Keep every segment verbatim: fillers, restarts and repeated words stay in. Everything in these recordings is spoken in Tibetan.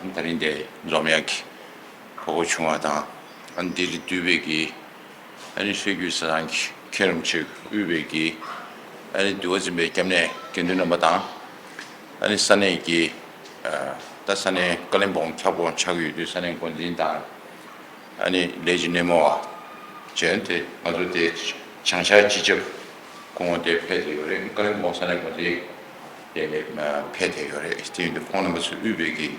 ཨ། ད་རིང་འདིར་འཛོམས་ཡག་གི་གོ་སྐབས་བྱུང་བ་དང་། ཨ་ནི་འདིར་འདུས་པའི་གི་ཨ་ནི་ཆོས་བརྒྱུད་གསར་ཚང་གི་མཁན་རིན་པོ་ཆེ་དབུས་པའི་གི་ཨ་ནི་འདུལ་བ་འཛིན་པའི་སྐྱབས་གནས་དགེ་འདུན་རྣམ་པ་དང་། ཨ་ནི་ས་གནས་ཀྱི་ཨ་ད་ས་གནས་ཀ་ལིམ་པོང་ཁྱབ་ཁོངས་ཆགས་ཀྱི་ཡོད་དུས་ས་གནས་འགོ་འཛིན་དང་། ཨ་ནི་ལས་ཀྱི་སྣེ་མོ་བ། གཞན་དེ་ང་ཚོ་དེ་བྱང་ཤར་སྤྱི་ཁྱབ་སྐུ་ངོ་དེ་ཕེབས་བསྡད་ཡོད་རེད། ཀ་ལིམ་པོང་ས་གནས་འགོ་འཛིན་དེ་ཕེབས་བསྡད་ཡོད་རེད། དེ་ཡིན་དུས་ཁོང་རྣམ་པ་ཚོས་དབུས་པའི་གི་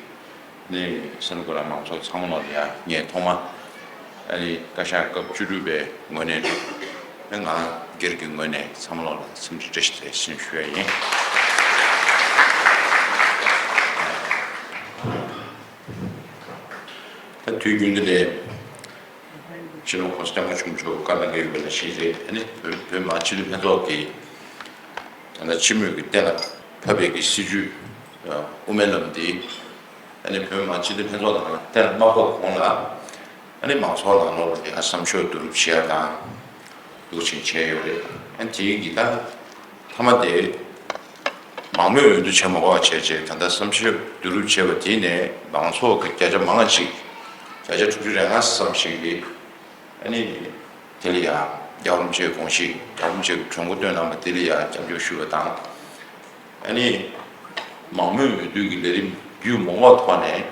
ནི་ས་ནུ་གུ་ལ་མང་ཚོགས་ཚང་མ་ལ་ཡང་ངས་ཐོག་མ་ཨ་ནི་བཀའ་ཤག་སྐབས་བཅུ་དྲུག་པའི་ངོས་ནས་ནི་ང་སྒེར་གྱི་ངོས་ནས་ཚང་མ་ལ་འཚམས་འདྲི་བཀྲ་ཤིས་བདེ་ལེགས་ཞུ་ཡ་ཡིན། ད་དུས་རྒྱུན་དུ་ནས་སྤྱི་ནོར་༸གོང་ས་༸སྐྱབས་མགོན་ཆེན་པོ་མཆོག་བཀའ་གནང་གི་ཡོད་པ་ནང་བཞིན་རེད། ཨ་ནི་བོད་བོད་མི་མང་སྤྱི་འཐུས་ལྷན་ཚོགས་ཀྱིས་ད་ལྟ་སྤྱི་མོས་ཀྱིས་གཏན་ལ་ཕབ་པའི་གི་སྲིད་བྱུས་དབུ་མའི་ལམ་འདི་ཨ་ནི་བོད་མི་མང་སྤྱི་འཐུས་ལྷན་ཚོགས་ནང་གཏན་ལ་མ་ཕབ་གོང་ལ་ཨ་ནི་མང་ཚོགས་ནང་ལོགས་ལ་ཡང་བསམ་ཤོག་བསྡུ་རུབ་བྱེད་ཡ་དང་འདུག་ཕྱིན་བྱས་ཡོད་རེད། ཨ་ནི་དེའི་གི་ད་མཐའ་མ་དེ། མང་མོས་འོས་བསྡུ་བྱེད་མ་དགོས་པ་བྱས་རྗེས་ད་ལྟ་བསམ་ཤེས་བསྡུ་རུབ་བྱས་པ་དེ་ནས་མང་ཚོགས་ཀྱི་བརྒྱ་ཆ་མང་ང་ཅིག་བརྒྱ་ཆ་དྲུག་ཅུ་རེ་ལྔ་ཙམ་ཞིག་གིས་ཨ་ནི་དེ་ལ་ཡང་རྒྱལ་བ་རིན་པོ་ཆེའི་དགོངས་གཞི་རྒྱལ་བ་རིན་པོ་ཆེ་གི་གྲོས་འགོ་བཏོན་གནང་བ་དེ་ལ་ཡང་རྒྱབ་སྐྱོར་ཞུ་བ་དང་། ཨ་ནི་མང་མོས་འོས་བསྡུ་གི་ལས་རིམ་རྒྱུན་མ་ཆད་པའི་ཐོག་ནས་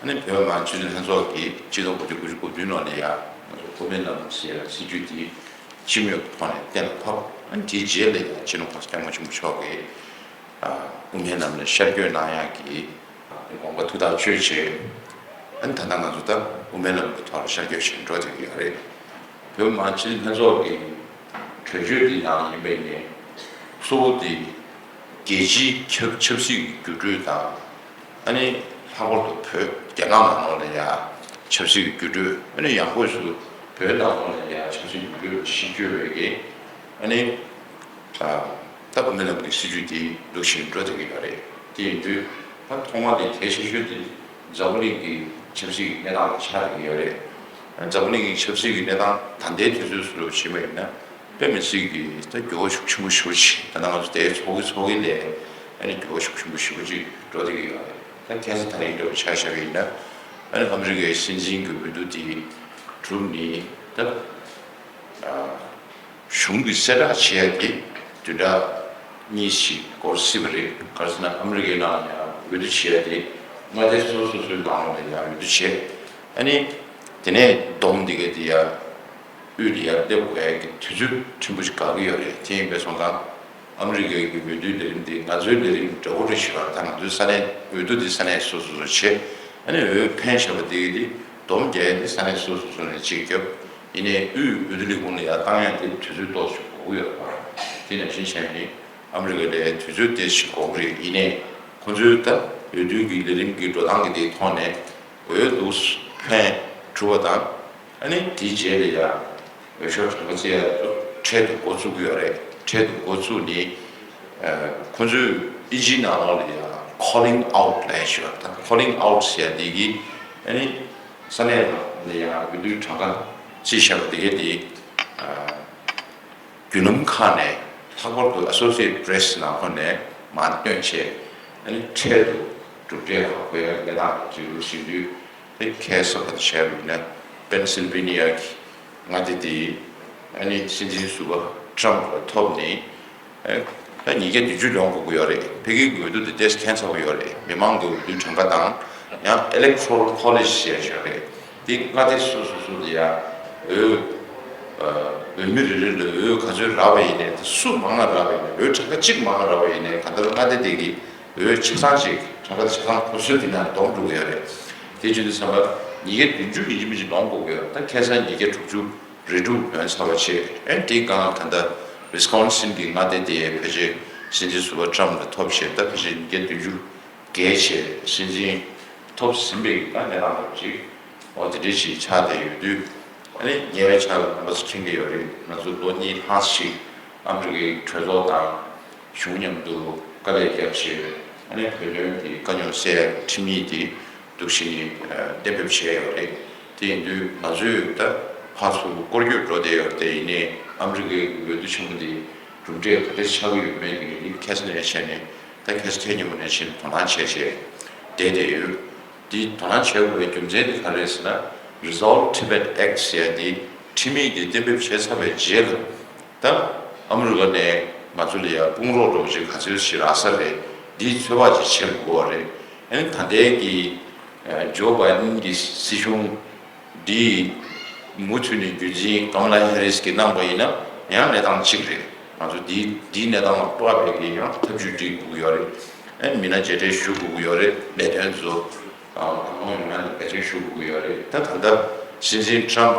ཨ་ནི་བོད་མི་མང་སྤྱི་འཐུས་ལྷན་ཚོགས་ཀྱིས་སྤྱི་ཟླ་དགུ་བཅུ་གོ་དགུ་གོ་བདུན་ནང་ལ་ཡང་ང་ཚོ་དབུ་མའི་ལམ་ཟེར་ཡ་སྲིད་བྱུས་དེ་སྤྱི་མོས་ཀྱི་ཐོག་ནས་གཏན་ལ་ཕབ། ཨ་ནི་དེའི་རྗེས་ལ་ཡང་སྤྱི་ནོར་༸གོང་ས་༸སྐྱབས་མགོན་ཆེན་པོ་མཆོག་གིས་ཨ་དབུ་མའི་ལམ་ལ་ཤར་བསྐྱོད་གནང་ཡག་གི་དགོངས་པ་ཐུགས་ཐག་ཆོད་བྱས། ཨ་ནི་ད་ལྟ་ང་ཚོ་ད་དབུ་མའི་ལམ་གྱི་ཐོག་ལ་ཤར་བསྐྱོད་བྱས་འགྲོ་བསྡད་ཀྱི་ཡོད་རེད། བོད་མི་མང་སྤྱི་འཐུས་ལྷན་ཚོགས་ཀྱི་གྲོས་ཆོད་འདི་ནང་ཡིན་པ་ཡིན་ནའི་གཙོ་བོ་དེ་རྒྱལ་སྤྱིའི་ཆབ་ཆབ་སྲིད་ཀྱི་འགྱུར་འགྲོས་དང་། ཨ་ནི་ལྷག་པར་དུ་བོད་རྒྱ་ནག་ནང་ལོགས་ལ་ཡང་ཆབ་སྲིད་ཀྱི་འགྱུར་འགྲོས། ཨ་ནི་ཡང་སྒོས་སུ་བོད་ནང་ལོགས་ལ་ཡང་ཆབ་སྲིད་འགྱུར་འགྲོས་ལ་གཞི་བཅོལ་བའི་གི་ཨ་ནི་ད་དབུ་མའི་ལམ་གྱི་སྲིད་བྱུས་དེ་འདུག་བཞིན་འགྲོ་བསྡད་ཀྱི་ཡོད་རེད། དེ་ཡིན་དུས་ད་ཐོག་མ་དེ་གལ་ཆེ་ཤོས་དེ་འཛམ་བུ་གླིང་གི་ཆབ་སྲིད་ཀྱི་གནས་སྟངས་ལ་ཆགས་བསྡད་ཀྱི་ཡོད་རེད། འཛམ་བུ་གླིང་གི་ཆབ་སྲིད་ཀྱི་གནས་སྟངས་ད་ལྟའི་དུས་ཚོད་སུ་ལ་ཕྱིན་པ་ཡིན་ན། དཔེ་མི་སྲིད་ཀྱི་ད་འགྱུར་བ་ཤུགས་ཆེན་པོ་ཞེ་པོ་ཅིག་ད་ལྟ་ང་ཚོ་དེའི་ཚོགས་ཀྱི་ཚོགས་ཀྱི་ལས་ཨ་ནི་འགྱུར་བ་ཤུགས་ཆེན་པོ་ཞེ་པོ་ཅིག་འགྲོ་བསྡད་ཀྱི་ཡོད་རེད། ད་ཁ་སང་ད་རིང་འདྲ་བོ་ཆ་བཞག་པ་ཡིན་ན་ཨ་ནི་ཨ་མི་རི་ཀའི་སྲིད་འཛིན་གྱི་འོས་བསྡུ་དེ་གྲུབ་ནས་ད་གཞུང་གི་གསལ་བསྒྲགས་བྱེད་ཡ་དེ་བདུན་ཕྲག་གཉིས་ཤིག་འགོར་སྲིད་པ་རེད། ག་རེ་ཟེར་ན་ཨ་མི་རི་ཀའི་ནང་ལ་ཡང་འོས་བསྡུ་བྱེད་ཡ་དེ་མངའ་སྡེ་སོ་སོ་སོའི་ནང་ལ་ཡང་འོས་བསྡུ་བྱེད། ཨ་ནི་དེ་ནས་བསྡོམས་འདི་ག་དེ་ཡ། དབུས་ལ་ཡར་སླེབས་དགོས་ཡ་གི་དུས་ཚོད་ཕྲན་བུ་ཞིག་འགོར་གྱི་ཡོད་རེད། དེ་ཡིན་པས་སོང་ཙང་ཨ་མི་རི་ཀའི་གི་འོས་བསྡུའི་ལས་རིམ་འདི་ང་ཚོའི་ལས་རིམ་འདྲ་བོ་རེད་ཞུ་བ། ད་ང་ཚོའི་ས་གནས་འོས་བསྡུ་འདི་ས་གནས་སོ་སོ་སོ་བྱེད། ཨ་ནི་འོས་འཕེན་བྱས་པ་འདི་གི་འདི་བསྡོམས་རྒྱག་ཡ་འདི་ས་གནས་སོ་སོ་སོ་ནས་གཅིག་བརྒྱབ། ཡིན་ནའི་དབུས་འོས་བསྡུ་ལས་ཁུངས་ལ་ཡར་བཏང་ཡ་འདི་དུས་ཚོད་ཏོག་ཙམ་འགོར་གྱི་ཡོད་རེད་པ། དེ་ནང་བཞིན་བྱས་ནས་ཨ་མི་རི་ཀ་ལ་དུས་ཚོད་ཏོག་ཙམ་འགོར་གྱི་རེད། ཡིན་ནའི་ཁོང་ཚོའི་ད་འོས་བསྡུ་གི་ལས་རིམ་གྱི་འགྲོ་སྟངས་ཀྱི་འདིའི་ཐོག་ནས་འོས་འདུག་འཕེན་གྲུབ་པ་དང་། ཨ་ནི་དེའི་རྗེས་ལ་ཡང་འོས་ཤོག་གྲངས་ཀ་བཙལ་ཡ་ཚོ་འཕྲལ་དུ་འགོ་བཙུགས་ཀྱི་ཡོད་རེད། འཕྲལ་དུ་འགོ་བཙུགས་ནས་ཁོང་ཚོས་ཨིན་ཇིའི་ནང་ལོགས་ལ་ཡང་calling out་ལབ་ཡ་ཞིག་ཡོད་རེད། ད་calling out་ཟེར་ཡ་འདི་གིས་ཨ་ནི་ས་གནས་ནང་ལ་ཡང་འོས་བསྡུའི་གྲངས་ཀ་བཙལ་བཞག་པ་དེ་གས་དེ། བརྒྱུད་ལམ་ཁག་ནས་ལྷག་པར་དུ་Associated Press་ནང་ཁོ་ནས་མར་བཏོན་བྱས། ཨ་ནི་འཕྲལ་དུ་གྲུབ་འབྲས་ཧ་གོ་ཡ་གནས་སྟངས་ཅིག་རུ་ཞིག་དུས། དེ་ཁ་སང་ག་རེ་བྱས་པ་ཡིན་ན། པེན་སིལ་ཝེ་ནི་ཡ་གི་མངའ་སྡེ་དེ་ཨ་ནི་སྲིད་འཛིན་ཟུར་པ་ཊམ་ལ་ཐོབ་ནས། ཨ་ད་ཉིས་བརྒྱ་བདུན་ཅུ་ལོན་དགོས་ཀྱི་ཡོད་རེད། ཕ་གི་གི་འོས་བསྡུ་དེ་ཏོག་ཙམ་ཁྱད་མཚར་པོ་ཡོད་རེད། མི་མང་གི་འོས་བསྡུ་གྲངས་ཀ་དང་ཡང་ཨི་ལེག་ཊོ་རལ་ཁོ་ལེཇ་ཟེར་ཡ་ཡོད་རེད། དེ་མངའ་སྡེ་སོ་སོ་སོ་དེ་ཡང་འོས་འོས་མི་རེ་རེ་ལ་འོས་ག་ཚོད་རག་པ་ཡིན་ནའི། དེ་སུ་མང་ང་རག་པ་ཡིན་ནའི། འོས་གྲངས་ཀ་གཅིག་མང་ང་རག་པ་ཡིན་ནའི། གང་ལྟར་མངའ་སྡེ་དེ་གི་འོས་ཆ་ཚང་ཅིག་གྲངས་ཀ་ཆ་ཚང་ཁོ་ཚོའི་དེ་ནང་བསྡོམས་འགྲོ་གི་ཡོད་རེད། དེ་བྱེད་དུས་ཙམ་པ་ཉིས་བརྒྱ་བདུན་ཅུ་ཡིན་གཅིག་མིན་གཅིག་ལོན་དགོས་ཀྱི་ཡོད་རེད། ད་ཁ་སང་ཉིས་བརྒྱ་དྲུག་ཅུ་རེ་དྲུག་ལོན་ཚར་བ་བྱས། ཨ་ནི་དེའི་སྒང་ད་ལྟ་ཝི་སི་ཀོན་སིན་གྱི་མངའ་སྡེ་དེ་ཕལ་ཆེར་སྲིད་འཛིན་ཟུར་པ་ཊམ་ལ་ཐོབ་བྱས། ད་ཕལ་ཆེར་ཉིས་བརྒྱ་བདུན་ཅུ་བརྒལ་བྱས་སྲིད་འཛིན་ཐོབ་ཟིན་པའི་གི་ད་གནས་སྟངས་འདྲ་པོ་ཅིག་འོ་དེ་འདྲ་ཞིག་ཆགས་བསྡད་ཡོད་དུས། ཨ་ནི་ཉེ་བའི་ཆར་ལ་རྣམ་པ་ཚོ་མཁྱེན་གྱི་ཡོད་རེད། ང་ཚོ་ལོ་གཉིས་ལྷག་ཞིག་ཨ་མི་རི་ཀའི་གྲོས་ཚོགས་དང་གཞུང་མཉམ་དུ་དཀའ་ལས་བརྒྱབ་བྱས། ཨ་ནི་བོད་དོན་གྱི་དཀའ་རྙོག་སེལ་ཡག་ཁྲིམས་ཡིག་དེ་འདུག་སེ་གཏན་འབེབས་བྱས་ཡོད་རེད། དེ་ཡིན་དུས་ང་ཚོས་ད་ཕར་ཚུར་སྐོར་སྐྱོད་འགྲོ་བསྡད་ཡོད་རེད། དེ་ཡིན་ནའི་ཨ་མི་རི་ཀའི་འོས་བསྡུ་ཆེན་མོ་འདི་གྲུབ་འབྲས་ག་འདྲ་ཆགས་ཀྱི་ཡོད་མེད་ཀྱི་རིགས་ཁ་གསལ་ནས་བྱས་ནས། ད་ཁ་སང་ཐེངས་མཉམ་པོ་ནས་ཕྱིན་དོ་སྣང་བྱས་བྱས་བསྡད་བསྡད་ཡོད། འདི་དོ་སྣང་བྱེད་དགོས་པའི་རྒྱུ་མཚན་དེ་ག་རེ་རེད་ཟེར་ན། Resolve Tibet Act ཟེར་ཡ་འདི་ཁྲིམས་ཡིག་འདི་གཏན་འབེབས་བྱས་ཚར་བའི་རྗེས་ལ། ད་ཨ་མི་རི་ཀ་ནས་ང་ཚོ་ལ་ཡ་དཔུང་རོགས་འདྲ་པོ་ཅིག་ག་ཚོད་ཞིག་རག་ས་རེད། འདིའི་ཚོད་དཔག་ཅིག་བྱེད་དགོས་པ་རེད། ཨ་ནི་ད་ལྟའི་གི་ཇོ་བྷའི་ཌེན་གྱི་སྲིད་གཞུང་འདི་མུ་མཐུད་ནས་རྒྱུན་འཛིན་ཀམ་ལ་ཧེ་རིས་ཀྱིས་གནང་པ་ཡིན་ན་ཡང་གནས་སྟངས་གཅིག་རེད། ང་ཚོ་འདི་འདིའི་གནས་སྟངས་ལ་སྤྲོ་བ་བྱེད་ཀྱི་ཡང་ཐབས་ཇུས་སྒྲིག་དགོས་ཀྱི་ཡོད་རེད། ཨ་ནི་མི་སྣ་མཇལ་འཕྲད་ཞུ་དགོས་ཀྱི་ཡོད་རེད། ལས་དོན་ཚོ་གང་མང་ཡོང་ཡ་ལ་གལ་ཆེན་ཞུ་དགོས་ཀྱི་ཡོད་རེད། ད་ད་ལྟ་སྲིད་འཛིན་ཊམ་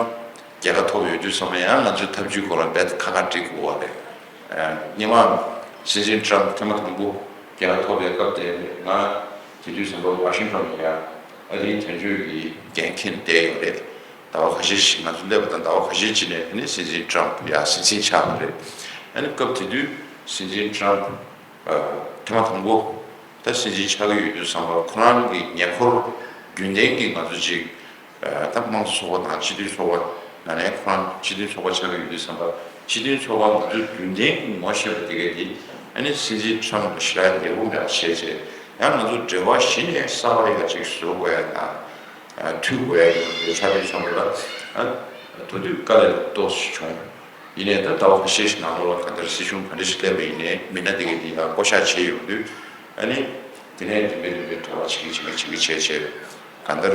རྒྱལ་ཁ་ཐོབ་ཡོད་དུས་ཙམ་པ་ཡང་ང་ཚོའི་ཐབས་ཇུས་སྐོར་ལ་རྦད་ཁག་ཁག་སྒྲིག་དགོས་པ་རེད། སྔོན་མ་སྲིད་འཛིན་ཊམ་ཐེངས་མ་དང་པོ་རྒྱལ་ཁ་ཐོབ་པའི་སྐབས་དེ་ང་དེ་དུས་ཙམ་པ་ཝ་ཤིང་ཊོན་ལ་ཡ་ཨ་རིའི་དོན་གཅོད་ཀྱི་འགན་འཁྱེར་བསྡད་ཡོད་རེད། ཟླ་བ་ཁ་ཤས་ཤིག་ང་ཚོ་སླེབས་པ་དང་ཟླ་བ་ཁ་ཤས་ཅིག་ནས་ཨ་ནི་སྲིད་འཛིན་ཊམ་ཡ་སྲིད་འཛིན་ཆགས་པ་རེད། ཨ་ནི་སྐབས་དེ་དུས་སྲིད་འཛིན་ཊམ་ཐེངས་མ་དང་པོ་ད་སྲིད་འཛིན་ཆགས་ཀྱི་ཡོད་དུས་ཙམ་པ་ཁོ་རང་གི་ཉེ་འཁོར་རྒྱུན་ལྡན་གྱི་ང་ཚོ་ཅིག་ད་དམངས་གཙོ་ཚོགས་པ་དང་སྤྱི་མཐུན་ཚོགས་པ། ན་ནས་ཁོ་རང་སྤྱི་མཐུན་ཚོགས་པ་ཆགས་ཀྱི་ཡོད་དུས་ཙམ་པ་སྤྱི་མཐུན་ཚོགས་པ་ང་ཚོའི་རྒྱུན་ལྡན་གྱི་ངོ་ཤེས་པ་དེ་གས་དེ་ཨ་ནི་སྲིད་འཛིན་ཊམ་ལ་ཞེ་དྲག་འབྲས་བུ་མེད་པ་བྱས་བྱས། ཡང་ང་ཚོ་འབྲེལ་བ་གཞི་ནས་གསར་པ་ཡག་ཅིག་བཟོ་དགོས་ཡ་དང་། མཐུད་དགོས་ཡ་ཡོད་ཆགས་དུས་ཙམ་པ་ལ་ད་དུང་དཀའ་ལས་ཏོག་ཙམ་བྱུང་། ཡིན་ནའི་ད་ཟླ་བ་ཁ་ཤས་ཤིག་ནང་ལོགས་ལ་གང་ལྟར་སྲིད་གཞུང་ག་འདྲ་ཞིག་སླེབས་པ་ཡིན་ནའི་མི་སྣ་དེ་གས་དེ་ཡང་བསྐོ་བཞག་བྱས་ཡོང་དུས། ཨ་ནི་དེ་ནས་འདི་འདྲའི་འདི་འདྲའི་འབྲེལ་བ་བྱེད་ཀྱི་བྱེད་ཀྱི་བྱེད་ཀྱི་བྱས་བྱས། གང་ལྟར་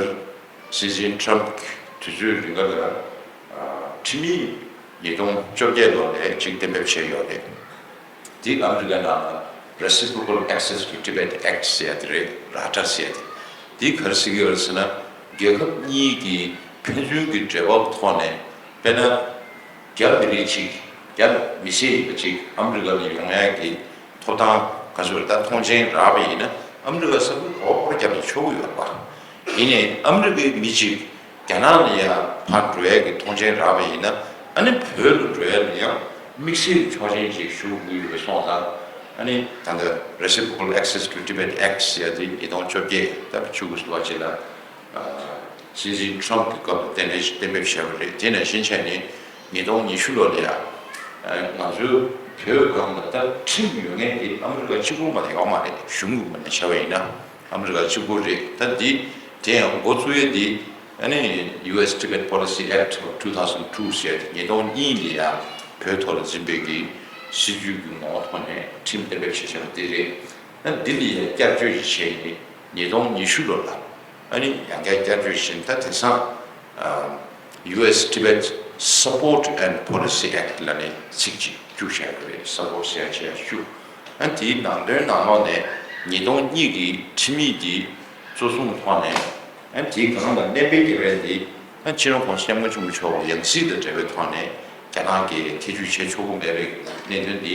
སྲིད་འཛིན་ཊམ་གྱི་དུས་ཚོད་རིང་ག་ལ་ཁྲིམས་ཡིག་ཉིས་སྟོང་བཅོ་བརྒྱད་ལོ་ནས་ཅིག་གཏན་འབེབས་བྱས་ཡོད་རེད། དེ་ཨ་མི་རི་ཀའི་ནང་ལ་Reciprocal Access to Tibet Act ཟེར་ཡ་དེ་རེད། ར་ཊ་ཟེར་ཡ་དེ། དེ་ག་རེ་ཟེར་གྱི་ཡོད་རེད་ཟེར་ན། རྒྱལ་ཁབ་གཉིས་ཀྱི་ཕན་ཚུན་གྱི་འབྲེལ་བ་ཐོག་ནས་དཔེར་ན། རྒྱ་མི་རིགས་གཅིག་རྒྱ་མི་སེར་ཡིན་པ་གཅིག་ཨ་མི་རི་ཀ་ལ་ཡོང་ཡག་གི་ཐོབ་ཐང་ག་ཚོད་རེད། ད་ཐོངས་མཆན་རག་པ་ཡིན་ན་ཨ་མི་རི་ཀ་ས་ཁུལ་ག་པར་བརྒྱབ་ནས་ཆོག་གི་ཡོད་པ། ཡིན་ནའི་ཨ་མི་རི་ཀའི་མི་གཅིག་རྒྱ་ནག་ལ་ཡ་ཕར་འགྲོ་ཡག་གི་ཐོངས་མཆན་རག་པ་ཡིན་ན། ཨ་ནི་བོད་ལ་འགྲོ་ཡག་ལ་ཡང་དམིགས་བསལ་གྱི་ཆོག་མཆན་ཅིག་ཞུ་དགོས་ཡོད་པའི་སོང་ཙང་། ཨ་ནི་ད་ལྟ་Reciprocal Access to Tibet Act ཟེར་ཡ་དེ་ཉིས་སྟོང་བཅོ་བརྒྱད་ད་བཅུ་དགུ་ཟེར་བ་ཅིག་ལ། སྲིད་འཛིན་ཊམ་གྱི་སྐབས་ལ་གཏན་ནས་གཏན་འབེབས་བྱས་པ་རེད། དེ་ནས་ཕྱིན་ཆད་ནི་ཉིས་སྟོང་ཉི་ཤུ་ལོ་ལ་ཡང་ང་ཚོའི་བོད་སྒང་ལ་ད་ཁྲིམས་ཡོད་མཁན་དེ་ཨ་མི་རི་ཀ་གཅིག་པུ་མ་གཏོགས་ཡོད་མ་རེད། གཞུང་གི་ངོས་ནས་བྱས་པ་ཡིན་ན་ཨ་མི་རི་ཀ་གཅིག་པུ་རེད། ད་འདི་དེ་ཡང་འགོ་བཙུགས་ཡས་འདི་ཨ་ནི་ཡུ་ཨེས་Tibet Policy Act of two thousand two ཟེར་ཡ་དེ་ཉིས་སྟོང་གཉིས་ལ་ཡང་བོད་ཐོག་ལ་འཛིན་པའི་གི་སྲིད་ཇུས་ཀྱི་ངོ་བོ་ཐོག་ནས་ཁྲིམས་གཏན་འབེབས་བྱས་བྱས་པ་དེ་རེད། ད་འདི་ལ་ཡང་བསྐྱར་བཅོས་ཤིག་བྱས་ནས་ཉིས་སྟོང་ཉི་ཤུ་ལོ་ལ་ཨ་ནི་ཡང་བསྐྱར་བསྐྱར་བཅོས་ཤིག་བྱས་ནས་ད་དེང་སང་ཨ་ཡུ་ཨེས་Tibet Support and Policy Act ལབ་ནས་ཚིག་ཅིག་བཅུག་བཞག་ཡོད་རེད། སབ་པོར་ཊི་ཟེར་ཡ་བཅུག་ཨ་ནི་དེའི་ནང་དོན་ནང་ལོགས་ནས་ཉིས་སྟོང་གཉིས་ཀྱི་ཁྲིམས་ཡིག་འདི་གཙོ་བཟུང་ཐོག་ནས། ཨ་དེའི་སྒང་ལ་གནོན་པའི་སྐྱེ་བ་འདི་ཨ་སྤྱི་ནོར་༸གོང་ས་༸སྐྱབས་མགོན་ཆེན་པོ་མཆོག་ཡང་སྲིད་དང་འབྲེལ་བའི་ཐོག་ནས་རྒྱ་ནག་གིས་ཐེ་ཇུས་བྱེད་ཆོག་གི་མེད་པའི་གནད་དོན་འདི་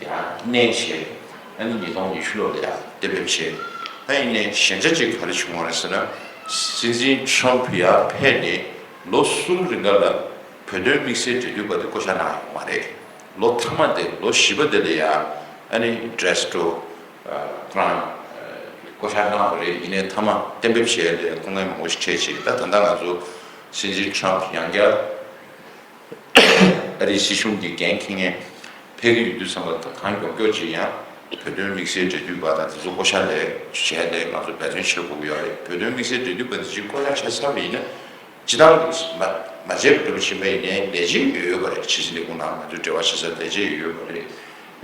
ཡང་གནས་བྱས། ཨ་ནི་ཉིས་སྟོང་ཉི་ཤུ་ལོ་ལ་ཡང་གཏན་འབེབས་བྱས། ད་ཡིན་ནའི་ཞན་ཆ་གཅིག་ག་རེ་བྱུང་བ་རེད་ཟེར་ན། སྲིད་འཛིན་ཊམ་ཕུ་ཡར་ཕེབས་ནས་ལོ་གསུམ་རིང་ག་ལ་བོད་དོན་དམིགས་བསལ་འབྲེལ་མཐུད་པ་དེ་བསྐོ་བཞག་གནང་ཡོད་མ་རེད། ལོ་མཐའ་མ་དེ་ལོ་བཞི་པ་དེ་ལ་ཡང་ཨ་ནི་ཌེ་སི་ཊོ། ཁོ་རང་བསྐོ་བཞག་གནང་བ་རེད། ཡིན་ནའི་མཐའ་མ་གཏན་འབེབས་བྱས་ལས་སྐུ་ངལ་མང་པོ་ཞིག་འཕྲད་ཅིང་། ད་ད་ལྟ་ང་ཚོ་སྲིད་འཛིན་ཊམ་ཡང་བསྐྱར་ཨ་རིའི་སྲིད་གཞུང་གི་འགན་འཁྱེར་མཁན་ཕེབས་ཀྱི་ཡོད་དུས་ཙམ་པ་ད་གང་མགྱོགས་མགྱོགས་ཅིག་ཡང་ བོད་དོན་དམིགས་བསལ་འབྲེལ་མཐུད་པ་དང་དེ་ཚོ་བསྐོ་བཞག་ལས་བྱས་ནས་ང་ཚོ་འབད་བརྩོན་བྱེད་དགོས་ཀྱི་ཡོད་རེད། བོད་དོན་དམིགས་བསལ་འབྲེལ་མཐུད་པ་དེ་ཚོ་བསྐོ་བཞག་བྱས་ཚར་བ་ཡིན་ན། སྤྱི་བཏང་མ་མ་བྱས་པ་འདྲ་པོ་ཞིག་མ་ཡིན་ནའི་ལས་བྱེད་ཡོད་ཡོད་པ་རེད། ཕྱི་སྲིད་ལས་ཁུངས་ནང་ང་ཚོའི་འབྲེལ་བ་བྱེད་ས་ལས་བྱེད་ཡོད་ཡོད་པ་རེད།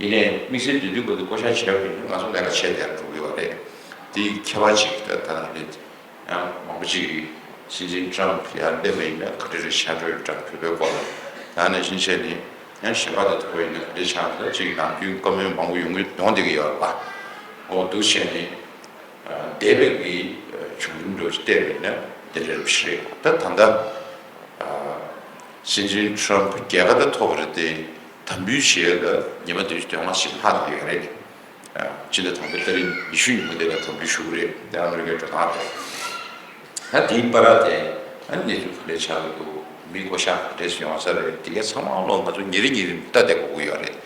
ཡིན་ནའི་དམིགས་བསལ་འབྲེལ་མཐུད་པ་དེ་བསྐོ་བཞག་བྱས་པ་ཡིན་ན་ང་ཚོ་ལས་ཀ་བྱས་བསྡད་འགྲོ་གི་ཡོད་རེད། དེ་ཁྱད་པར་ཅིག་ད་ད་རེད། ཡང་མང་པོ་ཅིག་གིས་སྲིད་འཛིན་ཊམ་ཕི་ཡར་སླེབས་པ་ཡིན་ན་ག་འདྲ་རེད་ཤག་འགྲོ་ཡོད་ཀྱང་བོད་པའི་སྐོར་ལ་ད་ནང་བཞིན་བྱས་ནས་ཡང་གཞན་པ་དང་ཐུག་པ་ཡིན་ན་ག་འདྲ་ཆགས་འདུག་ཅིག་ནམ་རྒྱུན་བཀའ་མོལ་མང་པོ་ཡོང་གི་ཡོང་བསྡད་ཀྱི་ཡོད་རེད་པ། འོ་འདུག་བྱས་ནས་འདས་པའི་གི་བྱུང་རིམ་འདྲ་ཞིག་བལྟས་པ་ཡིན་ན་འདི་འདྲ་རེད་པ་ཞིག་རེད། ད་ད་ལྟ་སྲིད་འཛིན་ཊམ་ཕི་རྒྱལ་ཁ་ད་ཐོབ་པ་རེད་དེ། དམ་འབུལ་བྱེད་ཡ་ལ་ཉི་མ་བདུན་ཅུ་དོན་ལྔ་ཞིག་ལྷག་བསྡད་ཡོད་རེད། སྤྱི་ཟླ་དང་པོའི་ཏ་རིག་ཉི་ཤུ་ཉིན་མོ་དེ་ལ་དམ་འབུལ་ཞུ་གི་རེད། དེ་ཨ་མི་རི་ཀའི་འགྲོ་སྟངས་རེད། ད་དེའི་བར་དེ་ཨ་ནི་གནས་ཚུལ་ག་འདྲས་ཆགས་ཀྱི་འདུག་མི་བསྐོ་བཞག་ག་འདྲས་ཡོང་ས་རེད། དེ་གའི་ཚང་མ་ལོ་ང་ཚོ་ཉིན་རེ་ཉིན་རེ་ལྟ་བསྡད་དགོས་ཀྱི་ཡོད་རེད།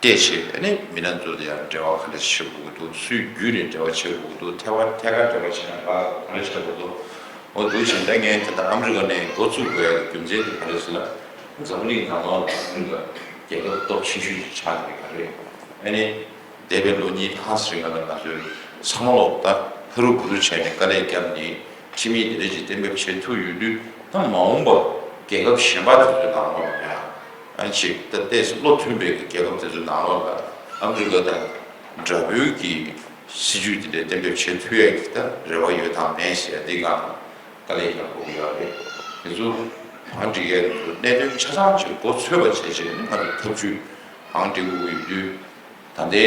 བལྟས་བྱས་ཨ་ནི་མི་སྣ་ཚོ་དེ་ཡང་འབྲེལ་བ་ག་འདྲས་བྱེད་དགོས་ཀྱི་འདུག་སུའི་བརྒྱུད་ནས་འབྲེལ་བ་བྱེད་དགོས་ཀྱི་འདུག་ཐད་ཀར་ཐད་ཀར་འབྲེལ་བ་བྱེད་ན་ག་ག་འདྲས་བྱེད་དགོས་འདུག་འོ་འདུག་བྱས་ད་ངས་ད་ལྟ་ཨ་མི་རི་ཀ་ནས་འགོ་བཙུགས་དགོས་ཡ་རྒྱུ་མཚན་དེ་ག་རེ་ཟེར་ན། འཛམ་བུ་གླིང་ནང་ལོགས་ལ་ཨ་མི་རི་ཀ་རྒྱལ་ཁབ་སྟོབས་ཆེ་ཤོས་ཤིག་ཆགས་ཡོད་པ་རེད། ཨ་ནི་འདས་པའི་ལོ་གཉིས་ལྷག་ཙམ་རིང་ལ་ང་ཚོས་ཚང་མ་ལོག་ད་ཕ་རུ་བུ་རུ་བྱས་ནས་དཀའ་ལས་བརྒྱབ་ནས་ཁྲིམས་ཡིག་དེ་འདྲ་ཅིག་གཏན་འབེབས་བྱེད་ཐུབ་ཡོད་དུས། ད་མ་འོངས་པ་རྒྱལ་ཁབ་གཞན་པ་དེ་ཚོའི་ནང་ལོགས་ལ་ཡང་ཨ་ཅིག་ད་ཏོག་ཙམ་བློ་མཐུན་པའི་རྒྱལ་ཁབ་དེ་ཚོའི་ནང་ལོགས་ལ་ཨ་མི་རི་ཀ་དང་འདྲ་པོའི་གི་སྲིད་ཇུས་དེ་འདྲ་གཏན་འབེབས་བྱེད་ཐུབ་ཡས་ཀྱི་ད་རེ་བ་ཡོད་དམ་མེད་ཟེར་ཡ་འདི་སྒང་དཀའ་ལས་རྒྱག་དགོས་ཀྱི་ཡོད་རེད། དེ་ཚོ་གང་འགྲིག་ཡས་དེ་ཚོ་གནད་དོན་ཆ་ཚང་ཅིག་མགོ་ཚོས་པ་བྱས་བྱས་ནས་ང་ཚོ་ཐབས་ཇུས་གང་སྒྲིག་དགོས་ཀྱི་ཡོད་དུས། ད་ལྟའི་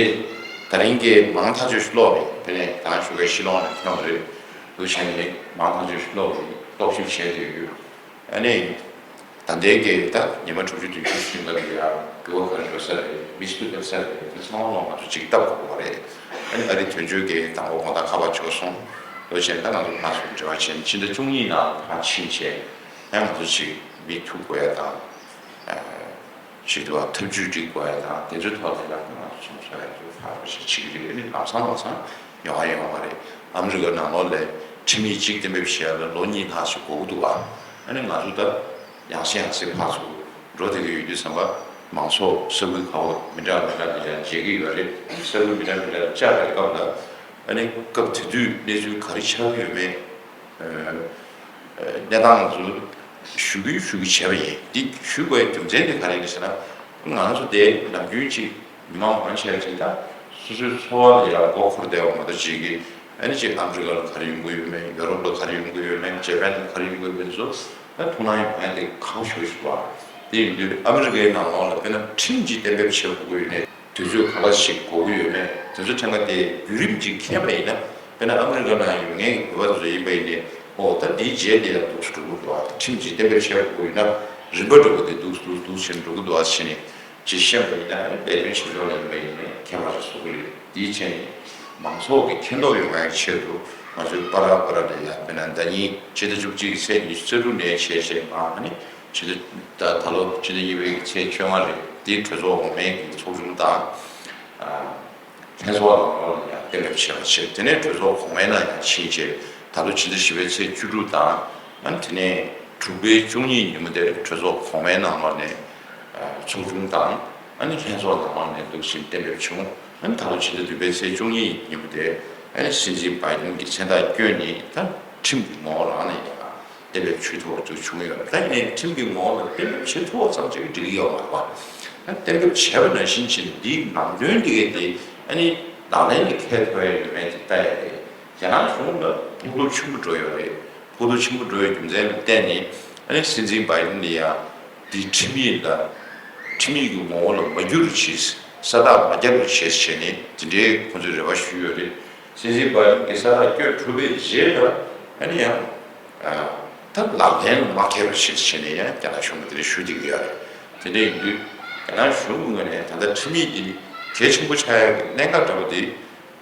ད་རིང་གི་མང་ཐག་ཆོད་ཤོས་ཀློག་རེད། དེ་ནས་ད་ཞུ་གའི་ཤི་ལོང་ནས་ཐོན་པ་རེད། འདུག་བྱས་ནས་མང་ཐག་ཆོད་ཤོས་ཀློག་རེད། རྟོག་ཞིབ་བྱས་བསྡད་ཡོད། ཨ་ནི་ད་ལྟའི་གི་ད་ཉི་མ་དྲུག་ཅུ་བདུན་ཅུ་ཞིག་ལ་ཡ་འགྱུར་བ་ག་རེ་འགྲོ་ས་རེད། མི་སུ་སླེབས་ས་རེད། དེ་ཚང་མ་ལོག་ང་ཚོ་ཅིག་བལྟ་དགོས་པ་རེད། ཨ་ནི་ཨ་རིའི་དོན་གཅོད་ཀྱི་དང་པོ་དགོང་དག་ཁ་པར་འབྱོར་སོང་། ལོ་ཆེན་ད་ང་ཚོ་ཕར་ཚུར་འབྲེལ་བ་བྱས་ནས་ཕྱི་ཟླ་བཅུ་གཉིས་ནང་ཕར་ཕྱིན་བྱས་ཡང་ང་ཚོ་ཅིག་མི་ཐུག་དགོས་ཡ་དང་། ཞིག་ཏུ་བ་ཐབས་ཇུས་སྒྲིག་དགོས་ཡ་དང་དེ་ཚོའི་ཐོག་དེ་ལ་ང་ཚོ་ཚོང་ཚོགས་ཡ་ཚོ་ཕར་ཕྱིན་བྱེད་ཀྱི་རེད། ཨ་ནི་ལམ་སང་ལམ་སང་ཉོ་ཧ་ཡོང་བ་རེད། ཨ་མི་རི་ཀ་ནང་ལོགས་ལ་ཁྲིམས་ཡིག་ཅིག་གཏན་འབེབས་བྱས་ཡ་ལ་ལོ་གཉིས་ལྷག་ཞིག་འགོར་གི་འདུག་བ། ཨ་ནི་ང་ཚོ་ད་ཡང་སེ་ཡང་སེ་ཕར་ཚུར་འགྲོ་བསྡད་ཀྱི་ཡོད་དུས་ཙམ་པ་མང་ཚོགས་ས་ཁུལ་ཁག་པོ་མི་འདྲ་མི་འདྲ་དེ་ཡང་མཇལ་གྱི་ཡོད་རེད། ས་ཁུལ་མི་འདྲ་མི་འདྲ་བཅར་བའི་སྐབས་ལ་ཨ་ནི་སྐབས་དེ་དུས་གནས་ཚུལ་ག་རེ་ཆགས་ཀྱི་ཡོད་མེད། གནས་སྟངས་ཚོ་ཞུ་གི་ཞུ་གི་བྱས་པ་ཡིན། འདི་ཞུ་དགོས་རྒྱུ་མཚན་དེ་ག་རེ་ཡིན་ཟེར་ན། ང་ཚོ་དེ་ནམ་རྒྱུན་ཅིག་མི་མང་མང་ཆེ་བ་ཅིག་ད་སོ་སོའི་འཚོ་བ་ལ་ཡང་མགོ་འཁོར་བསྡད་པ་མ་གཏོགས་ཅིག་གི་ཨ་ནི་ཅིག་ཨ་མི་རི་ཀ་ལ་ག་རེ་ཡོང་གི་ཡོད་མེད། ཡོ་རོབ་ལ་ག་རེ་ཡོང་གི་ཡོད་མེད། ཇེ་པན་ལ་ག་རེ་ཡོང་གི་ཡོད་མེད་ཚོ་ད་ཐུགས་སྣང་ཡོད་མེད་དེ་ཁག་ཤོས་ཤིག་རེད། དེ་ཡིན་དུས་ཨ་མི་རི་ཀའི་ནང་ལོགས་ལ་དཔེར་ན་ཁྲིམས་ཀྱིས་གཏན་འབེབས་བྱེད་དགོས་ཀྱི་ཡོད་མེད། དུས་ཚོད་ག་ལ་ཞིག་འགོར་གྱི་ཡོད་མེད། དུས་ཚོད་ཕྲན་བུ་དེ་བརྒྱུད་རིམ་ཅིག་འཁེལ་བ་ཡིན་ན། དཔེར་ན་ཨ་མི་རི་ཀ་ནང་ཡོད་མཁན་གྱི་བོད་པ་ཚོ་ཡིན་པ་ཡིན་ནའི་ཨོ་ད་འདིའི་རྗེས་དེ་ཡང་འདུག་སེ་འགྲོ་གི་འདུག་ཨ། ཁྲིམས་ཀྱིས་གཏན་འབེབས་བྱས་དགོས་ཡིན་ན་རིམ་པ་འདྲ་བོ་དེ་འདུག་འདུག་འདུག་ཕྱིན་འགྲོ་གི་འདུག་ཨ་ཟེར་ནས་ཅིག་བཤད་པ་ཡིན་ན་ཨ་ནི་འབད་བརྩོན་བྱེད་ཕྱོགས་ལ་ཡིན་པ་ཡིན་ནའི་ཁྱད་པར་ཅིག་བཟོ་གི་རེད། དེའི་ཆེད་ནས་མང་ཚོགས་ཀྱི་མཁྱེན་རྟོགས་ཡོང་བའི་ཆེད་དུ་ང་ཚོའི་པ་ར་པ་ར་ལ་ཡ་དཔེར་ན་ཟླ་ཉིན་ཕྱི་ཟླ་བཅུ་གཅིག་གི་ཚེས་ཉི་ཤུ་རྩ་དྲུག་ནས་བྱས་བྱས་མ་ཨ་ནི་ཕྱི་ཟླ་ད་ད་ལོ་ཕྱི་ཟླ་གཉིས་པའི་ཚེས་བཅོ་ལྔ་རེད། དེའི་གྲོས་ཚོགས་འོག་མའི་གི་ཚོགས་ཆུང་དང་། ལྷན་ཚོགས་ནང་ལོགས་ལ་ཡང་གཏན་འབེབས་བྱས་པ་བྱས། དེ་ནས་གྲོས་ཚོགས་གོང་མའི་ནང་ཡང་ཕྱིན་བྱས་ད་ལོ་ཕྱི་ཟླ་བཞི་པའི་ཚེས་བཅུ་དྲུག་དང་། ཨ་ནི་དེ་ནས་དྲུག་པའི་བཅུ་གཉིས་ཉིན་མོ་དེར་གྲོས་ཚོགས་གོང་མའི་ནང་ལོགས་ནས་ཚོགས་ཆུང་དང་ཨ་ནི་ལྷན་ཚོགས་ནང་ལོགས་ནས་འདུག་བཞིན་གཏན་འབེབས་བྱུང་། ཨ་ནི་ད་ལོ་ཕྱི་ཟླ་བདུན་པའི་ཚེས་བཅུ་གཉིས་ཉིན་མོ་དེར་ཨ་ནི་སྲིད་འཛིན་བྷའི་ཌེན་གྱི་མཚན་རྟགས་བསྐྱོན་ནས་ད་ཁྲིམས་ཀྱི་ངོ་བོ་རང་ནས་ཡང་གཏན་འབེབས་བྱེད་ཐུབ་པ་ཚོ་བྱུང་ཡོད་རེད། ད་ཡིན་ནའི་ཁྲིམས་ཀྱི་ངོ་བོ་ལ་གཏན་འབེབས་བྱེད་ཐུབ་པ་ཙམ་ཞིག་འགྲིག་གི་ཡོད་མ་རེད་པ། ད་གཏན་འབེབས་བྱས་པ་ནང་བཞིན་བྱས་ནས་འདིའི་ནང་དོན་འདི་གའི་དེ་ཨ་ནི་ལག་ལེན་ལ་འཁེལ་ཐུབ་ཡ་ཡོད་མེད་དེ་ལྟ་ཡ་རེད། རྒྱ་ནག་གཞུང་ལ་ཕོག་ཐུག་ཆེན་པོ་འགྲོ་ཡོད་རེད། ཕོག་ཐུག་ཆེན་པོ་འགྲོ་ཡའི་རྒྱུ་མཚན་ལ་བརྟེན་ནས་ཨ་ནི་སྲིད་འཛིན་བྷའི་ཌེན་ལ་ཡ་འདི་ཁྲིམས་ཡིག་ལ་ཁྲིམས་ཡིག་གི་ངོ་བོ་ལ་མ་བསྒྱུར་རུ་བྱས། ས་རྟགས་མ་བརྒྱབ་རུ་བྱས་བྱས་ནས་དེ་འདྲའི་ཁོང་ཚོས་རེ་བ་ཞུས་ཡོད་རེད། སྲིད་འཛིན་བྷའི་ཌེན་གྱི་ས་རྟགས་བསྐྱོན་གྲུབ་པའི་རྗེས་ལ་ཨ་ནི་ཡང་ད་ལག་ལེན་ལ་མ་འཁེལ་བ་ཞིག་བྱས་ནས་ཡང་རྒྱ་ནག་གཞུང་གིས་དེ་འདྲ་ཞུ་བསྡད་ཀྱི་ཡོད་རེད། དེ་འདྲ་ཡིན་དུས་རྒྱ་ནག་གཞུང་གི་ངོས་ནས་ད་ལྟ་ཁྲིམས་ཡིག་འདི་གལ་ཆེན་པོ་ཆགས་ཡག་གི་གནད་འགག་འདྲ་པོ་དེ་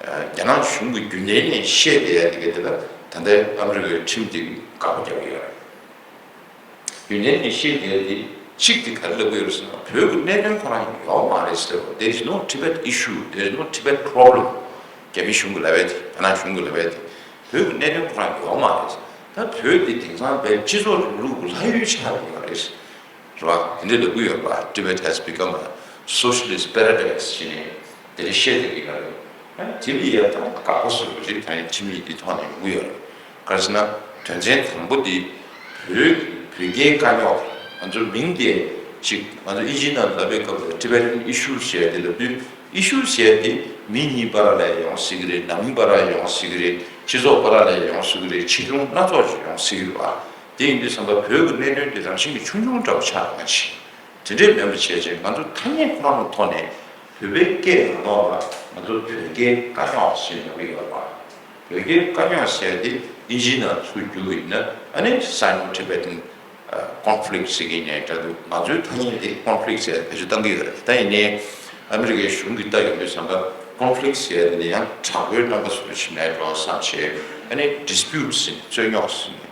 རྒྱ་ནག་གཞུང་གིས་རྒྱུན་ལྡན་ནས་བཤད་བསྡད་ཡ་དེ་ག་དེ་ལ་ད་ལྟ་ཨ་མི་རི་ཀའི་ཁྲིམས་དེ་གིས་དགག་པ་རྒྱག་གི་ཡོད་རེད། རྒྱུན་ལྡན་ནས་བཤད་བསྡད་དེ་གཅིག་དེ་ག་རེ་ལབ་ཀྱི་ཡོད་རེད་ཟེར་ན། བོད་ཀྱི་གནད་དོན་ཁོ་རང་ཡོད་མ་རེད་ཟེར་བ། There is no Tibet issue, there is no Tibet problem. རྒྱ་མི་གཞུང་གིས་ལབ་ཡ་དེ། རྒྱ་ནག་གཞུང་གིས་ལབ་ཡ་དེ། བོད་ཀྱི་གནད་དོན་ཁོ་རང་ཡོད་མ་རེད། ད་བོད་དེ་དེང་སང་བའི་སྤྱི་ཚོགས་རིང་ལུགས་ལྷ་ཡུལ་ཆགས་ཡོད་རེད། རེད་བ། དེ་འདྲ་ལབ་ཀྱི་ཡོད་རེད་བ། Tibet has become a socialist paradise ཞེས་ནས་དེ་འདྲ་བཤད་བསྡད་ཀྱི་ཡོད་རེད། དེ་ལ་ཡ་ད་དགག་པ་བཟོ་རྒྱུ་ཞིག་ད་ཡིན་ཁྲིམས་ཡིག་འདི་ཐོག་ནས་ཡོང་གི་ཡོད་རེད། ག་རེ་ཟེར་ན་དོན་ཚན་དང་པོ་འདི་བོད་བོད་རྒྱའི་དཀའ་རྙོག་ང་ཚོ་མིང་དེ་ཅིག་ང་ཚོ་ཨིན་ཇིའི་ནང་ལབ་པའི་སྐབས་ལ་Tibetan issues ཟེར་ཡ་དེ་ལབ་དུས་issues ཟེར་ཡ་དེ་མི་གཉིས་བར་ལ་ཡོང་སྲིད་ཀྱི་རེད། ནང་མི་བར་ལ་ཡོང་སྲིད་ཀྱི་རེད། སྤྱི་ཚོགས་བར་ལ་ཡོང་སྲིད་ཀྱི་རེད། ཆེ་ཆུང་སྣ་ཚོགས་ཅིག་ཡོང་སྲིད་ཀྱི་རེད་བ། དེ་ཡིན་དུས་ཙམ་པ་བོད་ཀྱི་གནད་དོན་དེ་རང་བཞིན་གྱིས་ཆུང་ཆུང་འདྲ་བོ་ཆགས་ཡོང་ན་ཞིག་དེ་འདྲས་མིན་པ་བྱས་རྗེས་ང་ཚོ་ཐ་སྙད་ཁོ་རང་གི་ཐོག་ནས་བོད་པའི་སྐད་ནང་ལོགས་ལ་ང་ཚོ་བོད་རྒྱའི་དཀའ་རྙོག་ཞེས་ལབ་ཀྱི་ཡོད་པ། བོད་རྒྱའི་དཀའ་རྙོག་ཟེར་དེ་ཨིན་ཇིའི་ནང་ཚུར་བསྒྱུར་བ་ཡིན་ན་ཨ་ནི་Sino-Tibetan conflict ཟེར་གྱི་ནས་འདྲ་འདུག་ང་ཚོའི་ཐ་སྙད་དེ་conflict ཟེར་བེད་སྤྱོད་གཏང་གི་ཡོད་རེད། ད་ཡིན་ནའི་ཨ་མི་རི་ཀའི་གཞུང་གིས་ལྟ་ཡོང་དུས་ཙམ་པ་conflict ཟེར་དེ་ནི་ཡང་དྲག་པོའི་རྣམ་པ་བཟོ་འདྲ་ཞིག་མེད་འགྲོ་བསམ་བྱས། ཨ་ནི་dispute ཟེར་ནས་རྩོད་རྙོག་ཟེར་ནས།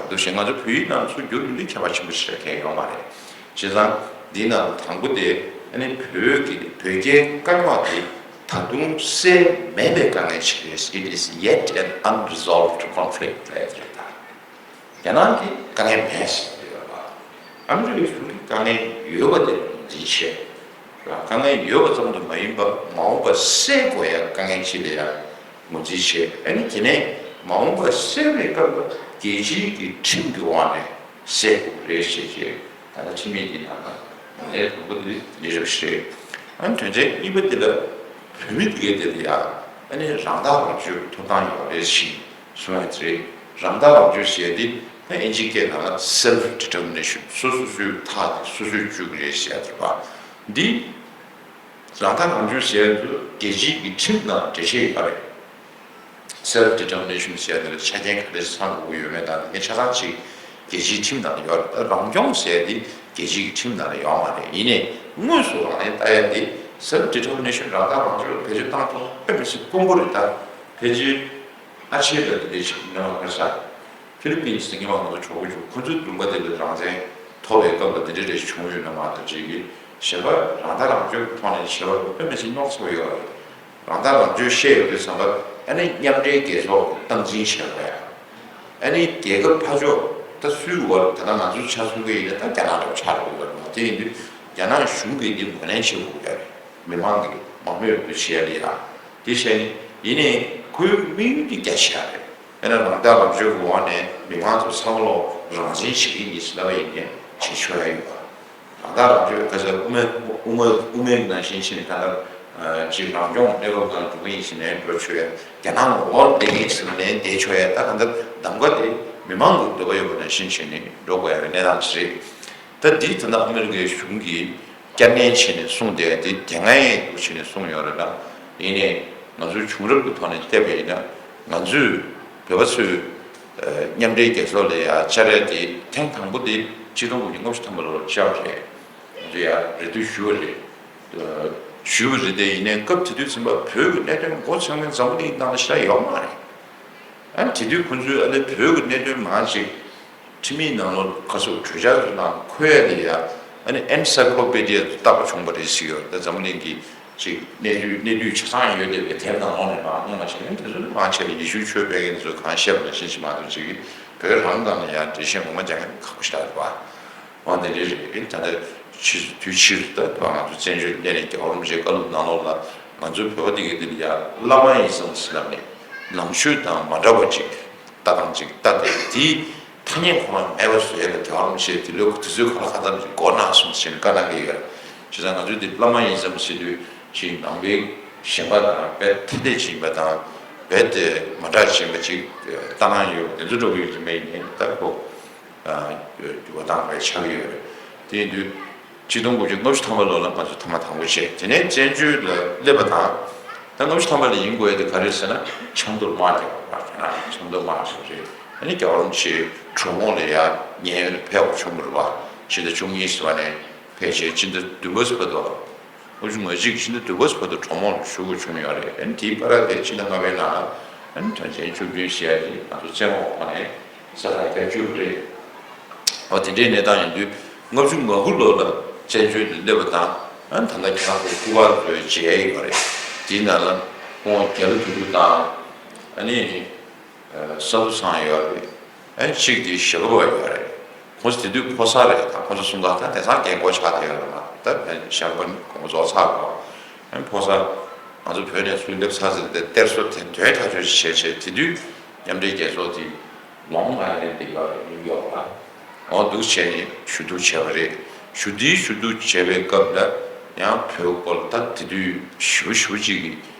འདུ་ཤེས་ང་ཚོ་བོད་ཡིག་ནང་ཚུར་བསྒྱུར་ཡོང་དུས་ཁྱད་པར་ཆེན་པོ་ཞིག་མཁན་ཡོད་མ་རེད། བྱས་ཙང་འདི་ནང་དང་པོ་དེ་ཨ་ནི་བོད་ཀྱི་བོད་རྒྱའི་དཀའ་རྙོག་དེ་ད་དུང་སེལ་མེད་པའི་དཀའ་ངལ་ཞིག་རེད། It is yet an unresolved conflict ལབ་ཡོད་རེད། ད་རྒྱ་ནག་གི་དཀའ་ངལ་མེད་ཟེར་གྱི་ཡོད་པ། ཨ་མི་རི་ཀའི་གཞུང་གི་དཀའ་ངལ་ཡོད་པ་དེ་ངོས་འཛིན་བྱས། དཀའ་ངལ་ཡོད་པ་ཙམ་དུ་མ་ཡིན་པར་མ་འོངས་པར་སེལ་དགོས་ཡ་དཀའ་ངལ་ཅིག་ལ་ཡང་ངོས་འཛིན་བྱས། ཨ་ནི་དེ་ནས་མ་འོངས་པར་སེལ་བའི་སྐབས་ལ་རྒྱལ་སྤྱིའི་གི་ཁྲིམས་ཀྱི་དབང་ནས་སེལ་དགོས་རེད་ཞེས་བྱས། ད་ལྟ་ཁྲིམས་ཡིག་འདི་ནང་ལ་ལས་དང་པོ་དེ་འདི་རེད་ཞེས། ཨ་ནི་དོན་ཚན་གཉིས་པ་དེ་ལ་བོད་མི་དེ་གའི་དེ་ལ་ཡང་ཨ་ནི་རང་ཐག་རང་གཅོད་ཐོབ་ཐང་ཡོད་རེད་ཞེས་གསུངས་ཡ་དེ་རེད། རང་ཐག་རང་གཅོད་ཟེར་དེ་ཨིན་ཇི་སྐད་ནང་ལ་self determination སོ་སོ་སོའི་ཐག་དེ་སོ་སོས་གཅོད་ཀྱི་རེད་ཟེར་ཡ་དེ་རེད་པ། འདི་རང་ཐག་རང་གཅོད་ཟེར་དུས་རྒྱལ་སྤྱིའི་གི་ཁྲིམས་ནང་འགྲེལ་བཤད་ཡོད་པ་རེད། Self determination ཟེར་དེ་ལ་ཆ་རྐྱེན་ག་རེ་ཚང་དགོས་ཀྱི་ཡོད་མེད་དང་དེ་ཆ་ཚང་ཅིག་རྒྱལ་སྤྱིའི་ཁྲིམས་ནང་ལ་ཡོད་རེད། ད་རང་སྐྱོང་ཟེར་དེ་རྒྱལ་སྤྱིའི་གི་ཁྲིམས་ནང་ལ་ཡོད་མ་རེད། ཡིན་ནའི་དངོས་སུ་རང་ལ་ལྟ་ཡ་དེ་self determination རང་ཐག་རང་གཅོད་བེད་སྤྱོད་བཏང་ཐུབ་དཔེ་མི་སྲིད་དཀོན་པོ་རེད། ད་ཕལ་ཆེར་ཨ་ཆེ་ལ་དེ་འདྲའི་ཞིག་ཡོང་བ་ཁ་ཤས། ཕི་ལི་པིན་སི་སྔོན་མ་ང་ཚོ་གྲོགས་པོ་བྱུང་། ཁོ་ཚོའི་ལུང་པ་དེ་ལ་རང་བཙན་ཐོབ་པའི་སྐབས་ལ་འདི་འདྲ་རེ་བྱུང་ཡོད་ན་མ་གཏོགས་ཅིག་གིས་གཞན་པ་རང་ཐག་རང་གཅོད་ཀྱི་ཐོག་ནས་བྱས་པ་དཔེ་མི་སྲིད་རྙོག་ཚ་པོ་ཡོད་རེད། རང་ཐག་རང་གཅོད་བཤད་ཡོང་དུས་ཙམ་པ་ཨ་ནི་མཉམ་འབྲེལ་རྒྱལ་ཚོགས་ཀྱིས་སྟངས་འཛིན་བྱེད་དགོས་ཡ། ཨ་ནི་རྒྱལ་ཁབ་ཕར་ཕྱོགས་ད་སུའི་འོག་ད་ལྟ་ང་ཚོའི་ཆ་མཚོན་གྱི་ཡིན་ན་ད་རྒྱ་ནག་འདྲ་པོ་ཆགས་འགྲོ་གི་ཡོད་རེད། དེ་ཡིན་དུས་རྒྱ་ནག་གཞུང་གིས་འདི་ངོས་ལེན་བྱེད་དགོས་ཀྱི་རེད། མི་མང་གི་མང་མོས་ཀྱི་བྱེད་ཡ་ལ་ཡ། དེ་བྱས་ནས་ཡིན་ནའི་ཁོའི་དམིགས་ཡུལ་དེ་རྒྱ་ཆེ་ཡ་རེད། དཔེར་ན་རང་ཐག་རང་གཅོད་ཀྱི་འོག་ནས་མི་མང་ཚོ་ཚང་མ་ལོ་རང་བཙན་བྱེད་ཀྱི་ཡིན་ཟེར་ལབ་པ་ཡིན་ནའི་བྱེད་ཆོག་ཡ་ཡོད་པ། རང་ཐག་རང་གཅོད་ཁ་ཤས་དབུ་མའི་དབུ་མའི་དབུ་མའི་ནང་བཞིན་བྱས་ནས་ད་ལྟ་ཅིག་རང་སྐྱོང་གནས་བབ་ནང་འགྲོ་གི་ཡིན་ཟེར་ནའི་འགྲོ་ཆོག་ཡ། རྒྱ་ནག་འོག་བསྡད་ཀྱི་ཡིན་ཟེར་ནའི་བསྡད་ཆོག་ཡ། ད་གང་ལྟར་གདམ་ག་དེ་མི་མང་གི་འདོད་པ་ཡོད་པ་ནང་བཞིན་བྱས་ནས་འགྲོ་དགོས་ཡ་གི་གནས་སྟངས་ཅིག་རེད། ད་འདི་ད་ལྟ་ཨ་མི་རི་ཀའི་གཞུང་གིས་བསྐྱར་ནན་བྱས་ནས་གསུངས་བསྡད་དེ་དེ་སྔ་ཡང་འདུག་བྱས་ནས་གསུངས་ཡོད་རེད་ལ། ཡིན་ནའི་ང་ཚོའི་བྱུང་རབས་ཀྱི་ཐོག་ནས་བལྟས་པ་ཡིན་ན་ང་ཚོས་བོད་པ་ཚོས་མཉམ་འབྲེལ་རྒྱལ་ཚོགས་ལ་ཡ་བཅར་ཡ་དེ་ཐེངས་དང་པོ་དེ་ཆིག་སྟོང་དགུ་བརྒྱ་ལྔ་བཅུ་ཐམ་པ་ལོར་བཅར་བ་རེད། ང་ཚོ་ཡ་རེ་ལྟོས་ཞུས་པ་རེད། ཞུས་པ་རེད་དེ་ཡིན་ནའི་སྐབས་དེ་དུས་ཙམ་པ་བོད་ཀྱི་གནད་དོན་མགོ་ཚོས་མཁན་འཛམ་བུ་གླིང་ནང་ལ་ཞེ་དྲག་ཡོད་མ་རེད། ཨ་ནི་དེ་དུས་ཁོ་ཚོས་ཨ་ནི་བོད་ཀྱི་གནད་དོན་མང་ཅིག་ཁྲིམས་ཡིག་ནང་ལོགས་ཁ་སོགས་གྲོས་འཆར་ནང་འཁོད་ཡ་དེ་ཡ་ཨ་ནི་ཨེན་སའི་ཀོ་ལོ་པེ་ཌི་ཡ་དུ་བཏགས་པ་བྱུང་བ་རེད་ཟེར་གྱི་ཡོད་རེད། ད་འཛམ་བུ་གླིང་གི་ཅིག་གནས་དུས་གནས་དུས་ཆ་ཚང་ཡོད་བསྡད་པའི་དེབ་ནང་ལོགས་ནས་མར་མཐོང་བ་བྱས་ན་དེ་ཚོ་ནི་མང་ཆེ་བ་ཡེ་ཤུའི་ཆོས་སྤེལ་མཁན་ཚོས་གང་བཤད་པ་ནང་བཞིན་ཞིག་མ་གཏོགས་ཅིག་གིས་བོད་རང་སྒང་ལ་ཡ་འགྲེལ་བཤད་ངོ་མ་རྒྱག་མཁན་ཁག་པོ་ཞེ་དྲག་རེད་པ། འོ་དེ་འདྲ་རེད། ད་ལྟ་ཕྱི་དུས་ཕྱིར་ད་ང་ཚོ་བཙན་བྱོལ་གནས་ནས་རྒྱལ་བ་རིན་པོ་ཆེའི་བཀའ་སློབ་ནང་ལོགས་ལ་ང་ཚོའི་བོད་པ་དེ་གའི་དེ་ལ་ཡ་བླ་མ་ཡི་ཟམ་ཟེར་ལབ་ནས་ནང་ཆོས་དང་མ་འདྲ་བ་ཅིག་ལྟ་སྟངས་ཅིག་ལྟ་སྟེ་དེའི་ཐ་སྙད་ཁོ་རང་མེད་པ་བཟོ་ཡ་ལ་རྒྱལ་བ་རིན་པོ་ཆེས་དེ་ལོའི་དུས་ཚོད་ག་ལ་གང་འཚམ་ཅིག་འགོར་གནང་སོང་ཟེར་ནས་བཀའ་གནང་གི་ཡོད་རེད། བྱས་ཙང་ང་ཚོས་དེ་བླ་མ་ཡི་ཟམ་ཟེར་དུས་ཅིག་ནང་པའི་གཞན་པ་དང་རྦད་ཐ་དད་ཅིག་ཡིན་པ་དང་རྦད་དེ་མ་འདྲ་ཅིག་ཡིན་པ་ཅིག་ལྟ་སྣང་ཡོད་པ་དེ་ཚོ་འགྲོ་གི་ཡོད་རེད་མེད་ཡིན་ནའི་ད་ཁོ། འགྱུར་བ་བཏང་བའི་ཆགས་ཀྱི་ཡོད་རེད། དེ་ཡིན་དུས་ཆིག་སྟོང་དགུ་བརྒྱ་ལྔ་བཅུ་ཐམ་པ་ལོ་ལ་ང་ཚོ་ཐོག་མ་དང་པོ་བྱས། དེ་ནས་བཙན་བྱོལ་ལ་སླེབས་པ་དང་། ད་ལྔ་བཅུ་ཐམ་པ་ལ་ཡིན་དགོས་ཡ་དེ་ག་རེ་ཟེར་ན་ཆབ་མདོར་དམག་རྒྱག་པ་རེད་ན་ཆབ་མདོར་དམག་རྒྱག་པ་རེད། ཨ་ནི་རྒྱལ་བ་རིན་པོ་ཆེ་གྲོས་འགོ་ལ་ཡ་ཉེ་བའི་ཕེབས་པ་བྱུང་བ་རེད་པ། ཕྱི་ཟླ་བཅུ་གཉིས་ཟེར་བ་ནས་ཕལ་ཆེར་ཕྱི་ཟླ་བདུན་པ་ཟེར་བ་དང་། ལྔ་བཅུ་ང་གཅིག་ཕྱི་ཟླ་བདུན་པ་ཟེར་བ་དང་གྲོས་འགོ་ལ་ཞུགས་དགོས་བྱུང་ཡོད་རེད། ཨ་ནི་དེའི་བར་དེ་ཕྱི་ཟླ་ལྔ་པའི་ནང་ལ་ཨ་ནི་དོན་ཚན་བཅུ་བདུན་ཞེས་པ་དེ་ང་ཚོ་བཙན་འོག་ཁོངས་ནས་ས་ཐག་བརྒྱད་ཅུ་རེད། འོ་དེ་འདྲའི་གནས་སྟངས་ཡིན་དུས་ལྔ་བཅུ་ང་དགུ་ལོ་ལ་བཙན་བྱོལ་དུ་སླེབས་པ་དང་ཨ་ནི་ད་ལྟ་ཁྱེད་རང་ཚོ་སྐུ་པར་བཟོས་མཇལ་ཡོད་རེད། དེའི་ནང་ལ་ཁོང་རྒྱ་ལོ་དོན་གྲུབ་དང་ཨ་ནི། ས་ལུ་ཚང་ཡོད་རེད། ཨ་གཅིག་དེ་ཞྭ་ལུ་པ་ཡོད་རེད། ཁོང་ཚོ་དེ་དུས་ཕོ་གསར་རེད། ད་ཁོང་ཚོ་གསུང་སྟངས་ད་དེང་སང་རྒན་གོག་ཆགས་བསྡད་ཡོད་རེད་མ་གཏོགས་ད་ཞྭ་ལུ་པ་ཁོང་ཚོ་རྫོགས་ཚར་གོ་ཨ་ཕོ་གསར། ང་ཚོ་བོད་ནས་ཚུར་སླེབས་ཚར་ཟེར་ཏེ་གཏེར་སོ་དེ་དོན་ཐག་ཆོད་བྱས་བྱས། དེ་དུས་མཉམ་འབྲེལ་རྒྱལ་ཚོགས་དེ་ལོང་མ་ཡིན་པའི་སྡིག་པ་རེད། ཡོང་གི་ཡོད་པ། འོ་འདུག་བྱས་ནས་ཞུ་གཏུག་བྱས་པ་རེད། ཞུ་དེའི་ཞུ་གཏུག་བྱས་པའི་སྐབས་ལ་ཡང་བོད་སྐོར་ད་དེ་དུས་ཞེ་པོ་ཞེ་པོ་ཅིག་གི་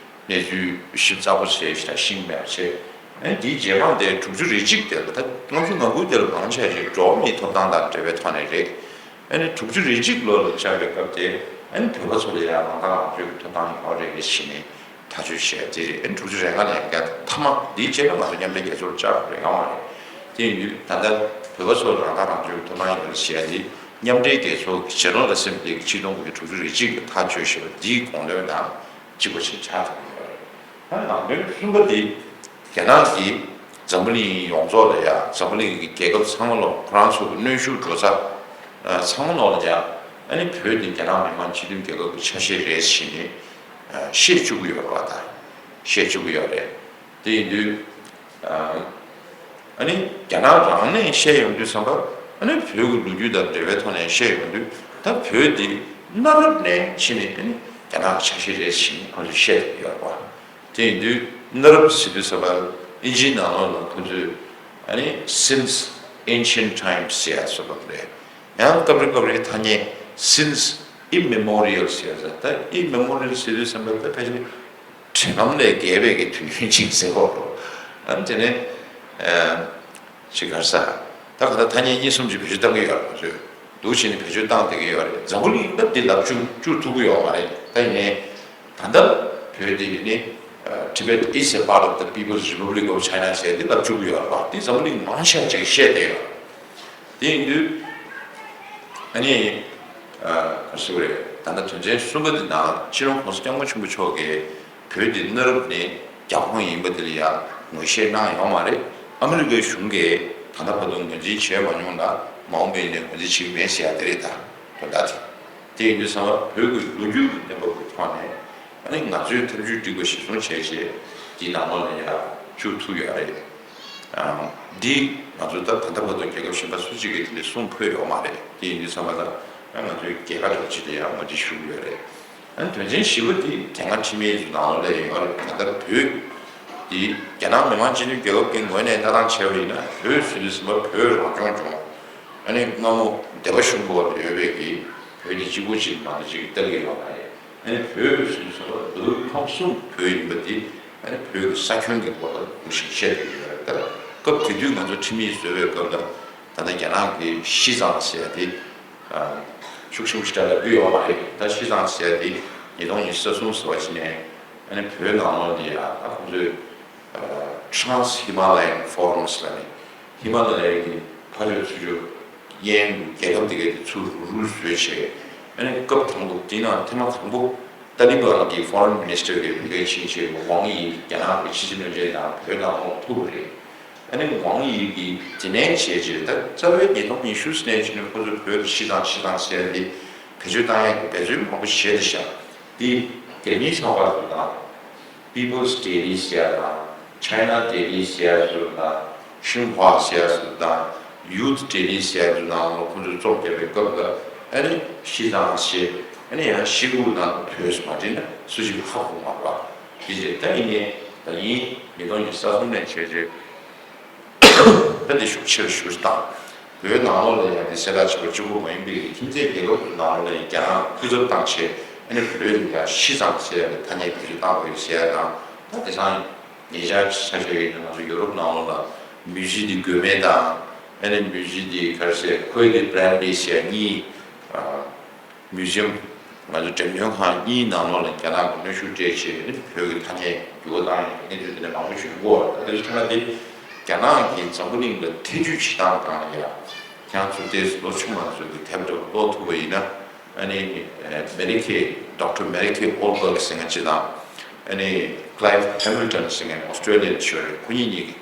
གནས་ཚུལ་ཞིབ་ཚགས་པོ་བྱས་ཤིག་དང་ཤེས་མེད་པ་བྱས། ཨ་ནི་དེའི་རྗེས་འབྲང་དེ་དྲུག་ཅུ་རེ་གཅིག་དེ་ལ། ད་ལྔ་བཅུ་ང་དགུ་དེ་ལ་མང་ཆེ་ཞིག་འགྲོ་བ་མིའི་ཐོབ་ཐང་དང་འབྲེལ་བའི་ཐོག་ནས་རེད། ཨ་ནི་དྲུག་ཅུ་རེ་གཅིག་ལོ་ལ་བཅར་བའི་སྐབས་དེ། ཨ་ནི་བོད་པ་ཚོ་ལ་ཡང་རང་ཐག་རང་གཅོད་ཀྱི་ཐོབ་ཐང་ཡོད་རེད་ཟེར་ནས་ཐག་གཅོད་བྱས་དེ་རེད། ཨ་ནི་དྲུག་ཅུ་རེ་ལྔ་ནས་ཡང་བསྐྱར་མཐའ་མ་དེའི་རྗེས་ལ་ང་ཚོ་མཉམ་འབྲེལ་རྒྱལ་ཚོགས་ལ་བཅར་དགོས་རེད། ཡོང་བ་རེད། དེ་ཡིན་དུས་ད་ལྟ་བོད་པ་ཚོ་ལ་རང་ཐག་རང་གཅོད་ཀྱི་ཐོབ་ཐང་ཡོད་རེད་ཟེར་ཡ་དེ་མཉམ་འབྲེལ་རྒྱལ་ཚོགས་ཀྱི་ཇེ་ནེ་རལ་ཨེ་སེམ་བྷི་ལི་གི་ཆིག་སྟོང་དགུ་བརྒྱ་དྲུག་ཅུ་རེ་གཅིག་གི་ཐག་གཅོད་ཞེས་པ་འདིའི་དགོངས་དོན་དང་གཅིག་པ་ཞིག་ཆགས་ཐུབ་ཀྱི་ཡོད་རེད། ད་ནང་དོན་གསུམ་པ་འདི། རྒྱ་ནག་གིས་འཛམ་བུ་གླིང་ཡོངས་རྫོགས་ལ་ཡང་། འཛམ་བུ་གླིང་གི་རྒྱལ་ཁབ་ཚང་མ་ལ། ཁོ་རང་ཚོ་གི་གནོན་ཤུགས་འགྲོ་ས་ཚང་མ་ལ་ཡང་། ཨ་ནི་བོད་འདི་རྒྱ་ནག་མི་དམངས་སྤྱི་མཐུན་རྒྱལ་ཁབ་ཀྱི་ཆ་ཤས་རེད་ཟེར་ནས་བཤད་བཅུག་གི་ཡོད་རེད་པ། ད་བཤད་བཅུག་གི་ཡོད་རེད། དེ་ཡིན་དུས། ཨ་ནི་རྒྱ་ནག་རང་ནས་བཤད་ཡོང་དུས་ཙམ་པ། ཨ་ནི་བོད་ཀྱི་ལོ་རྒྱུས་དང་འབྲེལ་བའི་ཐོག་ནས་བཤད་ཡོང་དུས། ད་བོད་འདི་གནའ་རབས་ནས་ཕྱིན་ནས། ཨ་ནི་རྒྱ་ནག་གི་ཆ་ཤས་རེད་ཟེར་ནས་ཁོ་ཚོས་བཤད་ཡོད་པ། དེ་ཡིན་དུས་གནའ་རབས་ཟེར་དུས་ཙམ་པ་ཨིན་ཇིའི་ནང་ལོགས་ལ་ཁོ་ཚོས་ཨ་ནི་since ancient times ཟེར་ཡ་བཟོ་འདྲ་རེད། ཡང་སྐབས་རེ་སྐབས་རེ་ཐ་སྙད་since immemorial ཟེར་ཡ། ད་immemorial ཟེར་དུས་ཙམ་པ་ད་ཕལ་ཆེར་དུས་སྐབས་ལས་བརྒལ་བའི་གི་དུས་ཡུན་ཅིག་ཟེར་གོ་རོ། ཨ་ནི་དེ་ནས་ཅིག་ག་རེ་ཟེར། ད་ག་ད་ཐ་སྙད་གཉིས་གསུམ་ཅིག་བེད་སྤྱོད་བཏང་གི་ཡོད་རེད། ཁོ་ཚོས་འདུག་བྱས་ནས་བེད་སྤྱོད་བཏང་བསྡད་ཀྱི་ཡོད་རེད། འཛམ་བུ་གླིང་ད་འདི་ལབ་བཅུག་བཅུག་ཐུབ་ཀྱི་ཡོད་མ་རེད། ད་ཡིན་ནའི་ད་ལྟ་བོད་འདི་ནི་Tibet is a part of the People's Republic of China ཟེར་འདི་ལབ་བཅུག་གི་ཡོད་རེད་པ། འདི་འཛམ་བུ་གླིང་མང་ཆེ་བ་ཅིག་བཤད་བསྡད་ཡོད་རེད། དེ་ཡིན་དུས་ཨ་ནི་ག་རེ་ཟེར་དགོས་རེད། ད་ལྟ་དོན་ཚན་གསུམ་པ་འདི་ནང་སྤྱི་ནོར་༸གོང་ས་༸སྐྱབས་མགོན་ཆེན་པོ་མཆོག་གིས་བོད་འདི་གནའ་རབས་ནས་རྒྱ་ཁོངས་ཡིན་པ་དེ་ལ་ཡང་ངོས་བཞེས་གནང་ཡོད་མ་རེད། ཨ་མི་རི་ཀའི་གཞུང་གིས་ད་ལྟ་བར་དུ་ངོས་འཛིན་བྱས་མ་མྱོང་ལ། མ་འོངས་པའི་ནས་ངོས་འཛིན་བྱེད་ཀྱི་མེད་ཟེར་ཡ་དེ་རེད། ད་དོན་དག་དེ། དེ་ཡིན་དུས་ཚང་མ་བོད་ཀྱི་ལོ་རྒྱུས་ཀྱི་བསྟན་པ་གི་ཐོག་ནས། ཨ་ནི་ང་ཚོའི་ཐབས་ཇུས་སྒྲིག་པ་གཞིར་བཟུང་བྱས་རྗེས་འདིའི་ནང་ལོགས་ལ་ཡང་བཅུག་ཐུབ་ཡོད་རེད། འདི་ང་ཚོ་ད་ད་ལྟ་བར་དུ་རྒྱལ་ཁབ་གཞན་པ་སུ་གཅིག་གིས་དེ་འདྲ་གསུངས་ཕོད་ཡོད་མ་རེད། དེ་ཡིན་དུས་ཚང་མ་ད་ང་ཚོའི་རྒྱལ་ཁ་འདྲ་བོ་ཅིག་ལ་ཡང་ངོས་འཛིན་ཞུ་གི་ཡོད་རེད། ཨ་ནི་དོན་ཚན་བཞི་པ་དེ་དེ་སྔ་ཁྲིམས་ཡིག་ནང་ལོགས་ལ་ཡོད་རེད། ད་ལྟ་བོད་འདི་རྒྱ་ནག་མི་དམངས་སྤྱི་མཐུན་རྒྱལ་ཁབ་ཀྱི་ངོས་ནས་ལྟ་སྟངས་བྱས་པ་ཡིན་ན། བོད་ཟེར་དུས་ཙམ་པ་བོད་རང་སྐྱོང་ལྗོངས། ཨ་ནི་སྔ་མོ་སྡེ་པ་གཞུང་གི་འོག་ཏུ་ཡོད་པའི་གི་བོད་འདི་གཅིག་པོ་གཅིག་མ་གཏོགས་གཅིག་ལྟ་གི་ཡོད་མ་རེད། ཨ་ནི་བོད་ཟེར་དུས་ཙམ་པ་མདོ་དབུས་ཁམས་གསུམ་བོད་ཡིན་པ་འདི། ཨ་ནི་བོད་ཀྱི་ས་ཁྱོན་གྱི་སྐོར་ལ་མང་པོ་ཞིག་བཤད་བསྡད་ཀྱི་ཡོད་རེད། ད་སྐབས་དེ་དུས་ང་ཚོ་ཁྲིམས་ཡིག་བཟོ་བའི་སྐབས་ལ། ད་ལྟ་རྒྱ་ནག་གི་ཤི་ཙང་ཟེར་ཡ་དེ་ཤུགས་ཆེན་པོ་ཞིག་གྲ་ལ་འབུད་ཡོད་མ་རེད། ད་ཤི་ཙང་ཟེར་ཡ་དེ་ཉིས་སྟོང་ཉི་ཤུ་རྩ་གསུམ་ཟེར་བ་ཅིག་ནས། ཨ་ནི་བོད་ནང་ལོགས་འདི་ཡ་ད་ཁོང་ཚོས་Trans Himalayan Forums ལབ་ནས། ཧི་མ་ལ་ཡའི་གི་ཕ་ཆོས་ཚུལ་ཆོས་གཡས་གཡོན་གྱི་རྒྱལ་ཁབ་དེ་གའི་དེ་ཚུར་རུ་རུ་བཟོས་བྱས། ཨ་ནི་སྐབས་དང་པོ་དེ་ནང་ཐེངས་མ་དང་པོ་ཏ་ལི་བན་གྱི་Foreign Minister གི་ལས་ཀ་བྱེད་བྱས་ཝང་དབྱི། རྒྱ་ནག་གི་ཕྱི་སྲིད་བློན་ཆེན་དང་བོད་ནང་ལོགས་ཐུག་པ་རེད། ཨ་ནི་ཝང་དབྱི་གིས་དེ་ནས་བྱས་རྗེས། ད་རྩ་བའི་ཉིས་སྟོང་ཉི་ཤུ་ནས་བྱས་ནས་ཁོ་ཚོས་བོད་ལ་ཤི་ཙང་ཤི་ཙང་ཟེར་ཏེ་བེད་སྤྱོད་བཏང་ཡག་གི་འབད་བརྩོན་མང་པོ་བྱས་ཏེ་བཞག་དེ་རྒྱ་མིའི་ཚོགས་པ་ཚོ་དང་། People's Daily ཟེར་ཡ་དང་། China Daily ཟེར་ཡ་ཚོ་དང་། Xinhua ཟེར་ཡ་ཚོ་དང་། Youth Daily ཟེར་ཡ་ཚོ་ནང་ལ་ཁོ་ཚོས་རྩོམ་རྒྱབ་པའི་སྐབས་ལ། ཨ་ནི་ཤི་ཙང་ཟེར། ཨ་ནི་ཡང་ཤི་གུ་ནང་བོད་མ་བྲིས་ན་སུ་གཅིག་ཧ་གོ་མ་རེད་པ། དེ་རྗེས་ད་ཡིན་ནའི་ད་ཡིན། ཉིས་སྟོང་ཉི་ཤུ་རྩ་གསུམ་ནས་བྱས་རྗེས། ད་འདི་ཤུགས་ཆེ་རུ་ཤུགས་བཏང་། བོད་ནང་ལོགས་ལ་ཡང་འདི་གསལ་བསྒྲགས་བྱེད་པ་གཅིག་པུ་མ་ཡིན་པའི་ཁྱིམ་མཚེས་རྒྱལ་ཁབ་ནང་ལོགས་ལ་ཡང་རྒྱ་ནག་སྐུ་ཚབ་བཏང་བྱས། ཨ་ནི་བོད་ལ་ཡང་ཤི་ཙང་ཟེར་ཡ་གི་ཐ་སྙད་བེད་སྤྱོད་བཏང་དགོས་ཟེར་ཡ་དང་། ད་དེང་སང་ཉེ་ཆར་ཆ་བཞག་ཡིན་ན་ང་ཚོ་ཡུ་རོབ་ནང་ལོགས་ལ་མུ་ཟི་འདི་དགོས་མེད་དང་། ཨ་ནི་མུ་ཟི་འདི་ག་རེ་ཟེར། ཁོའི་འདི་བྷ་རན་ཌི་ཟེར་ཡ་གཉིས། མུ་ཟི་ཡམ། ང་ཚོ་འགྲེམས་སྟོན་ཁང་གཉིས་ནང་ལོགས་ལ་རྒྱ་ནག་གི་གནོན་ཤུགས་སྤྲད་བྱས། བོད་ཀྱི་ཐ་སྙད་འགྱུར་བ་བཏང་ཡག་གི་གནས་ཚུལ་དེ་འདྲ་མང་པོ་ཞིག་ཡོང་གི་ཡོད་རེད། ད་དེ་ཚོ་ཐ་ན་དེ་རྒྱ་ནག་གིས་འཛམ་བུ་གླིང་ལ་ཐེ་ཇུས་བྱེད་སྟངས་སྒང་ལ་ཡ། ཁྱེད་རང་ཚོ་ཏོག་ཙམ་ལོ་ཆུང་བ་ཚོ་གིས་དེབ་འདྲ་པོ་ཀློག་ཐུབ་པ་ཡིན་ན། ཨ་ནི་མེ་རི་ཁེ། Doctor Marike Olberg ཟེར་མཁན་ཅིག་དང་། ཨ་ནི་Clive Hamilton ཟེར་མཁན་ཨོ་སི་ཊྲེ་ལི་ཡན་ཞིག་ཡོད་རེད། ཁོ་གཉིས་གཉིས་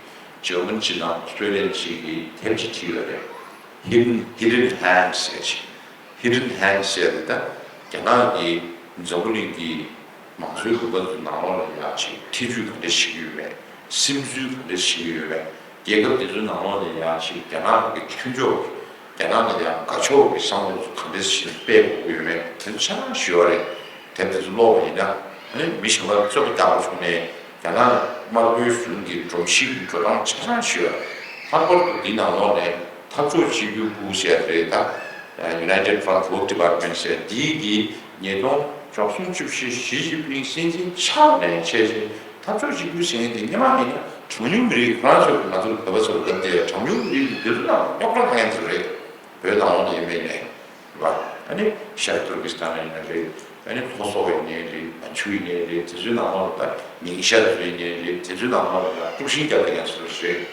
ཀྱིས་འཇར་མན་ཅིག་དང་ཨོ་སི་ཊྲེ་ལི་ཡན་ཅིག་གིས་དེབ་ཅིག་བྲིས་ཡོད་རེད། Hidden Hand ཟེར་ཅིག Hidden Hand ཟེར་ཡ་དེ་ད་རྒྱ་ནག་གིས་འཛམ་བུ་གླིང་གི་མང་གཙོའི་ལུང་པ་ཚོའི་ནང་ལོགས་ལ་ཡ་ཅིག་ཐེ་ཇུས་ག་འདྲ་བྱེད་ཀྱི་ཡོད་མེད། སིམ་འཛུལ་ག་འདྲ་བྱེད་ཀྱི་ཡོད་མེད། རྒྱལ་ཁབ་དེ་ཚོའི་ནང་ལོགས་ལ་ཡ་ཅིག་རྒྱ་ནག་གི་མཐུན་ཕྱོགས། རྒྱ་ནག་ལ་ཡ་དགའ་ཕྱོགས་ཀྱི་བསམ་བློ་ཚོ་ག་འདྲ་ཞིག་སྤེལ་དགོས་ཀྱི་ཡོད་མེད། དེ་ཚོ་ཆ་ཚང་ཞུ་བ་རེད། དེབ་དེ་ཚོ་ཀློག་པ་ཡིན་ན། ཨ་ ཨ་ནི་མི་གཞན་པར་རྩོད་པ་རྒྱག་པ་བྱུང་ནས་རྒྱ་ནག་དམར་པོའི་གཞུང་གི་སྒྲོམ་གཞི་གི་འགྲོ་སྟངས་ཆ་ཚང་ཞིག་ཡོད། ལྷག་པར་དུ་འདི་ནང་ལོགས་ནས་འཐབ་ཕྱོགས་གཅིག་གྱུར་པུའུ་ཟེར་རེད་ད། United Front War Department ཟེར་འདིའི་གི་ཉིས་སྟོང་བཅུ་གསུམ་བཅུ་བཞི་ཞི་ཅིན་ཕིང་སྲིད་འཛིན་ཆགས་ནས་བྱས་རྗེས་འཐབ་ཕྱོགས་གཅིག་གྱུར་ཟེར་མཁན་དེ་སྔོན་མ་ཡིན་ན་གྲངས་ཉུང་མི་རིགས་ཁོ་རང་ཚོ་ང་ཚོ་བོད་པ་ཚོ་ལ་སྟབས་བདེ་གྲངས་ཉུང་མི་རིགས་དེ་ཚོ་ནང་རྙོག་དྲ་གཏོང་མཁན་ཚོ་རེད། བོད་ནང་ལོགས་ནས་ཡིན་པ་ཡིན་ནའི་རེད་པ། ཨ་ནི་ཤར་ཏུར་ཀི་སི་ཐན་ཡིན་ན་རེད། ཨ་ནི་ལྷོ་སོག་ཡིན་ནའི་རེད། མན་ཇུ་ཡིན་ནའི་རེད། དེ་ཚོའི་ནང་ལོགས་ལ་ཉིང་ཤར་ཚོ་ཡིན་ནའི་རེད། དེ་ཚོའི་ནང་ལོགས་ལ་དཀྲུག་ཤིང་རྒྱག་མཁན་ཚོ་རེད།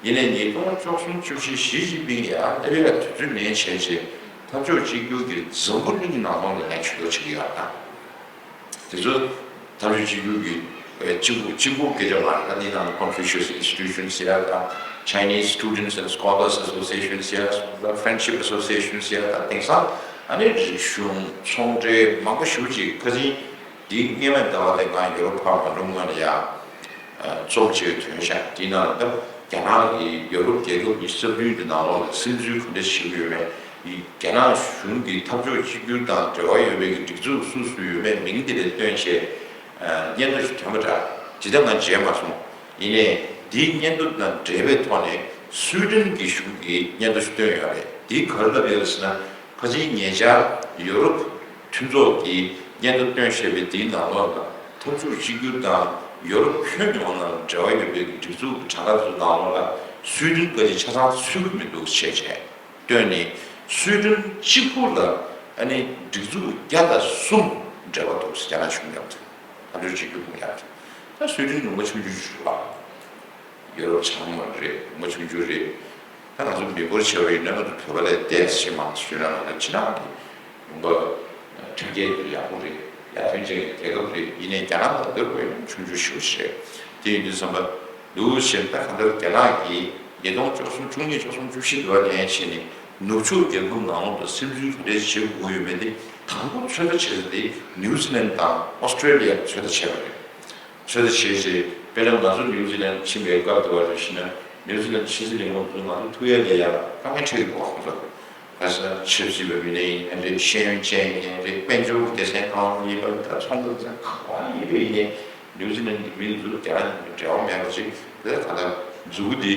ཡིན་ནའི་ཉིས་སྟོང་བཅུ་གསུམ་བཅུ་བཞི་ཞི་ཅིན་ཕིང་ཡང་སླེབས་ཡ་དུས་ཚོད་ནས་བྱས་རྗེས་འཐབ་ཕྱོགས་གཅིག་གྱུར་གྱི་འཛམ་བུ་གླིང་གི་ནང་ལོགས་ལ་ཡང་ཇུས་གཏོགས་བྱེད་ཀྱི་ཡོད་ན། དེ་ཚོ་འཐབ་ཕྱོགས་གཅིག་གྱུར་གྱི་ཨེ་གཅིག་པུ་གཅིག་པུ་སྐད་ཆ་མ་རེད། ད་འདི་ནང་Confucius Institution ཟེར་ཡ་དང་Chinese Students and Scholars Association ཟེར་ཡ་དང་Friendship Association ཟེར་ཡ་དང་། དེང་སང་ཨ་ནི་རིག་གཞུང་ཚོང་འབྲེལ་མང་པོ་ཞེ་པོ་ཅིག་ཁ་སང་འདིའི་སྔོན་མའི་ཟླ་བ་དེ་ང་ཡུ་རོབ་ཕར་མ་འགྲོ་སྔོན་ལ་ཡ། ཚོགས་ཆེན་ཐོན་ཤག་དེའི་ནང་ལ་སྐབས་རྒྱ་ནག་གིས་ཡོ་རོབ་རྒྱལ་ཁབ་ཉི་ཤུ་རྩ་བདུན་གྱི་ནང་ལོགས་ལ་སིམ་འཛུལ་ག་འདྲ་བྱེད་ཀྱི་ཡོད་མེད། རྒྱ་ནག་གཞུང་གིས་འཐབ་ཕྱོགས་གཅིག་གྱུར་དང་འབྲེལ་བ་ཡོད་པའི་གི་སྒྲིག་འཛུགས་སུ་སུ་ཡོད་མེད་མིང་དེ་ལས་བཏོན་བྱས་སྙན་ཐོ་ཞིག་ཐོན་པ་འདྲ། ཇི་ལྟར་ང་མཇལ་མ་སོང་། ཡིན་ནའི་འདིའི་སྙན་ཐོ་དང་འབྲེལ་བའི་ཐོག་ནས་སུའི་ཌེན་གྱི་གཞུང་གིས་སྙན་ཐོ་ཞིག་བཏོན་ཡོད་རེད། འདིས་ག་རེ་ལབ་ཡོད་ཟེར་ན། ཕལ་ཆེར་ཉེ་ཆར་ཡོ་རོབ་མཐུན་ཚོགས་ཀྱིས་སྙན་ཐོ་བཏོན་བཞག་པའི་འདིའི་ནང་ལོགས་ལ་འཐབ་ཕྱོགས་གཅིག་གྱུར་དང་ཡོ་རོབ་ཁྱོན་ཡོངས་ནང་འབྲེལ་བ་ཡོད་པའི་སྒྲིག་འཛུགས་ཀྱི་གྲངས་ཀ་ཚོའི་ནང་ལོགས་ལ་སུའི་ཌེན་བཀའ་ཁྲི་ཆ་ཚང་ཚུད་ཀྱི་མི་འདུག་ཅེས་བྱས་བཏོན་ནས། སུའི་ཌེན་གཅིག་པུ་ལ་ཨ་ནི་སྒྲིག་འཛུགས་བརྒྱ་དང་གསུམ་འབྲེལ་བ་འདུག་ཟེར། རྒྱ་ནག་གཞུང་ཡང་འཐབ་ཕྱོགས་གཅིག་གྱུར་གསུམ་ཡང་། ད་སུའི་ཌེན་ལུང་པ་ཆུང་ཆུང་ཞིག་རེད་པ། ཡུ་རོབ་ཚང་མ་རེད། ལུང་པ་ཆུང་ཆུང་རེད། ད་ང་ཚོ་མི་འབོར་ཆེ་བ་ཡིན་ན་ང་ཚོ་བོད་པ་ལས་ཏོག་ཙམ་མང་ཤོས་ན་ང་ཚོ་ཕྱི་ནང་གི་ལུང་པ་མཐུན་རྐྱེན་དེ་ཡག་པོ་རེད། ཡར་ཐོན་ཅན་གྱི་རྒྱལ་ཁབ་རེད། ཡིན་ནའི་རྒྱ་ནག་དང་བསྡུར་བ་ཡིན་ན་ཆུང་ཆུང་ཞེ་པོ་ཞིག་རེད། དེ་ཡིན་དུས་ཙམ་པ་འདུག་བྱས་ད་གང་ལྟར་རྒྱ་ནག་གིས་ཉིས་སྟོང་བཅུ་གསུམ་བཅུ་གཉིས་བཅུ་གསུམ་བཅུ་བཞི་འདྲ་བ་ནས་བྱས་ནས་ནུབ་ཕྱོགས་རྒྱལ་ཁབ་ནང་ལོགས་དུ་སིམ་འཛུལ་ག་འདྲས་བྱེད་དགོས་ཡོད་མེད་དེ་དང་པོ་ཚོད་ལྟ་བྱེད་ས་དེ་ནིའུ་ཛི་ལན་དང་ཨོ་སི་ཀྲེ་ལི་ཡར་ཚོད་ལྟ་བྱས་པ་རེད། ཚོད་ལྟ་བྱས་རྗེས་དཔེར་ན་ང་ཚོ་ནིའུ་ཛི་ལན་ཕྱིན་པའི་སྐབས་དུ་བ་རེ་བཞིན་ན་ནིའུ་ཛི་ལན་ཕྱི་སྲིད་ལས་ཁུངས་ཚོས་ང་ཚོ་ཐུག་ཡ་ལས་ཡ་དཀའ་ངལ་འཕྲད་ཀྱི་འདུག་ཁོང་ཚོ་ག་ས་ཆབ་སྲིད་པ་མི་སྣ་ཡིན་ནའི་རེད། ཤེས་ཡོན་ཅན་ཡིན་ནའི་རེད། དཔལ་འབྱོར་གྱི་སྡེ་ཚན་གང་ཡིན་པ་ད་ཚོང་དོན་ཚན་གང་ཡིན་པ་ཡིན་ནའི་ནིའུ་ཛི་ལན་གྱི་མི་ཚོ་རྒྱ་ནག་གི་འབྲེལ་བ་མེད་པ་ཅིག་དེ་ག་ད་མཛུབ་གུ་འདི་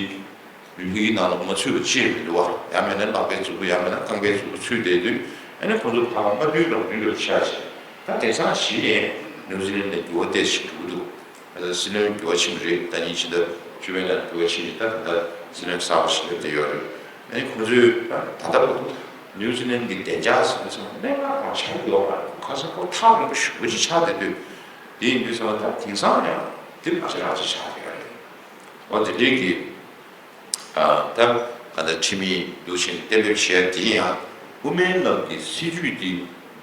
ལུས་ཀྱི་ནང་ལ་མ་ཚུད་པ་ཅིག་མི་འདུག་བ། ཡང་མིན་ན་ལག་པའི་མཛུབ་གུ་ཡང་མིན་ན་རྐང་པའི་མཛུབ་གུ་ཚུད་བསྡད་དུས་ཨ་ནི་ཁོང་ཚོ་ཕར་མ་བསྡུས་རང་བསྡུས་ལ་ཆགས་ཤིང་། ད་དེང་སང་གཞི་ནས་ནིའུ་ཛི་ལན་ལ་འགྱུར་བ་ཏོག་ཙམ་འགྲོ་གི་འདུག་ད་སྲིད་བློན་འགྱུར་བ་ཕྱིན་པ་རེད། ཟླ་ཉིན་ཕྱི་ཟླ་བཅུ་པའི་ནང་འགྱུར་བ་ཕྱིན་ནས་ད་ད་ལྟ་སྲིད་བློན་གསར་པ་ཞིག་སླེབས་བསྡད་ཡོད་རེད། ཨ་ནི་ཁོང་ཚོས་ད་ད་ལྟ་བར་དུ་ནིའུ་ཛི་ལན་གྱི་བདེ་འཇགས་ཟེར་ན་ཚང་མ་གནད་འགག་གང་ཆགས་ཡོད་མ་རེད། ཁ་སང་ཁོ་ཐག་རིང་པོ་ཞེ་པོ་ཅིག་ཆགས་བསྡད་དུས་དེ་ཡིན་དུས་ཚང་མ་ད་དེང་སང་ཡང་དེ་ཕལ་ཆེར་རང་ཆ་ཆགས་བསྡད་ཡོད་རེད། འོ་དེ་འདྲའི་གི་ཨ་ད་ག་ད་ཁྲིམས་ཡིག་འདུག་བྱས་ནས་གཏན་འབེབས་བྱས་དེ་ཡང་དབུ་མའི་ལམ་གྱི་སྲིད་བྱུས་འདི་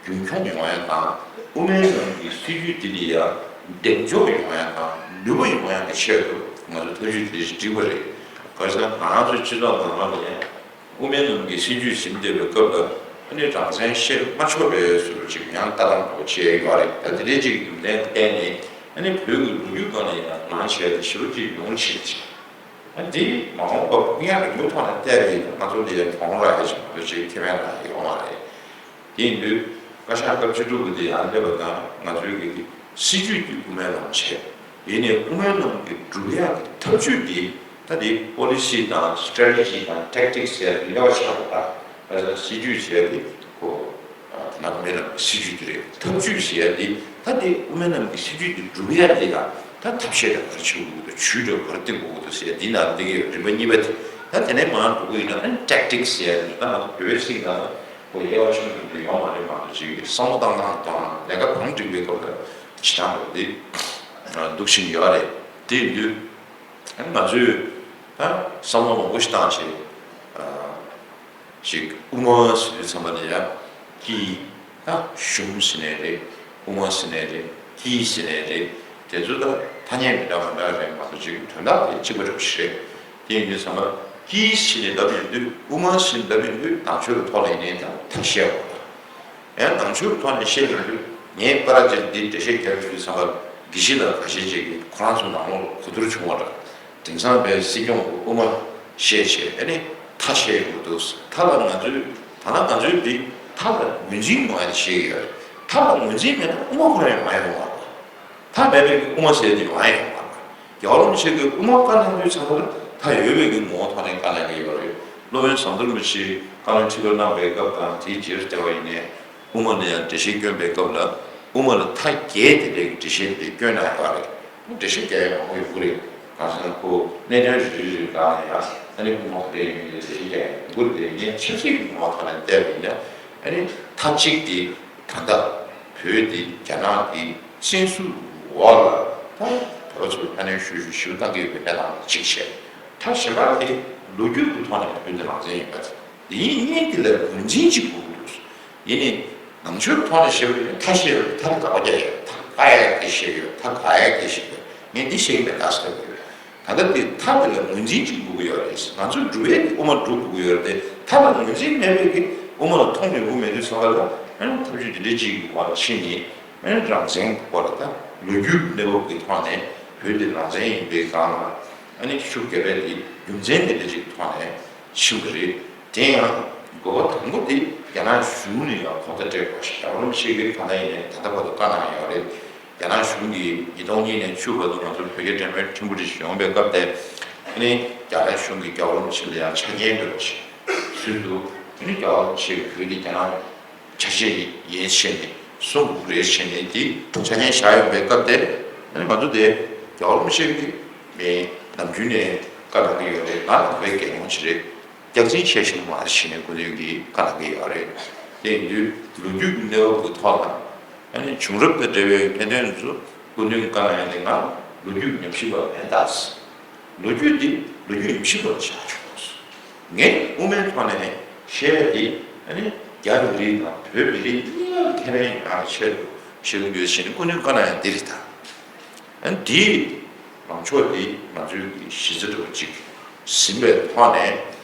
རྒྱུན་འཁྱོངས་ཡོང་ཡ་དང་། དབུ་མའི་ལམ་གྱི་སྲིད་བྱུས་འདི་ལ་ཡང་གདེང་འཇོག་ཡོང་ཡ་དང་ནུས་པ་ཡོང་ཡ་གི་ཆེད་དུ་ང་ཚོ་ཐབས་ཇུས་དེ་འདྲ་ཞིག་བསྒྲིགས་པ་རེད། ག་རེ་ཟེར་ན་ང་རང་ཚོའི་སྤྱི་ཚོགས་ནང་ལོགས་ལ་ཡང་དབུ་མའི་ལམ་གྱི་སྲིད་བྱུས་ཟིན་བསྡད་པའི་སྐབས་ལ་ཨ་ནི་རང་བཙན་བཤད་མ་ཆོག་པའི་བཟོ་འདྲ་ཅིག་ཡང་ལྟ་སྟངས་འདྲ་བོ་བྱས་ཡོད་རེད། ད་དེ་འདྲའི་ཅིག་རྒྱུ་མཚན་བརྟེན་ནས་ཨ་ནི་བོད་ཀྱི་ལོ་རྒྱུས་སྒང་ལ་ཡང་ང་བྱས་ཏེ་ཞེ་པོ་ཅིག་ཡོང་ཕྱིན་ཅིག་ཨ་འདི་མ་འོངས་པ་དཔུང་ཡག་གི་མུ་ཐོག་ནས་བལྟས་པ་ཡིན་ན་ང་ཚོ་འདི་ཡང་གྲོང་ར་ཡ་ཞིག་མ་གཏོགས་ཅིག་ཁེ་ཕན་ར་ཡོང་བ་རེད། དེ་ཡིན་དུས་བཀའ་ཤག་སྐབས་བཅུ་དྲུག་གི་འདི་ཡང་སླེབས་པ་དང་ང་ཚོའི་གི་སྲིད་བྱུས་འདི་དབུ་མའི་ལམ་བྱས། ཡིན་ནའི་དབུ་མའི་ལམ་གྱི་སྒྲུབ་ཡག་གི་ཐབས་ཇུས་འདི་ད་འདི་པོ་ལི་སི་དང་སི་ཊེ་རེ་ཊི་ཇི་དང་ཊེག་ཊིག་སི་ཟེར་ཡག་འདི་སླེབས་པ་ཆགས་པ་དང་ང་ཚོ་སྲིད་བྱུས་ཟེར་ཡག་འདི་ཁོ། ད་ནང་དབུ་མའི་ལམ་གྱི་སྲིད་བྱུས་དེ་རེད། ཐབས་ཇུས་ཟེར་ཡ་དེ་ད་དེ་དབུ་མའི་ལམ་གྱི་སྲིད་བྱུས་དེ་སྒྲུབ་ཡ་དེ་ལ་ད་ཐབས་ཤེས་དེ་ག་རེ་བྱེད་དགོས་འདུག་ཇུས་དེ་ག་རེ་བཏིང་དགོས་འདུག་ཟེར་ཡ་དེ་ནང་འདི་གའི་རིམ་པ་གཉིས་པ་དེ། ད་དེ་ནས་མར་འགྲོ་གི་ཡིན་ན་ཨ་ནི་ཊེག་ཊིག་ཟེར་ཡ་དེ་ད་ང་ཚོ་བོད་པའི་ཚིག་ནང་ཁོ་དབྱེ་བ་ཆུང་ཆུང་དེ་ཡོང་མ་རེད། མ་གཏོགས་ཅིག་བསམ་བློ་བཏང་སྟངས་དང་ལས་ཀ་གང་སྒྲིག་པའི་སྐབས་ལ་བྱེད་སྟངས་དེ་འདུག་བཞིན་ཡོད་རེད། དེ་ཡིན་དུས་ཨ་ནི་ང་ཚོས་ད་བསམ་བློ་མང་པོ་ཞིག་བཏང་བྱས། ཞིག་དབུ་མ་ཟེར་དུས་ཙམ་པ་ལ་ཡང་ཀྱི་ད་གཞུང་ཟེར་ནའི་རེད། དབུ་མ་ཟེར་ནའི་རེད། ཀྱི་ཟེར་ནའི་རེད། དེ་ཚོ་ད་ཐ་སྙད་མི་འདྲ་མི་འདྲ་རེད་མ་གཏོགས་ཅིག་དོན་དག་དེ་གཅིག་པ་འདྲ་པོ་ཞིག་རེད། དེ་ཡིན་དུས་ཙམ་པ་ཀྱི་ཟེར་ནས་ལབ་ཡོང་དུས་དབུ་མ་ཟེར་ནས་ལབ་ཡོང་དུས་ནང་ཆོས་ཀྱི་ཐོག་ལ་ཡིན་ནའི་ད་ཐབས་ཤེས་པ་དང་། ཡང་ནང་ཆོས་ཀྱི་ཐོག་ནས་བཤད་ཡོང་དུས་ངས་པ་ར་ཅིར་འདི་འགྲེལ་བཤད་རྒྱག་ཡོང་དུས་ཙམ་པ་དགེ་བཤེས་ལགས་ཁ་ཤས་ཅིག་གིས་ཁོ་རང་ཚོ་ནང་ལོགས་ལ་གོ་བསྡུར་བྱུང་བ་ལ། དེང་སང་བའི་སྲིད་སྐྱོང་གི་དབུ་མ་བཤད་བྱས་ཨ་ནི་མཐའ་བཤད་དགོས་འདུག་མཐའ་ལ་ང་ཚོས་ད་ལྟ་ང་ཚོས་འདི་མཐའ་ལ་ངོས་འཛིན་ཡོང་ཡ་བཤད་ཀྱི་ཡོད་རེད། མཐའ་ལ་ངོས་འཛིན་མེད་ན་དབུ་མ་ཁོ་རང་ཡང་མ་ཡོང་བ་རེད། མཐའ་མེད་པའི་དབུ་མ་ཟེར་དེ་ཡོང་ཡ་ཡོད་མ་རེད། རྒྱལ་བ་རིན་པོ་ཆེ་གིས་དབུ་མ་བཀའ་གནང་དུས་ཙམ་པ་ལ་མཐའ་ཡོད་པའི་གི་ངོ་བོ་ཐོག་ནས་བཀའ་གནང་གི་ཡོད་རེད། སློབ་དཔོན་ཟམ་གདོང་རིན་པོ་ཆེས་བཀའ་ལན་ཁྲི་ལོར་གནང་བའི་སྐབས་དང་དེའི་རྗེས་སུ་བལྟས་པ་ཡིན་ནའི། དབུ་མ་ལ་ཡང་འགྲེལ་བཤད་བསྐྱོན་པའི་སྐབས་ལ། དབུ་མ་ལ་མཐའ་བརྒྱད་དེ་འདྲའི་འགྲེལ་བཤད་དེ་བསྐྱོན་གནང་ཡོད་རེད། འགྲེལ་བཤད་རྒྱག་ཡ་མང་པོ་ཡོད་ཀྱི་རེད། གང་ཟེར་ན་ཁོ་གནས་དོན་རེ་རེ་རེ་སྒང་ལ་ཡང་ཨ་ནི་དབུ་མ་ག་རེ་ཡིན་མིན་ལ་འགྲེལ་བཤད་རྒྱག་ཡ་ཡོད་ཀྱི་རེད། ཡིན་ནའི་ཆབ་སྲིད་ཀྱི་ངོ་བོ་ཐོག་ནས་བལྟས་པ་ཡིན་ན། ཨ་ནི་མཐའ་གཅིག་དེ་ད་ལྟ་བོད་དེ་རྒྱ་ནག་གི་སྲིད་ཟུར་འོག་ལ་ད་བོད་ཚོས་ཕ་ནས་ཞུ་ཞུ་ཞུ་བཏང་གི་ཡོད་པའི་གནས་སྟངས་གཅིག་བྱས། མཐའ་གཞན་པ་དེ་ལོ་རྒྱུས་ཀྱི་ཐོག་ནས་བོད་དེ་རང་བཙན་ཡིན་པ་དེ། དེ་ཡིན་ནའི་དེ་ལ་ངོས་འཛིན་གཅིག་དགོས་ཀྱི་འདུག་ཡིན་ནའི་ནང་ཆོས་ཀྱི་ཐོག་ནས་བཤད་པ་ཡིན་ན། མཐའ་བཤད་པ་ཡིན་ན་མཐའ་དགག་པ་རྒྱག་ཡ་ཡོད། མཐའ་བཀག་ཡ་དེ་བཤད་ཡོད། མཐའ་དགག་ཡ་དེ་བཤད་ཡོད། ངས་འདི་བཤད་ཀྱི་མེད་ད་ཟེར་གྱི་ཡོད། ད་ལྟ་འདི་མཐའ་འདི་ལ་ངོས་འཛིན་གཅིག་དགོས་ཀྱི་ཡོད་རེད། ང་ཚོ་སྒྲུབ་ཡས་དེ་དབུ་མ་སྒྲུབ་དགོས་ཀྱི་ཡོད་རེད་དེ། མཐའ་ལ་ངོས་འཛིན་མེད་པའི་གི་དབུ་མ་ལ་མཐོང་མི་དགོས་མེད་དུས་ཙམ་པ་ལ། ཨ་ནི་ཐབས་ཇུས་འདི་འདྲ་གཅིག་གི་འོག་ལ་ཕྱིན་ནས། ཨ་ནི་རང་བཙན་སྐོར་ལ་ད་ལོ་རྒྱུས་གནས་བབ་ཀྱི་ཐོག་ནས་བོད་འདི་རང་བཙན་ཡིན་པའི་སྒང་ལ། ཨ་ནི་ཤུགས་རྒྱབ་པ་དེ་རྒྱུ་མཚན་དེ་འདྲ་ཅིག་ཐོག་ནས་ཕྱིན་པ་རེད། དེ་ཡང་དགོས་པ་དང་པོ་དེ་རྒྱ་ནག་གཞུང་ནས་ཡང་གོ་བརྡ་སྤྲད་དགོས་ཤིང་། རྒྱལ་བ་རིན་པོ་ཆེ་གིས་གང་ལྟར་ཡིན་ནའི་ད་ལྟ་བར་དུ་བཀའ་གནང་ཡོད་རེད། རྒྱ་ནག་གཞུང་གིས་ཉིས་སྟོང་གཉིས་ནས་བཅུ་བར་དུ་ང་ཚོ་བོད་རྒྱ་འབྲེལ་མོལ་ཕྲན་བུ་རེ་ཞིག་ཡོང་བའི་སྐབས་དེ། ཨ་ནི་རྒྱ་ནག་གཞུང་གིས་རྒྱལ་བ་རིན་པོ་ཆེ་ལ་ཡང་ཆ་རྐྱེན་འདོན་པ་ཞིག་ཚུལ་དུ། ཨ་ནི་རྒྱལ་བ་རིན་པོ་ཆེ་གིས་བོད་འདི་རྒྱ་ནག་ཆ་ཤས་ཡིན་བྱས་ནས་སྲུང་དགོས་རེད་བྱས་ནས། དེ་ཆ་རྐྱེན་བཞག་ཡོད་པའི་སྐབས་དེ། ཨ་ནི་ང་ཚོ་དེ་རྒྱལ་བ་རིན་པོ་ཆེ་གིས་མི་ནམ་རྒྱུན་ནས་བཀའ་གནང་གི་ཡོད་རེད། ང་རང་བོད་རྒྱལ་ཡོངས་ཀྱི་རེད། རྒྱག་འཛིན་བྱས་ཤིང་མ་རེད་བྱས་ནས་སྐུ་མདུན་གྱིས་བཀའ་གནང་གི་ཡོད་རེད། དེ་ཡིན་དུས་ལོ་རྒྱུས་ཀྱི་གནས་བབ་ཀྱི་ཐོག་ལ། ཨ་ནི་བྱུང་རབས་དང་འབྲེལ་བའི་གནད་དོན་ཚོ་སྐུ་མདུན་གྱིས་བཀའ་གནང་ཡ་དེ་ང་ལོ་རྒྱུས་ཉམས་ཞིབ་པ་མིན་ད། ལོ་རྒྱུས་འདི་ལོ་རྒྱུས་ཉམས་ཞིབ་པ་ལ་བཞག་ཆོག་ངས་དབུ་མའི་ཐོག་ནས་བཤད་ཡ་དེ། ཨ་ནི་རྒྱ་མི་རིགས་དང་བོད་མི་རིགས་གཉིས་ཀ་ལ་ཁེ་ཕན་ཡོང་ཡ་ཆེད་དུ་བཤད་ཀྱི་ཡོད་ཟེར་ནས་སྐུ་མདུན་གྱིས་བཀའ་གནང་ཡ་འདི་རེད་ད། ཨ་ནི་དེའི་ལངས་ཕྱོགས་དེ་ང་ཚོའི་གི་གཞི་རྩ་འདྲ་བོ་ཅིག་ཟིན་པའི་ཐོག་ནས།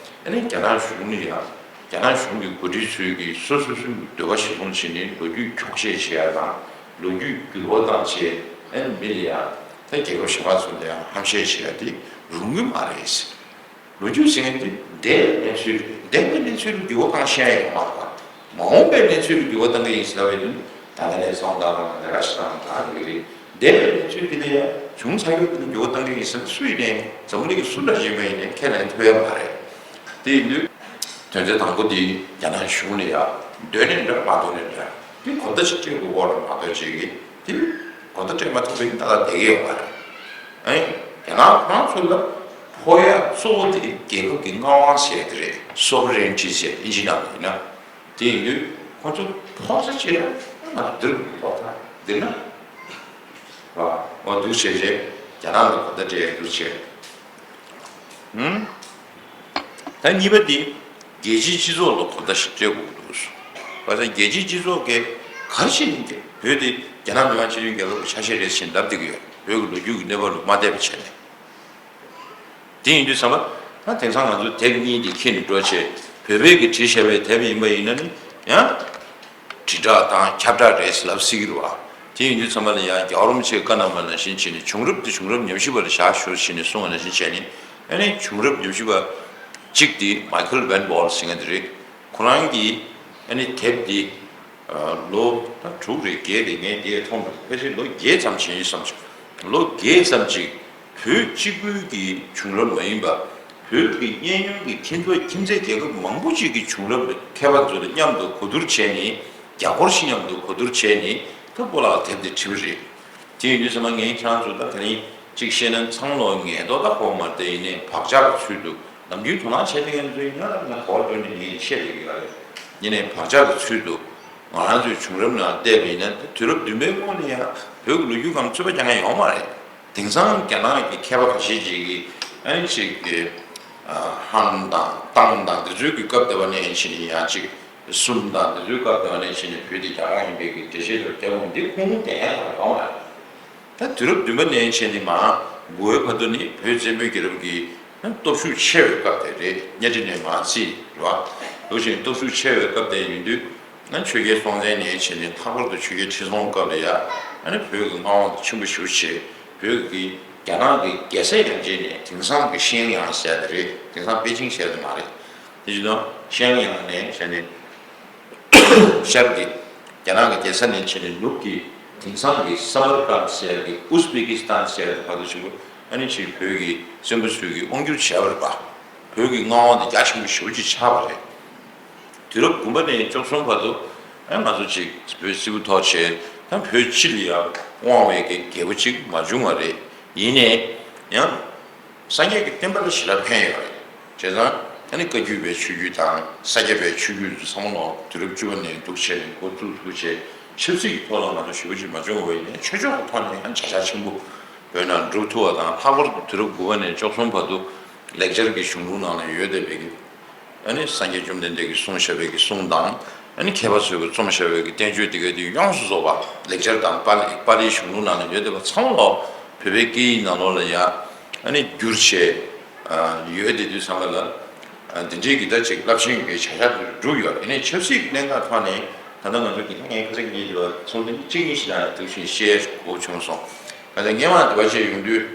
ཨ་ནི་རྒྱ་ནག་གཞུང་ནས་ཡང་རྒྱ་ནག་གཞུང་གི་འགོ་ཁྲིད་ཚོས་ཀྱིས་སོ་སོ་སོའི་གི་འདོད་པ་གཞིར་བཟུང་བྱས་ནས་ལོ་རྒྱུས་འཁྱོག་བཤད་བྱེད་ཡ་དང་། ལོ་རྒྱུས་འགྱུར་བ་བཏང་བྱས། ཨ་ནི་མི་ལ་ཡང་ད་རྒྱལ་ཁབ་གཞན་པ་ཚོ་ལ་ཡང་ཧམ་བཤད་བྱེད་ཡ་དེ་རུང་གི་མ་རེད། ལོ་རྒྱུས་ཟེར་མཁན་དེ་འདས་པའི་གནས་ཚུལ་རེད། འདས་པའི་གནས་ཚུལ་ལ་འགྱུར་བ་བཏང་ཤེས་ཡ་ཡོད་མ་རེད་པ། མ་འོངས་པའི་གནས་ཚུལ་ལ་འགྱུར་བ་བཏང་གི་ཡིན་ཟེར་བ་ཡིན་ན། ད་ལྟ་ནས་སོང་ད་རང་ལས་ཀ་ཞིག་བཏང་ད་རེད་རེད། འདས་པའི་གནས་ཚུལ་དེ་ལ་ཡང་བྱུང་ཚར་ཡོད་དེ་ལ་འགྱུར་བ་བཏང་གི་ཡིན་ཟེར་ན། སུ་ཡིན་ནའི་འཛམ་བུ་གླིང་གི་སུ་འདྲ་ཞིག་ཡིན་པ་ཡིན་ནའི་ཁས་ལེན་ཐུབ་ཡ་མ་རེད། དེ་ཡིན་དུས་དོན་ཚན་དང་པོ་དེ་རྒྱ་ནག་གཞུང་ལ་ཡང་འདོད་ནའི་འདྲ་མ་འདོད་ནའི་འདྲ། དེ་གོ་བརྡ་ཞིག་སྤྲད་དགོས་སྐོར་ལ་མ་གཏོགས་ཅིག་གིས་དེ་གོ་བརྡ་སྤྲད་མ་ཐུབ་པའི་ཐད་ལ་བསྡད་ཀྱི་ཡོད་མ་རེད། ཨ་ནི་རྒྱ་ནག་ཁོ་རང་ཚོ་ལ་ཕོག་ཡ་གཙོ་བོ་དེ་རྒྱལ་ཁབ་ཀྱི་མངའ་དབང་ཟེར་དེ་རེད། སོ་བྷ་རེན་ཊི་ཟེར་ཨིན་ཇི་ནང་ལ་ཡིན་ན། དེ་ཡིན་དུས་ཁོ་ཚོ་ཕོག་ས་ཅིག་ལ་ང་ཚོ་འདིར་ཕོག་ཐལ། འདིར་ན་ར་འོ་འདུག་བྱས་བྱས་རྒྱ་ནག་ལ་གོ་བརྡ་སྤྲད་ཡ་འདུག་བྱས། ཧུམ། ད་གཉིས་པ་དེ་རྒྱལ་སྤྱིའི་སྤྱི་ཚོགས་ལ་གོ་བརྡ་ཞིག་སྤྲད་དགོས་ཀྱི་འདུག་བ་ས། རྒྱལ་སྤྱིའི་སྤྱི་ཚོགས་ཀྱིས་ག་རེ་བྱས་ནས་བོད་དེ་རྒྱ་ནག་མི་དམངས་སྤྱི་མཐུན་རྒྱལ་ཁབ་ཀྱི་ཆ་ཤས་རེད་ཟེར་ལབ་བསྡད་ཀྱི་ཡོད། བོད་ཀྱི་ལོ་རྒྱུས་ཀྱི་གནས་བབ་ལ་མ་བལྟས་པ་བྱས་ནས། དེ་ཡིན་དུས་ཙམ་པ། ད་དེང་སང་ང་ཚོ་དེབ་གཉིས་དེ་ཁྱེར་ནས་འགྲོ་བྱས། བོད་པས་ཀྱིས་བྲིས་བཞག་པའི་དེབ་ཡིན་པ་ཡིན་ན་ནི་ཡང་། དྲིལ་བསྒྲགས་དང་ཁྱབ་བསྒྲགས་རེད་ལབ་སྲིད་ཀྱི་རེད་བ། དེ་ཡིན་དུས་ཙམ་པ་ལ་ཡང་རྒྱལ་བ་རིན་པོ་ཆེས་བཀའ་གནང་བ་ནང་བཞིན་བྱས་ནས། བྱུང་རབས་དེ་བྱུང་རབས་ཉམས་ཞིབ་པ་ལ་བཞག་ཤོག་ཟེར་ནས་གསུངས་པ་ནང་བཞིན་བྱས་ནས། ཨ་ནི་བྱུང་རབས་ཉམས་ཞིབ་པ་གཅིག་དེ་མའི་ཁལ་ཝན་བྷོལ་ཟེར་མཁན་དེ་རེད། ཁོ་རང་གིས་ཨ་ནི་དེབ་འདི་ལོ་ད་དྲུག་རེད་བརྒྱད་རེད། ངས་འདི་མཐོང་འདུག་ཕལ་ཆེར་ལོ་བརྒྱད་ཙམ་བྱས་ཡིན་བསམ་བྱུང་། ལོ་བརྒྱད་ཙམ་ཅིག་བོད་གཅིག་པུའི་གི་བྱུང་རབས་མ་ཡིན་པ། བོད་ཀྱི་གཉན་ཡོད་ཀྱི་ཁྱིམ་ཚང་ཁྱིམ་མཚེས་རྒྱལ་ཁབ་མང་པོ་ཅིག་གི་བྱུང་རབས་མཁས་པ་ཚོ་དང་མཉམ་དུ་གོ་བསྡུར་བྱས་ནས། རྒྱ་སྒོར་ཞིག་མཉམ་དུ་གོ་བསྡུར་བྱས་ནས། ད་སྤོ་ལགས་དེབ་དེ་བྲིས་པ་རེད། དེ་ཡིན་དུས་ཙམ་པ་ངས་ཁྱེད་རང་ཚོ་ད་ག་རེ་གཅིག་བཤད་ན། འཚང་ལོ་ངན་མདོག་ད་ཧོ་མ་དེ་ཡིན་ནའི་བག་ཆགས་ཀྱི་ཚུལ་དུ། ནམ་རྒྱུན་དོ་སྣང་བྱེད་མཁན་ཚོ་ཡིན་ན་ད་ང་གོ་བ་ལོན་ནས་ངས་བཤད་བསྡད་ཀྱི་ཡོད་རེད། ཡིན་ནའི་བག་ཆགས་ཀྱི་ཚུལ་དུ་ང་རང་ཚོའི་བྱུང་རབས་ནང་བལྟས་པ་ཡིན་ན། ད་དུས་རབས་བདུན་པའི་སྔོན་ལ་ཡང་བོད་ཀྱི་ལོ་རྒྱུས་སྒང་རྩོད་པ་རྒྱག་མཁན་ཡོད་མ་རེད། དེང་སང་རྒྱ་ནག་གི་མཁས་པ་ཁ་ཤས་ཅིག་གིས་ཨ་ནི་ཅིག་གི་ཧན་དང་ཏང་དང་དེ་ཚོའི་གི་སྐབས་དེ་བ་ནས་ཕྱིན་ནས་ཡང་ཅིག་སུམ་དང་དེ་ཚོའི་སྐབས་དེ་བ་ནས་ཕྱིན་ནས་བོད་དེ་རྒྱ་གར་ཡིན་པའི་གི་འགྲེལ་བཤད་དེ་རྒྱག་འོང་། འདི་ཁུངས་ལུང་ལྡན་ཡག་ཡོད་མ་རེད། ད་དུས་རབས་བདུན་པ་ནས་བྱས་ནས་མར་འགོ་བའི་བར་དུ་ནི་བོད་བཙན་པོའི་རྒྱལ་རབས་ཀྱི་སྟོབས་ཤུགས་ཆེ་བའི་སྐབས་དེ་རེད། གཉའ་ཁྲི་ནས་མར་བརྩིས་རེད་བ། འདུག་བྱས་ནས་སྟོབས་ཤུགས་ཆེ་བའི་སྐབས་དེ་ཡིན་དུས། ཨ་ཆོས་རྒྱལ་སྲོང་བཙན་ནས་བྱས་ནས་ལྷག་པར་དུ་ཆོས་རྒྱལ་ཁྲི་སྲོང་སྐབས་ལ་ཡ། ཨ་ནི་བོད་ཀྱི་མངའ་དབང་དེ་ཆེན་པོ་ཞེ་པོ་བྱས། བོད་ཀྱི་རྒྱ་ནག་གི་རྒྱལ་ས་ཡང་བྱས་ནས་དེང་སང་གི་ཤིན་ཡང་ཟེར་དེ་རེད། དེང་སང་པེ་ཅིང་ཟེར་དེ་མ་རེད། དེ་བཞིན་དུ་ཤིན་ཡང་ནས་བྱས་ནས། ཤར་གྱི་རྒྱ་ནག་གི་རྒྱལ་ས་ནས་བྱས་ནས་ནུབ་ཀྱི་ དེང་སང་གི་སམ་མར་ཀན་ཟེར་ཡ་གི་ཨུ་སི་པེ་ཀི་སི་ཐན་ཟེར་ཡ་གི་བར་དུ་ཆེན་པོ་ཨ་ནི་ཅིག་བོད་ཀྱི་བཙན་པོ་ཚོས་ཀྱི་དབང་བསྒྱུར་བྱས་པ་རེད་པ། བོད་ཀྱི་མངའ་དབང་དེ་རྒྱ་ཆེན་པོ་ཞེ་པོ་ཅིག་ཆགས་པ་རེད། དུས་རབས་དགུ་པ་ནས་བཅུ་གསུམ་བར་དུ་ཨ་ང་ཚོ་ཅིག་བོད་སིལ་བུ་ཐོག་བྱས་ད་བོད་སྤྱི་ལ་ཡང་དབང་བའི་གི་རྒྱལ་པོ་ཅིག་མ་བྱུང་བ་རེད། ཡིན་ནའི་ཡང་སངས་རྒྱས་ཀྱི་བསྟན་པ་ལ་ཞེ་དྲག་ཕན་ཡོད་རེད། བྱས་ཙང་ཨ་ནི་བཀའ་བརྒྱུད་པའི་ཆོས་བརྒྱུད་དང་ས་སྐྱ་པའི་ཆོས་བརྒྱུད་ཚོ་ཚང་མ་ལོག་དུས་རབས་བཅུ་པ་ནས་འདུག་བྱས་ནས་འགོ་བཙུགས་ཚུགས་བྱས་ཆབ་སྲིད་ཀྱི་ཐོག་ལ་ང་ཚོ་ཞེ་པོ་ཅིག་མ་བྱུང་བ་ཡིན་ནའི་ཆོས་ཕྱོགས་ཀྱི་ཐོག་ནས་ཡང་བྱ་གཞག་ཆེན་པོ་བོད་ནང་འགྲུབ་ཐུབ་པ་དང་ལྷག་པར་དུ་དུས་རབས་དགུ་པ་ནས་བཅུ་གསུམ་བར་དུ་ལེགས་སྦྱར་གྱི་གཞུང་ལུགས་ནང་ལ་ཡོད་བསྡད་པའི་གི་ཨ་ནི་སངས་རྒྱས་བཅོམ་ལྡན་འདས་ཀྱིས་གསུངས་བཞག་པའི་གི་གསུང་དང་ཨ་ནི་མཁས་པ་ཚོས་ཀྱིས་རྩོམ་བཞག་པའི་གི་བསྟན་བཅོས་དེ་ག་དེ་ཡོངས་སུ་རྫོགས་པ་ལེགས་སྦྱར་དང་པཱ་ལི་པཱ་ལིའི་གཞུང་ལུགས་ནང་ལ་ཡོད་བསྡད་པ་ཚང་མ་ལོག་བོད་པའི་སྐད་ཡིག་ནང་ལོགས་ལ་ཡང་ཨ་ནི་བསྒྱུར་བྱས་ཡོད་བསྡད་དུས་ཙམ་པ་ལ་འདི་འདྲའི་གི་ད་ཅིག་རླབས་ཆེན་གྱི་བྱ་གཞག་དེ་འགྲུབ་ཡོད། ཡིན་ནའི་ཆབ་སྲིད་ཀྱི་གནད་འགག་ཐོག་ནས་ད་ལྟ་ང་ཚོ་གི་ད་ངས་ཁ་སང་གི་ཉིན་དེ་བ་ཚོགས་འདུ་གཅིག་གཉིས་ཤིག་ལ་འདུག་བཞིན་བཤད་དགོས་བྱུང་སོང་། ད་ལྟ་སྔས་མ་དེ་བ་བྱས་ཡོང་དུས།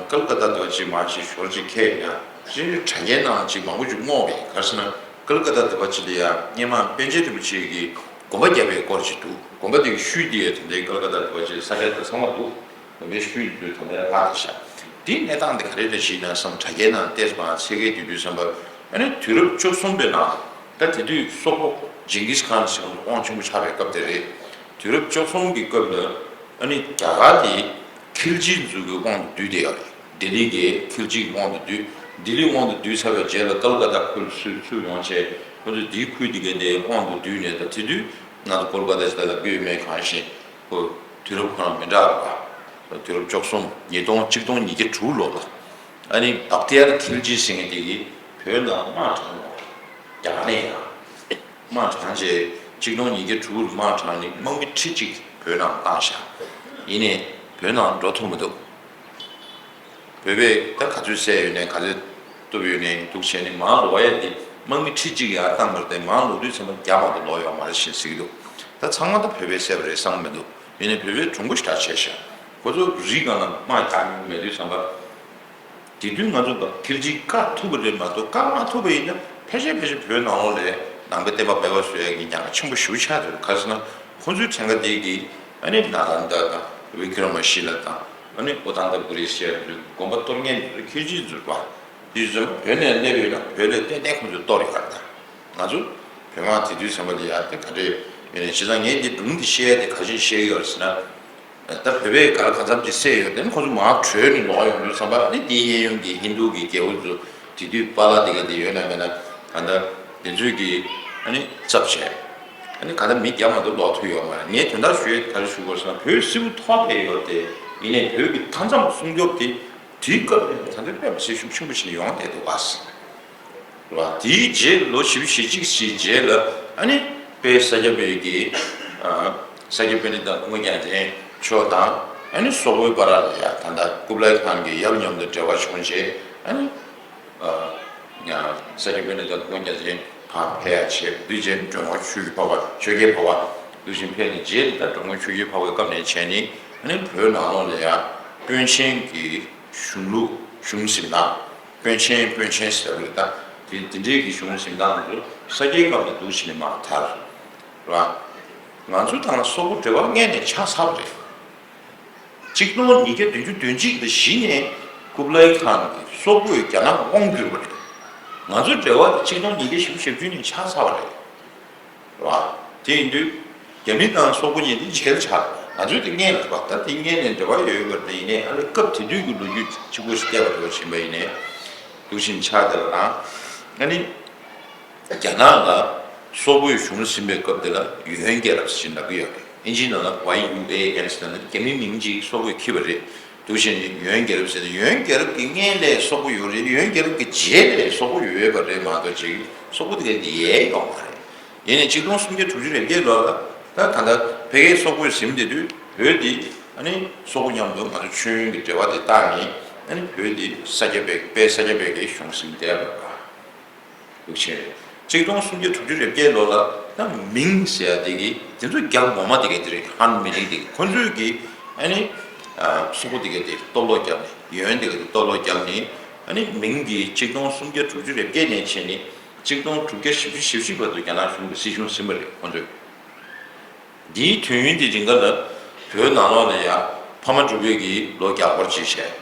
ཀལ་ཀ་ཏ་དེ་བ་ཅིག་མར་ཅིག་ཞོར་ཅིག་ཁེལ་ཡང་ཅིག་དྲ་རྒྱའི་ནང་ཅིག་མང་པོ་ཅིག་སྔོག་པ་ཡིན། ག་རེ་ཟེར་ན་ཀལ་ཀ་ཏ་དེ་བ་ཅིག་ལ་ཡང་སྔས་མ་པཎ་ཆེན་རིན་པོ་ཆེ་གིས་དགོན་པ་བརྒྱབ་པའི་སྐོར་ཅིག་འདུག་དགོན་པ་དེ་གི་ཤུལ་དེ་ཡང་དེ་འདྲའི་ཀལ་ཀ་ཏ་དེ་བ་ཅིག་ས་ཆ་དེ་ཚང་མ་འདུག་དགོན་པའི་ཤུལ་དེ་ཚོ་དེ་འདྲ་ལྷག་བསྡད་ཤག་དེའི་གནས་སྟངས་དེ་ག་རེ་རེད་ཞེས་ན་བསམ། དྲ་རྒྱའི་ནང་བལྟས་པ་ཚེ་གའི་དུས་དུས་བསམ་པ་ཨ་ནི་དུས་རབས་བཅུ་གསུམ་པའི་ནང་ད་དེ་དུས་སོག་པོ་ཇིང་གིས་ཁཱན་ཟེར་བ་དབང་ཆེན་པོ་ཆགས་པའི་སྐབས་དེ་རེད། དུས་རབས་བཅུ་གསུམ་གྱི་སྐབས་ལ་ཨ་ནི་རྒྱ་གར་དེ་ཁིལ་ཇི་ཚོ་གི་དབང་དུ་བསྡུས་བསྡད་ཡོད་རེད། ལྡི་ལི་གི་ཁིལ་ཇི་གི་དབང་དུ་བསྡུས། ལྡི་ལི་དབང་དུ་བསྡུས་ཚར་བའི་རྗེས་ལ་ཀལ་ཀ་ཏ་ཁུལ་སུས་ཚུར་ཡོང་བྱས་ཁོ་ཚོས་དེའི་ཁུལ་དེ་གའི་དེ་དབང་དུ་བསྡུས་ནས། ད་དེ་དུས་ང་ཚོ་ཀོལ་ཀ་ཏ་ཞེས་ད་ལྟ་བཀོད་མེད་གང་ཞིག་ཁོ་དུས་རབས་ཁོ་རང་མི་འདྲ་བ། དུས་རབས་བཅུ་གསུམ་ཉིས་སྟོང་ཆིག་སྟོང་ཉིས་བརྒྱ་དྲུག་ལོ་ལ་ཨ་ནི་བག་ཏི་ཡར་ཁིལ་ཇི་ཟེར་མཁན་དེ་གིས་བོད་ནང་དམག་དྲངས་ཡོང་བ་རེད། རྒྱ་གར་ནས་ཡང་། དམག་དྲངས་རྗེས་ཆིག་སྟོང་ཉིས་བརྒྱ་དྲུག་ལ་དམག་དྲངས་ནས་དམག་མི་ཁྲི་གཅིག་བོད་ནང་བཏང་བཞག་ཡིན་ནའི་བོད་ནང་འགྲོ་ཐུབ་མི་འདུག་བོད་པས་ད་ག་ཚོད་བསད་ཡོད་ནའི་ག་ཚོད་གཏུབ་ཡོད་ནའི་འདུག་བྱས་ནས་མར་ལོག་ཡ་དེ་དམག་མི་ཁྲི་གཅིག་ཡར་བཏང་བར་བརྟེན་མར་ལོག་དུས་ཙམ་པ་བརྒྱ་མ་གཏོགས་ལོག་ཡོད་མ་རེད་ཞེས་ཟེར་གྱི་འདུག་ད་ཚང་མ་ད་བོད་པས་བསད་པ་རེད་བསམ་གྱི་མི་འདུག་ཡིན་ནའི་བོད་པས་གྲུང་པོ་ཞེ་དྲག་བྱས་ཤག་ཁོ་ཚོ་རི་སྒང་ལ་དམག་རྒྱག་མྱོང་མེད་དུས་ཙམ་པ། དེ་དུས་ང་ཚོ་ཁིལ་ཇི་བཀག་ཐུབ་པ་རེད་མ་གཏོགས། བཀག་མ་ཐུབ་པ་ཡིན་ན་ཕལ་ཆེར་ཕལ་ཆེར་བོད་ནང་ལོགས་ལ་ནང་པའི་བསྟན་པ་སྤེལ་བ་བཟོ་ཡ་གི་ཉེན་ཁ་ཆེན་པོ་ཞེ་པོ་ཆགས་འདུག་ག་རེ་ཟེར་ན་ཁོ་ཚོའི་ཕྲེང་ཀ་དེ་གིས་ཨ་ནི་ནཱ་ལནྡ་དང་བི་ཀྲ་མ་ཤི་ལ་དང་ཨ་ནི་ཨོ་ཏན་ཏ་པུ་རི་ཟེར་ཡ་དེ་ཚོའི་དགོན་པ་གཏོར་མཁན་དེ་ཚོ་ཁིལ་ཇི་ཚོ་རེད་པ། དེ་ཚོ་བོད་ནས་སླེབས་ཡོད་ན་བོད་ལ་ཏན་ཏན་ཁོ་ཚོས་གཏོར་ཡོད་རེད། ད་ང་ཚོ་བོད་དམག་དེ་དུས་ཙམ་པ་དེ་ཡར་དེ་ག་འདྲས་ཡོད་ནའི། བྱས་ཙང་ངས་འདི་སྒྲུང་འདི་བཤད་ཡ་དེ་ག་རེ་བཤད་ཀྱི་ཡོད་རེད་ཟེར་ན། ད་བོད་པས་ག་ལ་གང་འཚམ་ཅིག་བསད་ཡོད་དེ་ནི་ཁོ་ཚོ་མར་བྲོས་ནས་ལོག་ཡོང་དུས་ཙམ་པ་ནི་དེའི་གཡས་གཡོན་གྱི་ཧིན་རྡུ་གི་རྒྱལ་པོ་ཚོ་དེ་དུས་པཱ་ལགས་དེ་ག་དེ་ཡོད་ན་མེད་ན་གང་ལྟར་དེ་ཚོས་ཀྱིས་ཨ་ནི་ཚབ་བྱས་ཨ་ནི་གང་ལྟར་མི་བརྒྱ་མ་གཏོགས་ལོག་ཐུབ་ཡོད་མ་རེད། ངས་དོན་དག་ཞུ་ཡས་ག་རེ་ཞུ་དགོས་ཟེར་ན་བོད་སིལ་བུ་ཐོག་བསྡད་ཡོད་དེ་ཡིན་ནའི་བོད་ཀྱི་མཐའ་མཚམས་སྲུང་སྐྱོབ་དེ་དེའི་སྐབས་ནས་ད་ལྟ་དཔེ་མི་སྲིད་ཤུགས་ཆེན་པོ་ཞིག་ཡོང་བསྡད་འདུག་ག་རེད་བ། དེའི་རྗེས་ལོ་བཞི་བཅུ་ཞེ་གཅིག་ཞིག་རྗེས་ལ་ཨ་ནི་དཔལ་ས་སྐྱ་པའི་གི་ཨ་ས་སྐྱ་པཎྜི་ཏ་ཀུན་དགའ་རྒྱལ་མཚན་མཆོག་དང་ཨ་ནི་སོག་པོའི་བར་ལ་ཡ་ད་ལྟ་ཀུབ་ལའི་ཁཱན་གྱི་ཡབ་མཉམ་དུ་འབྲེལ་བ་བྱུང་རྗེས་ཨ་ནི་ཨ་ཡ་ས་སྐྱ་པཎྜི་ཏ་ཀུན་དགའ་རྒྱལ་མཚན་ཕར་ཕེབས་ཡ་བྱས། དུས་རྗེས་འགྲོ་མགོན་ཆོས་ཀྱི་འཕགས་པ་ཆོས་རྒྱལ་འཕགས་པ་དུས་ཆེན་ཕེབས་ནས་རྗེས་ལ་ད་འགྲོ་མགོན་ཆོས་རྒྱལ་འཕགས་པའི་སྐབས་ནས་བྱས་ནས་ཨ་ནི་བོད་ནང་ལོགས་ལ་ཡ་དཔོན་ཆེན་གྱི་གཞུང་ལུགས་གཞུང་འཛིན་སྟངས། དཔོན་ཆེན་དཔོན་ཆེན་ཟེར་བ་རེད། ད་དེ་དེ་འདྲའི་གི་གཞུང་འཛིན་སྟངས་དེ་ཚོ་ས་སྐྱའི་སྐབས་ནས་འདུག་བྱས་ནས་མར་དར་ར། ང་ཚོ་དང་སོག་པོ་འབྲེལ་བ་སྔོན་ནས་ཆགས་ཚར་བ་རེད། ཆིག་སྟོང་ཉིས་བརྒྱ་བདུན་ཅུ་དོན་གཅིག་ལ་གཞི་ནས་ཀུབ་ལའི་ཁཱན་གྱིས་སོག་པོས་རྒྱ་ནག་དབང་བསྒྱུར་བ་རེད། ང་ཚོའི་འབྲེལ་བ་དེ་ཆིག་སྟོང་ཉིས་བརྒྱ་བཞི་བཅུ་ཞེ་བདུན་ནས་ཆགས་ཚར་བ་རེད། རེད་བ། དེ་ཡིན་དུས་རྒྱ་མི་དང་སོག་པོ་གཉིས་དེ་འཇིགས་སྐུལ་ཆགས། ང་ཚོས་དེ་སྔོན་ལ་བ་ད་དེ་སྔོན་ནས་འབྲེལ་བ་ཡོད་ཡོད་པ་དེ་ཡིན་ནའི་ཨ་ནི་སྐབས་དེ་དུས་ཀྱི་ལོ་རྒྱུས་གཅིག་པོ་ཞིག་བལྟས་པ་འདྲ་བ་ཕྱིན་པ་ཡིན་ནའི་འདུག་བཞིན་ཆགས་བསྡད་པ་དང་། ཨ་ནི་རྒྱ་ནག་ལ་སོག་པོའི་གཞུང་ཟིན་པའི་སྐབས་དེ་ལ་ཡོན་རྒྱལ་རབས་ཞེས་ལབ་ཀྱི་ཡོད་རེད། ཨིན་ཇིའི་ནང་ལ་ཝའི་ཡུ་ཨེ་ཨེན་ཟེར་ན་རྒྱ་མིའི་མིང་ཅིག་སོག་པོས་ཁྱེར་བ་རེད། འདུག་བཞིན་ཡོན་རྒྱལ་རབས་ཟེར་ཏེ། ཡོན་རྒྱལ་རབས་ཀྱི་སྔོན་ལས་སོག་པོ་ཡོད་རེད། ཡོན་རྒྱལ་རབས་ཀྱི་རྗེས་ལས་སོག་པོ་ཡོད་པ་རེད་མ་གཏོགས་ཅིག་སོག་པོ་དེ་ག་ཡལ་ཡོད་མ་རེད། ཡིན་ནའི་ཆིག་སྟོང་སུམ་བརྒྱ་དྲུག་ཅུ་རེ་བརྒྱད་ལོ་ལ་ད་ད་ལྟ་ཕ་གིའི་སོག་པོས་ཟིན་བསྡད་དུས་བོད་འདི་ཨ་ནི་སོག་པོ་མཉམ་དུ་ང་ཚོ་མཆོད་ཡོན་གྱི་འབྲེལ་བ་དེ་བཏགས་ནས་ཨ་ནི་བོད་འདི་ས་སྐྱ་པའི་དཔལ་ས་སྐྱ་པའི་གི་གཞུང་ཟིན་བསྡད་པ་རེད། འདུག་བྱས། ཆིག་སྟོང་སུམ་བརྒྱ་དྲུག་ཅུ་རེ་བརྒྱད་ལོ་ལ་ད་མིང་ཟེར་ཡ་དེ་གི་དེ་ཚོ་རྒྱ་ངོ་མ་དེ་ག་དེ་རེད། ཧན་མི་རིགས་དེ་གི་ཁོ་ཚོས་གི་ཨ་ནི་སོག་པོ་དེ་ག་དེ་གཏོར་བརླག་བརྒྱབ་ནས། ཡོན་དེ་ག་དེ་གཏོར་བརླག་བརྒྱབ་ནས་ཨ་ནི་མིང་གི་ཆིག་སྟོང་སུམ་བརྒྱ་དྲུག་ཅུ་རེ་བརྒྱད་ནས་བྱས་ནས་ཆིག་སྟོང་དྲུག་བརྒྱ་བཞི་བཅུ་ཞེ་བཞི་བར་དུ་རྒྱ་ནག་གཞུང་གི་སྲིད་གཞུང་ཟིན་པ་རེད་ཁོ་ཚོས། འདིའི་དུས་ཡུན་དེ་རིང་ག་ལ་ བོད་ནང་ལོགས་ལ་ཡ་ཕ་མ་འབྲུག་པའི་གི་ལོ་བརྒྱ་སྐོར་ཅིག་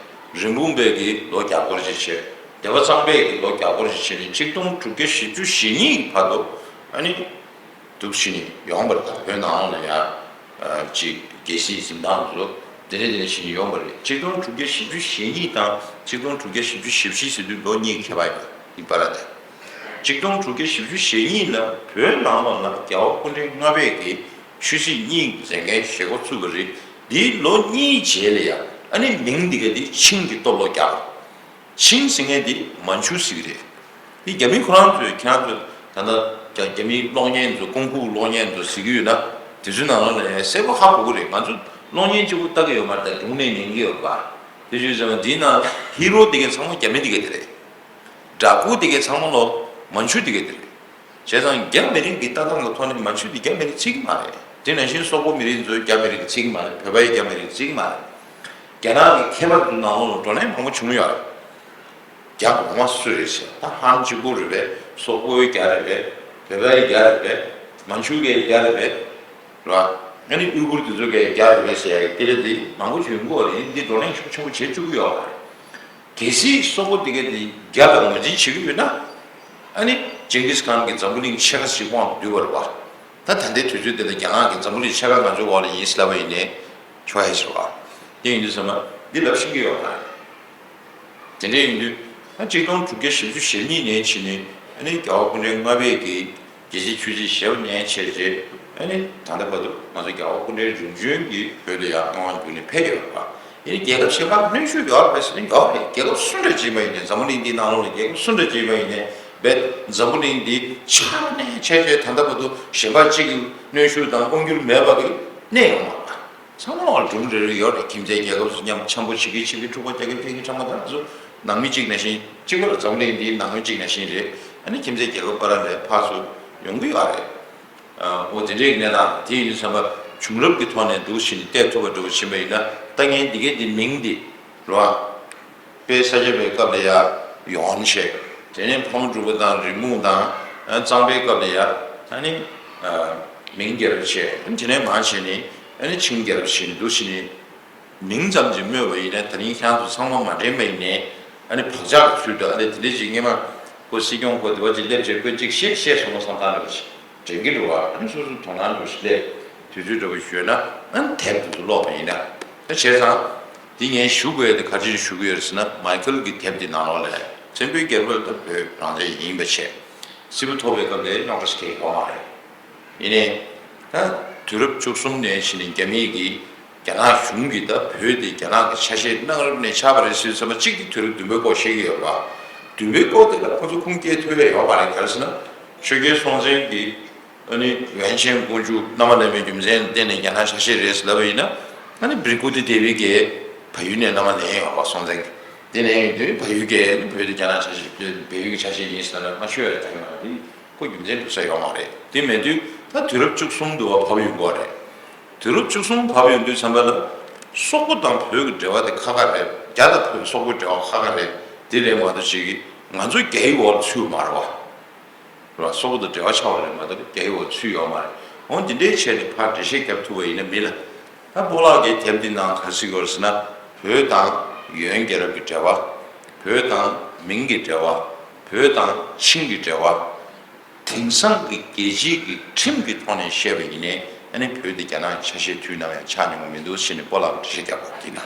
བྱས། རིན་སྤུངས་པའི་གི་ལོ་བརྒྱ་སྐོར་ཅིག་བྱས། སྡེ་པ་གཙང་པའི་གི་ལོ་བརྒྱ་སྐོར་ཅིག་བྱས་ནས་ཆིག་སྟོང་དྲུག་བརྒྱ་བཞི་བཅུ་ཞེ་གཉིས་ཀྱི་བར་དུ་ཨ་ནི་འདུག་བྱས་ནས་ཡོང་བ་རེད། ད་བོད་ནང་ལོགས་ལ་ཡ་ཅིག་རྒྱལ་སྲིད་འཛིན་སྟངས་ཚོ་དེ་འདྲ་དེ་འདྲ་བྱས་ནས་ཡོང་བ་རེད། ཆིག་སྟོང་དྲུག་བརྒྱ་བཞི་བཅུ་ཞེ་གཉིས་དང་ཆིག་སྟོང་དྲུག་བརྒྱ་བཞི་བཅུ་ཞེ་བཞི་ཟེར་དུས་ལོ་གཉིས་ཁྱད་པར་ཡོད། འདི་བར་དེ་ཆིག་སྟོང་དྲུག་བརྒྱ་བཞི་བཅུ་ཞེ་གཉིས་ལ་བོད་ནང་ལོགས་ལ་རྒྱལ་བ་སྐུ་ཕྲེང་ལྔ་པའི་གི་ཆོས་སྲིད་གཉིས་མཛད་འགན་བཞེས་འགོ་ཚུགས་པ་རེད། འདིའི་ལོ་གཉིས་རྗེས་ལ་ཡང་ཨ་ནི་མིང་འདི་ག་འདི་ཆིང་གི་སྟོབས་ལོ་རྒྱག་ཆིང་ཟེར་མཁན་འདི་མན་ཇུ་ཟེར་གི་རེད། འདི་རྒྱ་མི་ཁོ་རང་ཚོས་ཁྱེད་རང་ཚོས་ད་ལྟ་རྒྱ་རྒྱ་མིའི་གློག་བརྙན་ཚོ་ཀུང་ཧྥུ་གློག་བརྙན་ཚོ་ཟེར་གི་ཡོད་ན་དེ་ཚོའི་ནང་ལོགས་ནས་གསལ་པོ་ཧ་གོ་གི་རེད། ང་ཚོ་གློག་བརྙན་གཅིག་པུ་ལྟ་གི་ཡོད་མ་རེད། ད་སྒྲུང་ནས་ཉན་གི་ཡོད་པ། དེ་བྱས་ཙང་འདིའི་ནང་ཧི་རོ་འདི་ག་ཚང་མ་རྒྱ་མི་འདི་ག་དེ་རེད། ཌ་ཀུ་འདི་ག་ཚང་མ་ལོ་མན་ཇུ་འདི་ག་དེ་རེད། བྱས་ཙང་རྒྱ་མི་རིགས་ཀྱི་ལྟ་སྟངས་ཀྱི་ཐོག་ནས་མན་ཇུ་འདི་རྒྱ་མི་རིགས་བརྩི་གི་མ་རེད། དེ་ནང་བཞིན་སོག་པོ་མི་རིགས་ཚོས་རྒྱ་མི་རིགས་བརྩི་གི་མ་རེད། བོད་པ་ཡི་རྒྱ་མི་རིགས་བརྩི་གི་མ་རེད། རྒྱ་ནག་གི་མཁས་པ་ཚོའི་ནང་ལོགས་ལ་བགྲོ་གླེང་མང་པོ་བྱུང་ཡོད་རེད། རྒྱ་ངོ་མ་སུ་རེད་ཟེར། ད་ཧན་གཅིག་པུ་རེད་པས། སོག་པོའི་རྒྱ་རེད་པས། བོད་པའི་རྒྱ་རེད་པས། མན་ཇུ་གི་རྒྱ་རེད་པས། རེད་བ། ཨ་ནི་ཨུ་གུར་དེ་ཚོ་གི་རྒྱ་རེད་པས་ཟེར་ཡ་གི་དེ་རེད། དེ་མང་པོ་བྱུང་གི་ཡོད་རེད། འདི་བགྲོ་གླེང་ཤུགས་ཆེན་པོ་བྱེད་བཅུག་གི་ཡོད་རེད། གལ་སྲིད་སོག་པོ་དེ་ག་དེ་རྒྱ་ལ་ངོས་འཛིན་བྱེད་ཀྱི་ཡོད་ན། ཨ་ནི་ཇིང་གིས་ཁཱན་གྱི་འཛམ་བུ་གླིང་ཕྱེད་ཀ་ཞིག་དབང་དུ་བསྡུས་པ་རེད་པ། ད་ད་ལྟའི་དུས་ཚོད་དེ་ལ་རྒྱ་ནག་གི་འཛམ་བུ་གླིང་ཕྱེད་ཀ་ང་ཚོའི་འོག་ལ་ཡིན་ཟེར་ལབ་པ་ཡིན་ནའི་ཆོག་ཡ་ཞིག་རེད་པ། དེ་ཡིན་དུས་ཙམ་པ་འདི་ལབ་ཤེས་ཀྱི་ཡོད་མ་རེད། དེ་འདྲ་ཡིན་དུས་ཨ་གཅིག་སྟོང་དྲུག་བརྒྱ་བཞི་བཅུ་ཞེ་གཉིས་ནས་ཕྱིན་ནས་ཨ་ནི་རྒྱལ་བ་སྐུ་ཕྲེང་ལྔ་པས་ཀྱི་རྒྱལ་སྤྱིའི་ཆོས་སྲིད་ཞབས་བརྟན་བྱས་རྗེས་ཨ་ནི་ད་ལྟ་བར་དུ་ང་ཚོ་རྒྱལ་བ་སྐུ་ཕྲེང་རིམ་བྱོན་གྱིས་བོད་ལ་ཡར་མངའ་དབང་བསྒྱུར་ནས་ཕེབས་ཡོད་པ། ཡིན་ནའི་རྒྱལ་ཁབ་གཞན་པར་གནོན་ཤུགས་ཡོད་རེད་ཟེར་ན་ཡོད་རེད། རྒྱལ་ཁབ་སུ་འདྲ་ཅིག་མ་ཡིན་ནའི་འཛམ་བུ་གླིང་འདིའི་ནང་ལོགས་ལ་རྒྱལ་ཁབ་སུ་འདྲ་ཅིག་མ་ཡིན་ནའི་བས་འཛམ་བུ་གླིང་འདི་ཆགས་ནས་ཆགས་བྱས་ད་ལྟ་བར་དུ་གཞན་པ་གཅིག་གིས་གནོན་ཤུགས་དང་དབང་བསྒྱུར་མེད་པ་གི་གནས་ཡོད་མ་རེད། ཚང་མ་ལ་གྲུབ་འབྲས་རེ་ཡོད་རེད། ཁྱིམ་མཚེས་རྒྱལ་ཁབ་སུ་མཉམ་འཆམ་པོ་བྱེད་ཀྱི་བྱེད་ཀྱི་འཁྲུག་པ་རྒྱག་གི་རྒྱག་གི་ཚང་མ་ད་ང་ཚོ་ནང་མི་གཅིག་ནང་བཞིན་གཅིག་པ་ལ་འཛམ་གླིང་འདིའི་ནང་མི་གཅིག་ནང་བཞིན་རེད། ཨ་ནི་ཁྱིམ་མཚེས་རྒྱལ་ཁབ་བར་ལ་ཕར་ཚུར་ཡོང་གི་ཡོད་རེད། ཨ་འོ་དེ་འདྲའི་གནས་སྟངས་དེ་ཡིན་དུས་ཙམ་པ་བྱུང་རབས་ཀྱི་ཐོག་ནས་འདུག་ཕྱིན་ནས་བལྟས་ཐུབ་པ་འདྲ་བོ་ཕྱིན་པ་ཡིན་ན་ལྟ་མཁན་འདི་གའི་འདི་མིང་འདི་རེད་བ། དཔལ་ས་སྐྱ་པའི་སྐབས་ལ་ཡ་ཡོན་བྱས། དེ་ནས་ཕག་མོ་གྲུ་པ་དང་རིན་སྤུངས་དང་ཨ་གཙང་པའི་སྐབས་ལ་ཡ་ཨ་ནི་ཨ་མིང་རྒྱལ་རབས་བྱས། དེ་ནས་མར་བྱས་ནས་ཨ་ནི་ཆིང་རྒྱལ་རབས་བྱས་ནས་འདུག་ཕྱིན་ནས། མིང་ཙམ་ཅིག་སྨོས་པ་ཡིན་ན་ད་རིང་ཁྱེད་རང་ཚོ་ཚང་མ་མ་དྲན་པ་ཡིན་ནའི་ཨ་ནི་བག་ཆགས་ཀྱི་ཚུལ་དུ་ཨ་ནི་དེ་འདྲ་ཅིག་སྔོན་མ་ཁོ་སྲིད་སྐྱོང་ཁོ་དེ་བ་ཅིག་སླེབས་བྱས་ཁོས་ཅིག་བཤད་བཤད་སོང་བསམ་སྟངས་འདྲ་བ་ཞིག་དྲན་གྱི་འདུག་བ། ཨ་ནི་སོ་སོ་དོ་སྣང་འདྲ་བ་ཞིག་སླེབས་དུས་ཚོད་འདྲ་བ་ཞིག་ཡོད་ན་ཨ་ནི་དེབ་དེ་ཚོ་ཀློག་པ་ཡིན་ན། ད་བྱས་ཙང་འདི་ངས་ཞུ་དགོས་ཡ་དེ་ག་ཅིར་ཞུ་གི་ཡོད་རེད་ཟེར་ན། མའི་ཁལ་གྱི་དེབ་དེ་ནང་ལོགས་ལ་བཙན་པོའི་རྒྱལ་པོ་ད་བོད་རང་བཙན་ཡིན་པ་བྱས། སིལ་བུ་ཐོར་བའི་སྐབས་ལ་རྙོག་དྲ་ཞིག་ཡོད་མ་རེད། ཡིན་ནའི། ད་དུས་རབས་བཅུ་གསུམ་ནས་ཕྱིན་ནས་རྒྱ་མིས་ཀྱིས་རྒྱ་ནག་གཞུང་གིས་ད་བོད་དེ་རྒྱ་ནག་གི་ཆ་ཤས་གནང་རབས་ནས་ཆགས་པ་རེད་ཟེར་ཙམ་པ་གཅིག་དེ་དུས་རབས་བདུན་པའི་སྐོར་བཤད་ཀྱི་ཡོད་པ། བདུན་པའི་སྐོར་དེ་ལ་ཁོ་ཚོ་ཁུངས་སྐྱེལ་ཐུབ་ཡ་ཡོད་མ་རེད། ག་རེ་ཟེར་ན། ཆོས་རྒྱལ་སྲོང་བཙན་གྱིས་ཨ་ནི་ཡོན་ཆེན་ཀོང་ཇོ་མནའ་མ་ལེན་པའི་རྒྱུ་མཚན་ལ་བརྟེན་ནས་རྒྱ་ནག་ཆ་ཤས་རེད་ཟེར་ལབ་པ་ཡིན་ན། ཨ་ནི་བིར་ཀུ་ཏི་དེ་བི་གིས་བལ་ཡུལ་ནས་མནའ་མ་ལེན་ཡོད་པ་སྲོང་བཙན་གྱིས། དེ་ནས་ཡིན་དུས་བལ་ཡུལ་གྱིས་ཨ་ནི་བོད་དེ་རྒྱ་ནག་ཆ་ཤས་བལ་ཡུལ་གྱི་ཆ་ཤས་ཡིན་ཟེར་ན་མ་ཤོད་ཡ་རེད། ད་ཡོད་མ་རེད། ཁོ་རྒྱུ་མཚན་འགྲོ་ས་ཡོད་མ་རེད། དེ་མེད་དུས་ད་དུས་རབས་བཅུ་གསུམ་དུ་བབས་ཡོང་གི་རེད། དུས་རབས་བཅུ་གསུམ་བབས་ཡོང་དུས་ཙམ་པ་ལ་སོག་པོ་དང་བོད་ཀྱི་འབྲེལ་བ་དེ་ཁག་ཁག་རེད། རྒྱ་དང་བོད་སོག་པོའི་འབྲེལ་བ་ཁག་ཁག་རེད། དེ་ལས་མ་གཏོགས་ཅིག་ང་ཚོ་རྒྱའི་འོག་ལ་ཚུད་མ་རེད་བ། རེད་བ། སོག་པོ་དང་འབྲེལ་བ་ཆགས་པ་རེད་མ་གཏོགས་རྒྱའི་འོག་ཚུད་ཡོད་མ་རེད། འོ་འདི་འདྲའི་ཆེད་ནས་ཕར་འགྲེལ་བཤད་རྒྱབ་ཐུབ་པ་ཡིན་ན་མི་ལ། ད་སྤོ་ལགས་ཀྱིས་དེབ་འདི་ནང་ག་རེ་གཟིགས་ཡོད་རེད་ཟེར་ན། བོད་དང་ཡོན་རྒྱལ་རབས་ཀྱི་འབྲེལ་བ། བོད་དང་མིང་གི་འབྲེལ་བ། བོད་དང་ཆིང་གི་འབྲེལ་བ། དེང་སང་གི་རྒྱལ་སྤྱིའི་གི་ཁྲིམས་ཀྱི་ཐོག་ནས་བཤད་པ་ཡིན་ནའི་ཨ་ནི་བོད་འདི་རྒྱ་ནག་གི་ཆ་ཤས་དུས་ནམ་ཡང་ཆགས་མྱོང་གི་མི་འདུག་ཟེར་ནས་སྤོ་ལགས་ཀྱིས་འགྲེལ་བཤད་རྒྱབ་པ་འདི་ན།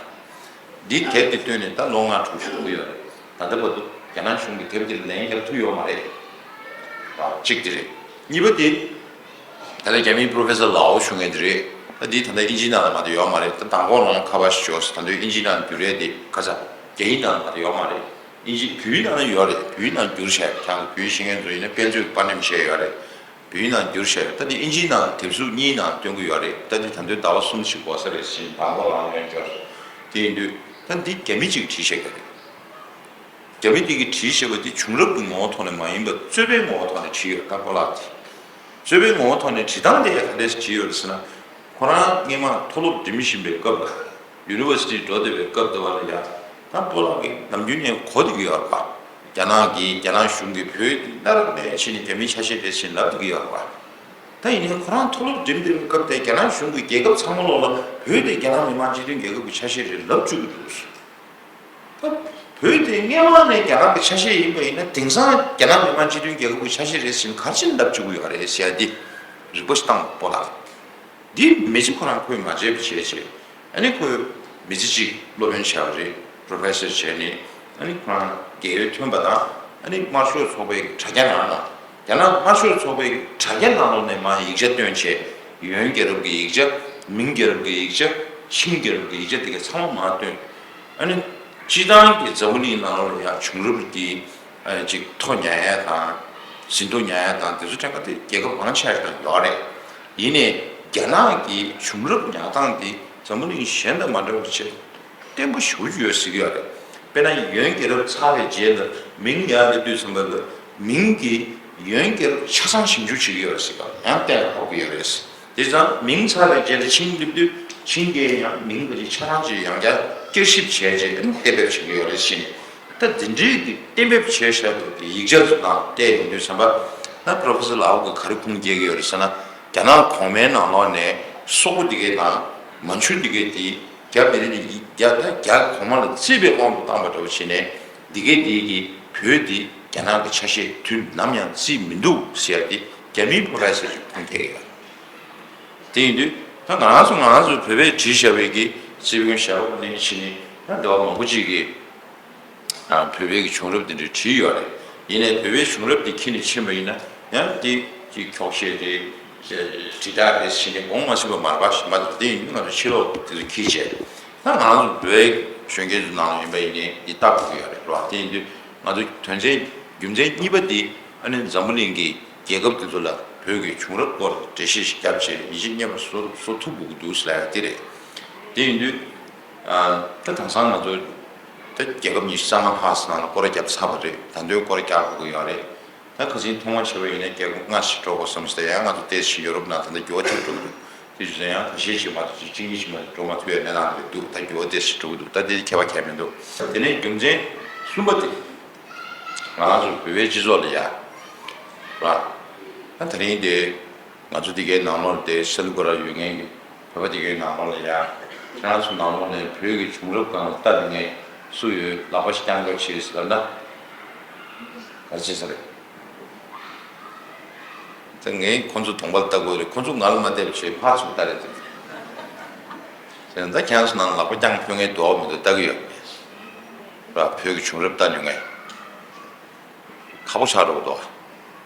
འདི་དེབ་འདི་བཏོན་ནས་ད་ལོ་ལྔ་དྲུག་ཞིག་འགྲོ་གི་ཡོད་རེད། ད་ལྟ་བར་དུ་རྒྱ་ནག་གཞུང་གིས་དེབ་འདི་ལ་ལན་རྒྱབ་ཐུབ་ཡོད་མ་རེད། གཅིག་དེ་རེད། གཉིས་པ་དེ། ད་ལྟ་རྒྱ་མིའི་པོ་རོ་ཕེ་སར་ལའོ་ཞུ་མཁན་དེ་རེད། ད་འདི་ད་ལྟ་ཨིན་ཇིའི་ནང་ལ་མ་གཏོགས་ཡོད་མ་རེད། ད་མདང་དགོང་ལ་ཁ་པར་ཞིག་ཞོག་ཟེར། ད་དུང་ཨིན་ཇིའི་ནང་བསྒྱུར་ཡས་དེ་ཁ་ཚ། རྒྱ་ཡིག་ནང་ལ་མ་གཏོགས་ཡོད་མ་རེད། ཨིན་ཇི་བོད་ཡིག་ནང་ལ་ཡོད་རེད། བོད་ཡིག་ནང་བསྒྱུར་བྱས། ཁྱེད་རང་ཚོ་བོད་ཡིག་ཤེས་མཁན་ཚོ་ཡིན་ན་དཔེ་མཛོད་ཀྱི་པར་འགྲེམས་བྱས་ཡོད་རེད། བོད་ཡིག་ནང་བསྒྱུར་བྱས། ད་འདི་ཨིན་ཇིའི་ནང་དེབ་གཟུགས་གཉིས་ནང་སྟོན་གྱི་ཡོད་རེད། ད་འདི་ད་དུང་ཟླ་བ་གསུམ་ཞིག་འགོར་ས་རེད་ཟེར་མདང་དགོང་ལ་ཡོན་འབྱོར། དེ་ཡིན་དུས་ད་འདི་རྒྱ་མི་གཅིག་བྲིས་བཞག་གི་རེད། རྒྱ་མི་དེ་གིས་བྲིས་བཞག་པ་དེ་བྱུང་རབས་ཀྱི་ངོ་བོ་ཐོག་ནས་མ་ཡིན་པར་རྩོད་པའི་ངོ་བོ་ཐོག་ནས་བྲིས་ཡོད། ད་སྤོ་ལགས་དེ། རྩོད་པའི་ངོ་བོ་ཐོག་ནས་བྲིས་སྟངས་དེ་ཡང་ག་འདྲས་བྲིས་ཡོད་རེད་ཟེར་ན། ཁོ་རང་སྔོན་མ་མཐོ་སློབ་འགྲིམ་བཞིན་པའི་སྐབས་ལ། ཡུ་ནི་ཝར་སི་ཊི་འགྲོ་བསྡད་པའི་སྐབས་དེ་བ་ལ་ཡ། ད་སྤོ་ལགས་ཀྱིས་ནམ་རྒྱུན་ནས་གོ་བསྡད་ཀྱི་ཡོད་རེད་པ། རྒྱ་ནག་གིས་རྒྱ་ནག་གཞུང་གིས་བོད་དེ་གནའ་རབས་ནས་ཕྱིན་ནས་རྒྱ་མིའི་ཆ་ཤས་རེད་ཟེར་ལབ་བསྡད་ཀྱི་ཡོད་རེད་པ། ད་ཡིན་ནའི་ཁོ་རང་མཐོ་སློབ་འགྲིམ་འགྲིམ་སྐབས་དེ་རྒྱ་ནག་གཞུང་གིས་རྒྱལ་ཁབ་ཚང་མ་ལོག་ལ་བོད་དེ་རྒྱ་ནག་མི་དམངས་སྤྱི་མཐུན་རྒྱལ་ཁབ་ཀྱི་ཆ་ཤས་རེད་ལབ་བཅུག་གི་འདུག་ད་བོད་དེ་སྔོན་མ་ནས་རྒྱ་ནག་གི་ཆ་ཤས་ཡིན་པ་ཡིན་ན། དེང་སང་རྒྱ་ནག་མི་དམངས་སྤྱི་མཐུན་རྒྱལ་ཁབ་ཀྱི་ཆ་ཤས་རེད་ཟེར་ནས་ག་རེ་བྱས་ནས་ལབ་བཅུག་གི་ཡོད་རེད་ཟེར་ཡ་འདི་རིག་པ་ཞིག་བཏང་དགོས་ལ། འདི་མི་ཚེ་ཁོ་རང་ཁོས་མ་བརྗེད་པ་བྱས་བྱས། ཨ་ནི་ཁོས་མི་ཚེ་གཅིག་སློབ་དཔོན་བྱས་པ་རེད། པྲོ་ཕེ་སར་བྱས་ནས། ཨ་ནི་ཁོ་རང་རྒས་ཡོལ་ཐོན་པ་དང་། ཨ་ནི་དམར་ཤོག་ཚོགས་པའི་དྲ་རྒྱ་ནང་ལ། རྒྱ་ནག་དམར་ཤོག་ཚོགས་པའི་དྲ་རྒྱ་ནང་ལོགས་ནས་མར་ཡིག་ཆ་བཏོན་བྱས། ཡོན་རྒྱལ་རབས་ཀྱི་ཡིག་ཆ། མིང་རྒྱལ་རབས་ཀྱི་ཡིག་ཆ། ཆིང་རྒྱལ་རབས་ཀྱི་ཡིག་ཆ་དེ་ག་ཚང་མ་མར་བཏོན། ཨ་ནི་སྤྱིར་བཏང་གི་འཛམ་བུ་གླིང་ནང་ལོགས་ལ་ཡང་བྱུང་རབས་ཀྱི་ཨ་ཅིག་ཐོ་ཉར་ཡ་དང་། ཟིན་ཐོ་ཉར་ཡ་དང་། དེ་ཚོ་ཕྲན་ཁ་དེ་རྒྱལ་ཁབ་མང་ཆེ་བ་ཞིག་ལ་ཡོད་རེད། ཡིན་ནའི་རྒྱ་ནག་གི་བྱུང་རབས་ཉར་སྟངས་དེ་འཛམ་བུ་གླིང་གཞན་དང་མ་འདྲ་བ་བྱས། བརྟན་པོ་ཞེ་པོ་ཅིག་ཡོད་ཟེར་གྱི་ཡོད་རེད། དཔེར་ན་ཡོན་རྒྱལ་རབས་ཚར་བའི་རྗེས་ལ་མིང་ཡར་སླེབས་དུས་ཙམ་པ་ལ། མིང་གི་ཡོན་རྒྱལ་རབས་ཆ་ཚང་ཞིབ་འཇུག་བྱེད་ཀྱི་ཡོད་རེད་ཟེར་ག་ཡང་གཏན་ལ་ཕབ་ཀྱི་ཡོད་རེད། དེ་ཙང་མིང་ཚར་བའི་རྗེས་ལ་ཆིང་སླེབས་དུས་ཆིང་གིས་ཡང་མིང་གི་ཆ་ཚང་ཅིག་ཡང་བསྐྱར་བསྐྱར་ཞིབ་བྱས་རྗེས་གཏན་འབེབས་བྱེད་ཀྱི་ཡོད་རེད་ཟེར་ནས། ད་འདི་འདྲའི་གི་གཏན་འབེབས་བྱས་བཞག་པའི་ཡིག་ཆ་ཚོ་ནང་བལྟས་ཡོང་དུས་ཙམ་པ། ད་པྲོ་ཕེ་སར་ལའོ་གིས་ག་རེ་ཁུངས་སྐྱེལ་གྱི་ཡོད་རེད་ཟེར་ན། རྒྱ་ནག་གོང་མའི་ནང་ལོགས་ནས་སོག་པོ་འདི་གའི་དང་མན་ཇུ་འདི་གའི་དེ། རྒྱ་མི་རིགས་ནི་རྒྱ་ད་རྒྱ་གོང་མ་ལ་བརྩིས་པའི་དབང་དུ་བཏང་པ་འདྲ་བོ་བྱས་ནས། འདི་གའི་དེ་གི་བོད་འདི་རྒྱ་ནག་གི་ཆ་ཤས་དུས་ནམ་ཡང་བརྩིས་མི་འདུག་ཟེར་ཡ་དེ་རྒྱ་མིའི་པྲོ་ཕེ་སར་ཞིག་ཁུངས་སྐྱེལ་གྱི་ཡོད། དེ་ཡིན་དུས་ད་ང་རང་ཚོ་ང་རང་ཚོ་བོད་པས་བྲིས་བཞག་པའི་གི་རྩིས་དཔོན་ཞབས་པ་ནས་ཕྱིན་ནས་ད་འདི་བ་མང་པོ་ཅིག་གིས་ཨ་བོད་པའི་གི་བྱུང་རབས་དེ་འདྲ་བྲིས་ཡོད་རེད། ཡིན་ནའི་བོད་པའི་བྱུང་རབས་དེ་ཁྱེར་ནས་ཕྱིན་པ་ཡིན་ན་ཡང་དེ་ཅིག་འཁྱོག་བཤད་རེད། དྲིལ་བསྒྲགས་རེད་ཟེར་ནས་དགོངས་མ་ཚུགས་པ་མ་རེད་པ། གཞན་པ་དེ་ཡིན་དུས་ང་ཚོ་ཕྱི་ལོགས་དེ་ཚོ་འཁྱེར་བྱས། ད་ང་རང་ཚོ་བོད་པའི་གཞོན་སྐྱེས་ཚོ་ནང་ལ་ཡིན་པ་ཡིན་ནའི་འདི་ལྟ་དགོས་ཀྱི་ཡོད་རེད་པ། དེ་ཡིན་དུས་ང་ཚོ་དོན་ཚན་རྒྱུ་མཚན་གཉིས་པ་འདི་ཨ་ནི་འཛམ་བུ་གླིང་གི་རྒྱལ་ཁབ་དེ་ཚོ་ལ་བོད་ཀྱི་བྱུང་རབས་སྐོར་འགྲེལ་བཤད་ཞིག་བརྒྱབ་བྱས་ཡིད་ཆེས་རྙེད་པ་བཟོ་བཟོ་ཐུབ་དགོས་ཀྱི་འདུག་ཟེར་ལབ་ཡ་དེ་རེད། དེ་ཡིན་དུས་ཨ་ད་དེང་སང་ང་ཚོ་ད་རྒྱལ་ཁབ་ཉི་ཤུ་རྩ་ལྔ་ལྷག་ཙམ་ནང་ལ་སྐོར་ར་བརྒྱབ་ཚར་བ་རེད། ད་དུང་སྐོར་ར་རྒྱག་དགོས་ཀྱི་ཡོད་རེད། ད་ཁ་སང་ཐོག་མར་བྱས་པ་ཡིན་ན་རྒྱལ་ཁབ་ལྔ་ཞིག་འགྲོ་དགོས་བསམ་སྟེ། ཡང་ང་ཚོ་ཏོག་ཙམ་ཡོ་རོབ་ནང་ད་ལྟ་འགྱུར་བ་ཐེབས་འགྲོ་གི་འདུག་དེ་བཞིན་ཡང་ཁ་ཤས་ཤིག་མ་གཏོགས་གཅིག་གཉིས་ཤིག་མ་གཏོགས་འགྲོ་མ་ཐུབ་པའི་གནས་སྟངས་རེད་འདུག་ད་འགྱུར་བ་ཏོག་ཙམ་འགྲོ་གི་འདུག་ད་དེ་ཁྱད་པར་གང་ཡང་མི་འདུག་དེ་ནས་རྒྱུ་མཚན་གསུམ་པ་དེ། ང་རང་ཚོ་བོད་པའི་སྤྱི་ཚོགས་ལ་ཡ། ར། ད་དེ་རིང་དེ་ང་ཚོ་དེ་གའི་ནང་ལོགས་དེ་སེ་ལུ་གུ་ར་ཡོད་མཁན་གྱི་བོད་པ་དེ་གའི་ནང་ལོགས་ལ་ཡ། ཁྱེད་རང་ཚོ་ནང་ལོགས་ནས་བོད་ཀྱི་བྱུང་རབས་སྒང་ལ་ལྟ་དེ་ངས་སུ་ཡོད་ལག་པ་ཞིག་བརྐྱང་དགོས་ཞེས་ཟེར་ན། ག་རེ་བྱེད་ས་རེད། ད་ངས་ཁོ་ཚོ་གདོང་པ་ལ་ལྟ་དགོས་རེད། ཁོ་ཚོ་ང་ལ་མ་བལྟས་པ་བྱས་ཕར་ཚུར་ལྟ་རེད་དེ། ཟེར་ན་ད་ཁྱེད་རང་ཚོ་ནང་ལ་ལག་པ་བརྐྱང་ཕོད་མཁན་འདུག་མི་འདུག་ལྟ་གི་ཡོད་མེད། ར་བོད་ཀྱི་བྱུང་རབས་ལྟ་ནུས་མཁན། ཁག་པོ་ཆགས་འགྲོ་གི་འདུག་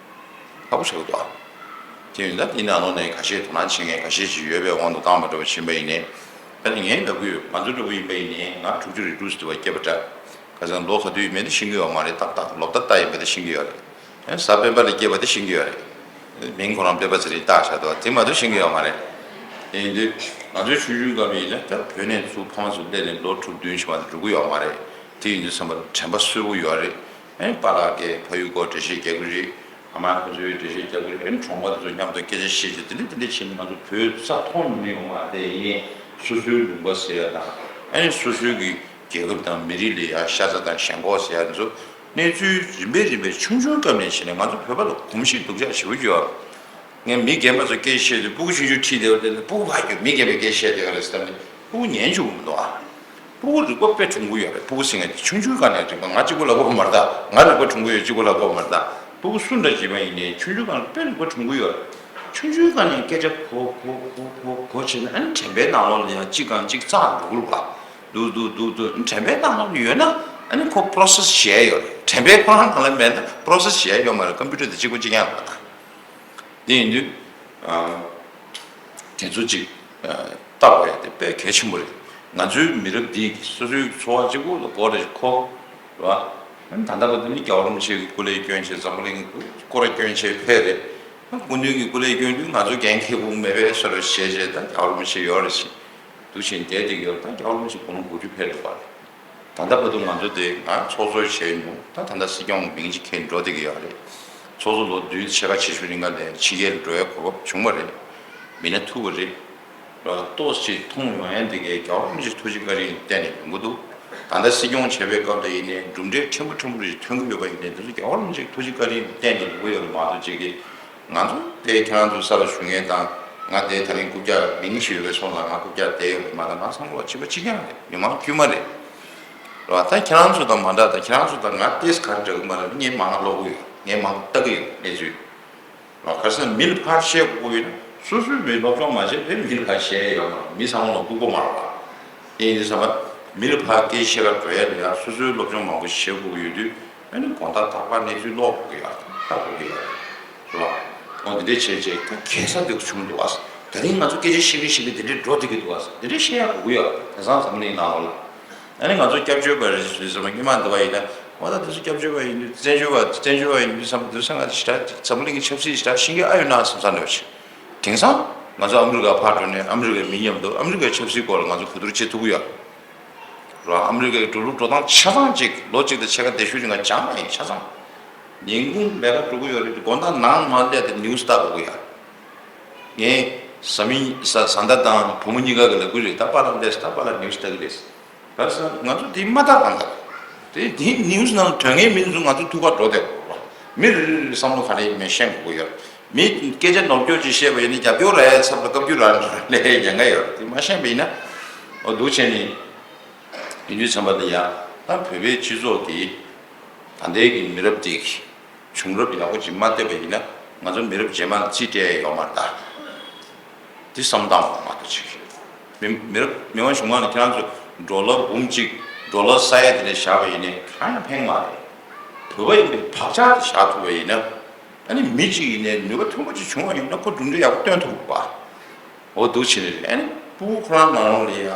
ཁག་པོ་ཆགས་ཀྱི་འདུག་དེ་ཡིན་ད་དེའི་ནང་ལོགས་ནས་ཁ་ཤས་དོ་སྣང་བྱེད་མཁན་ཁ་ཤས་ཅིག་ཡོད་པའི་དབང་དུ་བཏང་བ་འདྲ་བོ་ཕྱིན་པ་ཡིན་ནའི། ད་ནི་ངས་ལབ་གི་ཡོད། ང་ཚོ་འདྲ་བོ་ཡིན་པ་ཡིན་ནའི་ང་དྲུག་ཅུ་རེ་དྲུག་ཟེར་བ་སྐྱེས་པ་འདྲ། ཁ་སང་ལོ་ག་དུས་ཡིན་མིན་དེ་ཤེས་ཀྱི་ཡོད་མ་རེད། ཏག་ཏག་ལོ་ཟླ་ལྟ་ཡིན་པ་དེ་ཤེས་ཀྱི་ཡོད་རེད། ཨེ་གཟའ་སྤེན་པ་ལ་སྐྱེས་པ་དེ་ཤེས་ཀྱི་ཡོད་རེད། མིང་ཁོ་རང་སྤེན་པ་ཚེ་རིང་བཏགས་བཞག་འདུག་དེ་མ་གཏོགས་ཤེས་ཀྱི་ཡོད་མ་རེད། དེ་ཡིན་དུས་ང་ཚོའི་ཆུང་ཆུང་སྐབས་ཡིན་ན་ད་བོད་ནས་ཚུར་ཕ་མ་ཚོ་སླེབས་ནས་ལོ་དྲུག་བདུན་ཞིག་མ་གཏོགས་འགྲོ་གི་ཡོད་མ་རེད། དེ་ཡིན་དུས་བསམ་པ་དྲན་པ་གསོས་པོ་ཡོད་རེད། ཨེ་པཱ་ལགས་ཀྱིས་ཕ་ཡུལ་སྐོར་འགྲེལ་བཤད་རྒྱག་གི་རེད། ཨ་མ་ཁོ་ཚོའི་འགྲེལ་བཤད་རྒྱག་གི་རེད། ཨེ་གྲོང་པ་དེ་ཚོ་མཉམ་དུ་སྐད་ཆ་བཤད་བྱས་དེ་འདྲ་དེ་འདྲ་བྱས་ནས་ང་ཚོ་བོད་ས་མཐོང་མྱོང་མ་རེད། དེ་ཡིན་སོ་སོའི་ལུང་པ་ཟེར་ཡ་དང་། ཨེ་སོ་སོའི་གི་རྒྱལ་ཁབ་དང་མི་རིགས་ལ་ཡ་ཤ་ཚ་དང་ཞེན་ཁོག་ཟེར་ཡ་དེ་ཚོ་གནས་ཚུལ་རིམ་པས་རིམ་པས་ཆུང་ཆུང་སྐབས་ནས་བྱས་ནས་ང་ཚོ་བོད་པ་ལ་གོམས་གཤིས་སྡུག་ཅག་ཞེ་པོ་ཡོད། ངས་མི་རྒན་པ་ཚོ་སྐད་བཤད་དུས་སྤུ་གུ་ཆུང་ཆུང་ཁྲིད་བསྡད་པ་དེ་ལ་སྤུ་གུ་ཕར་རྒྱུག་མི་རྒན་པས་སྐད་བཤད་བསྡད་པ་རེད་ཟེར་ནས་སྤུ་གུ་ཉན་བཅུག་གི་མི་འདུག་ཨ། སྤུ་གུ་རིག་པ་དཔེ་གྲུང་པོ་ཡོད་རེད། སྤུ་གུ་ཟེར་མཁན་དེ་ཆུང་ཆུང་སྒང་ནས་རིག་པ། ང་གཅིག་པུ་ལབ་དགོས་པ་མ་རེད་ད། ང་རིག་པ་གྲུང་པོ་ཡོད་གཅིག་པུ་ལབ་དགོས་པ་མ་རེད་ད། སྤུ་གུ་སུ་འདྲ་བྱེད་པ་ཡིན་ནའི་ཆུང་ཆུང་སྒང་ལ་དཔེ་རིག་པ་གྲུང་པོ་ཡོད་རེད། ཆུང་ཆུང་སྒང་ནས་སྐད་ཆ་གོ་གོ་གོ་གོ་གོ་བྱས་ན་ཨ་ནི་དྲན་པའི་ནང་ལོགས་ལ་ཡང་གཅིག་སྒང་གཅིག་བཙག་འགྲོ་གི་རེད་པ། འདུག་འདུག་འདུག་འདུག་དྲན་པའི་ནང་ལོགས་ལ་ཡོད་ན་ཨ་ནི་ཁོ་པྲོ་སེ་སི་བྱས་ཡོད་རེད། དྲན་པའི་ཁོ་རང་ནང་ལ་མེད་ན་པྲོ་སེ་སི་བྱས་ཡོད་མ་རེད། ཀམ་པུ་ཊར་དེ་གཅིག་པོ་གཅིག་རྐྱང་རེད་པ། དེ་ཡིན་དུས། ཨ། དེ་ཚོ་ཅིག་ཨ། བལྟ་དགོས་ཡ་དེ་དཔེ་གལ་ཆེན་པོ་རེད། ང་ཚོའི་མི་རབས་འདིས་སོ་སོའི་འཚོ་བ་གཅིག་པོ་ལ་སྐོར་ར་ཞིག་འཁོར། རེད་པ། ད་ལྟ་བར་དུ་ནི་རྒྱལ་བ་རིན་པོ་ཆེ་གི་སྐུ་ལས་བསྐྱོན་བྱས་འཛམ་བུ་གླིང་གི་སྐོར་ར་བསྐྱོན་བྱས་ཕེབས་རེད། སྐུ་མདུན་གྱི་སྐུ་ལས་བསྐྱོན་དུས་ང་ཚོ་འགན་འཁྱེར་དགོས་མེད་པའི་བཟོ་འདྲ་བྱས་བྱས། ད་རྒྱལ་བ་རིན་པོ་ཆེ་ཡོད་རེད་ཟེར། འདུག་བྱས་བསྡད་བསྡད་ཀྱི་ཡོད་རེད། ད་རྒྱལ་བ་རིན་པོ་ཆེ་དགུང་ལོ་དགུ་བཅུ་ཕེབས་འགྲོ་བ་རེད། ད་ལྟ་བར་དུ་ང་ཚོ་དེ་ང་ཚོགས་གཙོ་བྱས་མྱོང་། ད་ད་ལྟ་སྲིད་སྐྱོང་གི་མིང་ཅིག་འཁྱེར་འགྲོ་བསྡད་ཀྱི་ཡོད་རེད། ཚོགས་གཙོ་ལོ་བདུན་ཕྱེད་ཀ་ཕྱེད་བཞི་རིང་ག་ལ་ཕྱི་རྒྱལ་འགྲོ་ཡའི་གོ་སྐབས་བྱུང་བ་རེད། མི་སྣ་ཐུབ་པ་རེད། ཏོག་ཙམ་མཐོང་ཡོང་ཡ་འདི་གའི་རྒྱལ་བ་རིན་པོ་ཆེ་ཐུགས་རྗེ་བཀའ་དྲིན་བརྟེན་ནས་ཡོང་གི་འདུག་ད་ལྟ་སྲིད་སྐྱོང་བྱས་པའི་སྐབས་ལ་ཡིན་ནའི་གྲུབ་འབྲས་ཕྲན་བུ་ཕྲན་བུ་རེ་ཐོན་གྱི་ཡོད་པ་ཡིན་ནའི་འདི་ཚོ་རྒྱལ་བ་རིན་པོ་ཆེ་ཐུགས་རྗེ་བཀའ་དྲིན་བརྟེན་ནས་ཡོང་གི་ཡོད་རེད་མ་གཏོགས་ཅིག་གི་ང་ཚོ་དེ་ཁྱེད་རང་ཚོ་ས་ལ་བཞུགས་མཁན་དང་ང་དེ་ད་རིང་རྐུབ་བཀྱག་མིང་ཞིག་ཡོད་པའི་སོང་ལ་ང་རྐུབ་བཀྱག་དེ་ཡོད་པ་མ་གཏོགས་ང་བསམ་བློ་གཅིག་པ་གཅིག་རྐྱང་རེད། མི་མང་དཀྱུས་མ་རེད། རེད་བ། ད་ཁྱེད་རང་ཚོ་དང་མ་འདྲ། ད་ཁྱེད་རང་ཚོ་དང་ང་ཏེས་ག་རེ་འདྲ་གི་མ་རེད། ངས་མང་ཀློག་གི་ཡོད། ངས་མང་ལྟ་གི་ཡོད་གནས་ཚུལ། རེད་བ། ག་རེ་ཟེར་ན་མི་ལ་ཕར་བཤད་དགོས་ཀྱི་ཡོད་ན་སོ་སོའི་མི་སློབ་སྦྱོང་མ་བྱས་པའི་མི་ལ་ཕར་བཤད་ཡོད་མ་རེད། མི་ཚང་མ་ལ་ལྐུགས་པ་མ་རེད་བ། དེ་ཡིན་དུས་ཙམ་པ་མི་ལ་ཕར་སྐད་ཆ་བཤད་ག་འགྲོ་ཡ་ལ་ཡ་སོ་སོའི་སློབ་སྦྱོང་མང་པོ་བྱེད་དགོས་ཀྱི་ཡོད་དུས། ཨ་ནི་དགོང་དག་རྟག་པར་གནས་ཚུལ་ཀློག་དགོས་ཀྱི་ཡོད་རེད། ལྟ་དགོས་ཀྱི་ཡོད་རེད། རེད་བ། འོ་འདི་འདྲས་བྱས་བྱས་ད་གེ་ས་འདི་བྱུང་འདུག་བ། ད་རིང་ང་ཚོ་སྐད་ཆ་བཤད་གི་བཤད་གི་འདི་འདྲས་འགྲོ་བསྡད་ཀྱི་འདུག་བ། འདི་འདྲས་བཤད་ཡ་དགོས་ཀྱི་ཡོད་རེད། དེང་སང་འཛམ་གླིང་ནང་ལོགས་ལ། ཨ་ནི་ང་ཚོ་སྐྱབས་བཅོལ་བ་རེད་ཟེར་དུས་ཙམ་པ་སྔོན་མ་འདི་བ་ཡིན་ན་འོ་ད་འདི་ཚོ་སྐྱབས་བཅོལ་བ་ཡིན་དུས་བཙན་བྱོལ་བ་བཙན་བྱོལ་བ་ཡིན་དུས་ཙམ་པ་འདི་ཚོ་ང་ཚོ་ཞེ་དྲག་འཛམ་གླིང་གི་ཆབ་སྲིད་ཞེ་དྲག་ཤེས་ཀྱི་ཨ་ཡོད་ན་བསམ་ས་འདྲ་བ་ཞིག་དེང་སང་ང་ཚོ་ཨ་མི་རི་ཀ་ཕར་འགྲོ་ནས་ཨ་མི་རི་ཀའི་མི་མཉམ་དུ་ཨ་མི་རི་ཀའི་ཆབ་སྲིད་སྐོར་ལ་ང་ཚོ་གོ་བསྡུར་བྱེད་ཐུབ་ཀྱི་ཡོད་རེད། རེད་བ། ཨ་མི་རི་ཀའི་འགྲོ་ལུགས་འགྲོ་སྟངས་ཆ་ཚང་ཅིག་ལོ་གཅིག་དང་ཕྱེད་ཀ་དེ་ཤུལ་ཅིག་ང་སྦྱངས་པ་ཡིན་ཆ་ཚང་། ཉིན་གུང་མེད་པར་འགྲོ་གི་ཡོད་རེད། དགོང་དག་ནང་མ་སླེབས་དེ་ནིའུ་སི་ལྟ་དགོས་ཀྱི་ཡོད་རེད། ངས་བཟའ་མི་བཟའ་བཟའ་ཟླ་དང་བུ་མོ་གཉིས་ཀ་གི་ལབ་ཀྱི་རེད། ད་པཱ་ལགས་སླེབས་ད་པཱ་ལགས་ནིའུ་སི་ལྟ་གི་རེད། ག་རེ་ཟེར་ན་ང་ཚོ་དེ་མ་ལྟ་གང་ལྟ། དེ་དེ་ནིའུ་སི་ནང་དོན་ངན་མི་ཚོ་ང་ཚོ་ཐུག་ག་འགྲོ་བསྡད་དགོས་རེད། མི་རེ་རེ་རེ་བསམ་བློ་ག་རེ་ཡིན་མིན་ཤེས་དགོས་ཀྱི་ཡོད་རེད། མི་སྐད་ཆ་ནོར་སྐྱོར་ཅིག་བཤད་པ་ཡིན་ན་རྒྱབ་སྐྱོར་རག་ཡའི་ཚབ་ལ་བཀའ་བཀྱོན་རག་འགྲོ་ལས་ཉེན་ཁ་ཡོད་རེད། དེ་མ་ཤེས་པ་ཡིན་ན་འོ་འདུག་བྱས་ནས་ཡིན་དུས་ཙམ་པ་དེ་ཡང་ད་བོད་པའི་སྤྱི་ཚོགས་ཀྱི་ད་ལྟའི་གི་མི་རབས་དེ་གི་བྱུང་རབས་ཡག་པོ་ཅིག་མ་བལྟས་པ་ཡིན་ན་ང་ཚོ་མི་རབས་རྗེས་མ་ལ་རྩིས་སྤྲད་ཡ་ཡོད་མ་རེད་ད། འདི་བསམ་སྟངས་མ་གཏོགས་ཅིག་མི་མི་རབས་མི་དབང་གཞུང་ཁང་ལ་ཁྱེད་རང་ཚོ་ཌོ་ལར་འབུམ་གཅིག་ཌོ་ལར་ས་ཡ་དེ་འདྲ་བཞག་པ་ཡིན་ནའི་གང་ཡང་ཕན་མ་རེད། བོད་པ་ཡིན་པའི་བག་ཆགས་དེ་བཞག་ཐུབ་པ་ཡིན་ན་ཨ་ནི་མི་གཅིག་ཡིན་ནའི་ནུས་པ་མཐོན་པོ་ཅིག་བྱུང་བ་ཡིན་ན་ཁོ་གྲུབ་འབྲས་ཡག་པོ་སྟོན་ཐུབ་པ། འོ་འདུག་བྱས་ནས་ཨ་ནི་ཕྲུ་གུ་ཁོ་རང་ནང་ལོགས་ལ་ཡ་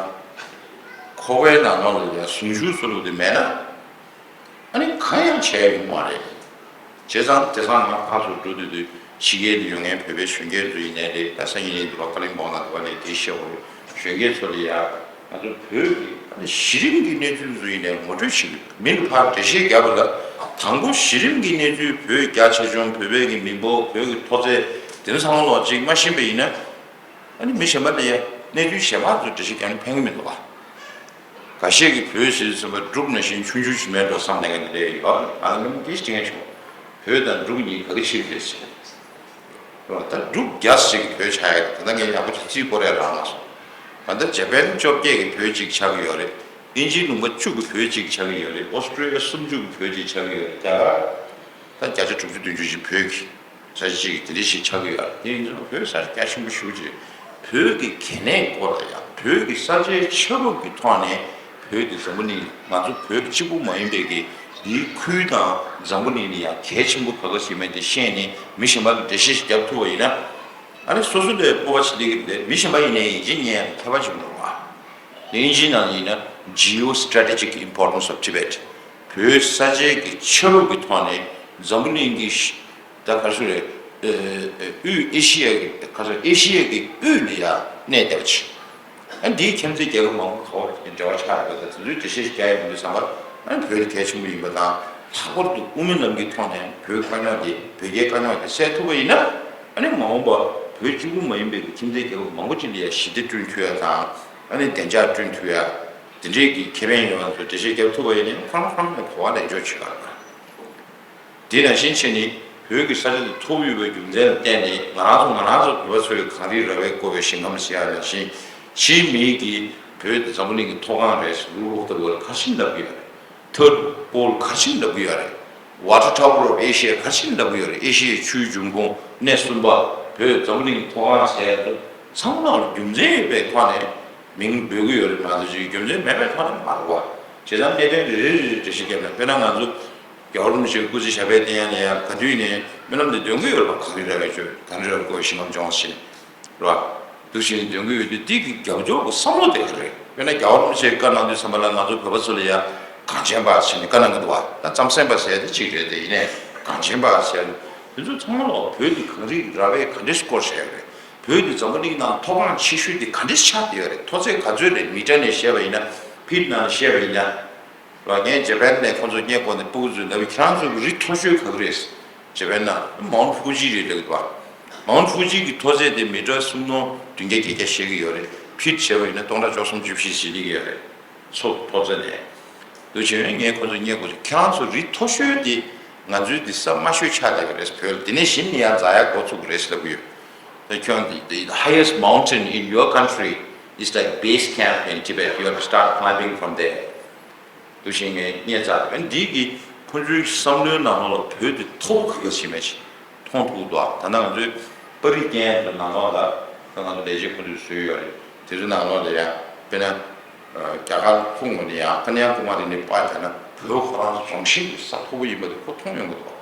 ཁོ་པའི་ནང་ལོགས་ལ་ཡ་གཟུངས་གཞུག་བཟོ་ལུགས་དེ་མེད་ན། ཨ་ནི་གང་ཡང་བྱས་ཡོང་མ་རེད། བྱས་ཙང་དེང་སང་ང་ཕར་ཚུར་འགྲོ་དུས་དུས་ཕྱི་རྒྱལ་ནས་ཡོང་མཁན་བོད་པའི་གཞོན་སྐྱེས་ཚོ་ཡིན་ནའི་རེད། ད་སང་ཉིན་ཡིན་དུས་བ་ཀ་ལིང་བོང་ནང་དུ་བ་ནས་དེ་བཤད་འོ་གཞོན་སྐྱེས་ཚོ་ལ་ཡ་ང་ཚོ་བོད་ཀྱི་ཨ་ནི་གཞི་རིམ་གྱི་གནས་ཚུལ་ཚོ་ཡིན་ནའི་ངོ་སྤྲོད་བྱེད་དགོས། མི་ལ་ཕར་འགྲེལ་བཤད་རྒྱབ་པ་ལ་དང་པོ་གཞི་རིམ་གྱི་གནས་ཚུལ་བོད་རྒྱ་ཆེ་ཆུང་བོད་པའི་གི་མི་འབོར་བོད་ཀྱི་མཐོ་ཚད་དེ་ཚོ་ཚང་མ་ལོག་ཅིག་མ་ཤེས་པ་ཡིན་ན། ཨ་ནི་མི་གཞན་པ་ལ་ཡང་གནས་ཚུལ་གཞན་པ་ཚོ་འགྲེལ་བཤད་རྒྱག་ན་ཕན་གི་མི་འདུག་ག་ཁ་ཤས་ཀྱིས་བོད་ཟེར་དུས་ཙམ་པ་འབྲུག་ནང་བཞིན་ཆུང་ཆུང་ཞིག་མེད་འགྲོ་བསམ་ལས་ཀ་འདི་འདྲ་ཡོད། ང་ལ་མི་སྐད་ཆ་དྲི་མཁན་བྱུང་། བོད་དང་འབྲུག་གཉིས་ག་གི་ཕྱིར་རེད་ཟེར། ད་འབྲུག་བརྒྱ་ཞིག་གི་བོད་ཆགས་ཡོད། ད་ལྟ་ངས་ཡག་པོ་ཅིག་རྩིས་སྐོར་ཡ་རག་མ་སོང་། ད་ལྟ་ཇ་པན་བཅོ་བརྒྱད་ཀྱི་བོད་གཅིག་ཆགས་ཀྱི་ཡོད་རེད། དབྱིན་ཇིའི་ལུང་པ་བཅུ་གི་བོད་གཅིག་ཆགས་ཀྱི་ཡོད་རེད། ཨོ་སི་ཀྲི་ཡ་སུམ་ཅུ་གི་བོད་གཅིག་ཆགས་ཀྱི་ཡོད་རེད། རྒྱ་གར་ད་བརྒྱ་ཆ་དྲུག་ཅུ་བདུན་ཅུ་ཞིག་བོད་ཀྱི། ས་གཞི་གཅིག་དེ་འདྲ་ཞིག་ཆགས་ཀྱི་ཡོད་རེད། དེ་ཡིན་ཙང་བོད་ས་ཆ་རྒྱ་ཆེན་པོ་ཞེ་པོ་ཅིག་རེད། བོད་ཀྱི་གལ་གནད་སྐོར་ལ་ཡང་བོད་ཀྱི་ས་ཆའི་ཆ་ལུགས་ཀྱི་ཐོག་ནས་བོད་དེ་འཛམ་བུ་གླིང་ང་ཚོ་བོད་གཅིག་པུ་མ་ཡིན་པའི་གི་འདིའི་ཁུལ་དང་འཛམ་བུ་གླིང་ལ་ཡང་གལ་ཆེན་པོ་ག་ག་ཞིག་མེད་དེ་ཤེས་ནས་མི་གཞན་པ་ལ་འགྲེལ་བཤད་ཞིག་རྒྱབ་ཐུབ་པ་ཡིན་ན། ཨ་ནི་སོ་སོ་ལ་སྤོབས་པ་ཞིག་སླེབས་ཀྱི་རེད། མི་གཞན་པ་ཡིན་ནའི་ཡིན་གཅིག་མིན་གཉིས་ཁྱད་པར་ཅིག་མི་འདུག་བ། དབྱིན་ཇིའི་ནང་ཡིན་ན་Geostrategic Importance of Tibet། བོད་ས་ཆའི་གི་ཆ་ལུགས་ཀྱི་ཐོག་ནས་འཛམ་བུ་གླིང་གི་ཤ་ད་ག་རེ་ཟེར་རེད། ཨ་ཨ་དབུས་ཨེ་ཤི་ཡ་གི་ག་རེ་ཟེར་ཨེ་ཤི་ཡ་གི་དབུས་ལ་ཡ་གནས་བསྡད་པ་ཅིག་ཨ་འདིའི་ཁྱིམ་མཚེས་རྒྱལ་ཁབ་མང་པོ་ག་བར་འབྲེལ་བ་ཆགས་ཡོད་པ་དང་དེ་ཚོའི་འགྲེལ་བཤད་ཞིག་རྒྱག་ཡ་མི་འདུག་བསམ་པར་ཨ་ནི་བོད་དེ་གལ་ཆེན་པོ་ཡིན་པ་དང་། ལྷག་པར་དུ་དབུ་མའི་ལམ་གྱི་ཐོག་ནས་བོད་དཀའ་རྙོག་དེ་བོད་རྒྱའི་དཀའ་རྙོག་དེ་སེལ་ཐུབ་པ་ཡིན་ན་ཨ་ནི་མ་འོངས་པ་བོད་གཅིག་པུ་མ་ཡིན་པའི་ཁྱིམ་མཚེས་རྒྱལ་ཁབ་མང་པོ་ཅིག་ལ་ཡ་ཞི་བདེ་བསྐྲུན་ཐུབ་ཡ་དང་ཨ་ནི་བདེ་འཇགས་བསྐྲུན་ཐུབ་ཡ། དེ་འདྲའི་གི་ཁེ་ཕན་ཡོང་བ་ཚོ་འགྲེལ་བཤད་རྒྱབ་ཐུབ་པ་ཡིན་ན་ཁོ་རང་ཁོ་རང་ནས་གོ་བ་ལེན་ཆོག་བྱེད་པ། དེ་ནང་བཞིན་བྱས་ནས་བོད་ཀྱི་ས་ཆ་དེ་ཐོབ་ཡོད་པའི་རྒྱུ་མཚན་ལ་བརྟེན་ནས་ང་རང་ཚོ་ང་རང་ཚོ་བོད་པ་ཚོས་གངས་རི་ར་བས་བསྐོར་བའི་ཞིང་ཁམས་ཟེར་ཡ་ནང་བཞིན་ཕྱིའི་མིའི་གིས་བོད་དེ་འཛམ་བུ་གླིང་གི་མཐོ་སྒང་རེད་ཟེར་ལུག་ལོག་ལྟ་བུ་ལ་ག་ཤིན་ལབ་ཀྱི་ཡོད་རེད། Third Pole ག་ཤིན་ལབ་ཀྱི་ཡོད་རེད། Water Tower of Asia ག་ཤིན་ལབ་ཀྱི་ཡོད་རེད། ཨེ་ཤི་ཡའི་ཆུའི་འབྱུང་ཁུངས་གནས་གསུམ་པ་བོད་འཛམ་བུ་གླིང་གི་མཐོ་སྒང་ཟེར་ཡ་ཚོ་ཚང་མ་ལ་རྒྱུ་མཚན་ཡོད་པའི་ཐོག་ནས་མིང་འབོད་ཀྱི་ཡོད་རེད་མ་གཏོགས་ཅིག་རྒྱུ་མཚན་མེད་པའི་ཐོག་ནས་མ་རེད་བ། བྱས་ཙང་གནད་དོན་རེ་རེ་རེ་རེ་འགྲེལ་བཤད་བརྒྱབ་ན། དཔེར་ན་ང་ཚོ་རྒྱལ་བ་རིན་པོ་ཆེའི་སྐུ་ཚེ་ཞབས་པད་བརྟན་ཡ་ལ་ཡ་ག་དུས་ནས་སྨོན་ལམ་འདི་འདོན་གྱི་ཡོད་རེད་བ། གངས་རི་ར་བས་བསྐོར་གངས་རི་ར་བས་བསྐོར་ཞིང་ཁམས་ལྗོངས་ཟེར་རེད་བ། འདུག་བཞིན་འདོན་གྱི་ཡོད་དུས་འདི་གི་རྒྱབ་སྐྱོར་གྱི་བསམ་བློ་དེ་ག་རེད། དཔེར་ན་རྒྱལ་བ་རིན་པོ་ཆེས་བཀའ་གནང་དུས་ཙམ་པ་ལ་ང་ཚོ་བོད་པ་ཚོ་ལ་ཡ་གངས་ཅན་པ་ཟེར་ནས་བཀའ་གནང་གི་འདུག་བ། ད་རྩམ་ཟན་པ་ཟེར་ཡ་དེ་གཅིག་རེད། དེ་ཡིན་ནའི་གངས་ཅན་པ་ཟེར་ཡ་དེ་ཚོ་ཚང་མ་ལ་བོད་ཀྱི་གངས་རི་ར་བས་ག་འདྲས་བསྐོར་བཞག་ཡོད་རེད། བོད་ཀྱི་འཛམ་བུ་གླིང་ནང་མཐོ་སྒང་ཆེ་ཤོས་དེ་ག་འདྲས་ཆགས་བསྡད་ཡོད་རེད། མཐོ་ཚད་ག་ཚོད་རེད། མི་ཊར་ནས་བཤད་པ་ཡིན་ན་ཕིཊ་ནང་བཤད་པ་ཡིན་ན། རེད་བ། ངས་ཇ་པན་ནས་ཁོང་ཚོ་སྙད་བསྐོར་ནས་སྤུ་གུ་ཚོས་ལབ་པའི་ཁྱེད་རང་ཚོ་གི་རི་མཐོ་ཤོས་ག་གི་རེད། ཇ་པན་ནང་མའུན་ཕུ་ཇི་རེད་ལབ་ཀྱི་འདུག་བ། མའུན་ཕུ་ཇི་གི་མཐོ་ཚད་དེ་མི་ཊར་སུམ་སྟོང་བདུན་བརྒྱ་བརྒྱད་བརྒྱ་བཤད་ཀྱི་ཡོད་རེད། ཕིཊ་བྱས་པ་ཡིན་ན་སྟོང་ཕྲག་བཅུ་གསུམ་བཅུ་བཞི་ཞིག་སླེབས་ཀྱི་ཡོད་རེད། མཚོ་མཐོ་ཚད་ནས། འདུག་བྱས་ངས་ཁོང་ཚོ་སྙད་བསྐོར་དུས་ཁྱེད་རང་ཚོ་རི་མཐོ་ཤོས་དེ་ ང་ཚོའི་འདི་ས་དམའ་ཤོས་ཆགས་བསྡད་ཀྱི་རེད། བོད་ལ་འདི་ནས་གཞི་ནས་ཡར་འཛེག་ཡག་འགོ་ཚུགས་ཀྱི་རེད་ལབ་ཀྱི་ཡོད། ད་ཁྱོད་འདི་the highest mountain in your country is like base camp in Tibet. You have to start climbing from there. འདུག་བྱས་ངས་བརྙན་ཚར་རེད། འདི་གི་ཁོ་ཚོའི་བསམ་བློའི་ནང་ལོགས་ལ་བོད་དེ་མཐོ་པོ་ག་ག་ཞིག་མེད་ཅིག་མཐོང་ཐུབ་འདུག་ད་ལྟ་ང་ཚོའི་པར་རིས་རྒྱན་གྱི་ནང་ལོགས་ལ་ད་ང་ཚོ་ལས་བྱེད་ཁོ་ཚོས་བཟོས་ཡོད་རེད། དེ་ཚོའི་ནང་ལོགས་ལ་ཡང་དཔེར་ན་རྒྱ་གར་ཁོ་ངོས་ནས་ཡང་ཀན་ཡ་ཀུ་མ་རི་ནས་པར་བརྒྱབ་ན་བོད་ཁོ་རང་རྫོང་ཤིང་གི་ས་མཐོ་པོ་ཡིན་པ་དེ་ཁོ་མཐོང་ཡོང་གི་འདུག་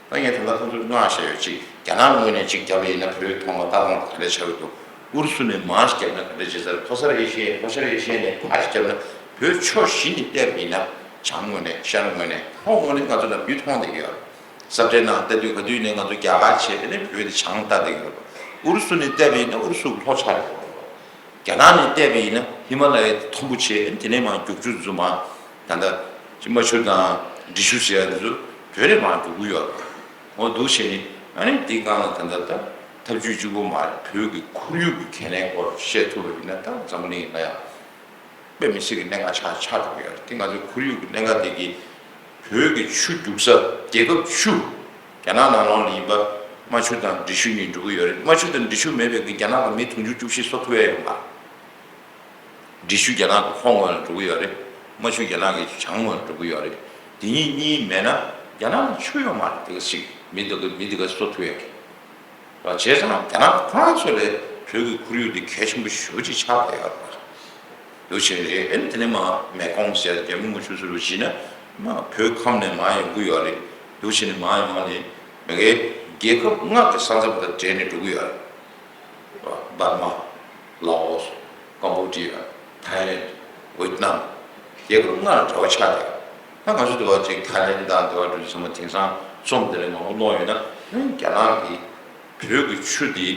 ད་ངས་ད་ལྟ་ཁོ་ཚོར་སྔགས་བཤད་ཡོད་ཅིག་རྒྱ་ནག་ངོས་ནས་ཅིག་བརྒྱབ་པ་ཡིན་ན་བོད་ཐོག་མ་ལྟ་སྟངས་ག་འདྲ་ཆགས་ཀྱི་འདུག་ཨུ་རུ་སུ་ནས་མར་ཞིག་བརྒྱབ་ན་ག་འདྲ་བྱེད་ས་རེད། ལྷོ་ས་ཨེ་ཤི་ཡའི་ལྷོ་ཤར་ཨེ་ཤི་ཡ་ནས་ཕར་ཞིག་བརྒྱབ་ན་བོད་ཕྱོགས་བཞི་ནས་བལྟས་པ་ཡིན་ན་བྱང་ངོས་ནས་ཤར་ངོས་ནས་ལྷོ་ངོས་ནས་ང་ཚོ་ལ་བུ་མཐོང་བསྡད་ཀྱི་ཡོད་རེད། ས་བཀྲའི་ནང་ལྟ་དུས་ག་དུས་ནས་ང་ཚོ་རྒྱ་གར་བྱས་ནས་བོད་དེ་བྱང་ལྟ་བསྡད་ཀྱི་ཡོད་རེད། ཨུ་རུ་སུ་ནས་བལྟས་པ་ཡིན་ན་ཨུ་རུ་སུ་གི་ལྷོ་ཆགས་རེད། རྒྱ་ནག་ནས་བལྟས་པ་ཡིན་ན་ཧི་མ་ལ་ཡའི་མཐོན་པོ་བྱས་དེ་ནས་མར་རྒྱུག་ཆུ་འཛུལ་མར་ད་ལྟ་རྨ་ཆུ་དང་འབྲི་ཆུ་ཟེར་ཡ་འདི་ཚོ་བོད་ནས་མར་རྒྱུག་གི་ཡོད་རེད། འོ་འདུག་བྱས་ནས་ཨ་ནི་འདི་སྒང་ལ་ད་ལྟ་ད་ཐབས་ཇུས་གཅིག་པོ་མ་རེད། བོད་ཀྱི་ཁོར་ཡུག་གི་གལ་གནད་སྐོར་བཤད་ཐུབ་པ་ཡིན་ན་ད་འཛམ་བུ་གླིང་ལ་ཡང་དཔེ་མི་སྲིད་ཀྱི་གནད་འགག་ཆགས་ཆགས་འགྲོ་གི་ཡོད་རེད། འདི་ང་ཚོའི་ཁོར་ཡུག་གི་གནད་འགག་དེ་གིས་བོད་ཀྱི་ཆུ་རྒྱུག་ས་རྒྱལ་ཁབ་ཆུ་རྒྱ་ནག་ནང་ལོགས་ལ་ཡིན་པ་རྨ་ཆུ་དང་འབྲི་ཆུ་གཉིས་འགྲོ་གི་ཡོད་རེད། རྨ་ཆུ་དང་འབྲི་ཆུ་མེད་པའི་གི་རྒྱ་ནག་གི་མི་དུང་ཕྱུར་བཅུ་བཞི་གསོ་ཐུབ་ཡ་ཡོད་མ་རེད། འབྲི་ཆུ་རྒྱ་ནག་གི་ལྷོ་ངོས་ལ་འགྲོ་གི་ཡོད་རེད། རྨ་ཆུ་རྒྱ་ནག་གི་བྱང་ངོས་ལ་འགྲོ་གི་ཡོད་རེད། འདི་གཉིས་གཉིས་མེད་ན་རྒྱ་ནག་ལ་ཆུ་ཡོད་མ་རེད། དེ་ག་ཞིག་མི་འདི་ག་མི་འདི་ག་གསོ་ཐུབ་ཡ་གི་བྱས་ཙང་རྒྱ་ནག་ཁོ་རང་ཚོ་ལས་བོད་ཀྱི་ཁོར་ཡུག་འདི་གལ་ཆེན་པོ་ཞེ་པོ་ཅིག་ཆགས་བསྡད་ཡོད་རེད། འདུག་བྱས་རེད། ཨེ་ནི་དེ་ནས་མར་མེ་ཀོང་ཟེར་རྒྱ་མི་ངོ་ཆུ་ཚུར་བཞི་ན་མར་བོད་ཁམས་ནས་མར་ཡོང་གི་ཡོད་རེད། འདུག་བྱས་ནས་མར་ཡོང་ནས་མ་གིའི་རྒྱལ་ཁབ་ལྔ་གི་ས་མཚམས་དང་འབྲེལ་ནས་འགྲོ་གི་ཡོད་རེད། འབར་མ། ལའོ་སི། ཀམ་བོ་ཌི་ཡ། ཐའི་ལེན། ཝེད་ནམ། རྒྱལ་ཁབ་ལྔ་ལ་འབྲེལ་བ་ཆགས་ཏེ། ད་ང་ཚོ་འདི་བ་ཅིག་ཐའི་ལེན་དང་འབྲེལ་བ་འགྲོ་དུས་ཚང་མ་དེང་སང་རྩོམ་དེ་ལས་མང་པོ་ཀློག་ཡོད་ན་རྒྱ་ནག་གི་བོད་ཀྱི་ཆུ་འདི་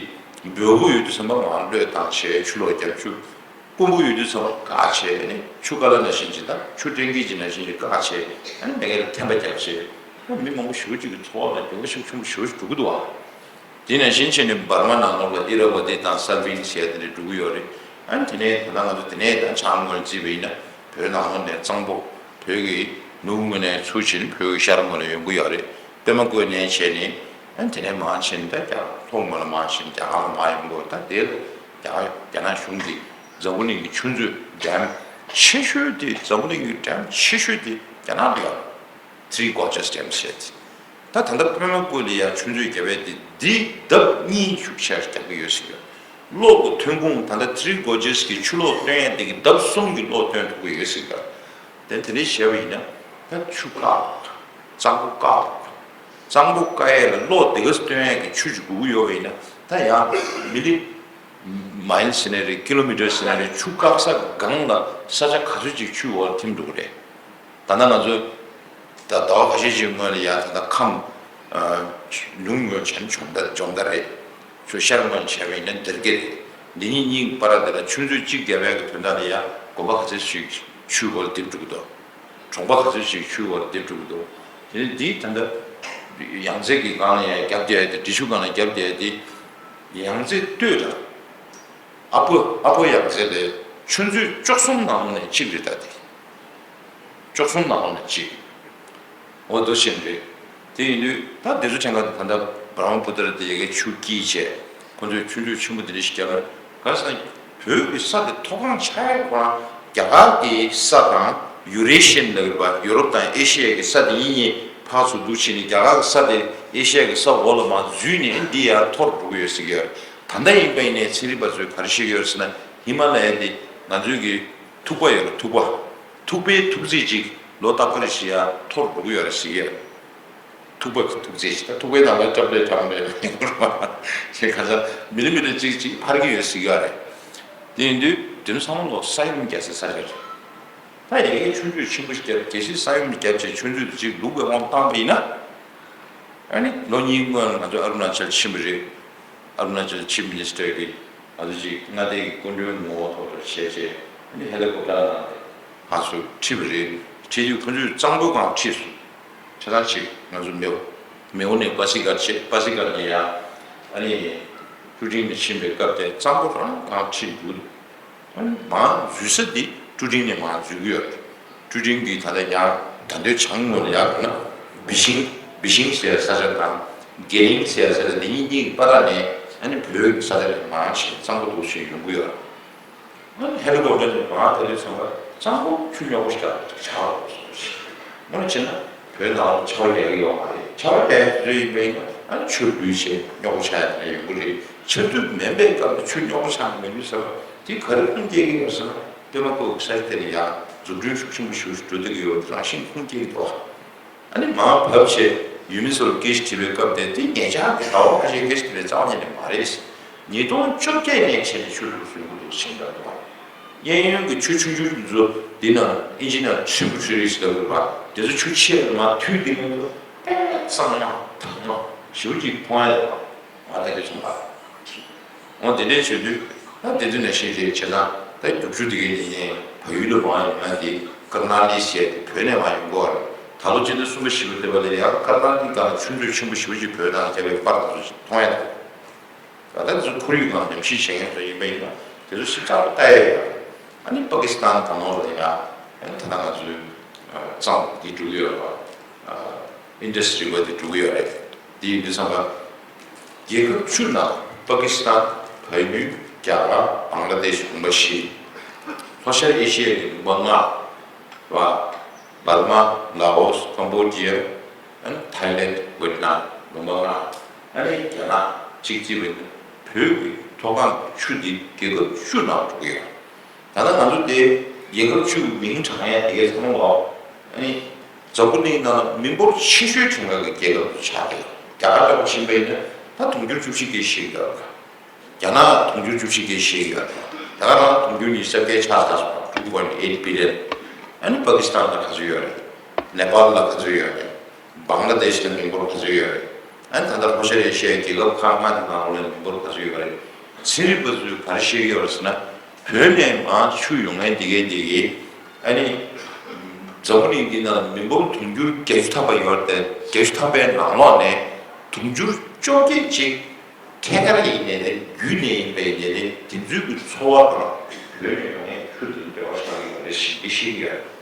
འབོལ་པོ་ཡོད་དུས་ཚང་མ་མར་གློད་བཏང་བྱས་ཆུ་ལོག་བརྒྱབ། ཆུ་དཀོན་པོ་ཡོད་དུས་ཚང་མ་འགག་བྱས་ནས་ཆུ་ཀ་ལ་ནང་བཞིན་ཅིག་དང་ཆུ་ཀྲེང་ཀི་ཅིག་ནང་བཞིན་ཅིག་འགག་བྱས་ཨ་ནི་མ་གི་ལ་ཐན་པ་བརྒྱབ་བྱས་ཨ་མི་མང་པོ་ཞེ་པོ་ཅིག་གི་འཚོ་བ་ལ་འགྱུར་བ་ཞེ་པོ་ཆེན་པོ་ཞེ་པོ་ཅིག་འགྲོ་གི་འདུག་བ། དེ་ནང་བཞིན་བྱས་ནས་འབར་མ་ནང་ལོགས་ལ་ཨི་ར་ཝ་ཏི་དང་སལ་ཝིན་ཟེར་ཡ་དེ་འདྲ་འགྲོ་གི་ཡོད་རེད། ཨ་ནི་དེ་ནས་ད་ལྟ་ང་ཚོ་དེ་ནས་ད་བྱང་ངོས་ནས་བརྩིས་པ་ཡིན་ན་བོད་ནང་ལོགས་ནས་གཙང་པོ་བོད་ཀྱི་ནུབ་ངོས་ནས་ཚུར་ཕྱིན་བོད་ཀྱི་ཤར་ངོས་ལ་ཡོང་གི་ཡོད་རེད། པད་མ་བཀོད་ནས་བྱས་ནས་ཨ་ནི་དེ་ནས་མར་ཕྱིན་ད་རྒྱ་ལྷོ་ངོས་ལ་མར་ཕྱིན་རྒྱ་གར་ལ་མར་ཡོང་གི་ཡོད། ད་དེ་ལ་རྒྱ་རྒྱ་ནག་གཞུང་གིས་འཛམ་བུ་གླིང་གི་ཆུ་མཛོད་ཌེམ་ཆེ་ཤོས་དེ་འཛམ་བུ་གླིང་གི་ཌེམ་ཆེ་ཤོས་དེ་རྒྱ་ནག་ལ་ཡོད། Three Gorges Dam ཟེར་ཏེ། ད་ད་ལྟ་པད་མ་བཀོད་ལ་ཡ་ཆུ་མཛོད་བརྒྱབ་པའི་དེ་འདི་ལྡབ་གཉིས་ཤུགས་ཆེར་བརྒྱབ་ཀྱི་ཡོད་ཟེར་གྱི་ཡོད། གློག་གི་ཐོན་ཁུངས་ད་ལྟ་Three Gorges གི་ཆུ་གློག་བཏོན་ཡ་དེ་གི་ལྡབ་གསུམ་གྱི་གློག་བཏོན་ཐུབ་ཀྱི་ཡོད་ཟེར་གྱི་ཡོད། དེ་དེ་འདྲ་བྱས་པ་ཡིན་ན་ད་ཆུ་བཀག་གཙང་པོ་བཀག་གཙང་པོ་བཀག་ཡ་ལ་གློག་དེ་ག་ཚོད་བཏོན་ཡ་གི་ཆུ་ཅིག་དགོས་ཀྱི་ཡོད་པ་ཡིན་ན་ད་ཡང་མི་ལི་མའིལ་ཟེར་ནའི་རེད། ཀི་ལོ་མི་ཊར་ཟེར་ནའི་རེད། ཆུ་བཀག་ས་གི་སྒང་ལ་ས་ཆ་ག་ཚོད་ཅིག་ཆུའི་འོག་ལ་ཐིམ་འགྲོ་གི་རེད། ད་ལྟ་ང་ཚོ་ད་ཟླ་བ་ཁ་ཤས་ཤིག་སྔོན་ལ་ཡ་ད་ལྟ་ཁམས་ཨ་ལུང་ངོས་བྱས་ན་སྦྱོང་བརྡར་སྦྱོང་བརྡར་རེད། ཆུ་ཤར་ངོས་བྱས་པ་ཡིན་ན་འདིར་གེ་རེད། འདི་གཉིས་གཉིས་བར་དེ་ལ་ཆུ་མཛོད་གཅིག་བརྒྱབ་ཡག་གི་དོན་དག་ལ་ཡ་དགོན་པ་ག་ཚོད་ཞིག་ཆུའི་འོག་ལ་རྡིབ་འགྲོ་གི་འདུག་གྲོང་པ་ག་ཚོད་ཞིག་ཆུའི་འོག་ལ་རྡིབ་འགྲོ་གི་འདུག་དེ་ནས་འདི་ད་ལྟ་ཡང་རྩེ་གི་སྒང་ལ་ཡ་བརྒྱབ་བསྡད་ཡ་དེ་འབྲི་ཆུ་སྒང་ལ་བརྒྱབ་བསྡད་ཡ་དེ་ཡང་རྩེ་སྟོད་དང་། ཨ་ཕོ་ཨ་ཕོ་ཡང་རྩེ་ལས་ཆུ་མཛོད་བཅུ་གསུམ་ནང་ལོགས་ནས་གཅིག་རེད་ད་དེ། བཅུ་གསུམ་ནང་ལོགས་ནས་གཅིག་འོ་དོ་ཤེས་རེད། དེ་ཡིན་དུས་ད་དེ་ཚོ་ཕྲན་ཁ་ད་ལྟ་བྷ་ར་མ་པུ་ཏྲ་དེ་ཡ་གི་ཆུ་དཀྱིལ་བྱས་ཁོ་ཚོས་ཆུ་མཛོད་ཆེན་པོ་དེ་འདྲ་ཞིག་རྒྱག་ག་ག་ས་བོད་ཀྱི་ས་དེ་མཐོ་སྒང་ཆགས་ཡག་ཁོ་རང་རྒྱ་གར་གྱི་ས་དང་ཡུ་རེ་ཤི་ཡན་ལབ་པ་ཡུ་རོབ་དང་ཨེ་ཤི་ཡ་གི་ས་དེ་གཉིས་གཉིས་ཕར་ཚུར་འདུག་བྱས་ནས་རྒྱ་གར་གྱི་ས་དེ་ཨེ་ཤི་ཡ་གི་ས་འོག་ལ་མར་འཛུལ་ནས་འདི་ཡར་མཐོ་རུ་འགྲོ་གི་ཡོད་ཟེར་གྱི་ཡོད། ད་ལྟ་ཡིན་པ་ཡིན་ནའི་ཚན་རིག་པ་ཚོས་ག་རེ་བཤད་ཀྱི་ཡོད་ཟེར་ན་ཧི་མ་ལ་ཡ་འདི་ང་ཚོའི་གི་ཐུག་པ་ཡོད་རེད། ཐུག་པ། ཐུག་པའི་ཐུག་ཚད་ཅིག་ལོ་རྟག་པར་བཞི་ཡ་མཐོ་རུ་འགྲོ་གི་ཡོད་རེད་ཟེར་གྱི་ཡོད། ཐུག་པ་གི་ཐུག་ཚད་ཅིག་ད་ཐུག་པའི་ནང་ལ་ཀྲབ་ལས་གྲང་མོ་ལས་ཞེས་ཁ་སང་མི་ལི་མི་ལི་ཅིག་ཅིག་འཕར་གྱི་ཡོད་ཟེར་གྱི་ཡོད་རེད། དེ་ཡིན་དུས་དེ་ཚོ་ཚང་མ་ལོ་ས་ཡོམ་རྒྱག་སའི་ས་ཆ་རེད། ད་ཡ་གི་ཆུ་མཛོད་ཆེན་པོ་ཞིག་བརྒྱབ་གལ་སྲིད་ས་ཡོམ་བརྒྱབ་བྱས་ཆུ་མཛོད་དེ་ཅིག་ལུག་པའི་དབང་བཏང་པ་ཡིན་ན། ཨ་ནི་ལོ་གཉིས་སྔོན་ང་ཚོ་ཨ་རུ་ན་ཅལ་ཕྱིན་པ་རེད། ཨ་རུ་ན་ཅལ་ཆིབ་མི་ནི་སི་ཊར་གིས་ང་ཚོ་ཅིག་མངའ་སྡེ་གི་སྐུ་མགྲོན་ངོ་བོ་ཐོག་ཏུ་བྱས་བྱས་ཨ་ནི་ཧེ་ལི་ཀོབ་ཊར་ནང་དེ་ང་ཚོ་ཁྲིད་པ་རེད། ཁྲིད་དུས་ཁོ་ཚོས་གཙང་པོ་སྒང་ཁྲིད་སོང་། ཆ་ཚང་ཅིག་ང་ཚོ་མེའོ་མེའོ་ནས་པ་སི་གར་བྱས་པ་སི་གར་ནས་ཡང་ཨ་ནི་ཀྲུ་ཀྲིང་ནས་ཕྱིན་པའི་སྐབས་དེ་གཙང་པོ་རང་སྒང་ཁྲིད་འདུག་ཨ་ནི་མར་འཛུལ་ས་འདི་ཀྲུ་ཀྲིང་ནས་མར་འཛུལ་གྱི་ཡོད་རེད། ཀྲུ་ཀྲིང་གིས་ད་ལྟ་ཡང་ད་ལྟའི་བྱང་ངོས་ལ་ཡར་ལབ་ན་བི་ཤིང་ བི་ཤིང་ཟེར་ས་ཆ་དང་། དགེ་ལིང་ཟེར་ས་ཆ་འདི་གཉིས་གཉིས་ཀྱི་བར་ནས་ཨ་ནི་བོད་ཀྱི་ས་ཆ་ལ་མང་ཆེ་གཙང་པོ་འདུག་ཞེས་ཡོང་གི་ཡོད། ཨ་ནི་ཧེ་ལི་ཀོབ་ཊར་ནས་མར་ཕེབས་དུས་ཙམ་པ་གཙང་པོ་ཆུ་རྙོག་པོ་ཞིག་ཆགས་འདུག་ཟེར་ཞིག་དངོས་གནས་བྱས་ན་བོད་ནང་ལ་ཆར་པ་རྒྱག་གི་ཡོད་མ་རེད། ཆར་པ་རྒྱག་ཡག་དུས་ཚོད་ཡིན་པ་ཡིན་ན་ཨ་ནི་ཆུ་ལུད་བྱས་རྙོག་པོ་ཆགས་ཡག་དེ་འདྲ་ཡོང་གི་རེད། ཆར་དུས་མིན་པའི་སྐབས་ལ་ཆུ་རྙོག་པོ་ཆགས་མི་འདུག་ཟེར་བ་དེ་ག་རེ་ཁུངས་སྐྱེལ་གྱི་ཡོད་ཟེར་ན། པད་མ་བཀོད་ས་ཆ་དེ་ལ་ཡང་འཛུགས་སྐྲུན་ཤུགས་ཆེན་པོ་ཞིག་འགྲོ་བསྡད་ཀྱི་ཡོད་རང་བཞིན་ཁུངས་སྐྱེལ་གྱི་འདུག་ཨ་ནི་མར་བབས་བྱས་ཡུལ་མི་ཚོར་སྐད་ཆ་དྲིས་པའི་སྐབས་དེ་དེ་ཉེ་ཆར་གྱི་ཟླ་བ་ཁ་ཤས་སྐད་ཆ་དྲིས་པའི་རྩ་བ་ཉིད་ནས་མ་རེད། ཉིས་སྟོང་བཅོ་བརྒྱད་ནས་བྱས་ནས་ཆུ་ལུགས་སུ་ཡོང་གི་འདུག་ཟེར་འདྲ་འདུག་གཡས་གཡོན་གྱི་ཆུ་ཆུང་ཆུང་ཚོ་འདི་ན་ཨིན་ཇི་ནང་ཊི་རི་བུ་ཊ་རི་ཟེར་བ་དེ་ཚོ་ཆུ་ཆེ་རུ་མར་མཐུད་དེ་ཡོང་དུས་དཔེ་གཙང་མ་དྭངས་མ་ཞེ་པོ་ཅིག་མཐོང་ཡ་ཡོད་པ་ང་ད་ག་བྱུང་བ། འོ་དེ་འདྲའི་བྱེད་དུས་ད་དེ་དུས་ནས་ཤེས་བྱའི་བྱེད་སྟངས་ད་རྒྱུག་ཆུ་དེ་གའི་ཡིན་ནའི་བལ་ཡུལ་ལ་མར་ཡོང་ཡ་དེ་ཀར་ནཱ་ལི་ཟེར་ཡ་དེ་བོད་ནས་མར་ཡོང་གི་ཡོད་རེད། ད་ལོ་སྤྱི་ཟླ་གསུམ་པ་བཞི་པ་དེ་བ་ལ་ཡང་ཀར་ནཱ་ལི་སྒང་ལ་ཆུ་མཛོད་ཆེན་པོ་ཞེ་པོ་ཅིག་བོད་ནང་ལ་བརྒྱབ་པའི་པར་དེ་ཚོ་ཞིག་མཐོང་ཡ་འདུག་ད་ལྟ་ཚོ་ཁོར་ཡུག་ནང་ཉམས་ཞིབ་བྱེད་མཁན་ཚོ་ཡིན་པ་ཡིན་ན་དེ་ཚོ་ཞིབ་ཚགས་པོ་ལྟ་ཡ་ཡོད། ཨ་ནི་པ་ཀི་སི་ཐན་གང་ལོགས་ལ་ཡ་ཨ་ནི་ད་ལྟ་ང་ཚོའི་གཙང་འདི་འགྲོ་གི་ཡོད་རེད་པ། ཨིན་ཌ་སི་རི་བར་འདི་འགྲོ་གི་ཡོད་རེད། འདི་ཡིན་དུས་ཙམ་པ་རྒྱལ་ཁབ་བཅུ་ནང་པ་ཀི་སི་ཐན། བལ་ཡུལ། རྒྱ་གར། བང་ལ་དེ་ཤི། ལུང་པ་བཞི། ལྷོ་ཤར་ཨེ་ཤི་ཡའི་ལུང་པ་ལྔ། བ། འབར་མ། ལའོ་སི། ཀམ་བོ་ཌི་ཡ། ཨན་ཐའི་ལེན། ཝེད་ནམ། ལུང་པ་ལྔ། ཨ་ནི་རྒྱ་ནག་གཅིག་བརྩིས་པ་ཡིན་ན་བོད་ཀྱི་མཐོ་སྒང་གི་ཆུ་འདི་རྒྱལ་ཁབ་བཅུ་ནང་འགྲོ་གི་ཡོད། ད་ལྟ་ང་ཚོ་དེ་རྒྱལ་ཁབ་བཅུ་གི་མིང་བགྲང་ཡ་དེ་གའི་ཚང་མ་ལ་ཨ་ནི་འཛམ་བུ་གླིང་ནང་ལ་མི་འབོར་ཆེ་ཤོས་བྱུང་ཡག་གི་རྒྱལ་ཁབ་ཆགས་ཀྱི་ཡོད། རྒྱ་གར་འདྲ་པོ་ཕྱིན་པ་ཡིན་ན་ད་དུང་ཕྱུར་བཅུ་བཞི་སྐད་ཤེས་ཀྱི་ཡོད། རྒྱ་ནག་དུང་ཕྱུར་བཅུ་བཞི་སྐད་ཤེས་ཀྱི་ཡོད་རེད། ད་ག་རང་དུང་ཕྱུར་ཉི་ཤུ་རྩ་བརྒྱད་ཆགས་ཚར་སོང་། two point eight billion། ཨ་ནི་པ་ཀི་སི་ཐན་ལ་ག་ཚོད་ཡོད་རེད། ནེ་པཱལ་ལ་ག་ཚོད་ཡོད་རེད། བང་ལ་དེ་ཤི་ལ་མི་འབོར་ག་ཚོད་ཡོད་རེད། ཨ་ནི་ད་ལྟ་ལྷོ་ཤར་ཨེ་ཤི་ཡའི་རྒྱལ་ཁབ་ཁག་ལྔ་དེ་ནང་ལོགས་ལ་མི་འབོར་ག་ཚོད་ཡོད་རེད། ཚན་རིག་པ་ཚོས་ག་རེ་བཤད་ཀྱི་ཡོད་རེད་ཟེར་ན། བོད་ནས་མར་ཆུ་ཡོང་མཁན་དེ་གའི་དེ་གའི་ཨ་ནི་འཛམ་བུ་གླིང་འདི་ནང་ལ་མི་འབོར་དུང་ཕྱུར་བརྒྱད་ཅུ་ཐམ་པ་ཡོད་རེད་དེ། བརྒྱད་ཅུ་ཐམ་པའི་ནང་ལོགས་ནས་དུང་ཕྱུར་བཅོ་བརྒྱད་ཅིག་ཐད་ཀར་ཡིན་ནའི་རེད། བརྒྱུད་ནས་ཡིན་པ་ཡིན་ནའི་རེད། དེ་ཚོའི་གི་འཚོ་བ་དང་བོད་ནས་ཡོང་མཁན་ཆུ་དེ་འབྲེལ་བ་ཆགས་ཀྱི་ཡོད་རེད་ཞེས་འདི་བཤད་ཀྱི་ཡོད་རེད།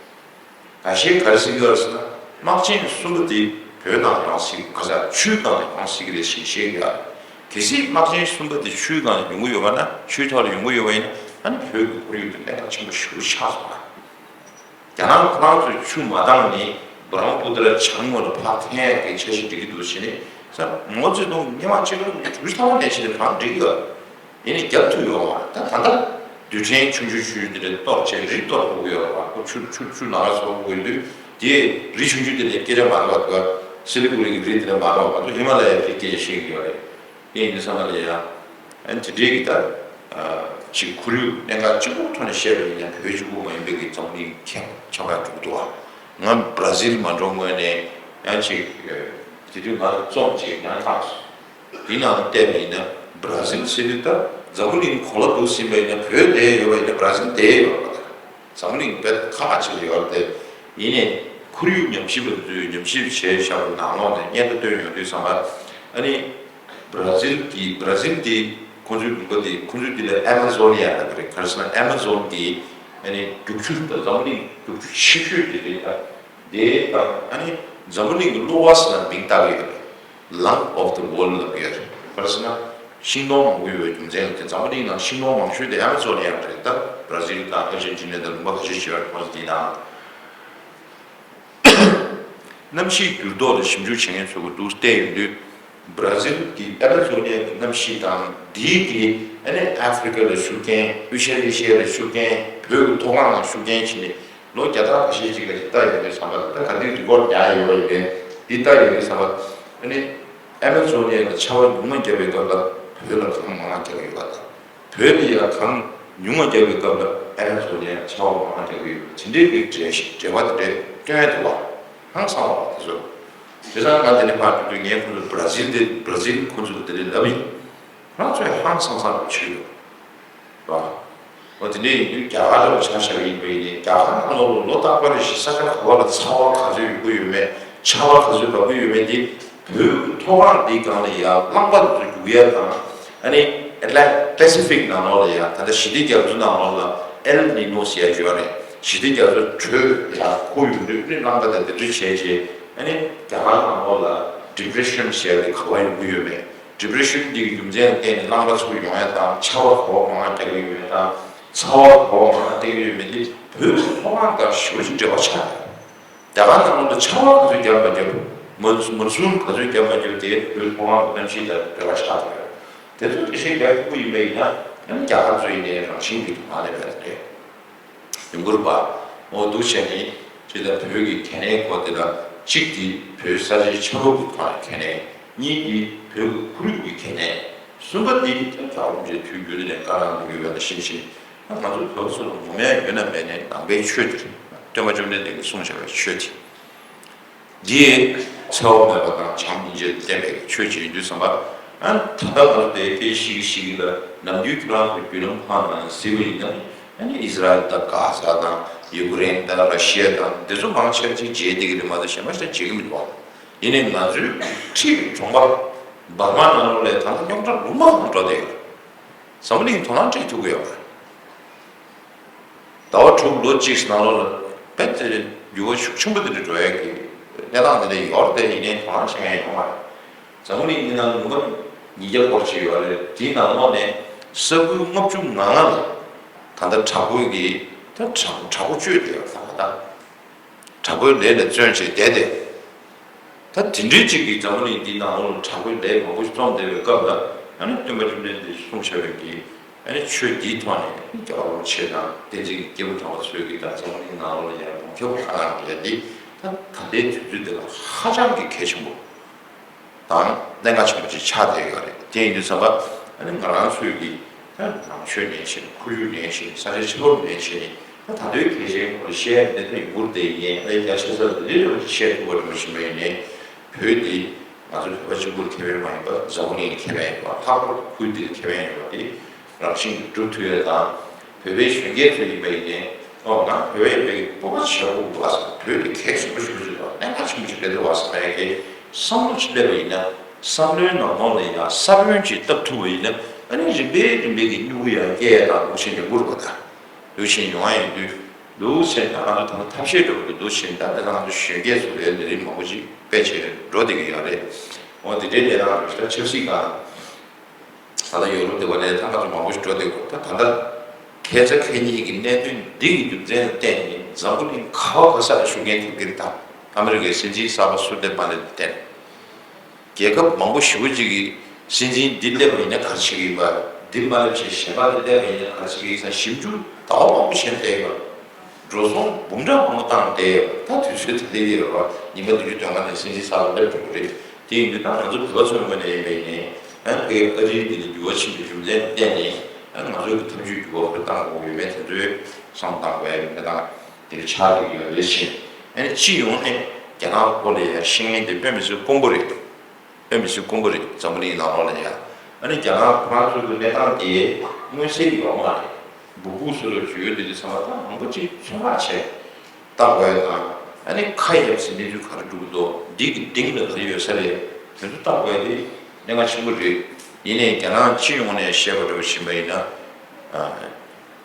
འགའ་ཤས་ག་རེ་ཟེར་གྱི་ཡོད་རེད་ཟེར་ན། དམག་ཆེན་གསུམ་པ་དེ་བོད་ནང་ཡོང་སྲིད། ག་ས་ཆུའི་སྒང་ལ་ཡོང་སྲིད་ཀྱི་རེད་ཞེས་བཤད་ཀྱི་ཡོད་རེད། གལ་སྲིད་དམག་ཆེན་གསུམ་པ་དེ་ཆུའི་སྒང་ལ་ཡོང་གི་ཡོད་པ་ན། ཆུའི་ཐོག་ལ་ཡོང་གི་ཡོད་པ་ཡིན་ན། ཨ་ནི་བོད་ཀྱི་ཁོར་ཡུག་དེ་གནད་འགག་ཆེན་པོ་ཞེ་པོ་ཆགས་སོང་། རྒྱ་ནག་ཁོ་རང་ཚོས་ཆུ་མ་འདང་ནས་བྷ་རམ་པུ་ཏྲ་བྱང་ངོས་ལ་ཕར་འཐེན་ཡག་གི་འཆར་གཞི་སྒྲིག་གི་འདུག་ཟེར་ནས། ས་མའོ་ཙེ་ཏུང་ཉི་མ་གཅིག་ལ་དྲུག་ཅུ་ཐམ་པ་ནས་བྱས་ནས་བར་འགྲིག་གི་ཡོད། ཡིན་ནའི་རྒྱབ་ཐུབ་ཡོད་མ་རེད། ད་ད་ལྟ་རྡུལ་ཕྲན་ཆུང་ཆུང་ཆུང་ཆུང་དེ་འདྲ་གཏོར་བྱས་རི་གཏོར་ཐུབ་ཀྱི་ཡོད་རེད་པ། ཁོ་ཆུ་ཆུ་ཆུ་ནང་ལ་སོགས་དགོས་དུས་དེ་རི་ཆུང་ཆུང་དེ་ལས་སྐད་ཆ་མ་རེད་པ། དེ་ག་སི་ལི་གུ་རི་གི་རི་དེ་འདྲ་མ་རེད་པ། ང་ཚོ་ཧི་མ་ལ་ཡའི་རི་སྐད་ཆ་བཤད་ཀྱི་ཡོད་རེད། དེ་ཡིན་དུས་ཙམ་པ་ལ་ཡ། ཨ་ནི་དེ་འདྲའི་གི་ད་ཅིག་ཁོར་ཡུག་གནད་འགག་གཅིག་པུའི་ཐོག་ནས་བཤད་པ་ཡིན་ན་བོད་གཅིག་པུ་མ་ཡིན་པའི་གི་འཛམ་གླིང་ཁྱབ་ཁྱབ་པ་འགྲོ་གི་འདུག་བ། ང་བྷ་ར་ཟིལ་མ་འགྲོ་སྔོན་ནས་ཡང་ཅིག་དེ་དུས་ང་ལ་རྩོམ་ཅིག་ཉར་བཏང་སོང་། དེའི་ནང་ལ་བལྟས་པ་ཡིན་ན་བྷ་ར་ཟིལ་ཟེར་དུས་ད་འཛམ་བུ་གླིང་ག་ལ་འདུག་ཟིན་པ་ཡིན་ན་བོད་བསྡད་ཡོད་པ་ཡིན་ན་བྷ་ར་ཟིལ་བསྡད་ཡོད་པ་དང་། འཛམ་གླིང་དཔེ་ཁག་ཁག་ཅིག་ལ་ཡོད་རེད་དེ། ཡིན་ནའི་ཁོར་ཡུག་ཉམས་ཞིབ་པ་ཚོས་ཉམས་ཞིབ་བྱས་བཞག་པའི་ནང་ལོགས་ནས་སྙན་ཐོ་བཏོན་ཡོང་དུས་ཙམ་པ། ཨ་ནི་བྷ་ར་ཟིལ་གྱི་བྷ་ར་ཟིལ་དེ་ཁོང་ཚོའི་ལུང་པ་དེ་ཁོང་ཚོའི་དེ་ལ་ཨ་མ་ཛོ་ནི་ཡ་ལབ་ཀྱི་རེད། ག་རེ་ཟེར་ན་ཨ་མ་ཛོན་གྱི་ཨ་ནི་རྒྱུག་ཆུ་དང་འཛམ་བུ་གླིང་རྒྱུག་ཆུ་ཆེ་ཤོས་དེ་རེད། ད་དེ་དང་ཨ་ནི་འཛམ་བུ་གླིང་གི་གློ་བ་ཟེར་ན་མིང་བཏགས་ཀྱི་ཡོད་རེད། Lung of the World ལབ་ཡོད་རེད། ག་རེ་ཟེར་ན་ཤིང་སྡོང་མང་པོ་ཡོད་པའི་རྒྱུ་མཚན་ལ་བརྟེན་འཛམ་བུ་གླིང་ནང་ཤིང་སྡོང་མང་ཤོས་དེ་ཨ་མ་ཛོ་ནི་ཡ་རེད། ད་བྷ་ར་ཟིལ་དང་ཨར་ཇེན་ཊི་ན་དང་ལུང་པ་ཁ་ཤས་ཤིག་ཡོད་རེད། ཁོང་ཚོ་དེའི་ནང་གནམ་གཤིས་འགྱུར་ལྡོག་ལ་ཞིབ་འཇུག་བྱེད་མཁན་ཚོ་གི་འདུག་བལྟས་ཡོང་དུས་བྷ་ར་ཟིལ་གྱི་ཨ་མ་ཛོ་ནི་ཡ་གི་གནམ་གཤིས་དང་འདིའི་གི་ཨ་ནི་ཨ་ཧྥི་རི་ཀ་ལ་ཤུགས་རྐྱེན། དབུས་ཤར་ཨེ་ཤི་ཡ་ལ་ཤུགས་རྐྱེན། བོད་ཀྱི་མཐོ་སྒང་ལ་ཤུགས་རྐྱེན་བྱས་ནས། ལོ་བརྒྱ་ཕྲག་ཁ་ཤས་ཅིག་ག་ཅིག་ལྟ་ཡོང་དུས་ཙམ་པ། ད་ག་དུས་རི་ཀོཌ་རྒྱག་ཡོད་པ་ཡིན་པས་འདི་ལྟ་ཡོང་དུས་ཙམ་པ། ཨ་ནི་ཨ་མ་ཛོ་ནི་ཡ་ལ་ཆར་པ་ཉུང་མ་བརྒྱབ་པའི་སྐབས་ལ་བོད་ལ་གངས་མང་བ་རྒྱག་གི་ཡོད་པ་དང་། བོད་ལ་ཡ་གངས་ཉུང་བ་རྒྱག་པའི་སྐབས་ལ་ཨ་མ་ཛོ་ནི་ཡ་ཆར་པ་མང་བ་རྒྱག་གི་ཡོད་པ། དེ་འདྲའི་གི་འབྲེལ་འབྲེལ་བ་དེ་འདྲ་སྟོན་ཡ་འདུག་བ། ཧང་སང་བ་དེ་ཚོ། དེ་ཙང་ང་དེ་ནས་ཕར་འགྲོ་དུས་ངས་ཁོང་ཚོ་བྷ་ར་ཟིལ་དེ་བྷ་ར་ཟིལ་ཁོང་ཚོ་ལ་དེ་འདྲ་ལབ་ཡིན། ཁོ་རང་ཚོས་ཧང་སང་སང་རུ་བྱེད་ཡོད། ར། འོ་དེ་འདྲ་ཡིན་དུས་རྒྱ་གར་ལ་ཆ་བཞག་ཡིན་པ་ཡིན་ནའི་རྒྱ་གར་ནང་ལོགས་ལ་ལོ་རྟག་པར་རེ་བཞིན་ས་ཆ་ག་བ་ལ་ཚ་བ་ག་ཚོད་ཡོང་གི་ཡོད་མེད། ཆར་པ་ག་ཚོད་བབས་ཀྱི་ཡོད་མེད་དེ། བོད་ཀྱི་མཐོ་སྒང་འདིའི་སྒང་ལ་ཡ་རླངས་པ་དེ་ཚོ་རྒྱུག་ཡ་དང་། ཨ་ནི་ཨེཊ་ལན་པེ་སི་ཕིག་ནང་ལོགས་ལ་ཡ་ད་ལྟ་ཞི་བདེ་རྒྱ་མཚོ་ནང་ལོགས་ལ་ཨེལ་ནི་ནོ་ཟེར་ཡ་ཅིག་ཡོད་རེད། ཞི་བདེ་རྒྱ་མཚོ་དྲོད་ཡར་འཕོ་ཡོང་དུས་ཨ་ནི་རླངས་པ་དང་དེ་ཚོ་བྱས་རྗེས། ཨ་ནི་རྒྱ་གར་ནང་ལོགས་ལ་depression་ཟེར་ཡ་དེ་ག་པར་ཡོང་གི་ཡོད་མེད། depression་འདི་གི་རྒྱུ་མཚན་ལ་བརྟེན་ནས་རླངས་པ་ཚུར་ཡོང་ཡ་དང་ཆར་པ་ག་པར་མང་ང་རྒྱག་གི་ཡོད་མེད་དང་ཚ་བ་ག་པར་མང་ང་སྟེར་གི་ཡོད་མེད་དེ་བོད་ཀྱི་མཐོ་སྒང་དང་ཞེ་པོ་ཅིག་འབྲེལ་བ་ཆགས་ཡོད། རྒྱ་གར་ནང་ལོགས་ལ་ཆར་པ་ག་ཚོད་བརྒྱབ་མ་བརྒྱབ། མོན་མོན་སུན་ག་ཚོད་བརྒྱབ་མ་བརྒྱབ་དེ་བོད་མཐོ་སྒང་གི་གནམ་གཤིས་དང་འབྲེལ་བ་ཆགས་ཡོད། དེ་ཚོ་འགྲེལ་བཤད་རྒྱག་ཐུབ་ཀྱི་ཡིན་པ་ཡིན་ན་ཨ་ནི་རྒྱ་གར་ཚོ་ཡིན་ནའི་རང་བཞིན་གྱི་ཐོག་ནས་བས་རེད། ཡོང་གི་རེད་པ། འོ་འདུག་བྱས་ནས་ཅིག་ད་བོད་ཀྱི་གལ་གནད་སྐོར་དེ་ལ་གཅིག་དེ་བོད་ས་ཆའི་ཆགས་རོགས་ཀྱི་ཐོག་ནས་གལ་གནད། གཉིས་དེ་བོད་ཀྱི་ཁོར་ཡུག་གི་གལ་གནད། གསུམ་པ་དེ་ད་རྒྱལ་བ་རིན་པོ་ཆེ་དུས་རྒྱུན་དུ་ནས་བཀའ་གནང་གི་ཡོད་པ་ནང་བཞིན་བྱས་ན་ང་ཚོ་བོད་པ་ཚོ་ལ་ངོ་མ་ཡོད་ན་མེད་ན་ནང་པའི་ཆོས་དེ་རེད། སྟོན་པ་བཅོམ་ལྡན་འདས་ཀྱིས་གསུངས་བཞག་པའི་ཆོས་དེ། འདི་འཚེ་བ་མེད་པ་དང་བྱམས་སྙིང་རྗེ་ལ་བརྟེན་པའི་ཆོས་ཅིག་ཡིན་དུས་ཙམ་པ། ཨ་ད་ལྟ་ང་ཚོ་དེ་དཔེ་ཤེས་ཀྱི་ཤེས་ཀྱི་ལ་ནམ་རྒྱུན་ཁྱོད་རང་ཚོ་བརྒྱུད་ལམ་ཁག་ནང་གཟིགས་པ་ཡིན་ན་ཨ་ནི་ཨི་ཟི་རལ་དང་གྷ་ཟ་དང་ཡུ་ཀེ་རེན་དང་ར་ཤི་ཡ་དང་འདི་ཚོ་མང་ཆེ་ཅིག་མཇལ་བསྡད་ཀྱི་རེད་མ་གཏོགས་གཞན་པ་ཞིག་མཇལ་གྱི་མི་འདུག་བ། ཡིན་ནའི་ང་ཚོའི་འཁྲིས་ཀྱི་གྲོང་པ་འབར་མ་ནང་ལོགས་ལ་ད་ལྟ་རྙོག་དྲ་ལུང་པ་གང་འགྲོ་བསྡད་ཡོད། འཛམ་བུ་གླིང་དོ་སྣང་སྤྲད་ཐུབ་ཀྱི་ཡོད་པ་རེད། ཟླ་བ་དྲུག་ལོ་གཅིག་ནང་ལོགས་ལ་དཔེ་དེ་འགྱུར་བ་ཤུགས་ཆེན་པོ་དེ་འདྲ་འགྲོ་ཡག་གི་གནས་སྟངས་དེ་འདྲ་ཡོད་རེད་དེ་ཡིན་ནའི་དོ་སྣང་བྱེད་མཁན་ཡོད་མ་རེད། འཛམ་བུ་གླིང་འདི་ནང་ལུང་པ་ཉིས་བརྒྱ་སྐོར་ཅིག་ཡོད་རེད། དེའི་ནང་ལོགས་ནས་ས་ཁུལ་ལྔ་བཅུ་ང་ལྔ་ལ་ད་ལྟ་དྲག་པོའི་གི་ད་དྲག་དྲག་པོ་སྤྱོད་བསྡད་ཡོད་ད་ད། དྲག་པོའི་ལས་ལ་བརྩོན་བྱས་བསྡད་དེ། ད་དེ་འདྲའི་ཅིག་གིས་འཛམ་བུ་གླིང་འདིའི་ནང་ལོགས་ལ་དྲག་པོའི་ལས་མང་པོ་ཞིག་རྩོམ་བསྡད་པའི་སྐབས་ལ་ཨ་ནི་སྟོན་པ་བཅོམ་ལྡན་འདས་གསུངས་བཞག་པའི་གི་ཨ་ནི་ཆོས་འདིའི་ཐོག་ནས་རྒྱལ་བ་རིན་པོ་ཆེ་དང་བསྟན་འཛིན་གྱི་སྐྱེས་བུ་དམ་པ་ཚོས་ཀྱིས་ད་འཛམ་བུ་གླིང་ནང་ལོགས་ལ་ཡང་ལུང་ཁྱབ་ཁ་ནང་ལ་ཡ་འདི་ད་ད་ལྟའི་དུས་ཚོད་འདི་ལ་ཧ་ཅང་གི་གལ་ཆེན་པོ་དང་གནད་འགག་ཆེན་པོ་ཅིག་ཆགས་བསྡད་ཡོད་རེད། དེ་ཡིན་དུས་ཙམ་པ་ཨ་ནི་ང་རང་ཚོས་ཀྱིས་ད་ནང་ཆོས་ནས་བྱས་ནས་ཁོར་ཡུག་ནས་བྱས་ནས་ས་ཆ་ཕྱི་ལོགས་ནས་བྱས་ནས་ད་ད་ལྟའི་གལ་ཆེན་པོ་བཤད་ཡ་འདི་ད་ཡོང་གི་རེད་དེ་ཡིན་ཨ་ནི་རྒྱ་ཆེ་ས་ལ་འདི་འདྲ་བཤད་ཐུབ་པ་འགྲོ་བཞིན་པ་ཡིན་ནའི་བོད་འདི་ང་ཚོ་བོད་པ་གཅིག་པུར་ཁེ་ཕན་མ་ཡིན་པ་འཛམ་བུ་གླིང་གི་ཁེ་ཕན་ཡིན་པ་ལྷག་པར་དུ་ཁུལ་འདི་ལ་ཁེ་ཕན་ཡོད་པ་དེ། རང་བཞིན་གྱིས་འགྲུབ་ཐུབ་ཡ་དང་། བོད་པའི་གཞོན་སྐྱེས་ཚོ་ཡིན་པ་ཡིན་ནའི་ཨོ་ང་བོད་པའི་སྤོབས་པ་བྱེད་དགོས་འདུག་བ་བསམ། བོད་དེ་གལ་ཆེན་པོ་ཞིག་རེད་འདུག་བ། གནད་འགག་ཆེན་པོ་ཞིག་རེད་འདུག་བ་བསམ་ཡ་གི་བསམ་བློ་ཞིག་སླེབས་པ་ཡིན་ན་བསམ་བློའི་ནང་ལོགས་ལ་ཡང་ས་བོན་ཅིག་བཏབ་ཐུབ་པ་ཡིན་ན་ཨ་ནི་རིམ་པས་རིམ་པས་ཀྱི་སྨྱུ་གུ་ཡང་སྐྱེ་ཡ་དང་འདུག་བྱས་ནས་འགུར་བ་དང་འདུག་བྱས་ཡོང་བ་ཡིན་དུས་འདུག་བྱས་ན་ང་ཚོ་ད་ལྟ་ཐབས་ཤེས་འགྲོ་གི་འདུག་བྱས་ད་ལྟ་ང་ཚོ་གཞོན་སྐྱེས་ཚོ་ལས་ལས་རིམ་མང་པོ་ཅིག་དཔེ་བྱས་འགྲོ་བསྡད་ཀྱི་ཡོད་རེད། འོ་དེ་འདྲའི་ལས་ནང་ལ་ད་ཆབ་སྲིད་སྒང་། ད་ལྟ་ཡོ་རོབ་དེ་བ་ནས་ད་ང་ཚོ་མང་པོ་ཞིག་འགྲོ་བསྡད་ཡོད། ད་ད་ལྟ་ཁ་ཚ་ཁ་ཉིན་གྱི་གནད་དོན་འདི་གི་རྒྱུ་མཚན་ལ་བརྟེན་ནས་འཛམ་བུ་གླིང་ག་བ་ག་ས་ལ་ཤུགས་རྐྱེན་ཐེབས་ཀྱི་རེད། ད་ཨ་མི་རི་ཀའི་སྲིད་འཛིན་གསར་པ་སུ་སླེབས་པ་ལ་བརྟེན། རྒྱལ་ཁབ་མང་པོ་ཞེ་པོ་ཅིག་གི་སྲིད་འཛིན་འདི་སླེབས་པ་ཡིན་ན་ག་རེ་བྱེད་ཀྱི་ཡིན་པ། འདི་མ་སླེབས་བྱས་གཞན་པ་འདི་སླེབས་པ་ཡིན་ན་ག་རེ་བྱེད་ཀྱི་ཡིན་ཟེར་ཞིབ་འཇུག་ཟླ་བ་མང་པོ་བྱས་བསྡད་ཡོད། འགྲོ་སོང་འབུམ་ཕྲག་མང་པོ་བཏང་སྟེ་ད་དུས་ཚོད་དེ་འདྲ་ཡོད་རེད་བ། ཉིན་པ་བདུན་ཅུ་དོན་ལྔ་ནས་སྲིད་འཛིན་གསར་པ་སླེབས་འགྲོ་གི་རེད། དེ་ཡིན་དུས་ད་ང་ཚོ་བོད་པ་ཚོའི་ངོས་ནས་ཡིན་པ་ཡིན་ནའི་ཨ་ནི་ཨ་རིའི་འདི་ལ་འགྱུར་བ་ཕྱིན་པའི་རྒྱུ་མཚན་བརྟེན་ནས་ཨ་ནི་ང་ཚོའི་གི་ཐབས་ཇུས་འགྱུར་བ་ཁོ་བཏང་དགོས་ཡོད་མེད་དེ་ཚོའི་བསམ་བློ་བཏང་དགོས་ཡ་གི་གནས་སྟངས་དེ་ཆགས་བསྡད་ཀྱི་ཡོད་རེད་ཤིང་། ཨ་ནི་སྤྱི་ཡོངས་ནས་རྒྱ་ནག་སྐོར་ལ་ཡ་ཤེས་མཁན་དེ་དཔེ་མི་སྲིད་དཀོན་པོ་རེད། དཔེ་མི་སྲིད་དཀོན་པོ་རེད། འཛམ་བུ་གླིང་ནང་ལོགས་ལ་ཡ། ཨ་ནི་རྒྱ་ནག་ཁོ་རང་ཚོའི་གི་གནས་སྟངས་དེ་མངོན་གསལ་ཡོད་མ་རེད། འབུ་སྦུག་སུ་ལ་བྱོས་ཡོད་དེ་དུས་ཚང་མ་ད་མང་པོ་ཅིག་ཚོད་དཔག་བྱས་བལྟ་དགོས་ཡ་དང་། ཨ་ནི་ཁ་གཡར་ཟིན་གནས་ཚུལ་ག་རེ་འགྲོ་གི་འདུག་འདི་གི་གཏིང་ལ་ག་རེ་ཡོད་ས་རེད། དེ་ཚོ་བལྟ་དགོས་ཡ་དེ་གནད་འགག་ཆེན་པོ་རེད། ཡིན་ནའི་རྒྱ་ནག་སྤྱི་ཡོངས་ནས་བཤད་པ་འདྲ་བོ་ཕྱིན་པ་ཡིན་ན།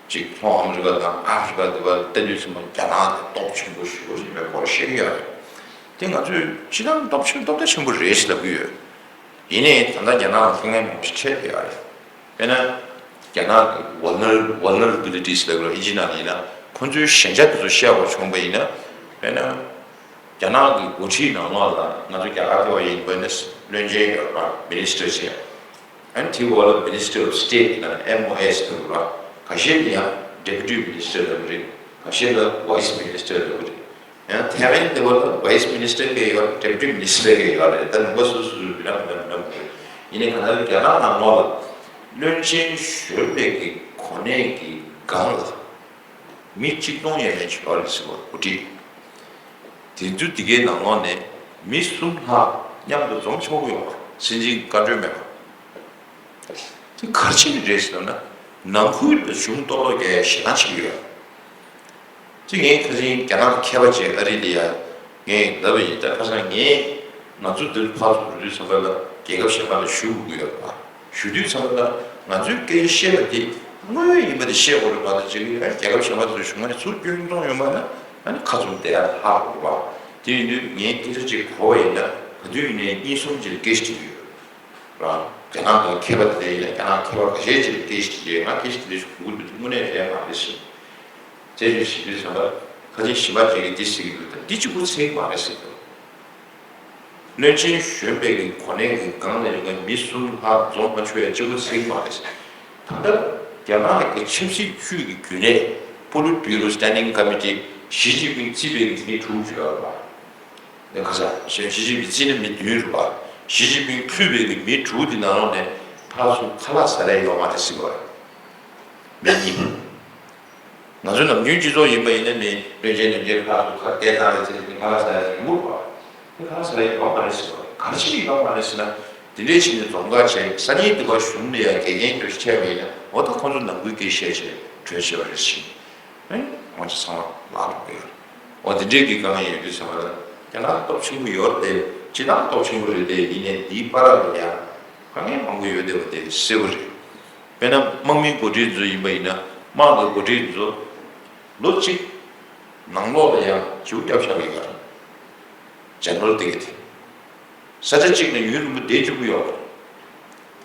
ཅིག་ལྷོ་ཨ་མི་རི་ཀ་དང་ཨ་ཧྥི་རི་ཀ་དེ་བར་ལྟ་དུས་ཙམ་པ་རྒྱ་ནག་དེ་སྟོབས་ཆེན་པོ་ཞེ་པོ་ཅིག་ཡིན་པའི་སྐོར་བཤད་ཀྱི་ཡོད་རེད། དེ་ང་ཚོས་སྤྱིར་བཏང་སྟོབས་ཆེན་སྟོབས་ཆེན་པོ་རེད་ཞེས་ལབ་ཀྱི་ཡོད། ཡིན་ནའི་ད་ལྟ་རྒྱ་ནག་ལ་དཀའ་ངལ་མང་པོ་ཞིག་འཕྲད་བསྡད་ཡོད་རེད། དཔེར་ན། རྒྱ་ནག་གི་vulner- vulnerabilities་ལབ་ཀྱི་རེད། ཨིན་ཇི་ནང་ལ་ཡིན་ན་ཁོང་ཚོའི་ཞན་ཆ་དེ་ཚོ་བཤད་དགོས་བྱུང་བ་ཡིན་ན། དཔེར་ན། རྒྱ་ནག་གི་འགོ་ཁྲིད་ནང་ལོགས་ལ་ང་ཚོ་རྒྱ་གར་ལྟ་བ་ཡིན་པ་ནི་བློན་ཆེན་ཡོད་པ་minister་ཆེ། ཨ་ནི་དེའི་འོག་ལ་Minister of State་དང་M O S་ལབ་ཀྱི་རེད། ཁ་ཤས་ནི་ཡང་Deputy Minister་ལབ་ཀྱི་རེད། ཁ་ཤས་ལ་Vice Minister་ལབ་ཀྱི་རེད། ཡང་ཐའེ་ཝན་དེ་བ་ལ་Vice Minister་གི་ཡོད། Deputy Minister་གི་ཡོད་རེད། ད་ནུས་པ་སོ་སོ་སོ་སོ་མི་འདྲ་མི་འདྲ་མི་འདྲ་མི་འདྲ། ཡིན་ནའི་གང་ལྟར་རྒྱ་ནག་ནང་ལོགས་ལ་བློན་ཆེན་གཞོན་པའི་གི་གོ་གནས་ཀྱི་སྒང་ལ་མི་གཅིག་སྟོང་ཡས་མས་ཅིག་ཡོད་རེད་ཟེར་བ་འགོ་ཁྲིད། དེ་ཚོ་དེ་གའི་ནང་ལོགས་ནས་མི་གསུམ་ལྷག་མཉམ་དུ་འཛོམས་ཆོག་གི་ཡོད་པ། སྲིད་འཛིན་བཀའ་འཁྲོལ་མེད་པ། དེ་ག་རེ་བྱས་ནས་རེད་ཟེར་ན། ནང་ཁུལ་ལ་གཞུང་གཏོར་བརླག་རྒྱག་ཡ་ཞེ་དྲག་བྱེད་ཀྱི་ཡོད། དེ་ངས་ཁ་སང་རྒྱ་ནག་གི་མཁས་པ་ཅིག་ཨ་རི་ལ་ཡ་ངས་ལབ་པ་ཡིན། ད་ཁ་སང་ངས་ང་ཚོ་འདིར་ཕར་ཚུར་འགྲོ་དུས་ཙམ་པ་ལ་རྒྱལ་ཁབ་གཞན་པ་ལ་ཞུ་དགོས་ཀྱི་ཡོད་པ། ཞུ་དུས་ཙམ་པ་ལ་ང་ཚོའི་སྐད་ཆ་བཤད་པ་དེ་དངོས་ཡོད་ཡིན་པ་དེ་བཤད་དགོས་རེད་མ་གཏོགས་ཅིག་ཡང་རྒྱལ་ཁབ་གཞན་པ་ཚོ་གཞུང་ལ་ཚུར་སྐྱོན་གཏོང་ཡོད་མ་ན་ཨ་ནི་ཁ་བཙུམ་བསྡད་ཡ་ལྷག་དགོས་རེད་པ། དེ་ཡིན་དུས་ངས་སྐད་ཆ་གཅིག་གོ་བ་ཡིན་ན་ག་དུས་ཡིན་ནའི་གཉིས་གསུམ་ཅིག་ལ་སྐད་ཆ་དྲིས་ཡོད་ར། རྒྱ་ནག་གི་མཁས་པ་དེ་འདྲ་ཡིན་ན་རྒྱ་ནག་མཁས་པ་ཁ་ཤས་ཅིག་ལ་སྐད་ཆ་དྲིས་རྗེས་ང་སྐད་ཆ་དེ་འདྲ་ཞིག་གོ་གི་འདུག་དངོས་གནས་རེད་མ་རེད་ཟེར། དེ་བཞིན་ཞིབ་འཇུག་བྱས་པ་ཁ་ཆེ་ཞིབ་པ་ཅིག་གིས་འདི་ཟེར་གྱི་འདུག་ད་འདི་གཅིག་པུ་ཚད་མ་རེད་ཟེར་གྱི་འདུག་བློན་ཆེན་གཞོན་པའི་གི་གོ་གནས་ཀྱི་སྒང་ལ་ཡོད་མཁན་མི་གསུམ་ལྷག་འཛོམས་མ་ཆོག་ཡ་གཅིག་པུ་ཚིག་མ་རེད། ད་ལྟ་རྒྱ་ནག་གི་ཆབ་སྲིད་ཅུས་ཀྱི་རྒྱུན་ལས་Politburo Standing Committee ཞི་ཅིན་ཕིང་རྩིས་པའི་གི་མི་དྲུག་ཡོད་པ། ཁ་ས་ཞི་ཅིན་ཕིང་རྩིས་ན་མི་བདུན་རེད་པ། ཞི་ཅིན་ཕིང་ཕུད་པའི་གི་མི་དྲུག་དེ་ནང་ལོགས་ནས་ཕར་ཚུར་ཁ་ལག་ཟ་རེ་ཡོད་མ་རེད་ཟེར་བ་རེད། མི་གཉིས། ང་ཚོ་ནམ་རྒྱུན་སྤྱི་ཚོགས་ཡིན་པ་ཡིན་ན་མི་བློན་ཆེན་ནམ་རྒྱུན་ཕར་ཚུར་ཁ་གཏད་བཏང་བའི་ཚེ་ནི་ཁ་ལག་ཟ་ཡ་ཡིན་དགོས་པ། ཁ་ལག་ཟ་ཡ་ཡོད་མ་རེད་ཟེར་བ་ག་རེ་བྱས་ནས་ཡོད་མ་རེད་ཟེར་ན། དེ་འདྲའི་ཕྱིན་ནས་རྫོང་ཁ་བྱས་སང་ཉིན་དེ་པར་གཞུང་ལ་ཡང་དགེ་རྒན་དུ་བྱས་པ་ཡིན་ན་འོ་ད་ཁོང་ཚོ་ནང་ཁུལ་སྐད་བཤད་བྱས་གྲོས་བྱས་པ་རེད་ཟེར། ཨེ། ང་ཚོ་ཚང་མ་ལག་འགྲོ་གི་ཡོད། འོ་དེ་འདྲའི་གི་དཀའ་ངལ་ཡོད་དུས་ཚང་མ་ལ་རྒྱ་ནག་སྟོབས་ཆེན་པོ་ཡོད་རེད་དེ་སྤྱི་བཏང་སྟོབས་ཆེན་པོ་རེད་དེ་ཡིན་ནའི་འདིའི་བར་ལ་ཡང་དཀའ་ངལ་མང་པོ་ཡོད་བསྡད་པ་དེ་གསལ་པོ་རེད། དཔེར་ན་དམག་མིའི་འགོ་ཁྲིད་ཚོ་ཡིན་པ་ཡིན་ན་དམག་གི་འགོ་ཁྲིད་ཚོ་ལོ་གཅིག་ནང་ལོགས་ལ་ཡང་བྱིའུ་བརྒྱབ་བཞག་གི་ཡོད་རེད། ཇེ་ནེ་རལ་དེ་གི་དེ། ས་ཆ་གཅིག་ནས་ཡུན་རིང་པོ་བསྡད་བཅུག་གི་ཡོད་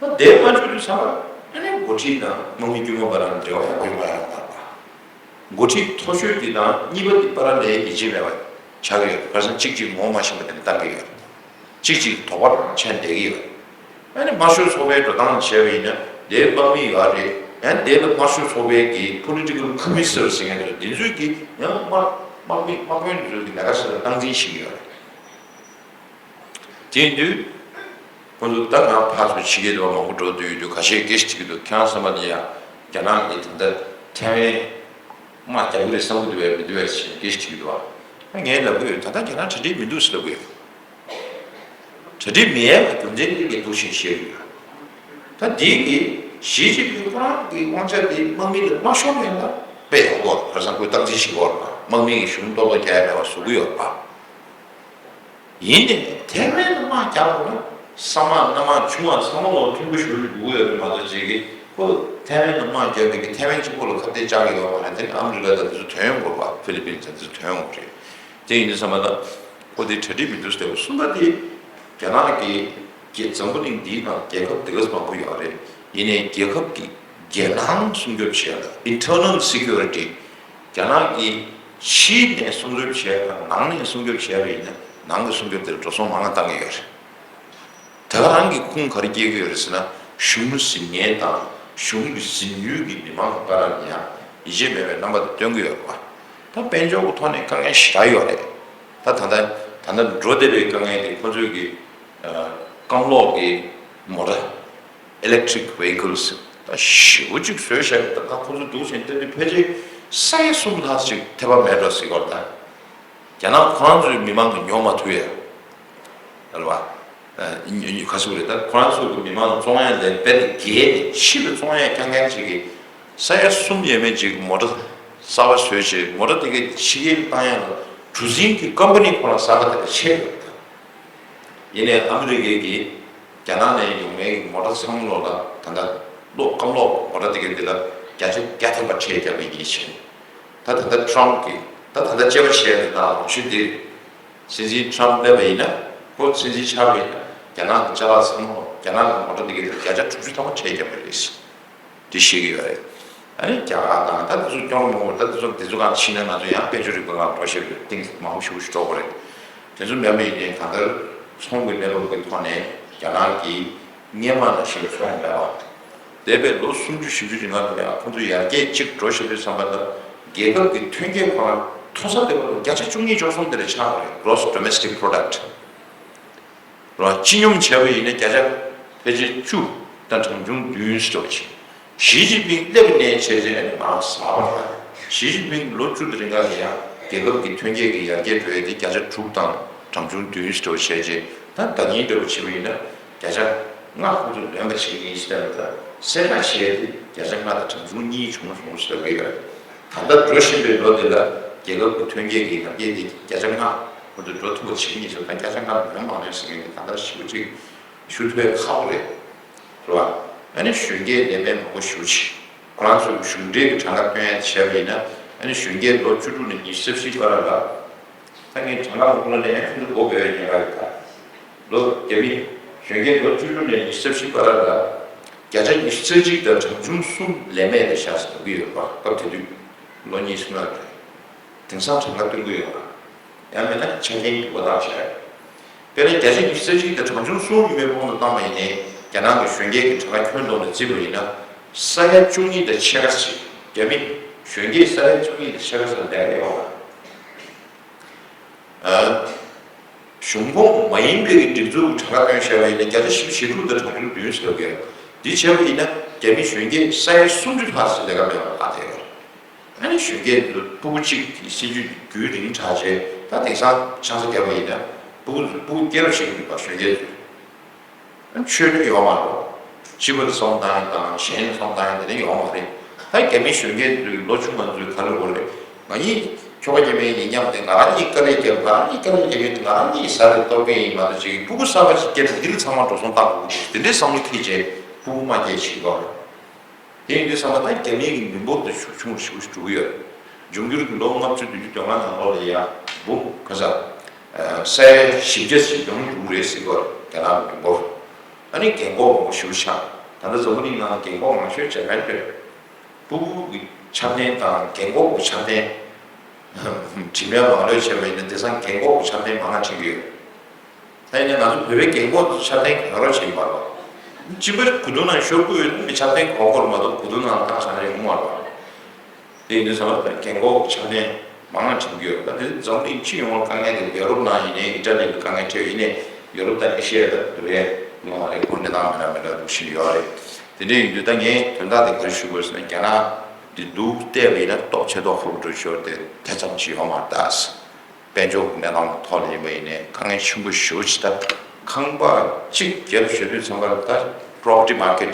རེད། ད་བསྡད་མ་བཅུག་དུས་ཚང་མ་ཨ་ནི་འགོ་ཁྲིད་དང་དམག་མི་དཀྱུས་མ་བར་ལ་འབྲེལ་བ་ཡག་པོ་ཡོད་མ་ཡོང་བ་རེད་པ། འགོ་ཁྲིད་མཐོ་ཤོས་དེ་དང་གཉིས་པ་དེ་བར་ལ་ཡིད་ཆེས་མེད་པ་ཆགས་ཀྱི་ཡོད་རེད། ཁ་སང་གཅིག་གཅིག་ངོ་མ་ཤེས་པ་དེ་འདྲ་བཏང་གི་ཡོད་རེད། གཅིག་གཅིག་དོགས་པ་ཆགས་བསྡད་ཀྱི་ཡོད་རེད། ཨ་ནི་དམར་ཤོག་ཚོགས་པའི་འགྲོ་སྟངས་བྱས་པ་ཡིན་ན་དེའི་དམག་མི་ཡོད་རེད། ཨ་ནི་དེ་ལ་དམར་ཤོག་ཚོགས་པའི་གི་political commissar ཟེར་མཁན་དེ་ཚོ་དེ་ཚོས་ཀྱི་ཡང་དམག་དམག་མི་དམག་དཔོན་དེ་ཚོས་ཀྱི་ལས་ཀ་བྱེད་ལ་སྟངས་འཛིན་བྱེད་ཀྱི་ཡོད་རེད། དེ་ཡིན་དུས་ཁོང་ཚོ་ད་ང་ཕར་ཚུར་ཕྱི་རྒྱལ་དུ་མང་པོ་འགྲོ་འདོད་ཡོད་དུས་ཁ་ཤས་སྐད་ཆ་དྲིས་ཀྱི་འདུག་ཁྱེད་རང་བསམ་པ་དེ་ཡང་རྒྱ་ནག་གི་ད་ལྟ་ཐའེ་ཝན་དམག་རྒྱག་གི་རེད་བསམ་གྱི་འདུག་བས་མི་འདུག་བས་ཞེས་སྐད་ཆ་དྲིས་ཀྱི་འདུག་ཨ་ངས་ལབ་ཀྱི་ཡོད། ད་ལྟ་རྒྱ་ནག་གྲ་སྒྲིག་མི་འདུག་ཟེར་ལབ་ཀྱི་ཡོད། གྲ་སྒྲིག་མེད་ཡ་ལ་རྒྱུ་མཚན་དེ་གས་འདུག་ཞེས་བཤད་ཀྱི་ཡོད། ད་འདི་གི་ཞི་ཅིན་ཕིང་ཁོ་རང་གི་དབང་ཆ་དེ་དམག་མི་ལ་མ་ཤོར་ཡ་ལ་དཔེ་ཡག་པོ་རེད། ཁ་སང་ཁོས་སྟངས་འཛིན་ཞིག་ཡོད་རེད་པ། དམག་མི་གི་གཞུང་ཏོག་ཏོག་རྒྱག་ཡ་མེད་པ་བཟོ་གི་ཡོད་རེད་པ། ཡིན་ནའི་ཐའེ་ཝན་ལ་དམག་རྒྱག་དགོས་ན་ས་དམག་གནམ་དམག་ཆུ་དམག་ཚང་མ་ལོག་མཐུན་པོ་ཞུ་རྒྱུ་ཡོད་རེད་མ་གཏོགས་ཅིག་གིས་ཁོ་ཐའེ་ཝན་ལ་དམག་རྒྱག་མཁན་གྱི་ཐའེ་ཝན་གཅིག་པོ་ལ་ཁ་གཏད་བཅག་གི་ཡོད་མ་རེད། དེ་ནི་ཨ་མི་རི་ཀ་དང་དེ་ཚོ་དོན་ཡོང་དགོས་པ། ཧྥི་ལི་པིན་དང་དེ་ཚོ་དོན་ཡོང་དགོས་རེད། དེ་ཡིན་དུས་ཙམ་པ་ལ་ཁོ་དེ་གྲ་སྒྲིག་མི་འདུག་ཟེར་བ། གསུམ་པ་དེ་རྒྱ་ནག་གི་རྒྱལ་འཛམ་བུ་གླིང་འདིའི་ནང་རྒྱལ་ཁབ་དེ་ག་ཚོད་མང་པོ་ཡོད་རེད། ཡིན་ནའི་རྒྱལ་ཁབ་ཀྱི་རྒྱལ་ནང་སྲུང་སྐྱོབ་བྱེད་ཡ་ལ་internal security རྒྱ་ནག་གི་ཕྱི་ནས་སྲུང་སྐྱོབ་བྱེད་ཡ་དང་ནང་ནས་སྲུང་སྐྱོབ་བྱེད་ཡ་ཡིན་ན་ནང་གི་སྲུང་སྐྱོབ་དེར་འགྲོ་སོང་མང་བ་བཏང་གི་ཡོད་རེད། ད་ག་རང་གི་ཁུངས་ག་རེ་སྐྱེལ་གྱི་ཡོད་རེད་ཟེར་ན་གཞུང་ཟིན་མཁན་དང་གཞུང་གི་ཟིན་ཡུལ་གྱི་མི་མང་གི་བར་ལ་ཡང་ཡིད་ཆེས་མེད་པའི་རྣམ་པ་དེ་སྟོན་གྱི་ཡོད་རེད་པ། ད་དཔལ་འབྱོར་གྱི་ཐོག་ནས་དཀའ་ངལ་ཞེ་དྲག་ཡོད་རེད། ད་ད་ལྟ་ད་ལྟ་འགྲོ་བསྡད་པའི་དཀའ་ངལ་དེ་ཁོ་ཚོས་ཀྱི་རྐང་གློག་གི་མོ་ཊ། electric vehicles ད་ཞེ་པོ་ཅིག་བཟོས་བཞག་ད་ཁོ་ཚོ་འདུག་ཟེར་ཏེ་ཕལ་ཆེར་ས་ཡ་གསུམ་ལྷག་ཅིག་ཐེ་བ་མེད་འགྲོ་ཟེར་གྱི་ཡོད་རེད་ད། རྒྱ་ནག་ཁོ་རང་ཚོའི་མི་མང་གིས་ཉོ་མ་ཐུབ་ཡ། རེད་བ། ཨ་ཉོ་ཉོ་ག་ཟེར་དགོས་རེད། ད་ཁོ་རང་ཚོ་གི་མི་མང་བཙོང་ཡ་ལས་དཔེ་དེ་རྒྱལ་ནས་ཕྱི་ལ་བཙོང་ཡ་རྐྱང་རྐྱང་ཅིག་གིས་ས་ཡ་གསུམ་ཡས་མས་ཅིག་མོ་ཊ་གསར་པ་བཟོས་བྱས་མོ་ཊ་དེ་གའི་ཕྱི་རྒྱལ་བཏང་ཡ་ལ་གྲུ་གཟིངས་ཀྱི་ཀམ་པ་ནི་ཁོ་རང་གསར་པ་དེ་ལ་ཆད་ཡོད་རེད། ཡིན་ནའི་ཨ་མི་རི་ཀའི་གི་རྒྱ་ནག་ནས་ཡོང་མཁན་གྱི་མོ་ཊ་ཚང་མ་ལོག་ལ་ད་ལྟ་གློག་རྐང་གློག་མོ་ཊ་དེ་གའི་འདི་ལ་བརྒྱ་ཆ་བརྒྱ་ཐམ་པ་ཁྲལ་རྒྱག་པའི་ཉེས་ཆད། ད་ད་ལྟ་ཊམ་གི་ད་ད་ལྟ་དཔྱད་པ་བྱས་ནས་ད་ལོ་ཤུལ་འདི་སྲིད་འཛིན་ཊམ་སླེབས་པ་ཡིན་ན་ཁོ་སྲིད་འཛིན་ཆགས་པ་ཡིན་ན་རྒྱ་ནག་གི་ཅ་ལག་ཚང་མ་རྒྱ་ནག་གི་མོ་ཊ་འདི་གའི་བརྒྱ་ཆ་དྲུག་ཅུ་ཐམ་པ་ཁྲལ་རྒྱག་པ་རེད། འདི་ཤེས་ཀྱི་ཡོད་རེད། ཨ་ནི་རྒྱ་གར་དང་ད་དེ་ཚོ་སྐྱོ་རུ་མང་པོ་ད་དེ་ཚོ་དེ་ཚོ་གང་ཕྱིན་ན་ང་ཚོ་ཡང་དཔལ་འབྱོར་རིག་པའི་སྒང་འགྲོ་ཤེས་པའི་གཏིང་མང་པོ་ཞེ་པོ་ཞིག་འགྲོ་དགོས་རེད། དེ་ཚོ་མེད་པ་ཡིན་ནའི་གང་ལྟར་ཚོང་གི་གནས་བབ་ཀྱི་ཐོག་ནས་རྒྱ་ནག་གིས་སྔོན་མ་ནང་བཞིན་ཚོང་མེད་པ། འདས་པའི་ལོ་སུམ་ཅུ་བཞི་བཅུ་རིང་ལ་ཡང་ཁོང་ཚོ་ཡར་རྒྱས་གཅིག་འགྲོ་བཞིན་པའི་བསམ་པ་དང་རྒྱལ་ཁབ་ཀྱི་ཐོན་སྐྱེད་ཁོ་རང་མཐོ་ས་དེ་བར་དུ་བརྒྱ་ཆ་བཅུ་གཉིས་བཅུ་གསུམ་དེ་ལ་ཆགས་པ་རེད། Gross Domestic Product རང་སྤྱི་སྙོམས་བྱས་པ་ཡིན་ན་བརྒྱ་ཆ་ཕལ་ཆེར་བཅུ་དང་གྲངས་ཆུང་བདུན་ཙམ་ཞིག་ཞི་ཅིན་ཕིང་སླེབས་ནས་བྱས་རྗེས་ནི་མར་ཟག་པ་རེད། ཞི་ཅིན་ཕིང་ལོ་བཅུ་དེ་རིང་ག་ལ་ཡང་རྒྱལ་ཁབ་ཀྱི་ཐོན་སྐྱེད་ཀྱི་ཡར་རྒྱས་འགྲོ་ཡ་དེ་བརྒྱ་ཆ་དྲུག་དང་གྲངས་ཆུང་བདུན་ཙམ་བྱས་རྗེས་ད་ཟླ་ཉིན་འདྲ་པོ་བྱས་པ་ཡིན་ན་བརྒྱ་ཆ་ལྔ་ཁོ་ཚོ་ལོན་པ་བྱེད་ཀྱི་ཡིན་ཟེར་བ་དང་གསལ་བསྒྲགས་བྱས་ཏེ་བརྒྱ་ཆ་ལྔ་དང་གྲངས་ཆུང་གཉིས་བྱུང་སོང་ཟེར་བའི་ཡོད་རེད། ད་ལྟ་འགྲོ་བཞིན་པའི་ལོ་འདི་ལ་རྒྱལ་ཁབ་ཀྱི་ཐོན་སྐྱེད་ཀྱི་ཡར་རྒྱས་འདི་བརྒྱ་ཆ་ལྔ་ཁོ་ཚོས་འགྲོ་ཐུབ་པ་བྱེད་ཀྱི་ཡིན་ཟེར་ད་བརྒྱ་ཆ་ལྔ་ལོན་མ་ལོན་ཟེར་མཁན་འདི་ད་ལྟ་ཞེ་པོ་ཅིག་ཞུ་ཐུབ་ཡ་ཁག་པོ་རེད། རེད་བ། ཨ་ནི་གཞོན་སྐྱེས་ལས་མེད་མང་པོ་ཞེ་པོ་ཅིག་ཁོ་རང་ཚོའི་གཞུང་འབྲེལ་གྱི་གྲངས་ཀ་སྟོན་ཡ་དེ་བྱས་པ་ཡིན་ན་ཨ་ནི་གཞོན་སྐྱེས་ལོ་བཅུ་དྲུག་ནས་ཉི་ཤུ་རྩ་བཞི་བར་ལ་ ད་ངས་གྲངས་ཀ་ལོ་ལ་ནས་ཁྱོད་ཚོ་གོ་བའི་ཉེན་ཁ་ཡོད་ད། ལོ་རྒྱ་མི་གཞོན་སྐྱེས་ལོ་བཅུ་དྲུག་ནས་ཉི་ཤུ་རྩ་བཞི་བར་ལ་བརྒྱ་ཆ་ཉི་ཤུ་རྩ་གཅིག་དང་གྲངས་ཆུང་གསུམ་ལས་མེད་དེ་བཞག་ཟེར་གྱི་ཡོད་པ་སྐབས་དེ་དུས་ལོ་གཉིས་གསུམ་ལ་རེད། དེང་སང་གྲངས་ཀ་སྟོན་གྱི་ཡོད་པ། ཡང་མིན་ན་ཆ་རྐྱེན་གྱི་འགོ་བརྡ་བྱས། དཔེར་ན་བརྒྱ་ཆ་ཉི་ཤུ་རྩ་གཅིག་དང་གྲངས་ཆུང་གསུམ་ཡིན་པའི་དབང་དུ་བཏང་བ་ཡིན་ནའི་རྒྱ་ནག་གི་གཞོན་སྐྱེས་ཀྱི་གྲངས་ཀ་ཁྱོན་བསྡོམས་ནས་བརྩིས་པ་ཡིན་ན་ས་ཡ་བཅུ་གཉིས་དང་ཕྱེད་ཀ་ཞིག་རྒྱ་མི་གཞོན་སྐྱེས་ས་ཡ་བཅུ་གཉིས་དང་ཕྱེད་ཀ་ཙམ་ལས་ཀ་ཡོད་པ། གཞུང་ཁོངས་མ་ཡིན་པའི་སྒྲིག་འཛུགས་གྲངས་ཀ་བཏོན་བཞག་པ་ཡིན་ན་བརྒྱ་ཆ་བཞི་བཅུ་ཞེ་དྲུག་དང་གྲངས་ཆུང་བདུན་ཟེར་བ་ཡོད། འདི་བྱས་པ་ཡིན་ན་རྒྱ་མི་གཞོན་སྐྱེས་ས་ཡ་སུམ་ཅུ་ལྷག་ཙམ་ལས་ཀ་མེད་པ་ལྷག་བསྡད་ཡོད། ཨ་ནི་གཞོན་སྐྱེས་ཚོ་ཕྲུ་གུ་གཅིག་གི་སྲིད་ཇུས་རྒྱུན་རིང་དྲགས་རྗེས་ད་དེང་སང་ཆང་ས་བརྒྱབ་པ་ཡིན་ན་ཕྲུ་གུ་ཕྲུ་གུ་སྐྱེ་རབས་ཤིག་ཡིན་པ་གཞོན་སྐྱེས་ཚོ། ཆོས་ནི་ཡོད་མ་རེད། སྤྱི་པར་བསམ་བཏང་ཡང་དང་གཞན་བསམ་བཏང་ཡང་དེ་ནི་ཡོད་མ་རེད། ད་རྒྱ་མི་གཞོན་སྐྱེས་ཚོའི་ལོ་ཆུང་བ་ཚོའི་ག་རེ་འོ་རེད། ང་གཉིས་ཁྱོ་ག་རྒྱ་མི་ཡིན་མཉམ་དེ་ང་རང་གཉིས་དཀའ་ལས་བརྒྱབ་ང་རང་གཉིས་དཀའ་ལས་བརྒྱབ་ཡོད་དེ་ང་རང་གཉིས་ཟ་རེད་ལྟོགས་པས་ཡིན་མ་གཏོགས་ཅིག་ཕྲུ་གུ་གསར་པ་ཞིག་སྐྱེས་ན་འདི་ལ་ཚང་མ་འགྲོ་སོང་བཏང་དགོས་ཀྱི་འདུག་དེ་འདྲའི་བསམ་བློ་འཁྱེར་རྗེས་ཕྲུ་གུ་མ་སྐྱེས་ཞིག་ཡོད་རེད། དེ་ཡིན་དུས་ཙམ་པ་ད་རྒྱ་མིའི་གི་མི་འབོར་དེ་ཤུགས་ཆུང་རུ་ཞེ་པོ་ཞིག་འགྲོ་གི་ཡོད་རེད། འབྱུང་འགྱུར་གྱི་ལོ་ལྔ་བཅུ་བདུན་ཅུ་དོན་ལྔ་ནང་ལོགས་ལ་ཡ་འབུམ་ག་ས་ས་ཡ་བཞི་བརྒྱ་ཞིག་ཡོང་གི་འགྲོ་གི་རེད་ཟེར་གི་ཡོད་རེད་རྒྱ་ནག་གི་མི་འབོར། ཨ་ནི་རྒན་འཁོགས་མང་པོ་ཞེ་པོ་ཆགས། ད་ལྟ་འཛམ་བུ་གླིང་ནང་རྒན་འཁོགས་མང་ཤོས་ཇ་པན་རེད། ཕྲུ་གུ་གི་ཆ་རྐྱེན་དང་རྒན་འཁོགས་ཀྱི་ཆ་རྐྱེན་དྲི་མེད་མང་ལོས་བྱས་པ་ཡིན་ན་དེང་སང་རྒན་འཁོགས་ཀྱི་ཆ་རྐྱེན་མང་ང་ཕྲན་གྱི་ཡོད། ད་ཡིན་ན་ང་ཚོ་བོད་པའི་རྒན་འཁོགས་ཚོ་ཆ་རྐྱེན་ག་རོ་བྱེད་ཀྱི་མ་རེད། སྤྱི་པའི་གོས་ཐུང་ནང་ཤོར་དགོས་ཡོད་ན་མི་ཆ་རྐྱེན་གོ་གོ་རེད་མ་གཏོགས་གོས་ཐུང་ནང་བཏང་བཞག་ན་ཡོང་མ་རེད། དེ་ཡིན་དུས་ཙམ་པ་རྒན་འཁོགས་ཆ་རྐྱེན་མང་ང་བྱེད་ཀྱི་ཡོད། ད་དེ་འཛམ་གླིང་སྤྱི་ཡོངས་ལ་དཀའ་ངལ་དེ་ཡོ་རོབ་ནང་ཡིན་ནའི་ཨི་ཊ་ལི་ལ་དཀའ་ངལ་འཕྲད་ཡིན་ནའི་ཡོ་རོབ་དང་ཨེ་ཤི་ཡ་དང་དེ་བས་ཡོང་བ་རེད། ཁོང་གནས་སྟངས་མི་འདྲ་མི་འདྲ་འདུག་བཞིན་ཡོད་རེད། དེ་འདྲ་ཡིན་དུས་ད་ངས་དོན་དག་དེ་ག་རེ་ཞུ་དགོས་ཟེར་ན་རྒྱ་ནག་འདི་འདུག་བལྟས་པ་ཡིན་ན་སྟོབས་ཆེ་མདོག་ཁ་པོ་འགྲོ་ཞོར་དེ་དེ་ཙམ་ཞིག་ཡོད་མ་རེད་ད། དཔལ་འབྱོར་གྱི་གནས་སྟངས་ཐོག་ལ་ཡིན་པ་ཡིན་ནའི་དཀའ་ངལ་ཆེན་པོ་ཞེ་པོ་ཅིག་ད་ཁང་པ་གཅིག་བརྒྱབ་བཞག་དུས་ཙམ་པ་ལ་ད་པོ་རོ་པར་ཊི་མར་ཀེཊ་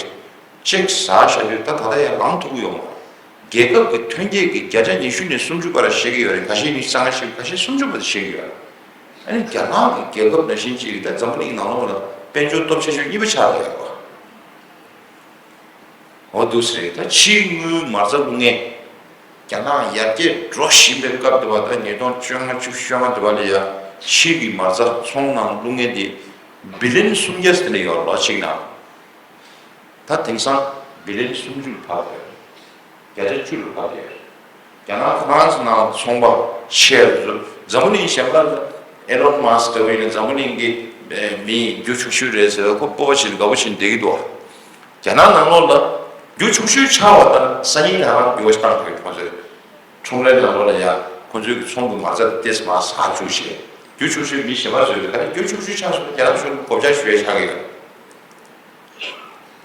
གཅིག་ཟ་བཞག་དུས་ད་ད་ལྟ་ཡང་ལངས་ཐུབ་ཀྱི་ཡོད་མ་རེད། རྒྱལ་ཁབ་ཀྱི་ཐོན་སྐྱེད་ཀྱི་བརྒྱ་ཆ་ཉི་ཤུ་ནས་སུམ་ཅུ་བར་བཤད་ཀྱི་ཡོད་རེད། ཁ་ཤས་ནི་བཅོ་ལྔ་བཤད་ཁ་ཤས་སུམ་ཅུ་བར་བཤད་ཀྱི་ཡོད་རེད། ཨ་ནི་རྒྱ་ནག་གི་རྒྱལ་ཁབ་ནང་བཞིན་ཅིག་ད་འཛམ་བུ་གླིང་ནང་ལོགས་ལ་དཔལ་འབྱོར་སྟོབས་ཆེ་ཤོས་གཉིས་པ་ཆགས་ཡོད་པ། འོ་འདུག་སེ་རེད། ད་ཕྱིའི་དངུལ་མ་རྩ་བླུག་མཁན། རྒྱ་ནག་ཡར་རྒྱས་འགྲོ་བཞིན་པའི་སྐབས་དེ་བ་ད་ཉིས་སྟོང་བཅོ་ལྔ་བཅུ་བཅོ་ལྔ་དེ་བ་ལ་ཡ་ཕྱིའི་གི་མ་རྩ་ཚོང་ནང་བླུག་མཁན་དེ་བི་ལི་ཡན་སུམ་བརྒྱ་ཟེར་ནས་ཡོད་ལོ་གཅིག་ནང་། ད་དེང་སང་བི་ལི་ཡན་སུམ་ཅུ་ལ་བབས་ཡོད། བརྒྱ་ཆ་བཅུ་ལ་བབས་ཡོད། རྒྱ་ནག་ཧྥ་རན་སི་ནང་ཚོང་པ་ཆེ་རུ་འཛམ་བུ་གླིང་གཞན་པ་ལ་ཨེ་ལོན་མཱ་སི་ཀ་འདྲ་བོ་ཡིན་ན་འཛམ་བུ་གླིང་གི་མི་རྒྱུ་ཆུང་ཤོས་རེད་ཟེར་བ་ཁོ་སྤོབས་པ་བྱས་ནས་དགའ་པོ་བྱས་ནས་བསྡད་ཀྱི་འདུག་རྒྱ་ནག་ནང་ལོགས་ལ་རྒྱུ་ཆུང་ཤོས་ཆགས་པ་དང་སང་ཉིན་ད་རང་རྒྱུ་བ་ཞིག་བཏང་དགོས་ཁོང་ཚོས། ཁྲོམ་རའི་ནང་ལོགས་ལ་ཡང་ཁོང་ཚོའི་གི་ཚོང་གི་མ་རྩ་ཏེས་མར་ཟག་བཅུག་བྱས། རྒྱུ་ཆུང་ཤོས་མི་གཞན་པ་ཚོས་གི་ད་རྒྱུ་ཆུང་ཤོས་ཆགས་སོང་རྒྱ་ནག་གཞུང་གི་བགོ་བཤའ་ཞུ་ཡས་ཆགས་ཀྱི་ཡོད།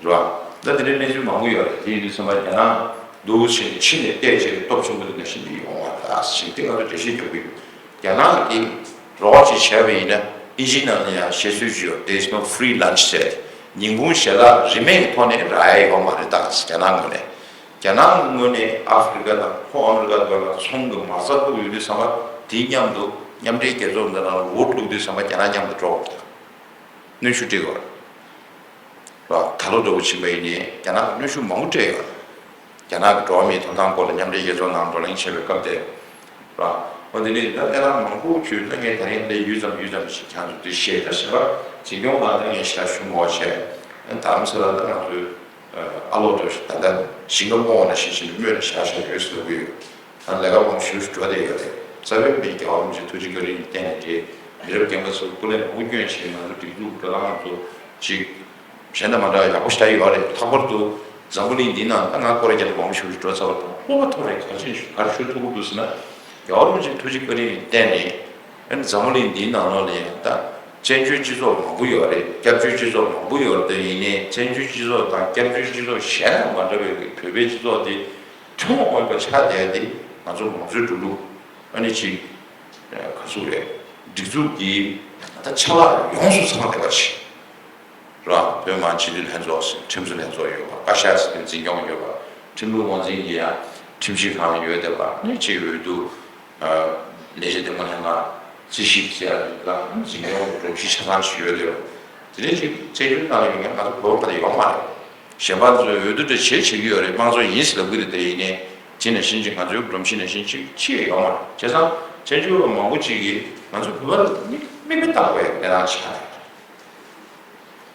རེད་བ། ད་དེ་འདྲའི་གནས་ཚུལ་མང་པོ་ཡོད་རེད། དེ་ཡིན་དུས་ཙམ་པ་རྒྱ་ནག་འདུག་ཕྱིན་ཕྱི་ནས་བལྟས་བྱས་སྟོབས་ཆེན་པོ་དེ་འདྲ་ཞིག་འདི་ཡོང་བ་རེད་ད་ཞིག་དེ་ང་ཚོ་འགྲེལ་བཤད་རྒྱག་གི་ཡོད། རྒྱ་ནག་གི་རོགས་ཅིག་བྱས་པ་ཡིན་ན་ཨིན་ཇིའི་ནང་ལ་ཡང་བཤད་སྲོལ་ཅིག་ཡོད། There is no free lunch ཟེར། ཉིན་གུང་ཞལ་ལག་རིན་མེད་ཀྱི་ཐོག་ནས་རག་ཡ་ཡོད་མ་རེད་ད་རྒྱ་ནག་ངོས་ནས། རྒྱ་ནག་གི་ངོས་ནས་ཨ་ཧྥེ་རི་ཀ་དང་ལྷོ་ཨ་མི་རི་ཀ་དེ་བར་ལ་ཚོང་གི་མ་རྩ་བཙུགས་ཡོད་དུས་ཙམ་པ་དེའི་མཉམ་དུ་མཉམ་འབྲེལ་རྒྱལ་ཚོགས་འདི་ནང་ལ་འོས་བླུགས་དུས་ཙམ་པ་རྒྱ་ནག་མཉམ་དུ་འགྲོ་དགོས་ཀྱི་འདུག་གནོན་ཤུགས་སྤྲད་ཡོད་རེད། ད་ལོ་འདྲ་བོ་ཕྱིན་པ་ཡིན་ནའི་རྒྱ་ནག་གི་གནོན་ཤུགས་མང་པོ་སྤྲད་ཡོད་རེད། རྒྱ་ནག་གི་འགྲོ་བ་མིའི་ཐོབ་ཐང་སྐོར་ལ་མཉམ་འབྲེལ་རྒྱལ་ཚོགས་ནང་བགྲོ་གླེང་བྱས་པའི་སྐབས་དེ། ར། འོ་དེ་ནས་ད་ལྟ་རང་མང་པོ་བརྗོད་ན་ངས་ད་རིང་ལས་ཡུད་ཙམ་ཡུད་ཙམ་ཞིག་ཁྱང་ཚུལ་དེ་བཤད་ད་གཞན་པ་འཛིན་སྐྱོང་ལ་ད་ངས་ཞེ་དྲག་ཞུ་མ་བྱས། རྡ་རམ་ས་ལ་ད་ང་ཚོའི་ཨ་ལོ་འདྲ་ཞིག་ད་ལྟ་ཞིང་ཁ་རྨོ་བ་ན་ཞིག་ཞིག་སྨོས་ནས་བཞག་བཞག་ཡོད་ཟེར་གི་ཡོད། ད་ལས་ཀ་མང་ཞུ་ཞུ་འགྲོ་བསྡད་ཡོད་རེད། རྩ་བའི་མི་རྒྱལ་བ་རིན་པོ་ཆེ་ཐུགས་རྗེ་བཀའ་དྲིན་གྱི་རྟེན་ནས་རེད། མི་རབས་རྒན་པ་ཚོ་སྐུ་ལས་མང་པོ་བསྐྱོན་བྱས་ང་ཚོ་སྒྲིག་འཛུགས་འགྲོ་སྟངས་ང་ཚོ་ཅིག་གཞན་དང་མ་འདྲ་བ་ཡག་པོ་ཞེ་དྲག་ཡོད་རེད། ལྷག་པར་དུ་འཛམ་བུ་གླིང་འདིའི་ནང་ད་ང་སྐོར་ར་རྒྱག་མང་པོ་ཞིག་འགྲོ་ཚར་བ་དང་ལྷོད་པ་ཐོག་ནས་ག་ཅིག་ག་རེ་ཞུ་ཐུབ་ཀྱི་འདུག་ཟེར་ན། རྒྱལ་བ་རིན་པོ་ཆེའི་ཐུགས་རྗེ་བཀའ་དྲིན་གྱི་རྟེན་ནས་ཨ་ནི་འཛམ་བུ་གླིང་འདིའི་ནང་ལོགས་ལ་ཡང་ད་བཙན་བྱོལ་སྤྱི་ཚོགས་མང་པོ་ཡོད་རེད། སྐྱབས་བཅོལ་སྤྱི་ཚོགས་མང་པོ་ཡོད་རེད། དེ་ཡིན་ནའི་བཙན་བྱོལ་སྤྱི་ཚོགས་དང་སྐྱབས་བཅོལ་སྤྱི་ཚོགས་གཞན་དང་མ་འདྲ་བའི་བོད་པའི་སྤྱི་ཚོགས་འདི་ཐུན་མོང་མ་ཡིན་པ་ཆགས་བསྡད་དེ་ང་ཚོ་མང་གཙོའི་འགྲོ་ལུགས་ཨ་ནི་ཅིག་ག་ཟེར་རེད། སྒྲིག་འཛུགས་ཀྱི་ད་ཆ་ལག་ཡོངས་སུ་ཚང་བསྡད་པ་ཞིག་ར། བོད་མི་མང་སྤྱི་འཐུས་ལྷན་ཚོགས་ཟེར་ཁྲིམས་བཟོ་ལྷན་ཚོགས་ཡོད་པ། བཀའ་ཤག་ཟེར་འཛིན་སྐྱོང་ཡོད་པ། ཁྲིམས་ལུགས་དབང་འཛིན་གྱི་ཡང་ཁྲིམས་ཞིབ་ཁང་ཡོད་བསྡད་པ། ཨ་ནི་ཅིག་འོས་བསྡུ་ལས་བྱེད་འདེམས་ཁོངས་ལྷན་ཁང་རྩིས་ཞིབ་ཟེར་ཡ་ལ་འཛིན་སྐྱོང་གི་སྒྲོམ་གཞི་ཆ་ཚང་ཞིག་ཡོད་བསྡད་པ། དེ་ནས་ཅིག་བཙན་བྱོལ་ནང་ཡོད་མཁན་ང་ཚོ་བོད་པ་དེ་ཡོད་མ་རེད། གཞན་པ་ཚོས་འོས་བསྡུ་འདྲ་བྱེད་བྱེད་ཀྱི་ཡོད་རེད། དམངས་གཙོ་ཡིན་ཟེར་ལབ་ཀྱི་རེད། དེ་ཡིན་ནའི་དེ་ནང་བཞིན་ཅིག་ང་ཚོའི་སྒྲོམ་གཞི་ནང་བཞིན་ཅིག་ཅི་ཡང་ཡོད་མ་རེད། བྱས་ཙང་བཙན་བྱོལ་བ་མང་པོ་ཅིག་གིས་ ང་ཚོ་བོད་པ་ལ་མིག་མིག་དཔེ་ལྟ་དགོས་ཡ་གནས་སྟངས་ཆགས་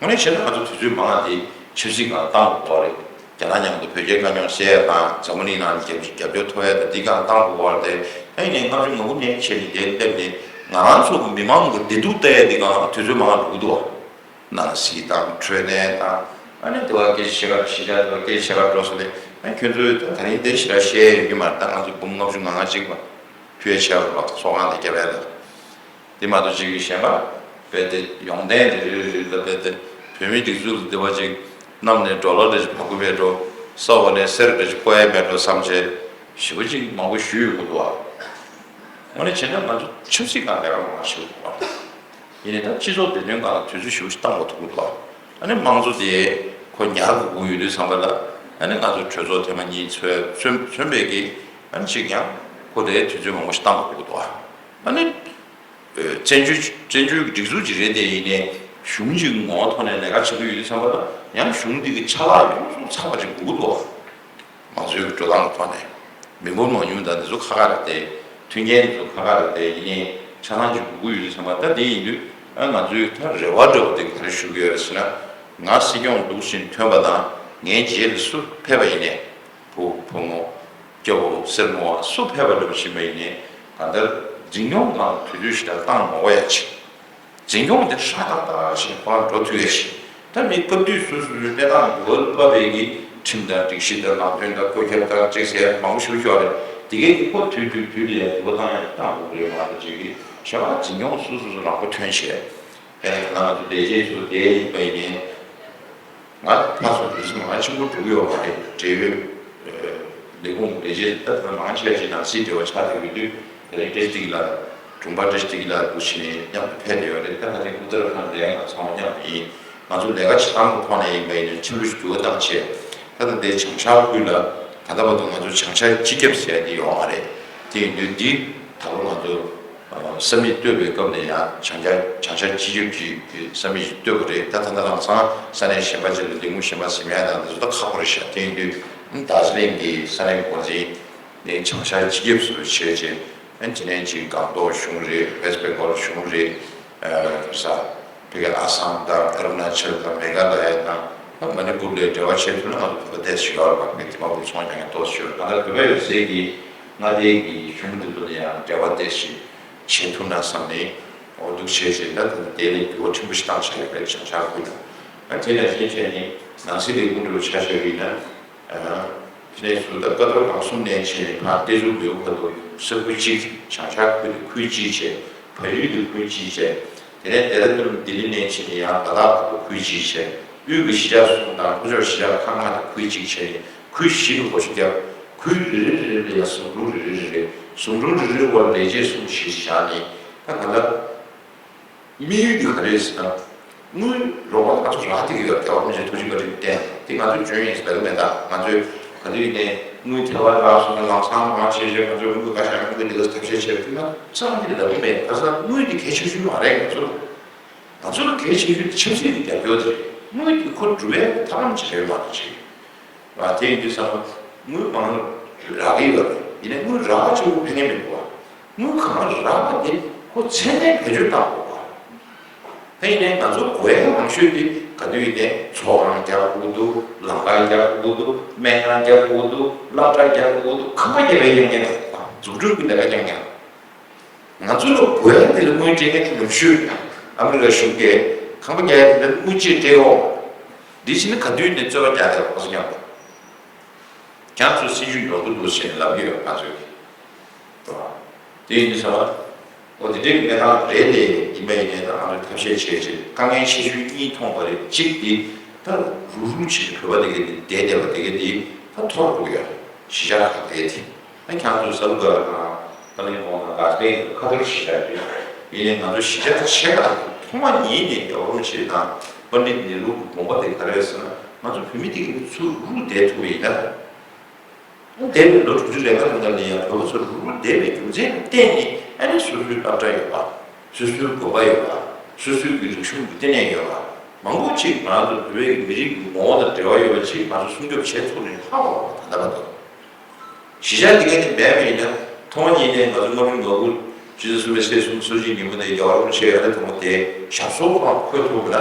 ཡོད་རེད། དངོས་གནས་བྱས་ན་ང་ཚོ་དུས་ཚོད་མང་བ་དེ་ཆབ་སྲིད་སྒང་བཏང་དགོས་རེད། རྒྱ་ནག་མཉམ་དུ་བོད་རྒྱའི་དཀའ་རྙོག་སེལ་ཡ་དང་འཛམ་བུ་གླིང་ནང་རྒྱབ་རྒྱབ་སྐྱོར་ཐོབ་ཡ་དང་འདི་སྒང་བཏང་དགོས་པ་རེད་དེ། ཨ་ནི་ལྔ་བཅུ་ང་དགུ་ནས་བྱས་ནས་དེ་སླེབས་ནས་ང་རང་ཚོ་གི་མི་མང་གི་བདེ་སྡུག་ལྟ་ཡ་འདི་སྒང་དུས་ཚོད་མང་བ་འགྲོ་གི་འདུག་བ། ནང་སྲིད་དང་འཕྲོད་བསྟེན་དང་ཨ་ནི་དེ་བ་སྐད་ཆ་བཤད་གར་གཞིས་ཆགས་དེ་བ་སྐད་ཆ་བཤད་གར་འགྲོ་སོང་ནས། ཨ་ཁྱོད་ཚོས་ད་ད་རིང་དེ་ཞེ་དྲག་བཤད་ཡ་ཡོད་ཀྱི་མ་རེད། ད་ང་ཚོ་འབུམ་ལྔ་བཅུ་ང་ལྔ་གཅིག་པ་ཕུལ་ཆེ་བ་ལ་ཚོགས་ཁང་དེ་རྒྱབ་ཡ་ལ། དེ་མ་གཏོགས་ཅིག་གི་གཞན་པ་རྦད་དེ་ཡོང་གཏན་དེ་རེ་རེ་རེ་ལ་རྦད་དེ་བོད་མིའི་སྒྲིག་འཛུགས་ལ་དེ་བ་ཅིག་གནམ་ནས་ཌོ་ལར་འདྲ་ཅིག་འབབ་ཀྱི་མེད་འགྲོ། ས་འོག་ནས་གསེར་འདྲ་ཅིག་ཕོག་ཡ་མེད་འགྲོ་བསམ་བྱས་ཞེ་པོ་ཅིག་མང་པོ་ཞུས་ཡོང་གི་འདུག་བ། དངོས་གནས་བྱས་ན་ང་ཚོ་ཆབ་སྲིད་སྒང་ལས་ཀ་མང་ཞིག་འདུག་བ། ཡིན་ནའི་ད་སྤྱི་ཚོགས་བདེ་དོན་སྒང་ལ་དུས་ཚོད་ཞེ་པོ་ཞིག་བཏང་དགོས་ཐུག་གི་འདུག་བ། ཨ་ནི་དམངས་གཙོ་དེ་ཁོ་ཉར་དགོས་ཀྱི་ཡོད་དུས་ཙམ་པ་ལ། ཨ་ནི་ང་ཚོ་གྲོས་ཚོགས་ཐེངས་མ་གཉིས་ཚོས་མཚོན་མཚོན་པའི་གི་ཨ་ནི་ཅིག་ཡང་ཁོ་དེའི་དུས་ཚོད་མང་པོ་ཞིག་བཏང་དགོས་ཀྱི་འདུག་བ། ཨ་ནི། བཙན་བྱོལ་བཙན་བྱོལ་གྱི་སྒྲིག་འཛུགས་ཅིག་རེད་དེ། ཡིན་ནའི་གཞུང་གཅིག་གི་ངོ་བོ་ཐོག་ནས་ལས་ཀ་བྱེད་ཀྱི་ཡོད་དུས་ཙམ་པ་ལ་ཡང་གཞུང་འདི་གི་ཆ་ལག་ཡོངས་སུ་ཚང་བ་ཅིག་དགོས་ཀྱི་འདུག་བ། མང་གཙོའི་འགྲོ་སྟངས་ཀྱི་ཐོག་ནས་མི་འབོར་མང་ཉུང་དང་འདི་ཚོ་ཁག་ཁག་རེད་དེ། མཐུན་རྐྱེན་འདི་ཚོ་ཁག་ཁག་རེད་དེ། ཡིན་ནའི་ཆ་ཚང་ཅིག་དགོས་ཀྱི་ཡོད་དུས་ཙམ་པ། ད་དེ་ཡིན་དུས་ཨ་ང་ཚོའི་ད་རེ་བ་འདྲ་བོ་དེ་ག་རེ་ཞུ་གི་ཡོད་རེད་ཟེར་ན། ང་སྲིད་སྐྱོང་འདུག་བཞིན་ཐོན་པ་དང་ངའི་རྗེས་ལ་སུ་ཕེབས་པ་ཡིན་ནའི། བུ་བུ་མོ། སྐྱ་བོ་སེར་མོ་བ་སུ་ཕེབས་པ་འདྲ་བོ་ཞིག་མ་ཡིན་ནའི། གང་ལྟར་འཛིན་སྐྱོང་སྒང་དུས་ཚོད་ཞེ་དྲག་བཏང་མ་དགོས་ཡ་ཅིག་འཛིན་སྐྱོང་དེ་ཧྲ་ཏག་ཏག་བྱས་ཁོ་རང་འགྲོ་ཐུབ་ཡ་ཞིག་ད་མི་སྐབས་དུས་སོ་སོའི་གནས་སྟངས་འགྱུར་བ་བབས་པའི་གི་ཁྲིམས་དང་སྒྲིག་གཞི་དང་ནང་དོན་དང་བཀོད་ཁྱབ་དང་ཅིག་ཟེར་མང་པོ་ཞིག་ཡོད་རེད། དེ་གའི་གི་ཁོ་དུས་དུས་དུས་ལ་ཡ་འགྱུར་བ་བཏང་ཡ་བཏང་དགོས་རེད། མ་གཏོགས་ཅིག་གི་གཞན་པ་འཛིན་སྐྱོང་སོ་སོ་སོ་རང་མགོ་ཐོན་བྱས། ཨེ་ང་ཚོ་ལས་བྱེད་ཚོ་དེ་ཡིན་པ་ཡིན་ནའི། ང་ཕར་ཚུར་དུས་ཚོད་མང་ཆེན་པོ་འགྲོ་གི་ཡོད་མ་རེད། འབྲེལ་ཡོད་ལས་ཁུངས་ལས་བྱེད་ད་ལྟ་མང་ཆེ་ཆེ་ནང་སྲིད་འབྲེལ་བ་ཆགས་བསྡད་ཡོད་དུས། དེ་རིང་བཀྲ་ཤིས་བདེ་སྐྱིད་ལགས། དྲུང་པ་བཀྲ་ཤིས་བདེ་སྐྱིད་ལགས་འདུག་བྱས་ནས་མཉམ་དུ་ཕེབས་བསྡད་ཡོད་རེད། ད་ང་ཚོ་ཨུ་ཏར་ཁཱན་ལ་ཡང་ང་ཚང་མ་མཉམ་དུ་ཡིན། ང་ཚོ་ལས་ཀ་བྱེད་སྟངས་ཀྱི་ཐོག་ནས་ཡིན་པ་ཡིན་ནའི་ཆེན་པོ་ཞིག་འགྱུར་བ་བཏང་བྱས། ད་ལྟ་འདིའི་བྱང་ཤར་ཁུལ་ལ་ད་ལྟ་བར་དུ་ང་ཚོ་བྱང་ཤར་སྤྱི་ཁྱབ་ཟེར་ཡ་འདི་ཡོད་མ་རེད། དེ་ཡིན་དུས་འདི་ད་ལོ་ང་ཚོ་ས་མིག་གཏོད་པའི་སྐབས་ནས་ཡང་བྱང་ཤར་བྱང་ཤར་སྤྱི་ཁྱབ་ཀྱི་ས་མིག་ཅིག་གཏོད་པ་རེད། ད་ད་ལྟ་ལམ་སང་ས་གནས་གཞན་པ་ཅིག་ལ་ལས་ཁུངས་གཞན་པ་ཟིན་ཡ་དང་འདི་ཚོ་ད་ཁག་པོ་རེད་ཤག་དེ་ཡིན་དུས་ད་ཟི་ལིང་གི་ས་གནས་འགོ་འཛིན་ནས་བྱང་ཤར་སྤྱི་ཁྱབ་སུ་བྱས་རྗེས། ཨ་ནི་དེ་ནས་ཅིག་སྒང་ཏོག་གཞུང་རེད། ཝེ་སི་ཊི་བེང་གོལ་གཞུང་རེད། ཨ་ས་ཕ་གི་ཨ་སམ་དང་ཨ་རུ་ན་ཅལ་དང་མེ་ག་ལ་ཡ་དང་ད་མ་ནི་པུར་ལ་འབྲེལ་བ་བྱེད་ཐུབ་ན་ང་ཚོ་བོད་པ་ཏོག་ཙམ་ཡོད་རེད་པ། ཕ་གི་དི་མ་པུར་ཚོང་རྒྱག་མཁན་ཏོག་ཙམ་ཡོད་རེད། ད་ལྟ་བོད་པ་ཡོད་ཚད་ཀྱི་མངའ་སྡེ་གི་གཞུང་དེ་ཚོ་ལ་ཡང་འབྲེལ་བ་ཏོག་ཙམ་བྱེད་ཐུབ་ན་བསམ་ནས། འོ་འདུག་བྱས་རྗེས་ད་ད་ལྟ་དེ་ལས་འགྱུར་བ་ཕྲན་བུ་ཞིག་བཏང་བཞག་ཡོད་རེད། བྱང་ཤར་ཁུལ་དུ། ཨ་དེ་ནས་གཞན་བྱས་ནས་ནང་སྲིད་ལས་ཁུངས་འདྲ་བོ་ཆ་བཞག་པ་ཡིན་ན། དེ་ནས་ཚུར་ད་ཀ་ཐོག་གྲོང་གསུམ་ནས་བྱས་ནས་ཕར་བསྟན་འཛིན་ལེའུ་བར་དུ་ས་ཁུལ་གཅིག་བྱང་ཤར་ཁུལ་དེ་ཁུལ་གཅིག་བྱས། བལ་ཡུལ་དེ་ཁུལ་གཅིག་བྱས། དེ་ནས་ལྡེ་ར་ལྡུན་ལྡི་ལི་ནས་བྱས་ནས་ཡང་ལ་དྭགས་བར་དུ་ཁུལ་གཅིག་བྱས། དབུས་ཀྱི་གཞིས་ཆགས་གསུམ་དང་ལྷོ་ཕྱོགས་གཞིས་ཆགས་ཁག་ལྔ་དེ་ཁུལ་གཅིག་བྱས་ནས་ཁུལ་བཞི་རུ་བགོ་བཤའ་བརྒྱབ། ཁུལ་རེ་རེ་རེ་རེ་ལ་ཡང་ཟམ་ཆུང་རེ་རེ་རེ་རེ། ཟམ་ཆུང་རེ་རེའི་འོག་ལས་བྱེད་གསུམ་བཞི་བཞག་ནས། ད་ག་ལ། དམིགས་ཡུལ་འདི་ག་རེ་རེད་ཟེར་ན། དངུལ་རོགས་པ་ང་ཚོ་རག་བསྡད་ཀྱི་ཡོད་རེད། རྒྱལ་བ་རིན་པོ་ཆེ་ཐུགས་རྗེ་བཀའ་དྲིན་བརྟེན། དེ་ང་ཚོས་འཇོན་ཡིན་ཟེར་ལབ་ཀྱི་མེད། ད་ང་ཚོས་ག་དུས་ཡིན་ནའི་དངུལ་ཐེ་བ་རག་སོང་ན་ལམ་སང་མང་ཆེ་ཆེ་ང་ཚོས་དངུལ་ག་ཤ་དངུལ་འདི་ག་ཐབས་ཤེས་བྱས་ཀྱི་ན་ཙམ་གྱི་ལབ་ཀྱི་མེད། ག་ས་དངུལ་འདི་གལ་ཆེ་ཤོས་མ་རེད། ང་ཚོ་ང་ཚོ་ལ་གལ་ཆེ་ཤོས་འདི་ཆབ་སྲིད་ཀྱི་རྒྱབ་སྐྱོར་དེ་རེད། དངུལ་འདི་ཁོ་སྒྲུབ་པའི་ཐབས་ལམ་ཅིག་རེད་མ་གཏོགས་ཅིག་ང་དེ་ཡིན་དུས་ཙམ་དངུལ་མང་རག་གི་ཡོད་རེད། ཡིན་ནའི་དངུལ་རག་པ་གཅིག་པུ་ཕན་ངེས་མི་འདུག་བ། དངུལ་གང་རག་པ་དེ་ཁོ་ཚད་ལྡན་བེད་སྤྱོད་བཏང་དགོས་པ། དེ་ཡིན་ནའི་ང་ཚོ་དགོས་ཡ་མང་ཤོས་དེ་ག་དུས་ཡིན་ནའི་ཚོགས་ཁང་རྒྱག་དགོས་འདུག་ལམ་ཁ་རྒྱག་དགོས་འདུག་སྨན་ཁང་རྒྱག་དགོས་འདུག་སློབ་གྲྭ་རྒྱག་དགོས་འདུག་ཁང་པ་རྒྱག་པའི་རྐྱང་རྐྱང་རེད། འཛུགས་སྐྲུན་གྱི་ལས་ཀ་རྐྱང་རྐྱང་། ང་ཚོ་ལ་དགོས་ཡ་དེ་ལ་དངུལ་སྤྲད་མཁན་ཉུང་ཤོས་ཨ་མི་རི་ཀ་གཞུང་གིས་ཁང་པ་རྒྱག་ཡ་དེ་ལ་དངུལ་ཅིག་སྤྲད་འོང་། འདི་ཕྱིན་ན་ག་དུས་ནས་རྩོད་པ་རྒྱག་བསྡད་པ་ཁོ་ཚོ་མཉམ་དུ། ཁྱེད་ཚོས་སྲིད་ཇུས་ཡོང་གི་འདུག་ཟེར་ནས་ལབ་ཀྱི་ཡོད། ང་ཚོས་ཀྱི་དེ་ཡིན་དུས་ཙམ་པ། འོ་དེ་འདྲའི་གནས་སྟངས་རེད་དེ། ཡིན་པ་ཡིན་ནའི་ད་ང་ཚོས་ཐབས་ཤེས་བྱས་རྗེས་དཀའ་ངལ་ཆེ་ཤོས་གཉིས་མཐོང་བ་རེད། གཅིག་དེ་ད་རུག་རུག་བྱས་བོད་པ་དེ་གའི་དེ་བསྡད་བསྡད་པ་དེ་གའི་དེ་ད་འཐོར་འགྲོ་གི་ཡོད་རེད། གཞིས་ཆགས་ཁག་དེ་གའི་དེ། ད་ཁྱེད་ཚོས་ས་ལུ་ག་ར་དང་ཏཱ་ལིང་ཧོང་དང་དཱར་ཇི་ལིང་ཁ་ཐོར་གཞིས་ཆགས་རེད། ཡིན་ནའི་ང་ཚོ་གཞིས་ཆགས་ཆེ་ཁག་ཐོག་མ་ཉིད་ནས་རྒྱལ་བ་རིན་པོ་ཆེ་དང་པཎྜི་ཏ་ནེ་རུ་གི་དགོངས་པ་དེ་ག་རེ་རེད་ཟེར་ན། ང་ཚོ་བོད་མི་དེ་གའི་ཚུར་རུག་བསྡད་ཐུབ་པ་ཡིན་ན། འདས་པའི་ལོ་དྲུག་ཅུ་རེ་ལྔ་རིང་ལ་ནི་ཡང་བོད་པ་ཚོ་རུ་རུ་བསྡད་པའི་རྒྱུ་མཚན་ལ་བརྟེན་ནས། ཨ་ནི་སོ་སོའི་སློབ་གྲྭ་ཡོད་པ། སོ་སོའི་དགོན་པ་ཡོད་པ། སོ་སོའི་གི་རིག་གཞུང་གི་ལྟེ་གནས་ཡོད་པ། མང་པོ་ཅིག་ང་རང་ཚོ་བོད་པའི་མི་རིགས་ཀྱི་ངོ་བོ་དང་འབྲེལ་བ་ཡོད་པ་ཅིག་ང་ཚོ་སྲུང་སྐྱོབ་བྱེད་ཐུབ་ནས་ལྷག་པ་ད་ལྟ་བར་དུ། གཞིས་ཆགས་འདི་ག་ནས་མེད་པ་ཡིན་ན། ཐོག་མ་ཉིད་ནས་ང་ཚོ་སྔ་དྲོ་ཉི་མ་གུ་ ཆུ་ཚོད་གསུམ་པའི་ཚེས་གསུམ་ཚོགས་ཆེན་ཉིན་མོ་དེ་རྒྱལ་བ་རིན་པོ་ཆེ་ཡར་ལ་དུ་མོ་དེ་ཞབས་སོར་ཁོང་འཁོད་ཐུབ་ན།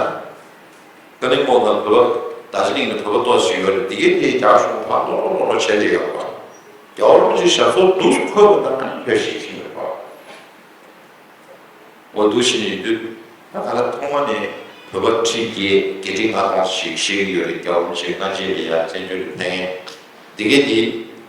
ཀ་ལིང་པོང་དང་བོད་པ་རྡོ་རྗེ་གླིང་ནས་བོད་པ་ཏོག་ཙམ་ཡོད་རེད། དེ་གའི་དེ་རྒྱ་གཞུང་ཕར་ལོག་ལོག་ལོག་ལོག་བྱས་ཏེ་ཡོད་པ། རྒྱལ་བ་རིན་པོ་ཆེ་ཞབས་སོར་འདུག་སེ་འཁོད་པ་དང་ཨ་ནི་ཐོས་ཤིག་ཤིག་ཡོད་པ། འོ་འདུག་ཤིག་ཡིན་དུས་ད་ག་ལ་ཐོག་མ་ནས་བོད་པ་ཁྲི་བརྒྱད་བརྒྱད་ཁྲི་ལྔ་སྟོང་ཞིག་ཤེས་ཀྱི་ཡོད་རེད། རྒྱལ་བ་རིན་པོ་ཆེ་སྔ་རྗེས་ལ་ཡར་བཙན་བྱོལ་དུ་ཕེབས་མཁན། དེ་གའི་དེ་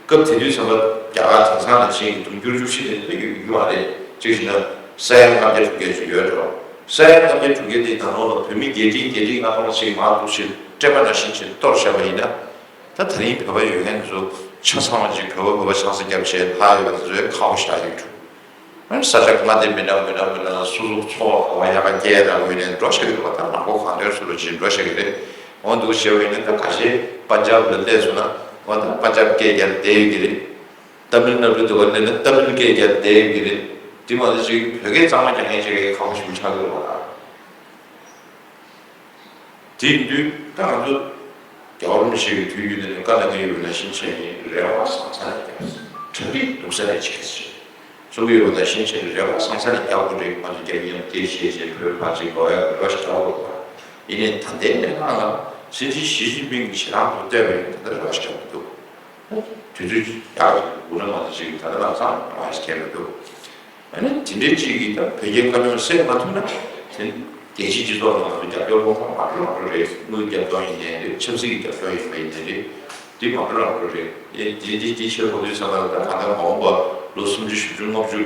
སྐབས་དེ་དུས་ཙམ་པ་རྒྱ་གར་དེང་སང་ནང་བཞིན་གྱི་དུང་ཕྱུར་བཅུ་བཞི་དེ་ཚོ་ཡོད་ཡོད་མ་རེད། གཅིག་བྱས་ན་ས་ཡ་ལྔ་བརྒྱ་དྲུག་བརྒྱ་ཅིག་ཡོད་འགྲོ། ས་ཡ་ལྔ་བརྒྱ་དྲུག་བརྒྱ་དེ་ད་ནང་ལ་བོད་མི་བརྒྱད་ཁྲི་བརྒྱད་ཁྲི་ལྔ་སྟོང་ཞིག་མར་འདུག་སེ་སྤྲད་པ་ནང་བཞིན་བྱས་གཏོར་བཞག་པ་ཡིན་ན། ད་ད་རིང་བོད་པ་ཡོད་མཁན་ཚོ་ཆ་ཚང་བ་ཅིག་བོད་པ་བོད་པ་ཆང་ས་བརྒྱབ་བྱས་ལྷག་ཡོད་པ་དེ་ཚོའི་ཁག་པོ་ཞེ་དྲག་ཡོད་འགྲོ། ཨ་ནི་ས་ཆ་ལྔ་དེ་མི་འདྲ་མི་འདྲ་མི་འདྲ་སོ་སོ་འཚོ་བ་ག་བ་ཡག་ག་སྐྱེལ་ར་འོས་ནས་འགྲོ་བཞག་གི་འདུག་པ། ད་མང་པོ་གང་འདྲ་སུ་རུ་ཅིག་འགྲོ་བཞག་གི་རེད། འོ་འདུག་བྱས་པ་ཡིན་ན་ད་ཁ་ཤས་པན་ཇབ་ལ་སླེབས་སོང་ན་འོ་ད་པན་ཇབ་སྐད་རྒྱག་བསྡད་ཡོད་ཀྱི་རེད། ཏ་མིལ་ནཱ་ཌུ་དུ་བ་སླེབས་ན་ཏ་མིལ་སྐད་རྒྱག་བསྡད་ཡོད་ཀྱི་རེད། དེ་མ་ཟད་ཅིག་བོད་སྐད་གཙང་མ་རྒྱག་མཁན་ཅིག་གི་ཁག་པོ་ཞིག་ཆགས་ཀྱི་རེད་པ། དེ་ཡིན་དུས་ད་ང་ཚོ་རྒྱལ་བ་རིན་པོ་ཆེ་གི་ཐུགས་རྒྱུད་དེ་ནས་བཀའ་གནང་གི་ཡོད་ན་ཤིང་ཆེན་ནི་རེ་བ་བཟང་ས་ནས་རྒྱབ། གྲ་སྒྲིག་སྡུག་ས་ནས་བྱས་ཟེར་གསུང་གི་ཡོད་ན་ཤིང་ཆེན་ནི་རེ་བ་བཟང་ས་ནས་རྒྱག་དགོས་རེད། ང་ཚོ་རྒྱབ་ཡིན་ཡང་དེ་ཤེས་བྱས་བོད་ཕར་ཅིག་ལོག་ཡག་རེ་བ་ཞིག་རྒྱག་དགོས་པ། ཡིན་ནའི་ད་ལྟའི་གནས་སྟངས་ལ་སྲིད་འཛིན་ཞི་ཅིན་ཕིང་གིས་ཞེ་དྲག་ཏུ་བལྟས་པ་ཡིན་ན་ད་ལྟ་རེ་བ་ཞིག་རྒྱག་མི་འདུག་དུས་ཚོད་ཡག་ཅིག་སྒུག་ན་ང་ཚོ་ཅིག་ད་ལྟ་ལམ་སང་རེ་བ་ཞིག་རྒྱག་མི་འདུག་ཨ་ནི་དེ་འདྲའི་ཅིག་གིས་ད་བོད་རྒྱའི་དཀའ་རྙོག་སེལ་མ་ཐུབ་ན་དེ་རྒྱལ་སྤྱིའི་སྤྱི་ཚོགས་ནང་ལ་རྒྱབ་སྐྱོར་ལྷོད་ཁང་མང་པོ་མང་པོ་རེད། དངུལ་རྒྱབ་སྐྱོར་ཡིན་ནའི་རེད། ཆབ་སྲིད་ཀྱི་རྒྱབ་སྐྱོར་ཡིན་པ་ཡིན་ནའི་རེད། འདི་མང་པོ་མང་པོ་རེད། ཨེ་འདི་འདི་འདི་བྱེད་དགོས་དུས་ཙམ་པ་ལ་ད་གང་ལྟར་མ་འོངས་པ་ལོ་སུམ་ཅུ་བཞི་བཅུ་ལྔ་བཅུ་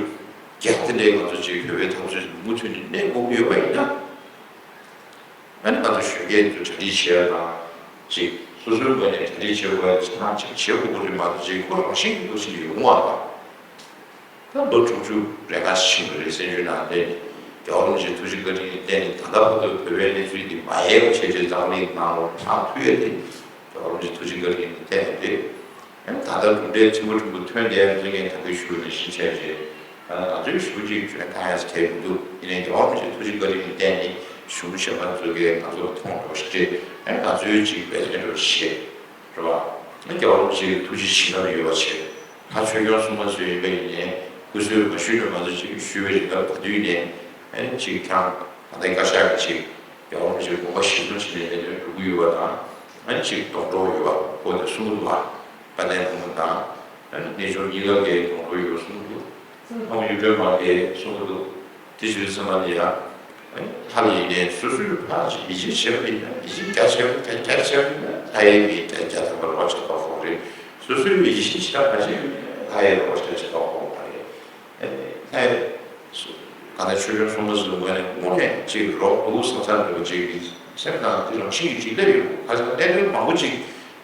བརྒྱ་དེ་འདྲའི་ང་ཚོ་ཅིག་བོད་པའི་འཐབ་རྩོད་མུ་མཐུད་ནས་གནས་དགོས་ཀྱི་ཡོད་པ་ཡིན་ན། ཨ་ནི་ང་ཚོ་གཞོན་སྐྱེས་ཚོ་གྲ་སྒྲིག་བྱེད་ཡ་དང་། ཅིག་སོ་སོའི་ངོས་ནས་གྲ་སྒྲིག་བྱེད་དགོས་ཡ་ཅིག་དང་ཅིག་བྱེད་དགོས་ཀྱི་རེད་མ་གཏོགས་ཅིག་ཁོ་རང་བཞིན་གྱིས་འདུག་ཟེར་ཡོང་བ་དང་། ད་ལོ་དྲུག་ཅུ་རེ་འགའ་ཕྱིན་པ་རེད། བཙན་བྱོལ་ནང་སླེབས་ནས་རྒྱལ་བ་རིན་པོ་ཆེའི་ཐུགས་རྗེ་བཀའ་དྲིན་གྱིས་བརྟེན་ནས་ད་ལྟ་བར་དུ་བོད་པའི་གནས་ཚུལ་འདི་མ་ཡལ་བ་བྱས་བྱས་འཛམ་གླིང་ནང་ལ་ལྷག་ཐུབ་ཡ་དེ་རྒྱལ་བ་རིན་པོ་ཆེའི་ཐུགས་རྗེ་བཀའ་དྲིན་གྱིས་བརྟེན་ནས་རེད། ཨ་ནི་ད་ལྟ་གྲུབ་འབྲས་ཆེན་པོ་ཆེན་པོ་ཐོན་བསྡད་ཡ་འཛིན་མཁན་ད་གིན་ཞུ་བ་ནང་བཞིན་བྱས་རྗེས། ང་ཚོའི་ཞུ་གཅིག་འཇོན་ཐང་ཡང་གལ་མི་འདུག་ཡིན་ནའི་རྒྱལ་བ་རིན་པོ་ཆེའི་ཐུགས་རྗེ་བཀའ་དྲིན་གྱིས་བརྟེན་ནས་གཞུང་ཞབས་པ་ཚོ་གིས་ང་ཚོ་ལ་མཐོང་འགྲོ་ཞེས་བྱས། ཨ་ནི་ང་ཚོའི་གཅིག་འབད་བརྩོན་འགྲོ་བྱེད། རེད་བ། ཨ་ནི་རྒྱལ་བ་རིན་པོ་ཆེའི་ཐུགས་རྗེ་བྱིན་རླབས་ཡོད་པ་བྱས། ད་ཆོས་སྐྱོང་སྲུང་མ་ཚོ་ཡིན་པ་ཡིན་ནའི་སྐུ་གསོལ་མ་ཞུས་ནས་ང་ཚོ་གཅིག་ཞུ་བའི་རིང་ལ་ག་དུས་ནས་ཨ་ནི་གཅིག་ཀྱང་ད་ལྟའི་བཀའ་ཤག་གིས་གཅིག་རྒྱལ་བ་རིན་པོ་ཆེའི་དགོངས་པ་གཞིར་བཟུང་བྱས་ནས་ལས་དོན་སྒྲུབ་ཀྱི་ཡོད་པ་དང་། ཨ་ནི་གཅིག་སྡོང་གྲོགས་ཡོད་པ་ཁོ་དེ་གསུང་གི་འདུག་བ། དཔལ་ལྡན་ལྷ་མོ་དང་། ཨ་ནི་གནས་ཆུང་གཉིས་ཀ་གི་སྡོང་གྲོགས་ཡོད་གསུང་གི་འདུག་ལྷ་མོ་གཡུ་སྒྲོན་མ་གིས་གསུང་གི་འདུག་དེ་བྱས་ཙང་ལ་ཡ། ཨ་ནི་ལྷ་ལ་ཡིན་ནའི་སོ་སོའི་ཕར་ཅིག་ཡིད་ཆེས་བྱས་པ་ཡིན་ན་ཡིད་ཆེས་རྒྱ་ཆེ་བ་རྒྱ་རྒྱ་ཆེ་བ་ཡིན་ན་ལྷ་ཡི་མི་རྒྱ་རྒྱ་ཐམ་པ་རོགས་བྱེད་པ་ཁོ་རེད། སོ་སོའི་མི་ཡིད་ཆེས་ཞེ་དྲག་མ་བྱས་པ་ཡིན་ན་ལྷ་ཡི་རོགས་བྱེད་བྱེད་པ་ཁོ་མ་རེད། ཨ་ནི་ལྷ་ཡི་ག་ནས་ཆོས་སྐྱོང་སྲུང་མ་ཟེར་བ་ནི་དངོས་གནས་ཅིག་རོགས་འདུག་བསམ་ས་འདྲ་བོ་ཅིག་གི་སེམས་ནང་དེ་རང་བཞིན་གྱིས་ཅིག་སླེབས་ཡོང་། ཁ་སང་གནད་དོན་མང་པོ་ཅིག་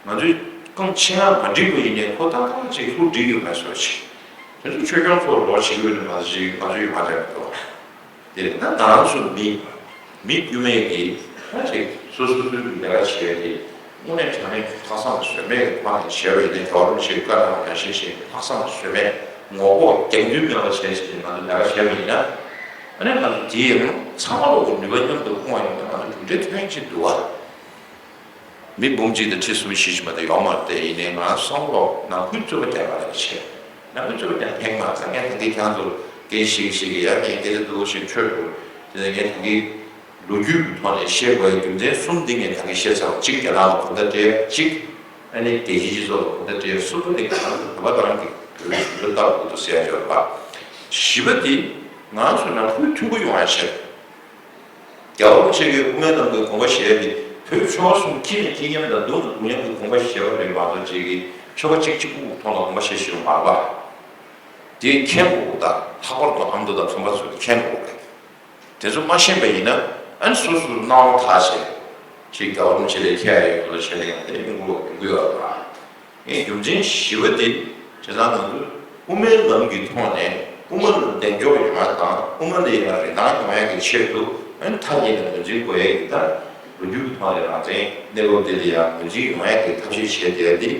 ང་ཚོས་རྐང་ཆེན་ཡང་མ་འགྲིག་པ་ཡིན་ནའི་ཁོ་ཏག་ཏག་ཅིག་ལྷུག་འགྲིག་ཡོད་མེད་བཟོ་ཅིག་དེ་ཚོ་ཆོས་སྐྱོང་ཚོ་རོགས་བྱེད་ཀྱི་ཡོད་ནི་མ་གཞི་ང་ཚོ་ཡོད་མ་རེད་འདུག་དེ་ན་ང་རང་ཚོ་མི་མི་དཀྱུས་མའི་གི་ད་ཅིག་སོ་སོ་སོའི་ལས་ཀ་བྱས་ཏེ་དངོས་གནས་དྲང་གནས་ལྷག་བསམ་ཟོལ་མེད་ཀྱི་ཐོག་ནས་བྱས་པ་ཡིན་ན་རྒྱལ་བ་རིན་པོ་ཆེའི་བཀའ་དང་ནང་བཞིན་བྱས་ལྷག་བསམ་ཟོལ་མེད་ངོ་ལྐོག་རྒྱག་འདུན་མེད་པ་བྱས་བྱས་ང་ཚོ་ལས་ཀ་བྱས་པ་ཡིན་ན་ཨ་ནི་ང་ཚོ་དེའི་ཚང་མ་ལོག་གི་ནུས་པ་མཉམ་དུ་སྤུངས་པ་ཡིན་ན་ང་ཚོ་གྲུབ་འབྲས་ཐོན་གྱི་འདུག་བ། མི་འབུམ་གཅིག་དང་ཁྲི་གསུམ་བཞི་བཞི་མ་གཏོགས་ཡོད་མ་རེད་དེ། ཡིན་ནའི་ང་སང་ལོག་ནང་ཁུལ་རྩོད་པ་རྒྱག་པ་ལས་བྱེད། ནང་ཁུལ་རྩོད་པ་རྒྱག་ཕན་མ་ཚང་ངས་ད་གིན་ཁྱང་ཚོར་སྐད་ཤིག་ཤིག་གི་ཡ་ངས་སྐད་ཆ་འདུག་ཞེས་འཕྲོད་འགྲོ། དེ་ནས་ངས་ད་གིན་ལོ་རྒྱུས་ཀྱི་ཐོག་ནས་བཤད་དགོས་ཡ་རྒྱུ་མཚན་གསུམ་འདི་ངས་ད་གིན་བཤད་ཚར་བ། གཅིག་རྒྱ་ནག་ལ་གོ་བརྡ་སྤྲད་ཡ་གཅིག་ཨ་ནི་རྒྱལ་སྤྱིའི་སྤྱི་ཚོགས་ལ་གོ་བརྡ་སྤྲད་ཡ་གསུམ་པ་འདི་ང་རང་ཚོ་བོད་པ་རང་གི་བོད་ཀྱི་ལོ་ལྟ་དགོས་འདུག་ཟེར་ཡ་ཡོད་པ། བཞི་པ་འདི་ང་རང་ཚོ་ནང་ཁུལ་མཐུན་པོ་ཡོང་ཡ་བྱེད། རྒྱལ་བ་རིན་པོ་ཆེ་གིས་དབུ་མའི་ལམ་གྱི་དགོངས་པ་བཞེས་པའི་བོད་ཆོལ་ཁ་གསུམ་སྐྱིད་ནས་སྐྱིད་མཉམ་དང་སྡུག་ནས་སྡུག་མཉམ་གྱི་དགོངས་པ་བཞེས་པ་རེད་མ་གཏོགས་ཅིག་གིས་ཆོལ་ཁ་གཅིག་གཅིག་པུ་ཐོག་ལ་དགོངས་པ་བཞེས་བཞིན་པ་མ་རེད་པ། དེ་མཁྱེན་དགོས་དང་ལྷག་པར་དུ་ཨ་མདོ་དང་ཁམས་པ་ཚོས་མཁྱེན་དགོས་རེད། དེ་ཚོ་མ་ཤེས་པ་ཡིན་ན་ཨ་ནི་སོ་སོ་སྣང་བ་དག་བྱས་ཅིག་རྒྱལ་བ་རིན་པོ་ཆེ་ལས་ཁྱད་ཡོད་པ་ལ་བྱས་ན་ཡང་དེ་ཡོང་གི་ཡོད་པ་རེད། ངས་རྒྱུ་མཚན་བཞི་པ་དེ་བྱས་ཙང་ང་ཚོས་དབུ་མའི་ལམ་གྱི་ཐོག་ནས་དབུ་མ་ལ་གདེང་འཇོག་ཡོང་ཡ་དང་དབུ་མ་ལ་ཡང་རིན་ཐང་ཡོང་ཡ་གི་ཆེད་དུ་ཨ་ནི་མཐའ་གཉིས་ལ་ངོས་འཛིན་དགོས་ཡ་གི་ད་ལོ་རྒྱུས་ཀྱི་ཐོག་ནས་རང་བཙན་གནས་བབ་འདི་ལ་ཡང་ངོས་འཛིན་ཡོང་ཡ་གི་ཐབས་ཤེས་བྱས་བསྡད་དེ་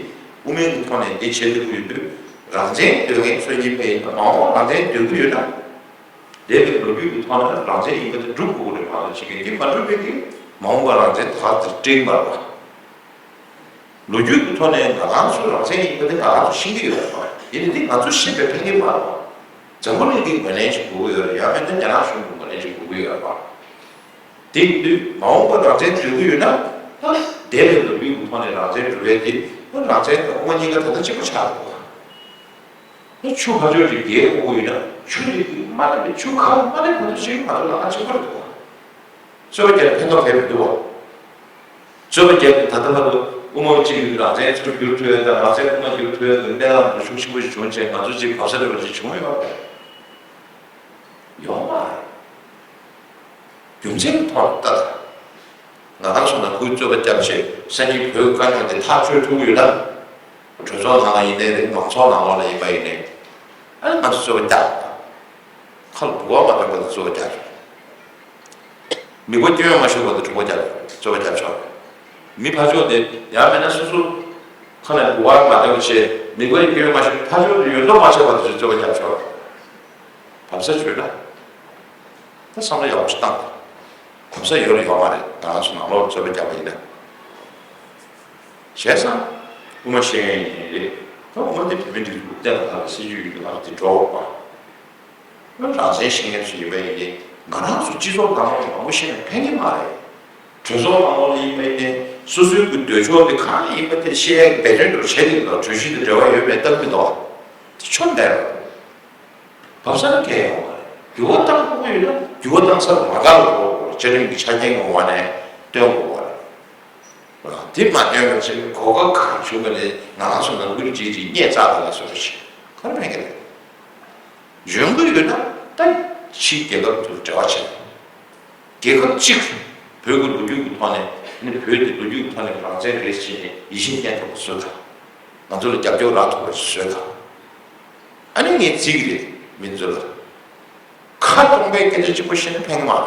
དབུ་མའི་གི་ཐོག་ནས་འདི་བྱེད་ཐུབ་ཀྱི་ཡོད་དུས་རང་བཙན་འདོད་མཁན་ཚོ་ཡིན་པ་ཡིན་ན་མ་འོངས་རང་བཙན་འདོད་ཀྱི་ཡོད་ན། འདས་པའི་ལོ་རྒྱུས་ཀྱི་ཐོག་ནས་རང་བཙན་ཡིན་པ་དེ་སྒྲུབ་དགོས་ཀྱི་རེད་མ་གཏོགས་བྱེད་མཁན་དེ་མ་སྒྲུབ་པའི་གི་མ་འོངས་པ་རང་བཙན་ད་ལྟ་སྤྲད་ཀྱི་མ་རེད་པ། ལོ་རྒྱུས་ཀྱི་ཐོག་ནས་ང་རང་ཚོའི་རང་བཙན་ཡིན་པ་དེ་ང་རང་ཚོ་ཤེས་ཀྱི་ཡོད་རེད་པ། ཡིན་ནའི་དེ་ང་ཚོ་ཤེས་པའི་ཕན་གྱི་མ་རེད་པ། འཛམ་བུ་གླིང་གི་ངོས་ལེན་ཞིག་དགོས་ཀྱི་ཡོད་རེད། ཡང་མིན་ན་རྒྱ་ནག་གཞུང་གི་ངོས་ལེན་ཞིག་དགོས་ཀྱི་ཡོད་རེད་པ། དེ་ཡིན་དུས་མ་འོངས་པར་རང་བཙན་འདོད་ཀྱི་ཡོད་ན། ད་འདས་པའི་ལོ་རྒྱུས་ཀྱི་ཐོག་ནས་རང་བཙན་འདོད་པའི་དེ་རང་བཙན་དང་དབུ་མ་གཉིས་ཀ་ད་ལྟ་གཅིག་པ་ཆགས་འདུག་ག་ཆུ་ཕར་ཕྱོགས་ཀྱི་རྒྱལ་དབུ་ཡིན་ན་ཆུ་རིགས་ཀྱི་མ་ལ་མི་ཆུ་ཁ་མ་ལ་ག་ཚོད་ཅིག་མ་ལ་ལ་ཁ་ཆེན་པོ་རེད་འདུག་རྩོད་པ་རྒྱག་ཕན་ཐོགས་གང་ཡང་མི་འདུག་བ། རྩོད་པ་རྒྱག་ད་ལྟ་བར་དུ་དབུ་མ་གཅིག་གི་རང་བཙན་ཚུར་བསྒྱུར་ཐུབ་ཡ་དང་རང་བཙན་དབུ་མ་བསྒྱུར་ཐུབ་ཡ་གི་གནས་སྟངས་དེ་ཤུགས་ཆེན་པོ་ཞིག་བྱུང་བྱས་ང་ཚོ་ཅིག་བབས་ས་རེ་བ་ཅིག་བྱུང་ཡོད་པས། ཡོང་མ་རེད། རྒྱུ་མཚན་ཐོག་ལ་ལྟ་དང་། ང་རང་ཚོ་ནང་ཁུལ་རྩོད་པ་བརྒྱབ་བྱས་སང་ཉིན་བོད་དཀའ་རྙོག་དེ་ཐག་གཅོད་ཐུབ་ཀྱི་ཡོད་ན། གྲོས་ཚོགས་ནང་ལ་ཡིན་ནའི་རེད། མང་ཚོགས་ནང་ལོགས་ལ་ཡིན་པ་ཡིན་ནའི། ཨ་ནི་ང་ཚོ་རྩོད་པ་བརྒྱབ། ཁ་ལ་འབུ་བ་མ་བཏང་བར་དུ་རྩོད་པ་བརྒྱབ། མིག་དཔེ་སྐྱོན་མ་ཤོར་བར་དུ་གྲོས་པ་བརྒྱབ། རྩོད་པ་བརྒྱབ་ཆོག་མི་ཕར་ཕྱོགས་དེ་ཡང་མིན་ན་སོ་སོ་ཁ་ལ་འབུ་བ་མ་བཏང་བྱས་མིག་དཔེ་སྐྱོན་མ་ཤོར་ཕར་ཕྱོགས་དེ་ཡོད་མདོག་མ་ཆགས་བར་དུ་རྩོད་པ་བརྒྱབ་ཆོག་བབས་ས་བྱོས་ན། ད་བསམ་བློ་ཡག་པོ་ཞིག་བཏང་། གོམས་ས་ཡོད་རེད་ཡོད་མ་རེད། ང་རང་ཚོ་ནང་ལོགས་རྩོད་པ་བརྒྱབ་པ་ཡིན་ན། བྱས་ཙང་། དབུ་མ་བཤད་མཁན་ཡིན་ནའི་རེད། ད་དབུ་མ་དེ་བོད་མི་སྒྲིག་འཛུགས་གཏན་ལ་ཕབ་པའི་སྲིད་ཇུས་ཡིན་དུས་ང་ཚོ་དེ་འགྲོ་དགོས་པ། རང་བཙན་བཤད་མཁན་ཚོ་ཡིན་པ་ཡིན་ནའི་ང་རང་ཚོ་སྤྱི་ཚོགས་ནང་ལོགས་མང་པོ་བཤད་ནས་ཕན་གྱི་མ་རེད། གྲོས་ཚོགས་ནང་ལོགས་ལ་ཡིན་པ་ཡིན་ནའི་སོ་སོའི་གི་འདོད་ཕྱོགས་དེ་གང་ཡིན་པ་དེ་བཤད་ཡག་གི་འབད་བརྩོན་འདྲ་བོ་བྱས་ནས་འདུག་གྲོས་གཞི་དང་འབྲེལ་བ་ཡོད་མེད་བལྟ་གི་མི་འདུག་དེ་ཆོ་མེད་རེད། བབས་ས་ལ་འགལ་ཡོང་བ་རེད། འགྱུར་བ་གཏང་དགོས་ཀྱི་ཡོད་ན་འགྱུར་བ་གཏང་ས་ལ་མ་དགའ་བ་འགྲོ་དགོས་རེད། བཅའ་ཁྲིམས་ཀྱི་ཆ་རྐྱེན་གྱི་འོག་ནས་སྟོན་དགོས་པ་རེད། དེ་མ་སྟོན་པ་བྱས་གོ་སྐབས་གང་བྱུང་བ་ནས་ང་རང་ཚོ་ནང་ཁུལ་གྱི་གཉེན་ཚབ་དང་ལ་སོགས་པ་ཞིག་ག་རེ་མེད་ཀྱི་རེད། འཇོན་གྱི་ཡོད་ན་ད་ཕྱིའི་རྒྱལ་ཁབ་ཚོར་འབྲེལ་བ་བྱས། རྒྱལ་ཁབ་གཅིག་བོད་ཀྱི་ལོ་རྒྱུས་ཀྱི་ཐོག་ནས་ནི་བོད་ཀྱི་ལོ་རྒྱུས་ཀྱི་ཐོག་ནས་རང་བཙན་རེད་ཟེར་ནས་ཡིད་ཆེས་རྙེད་ཐུབ་པ་བཟོས་དང་། ང་ཚོ་ལ་རྒྱབ་སྐྱོར་རག་ཐུབ་པ་བཟོས་དང་། ཨ་ནི་ངས་བརྩི་གི་རེད། མི་ཚོ་ལ་ཁ་སྟོང་པའི་སྐད་ཆ་གཅིག་པོ་བཤད་ན་ཕན་གི་མ་རེད།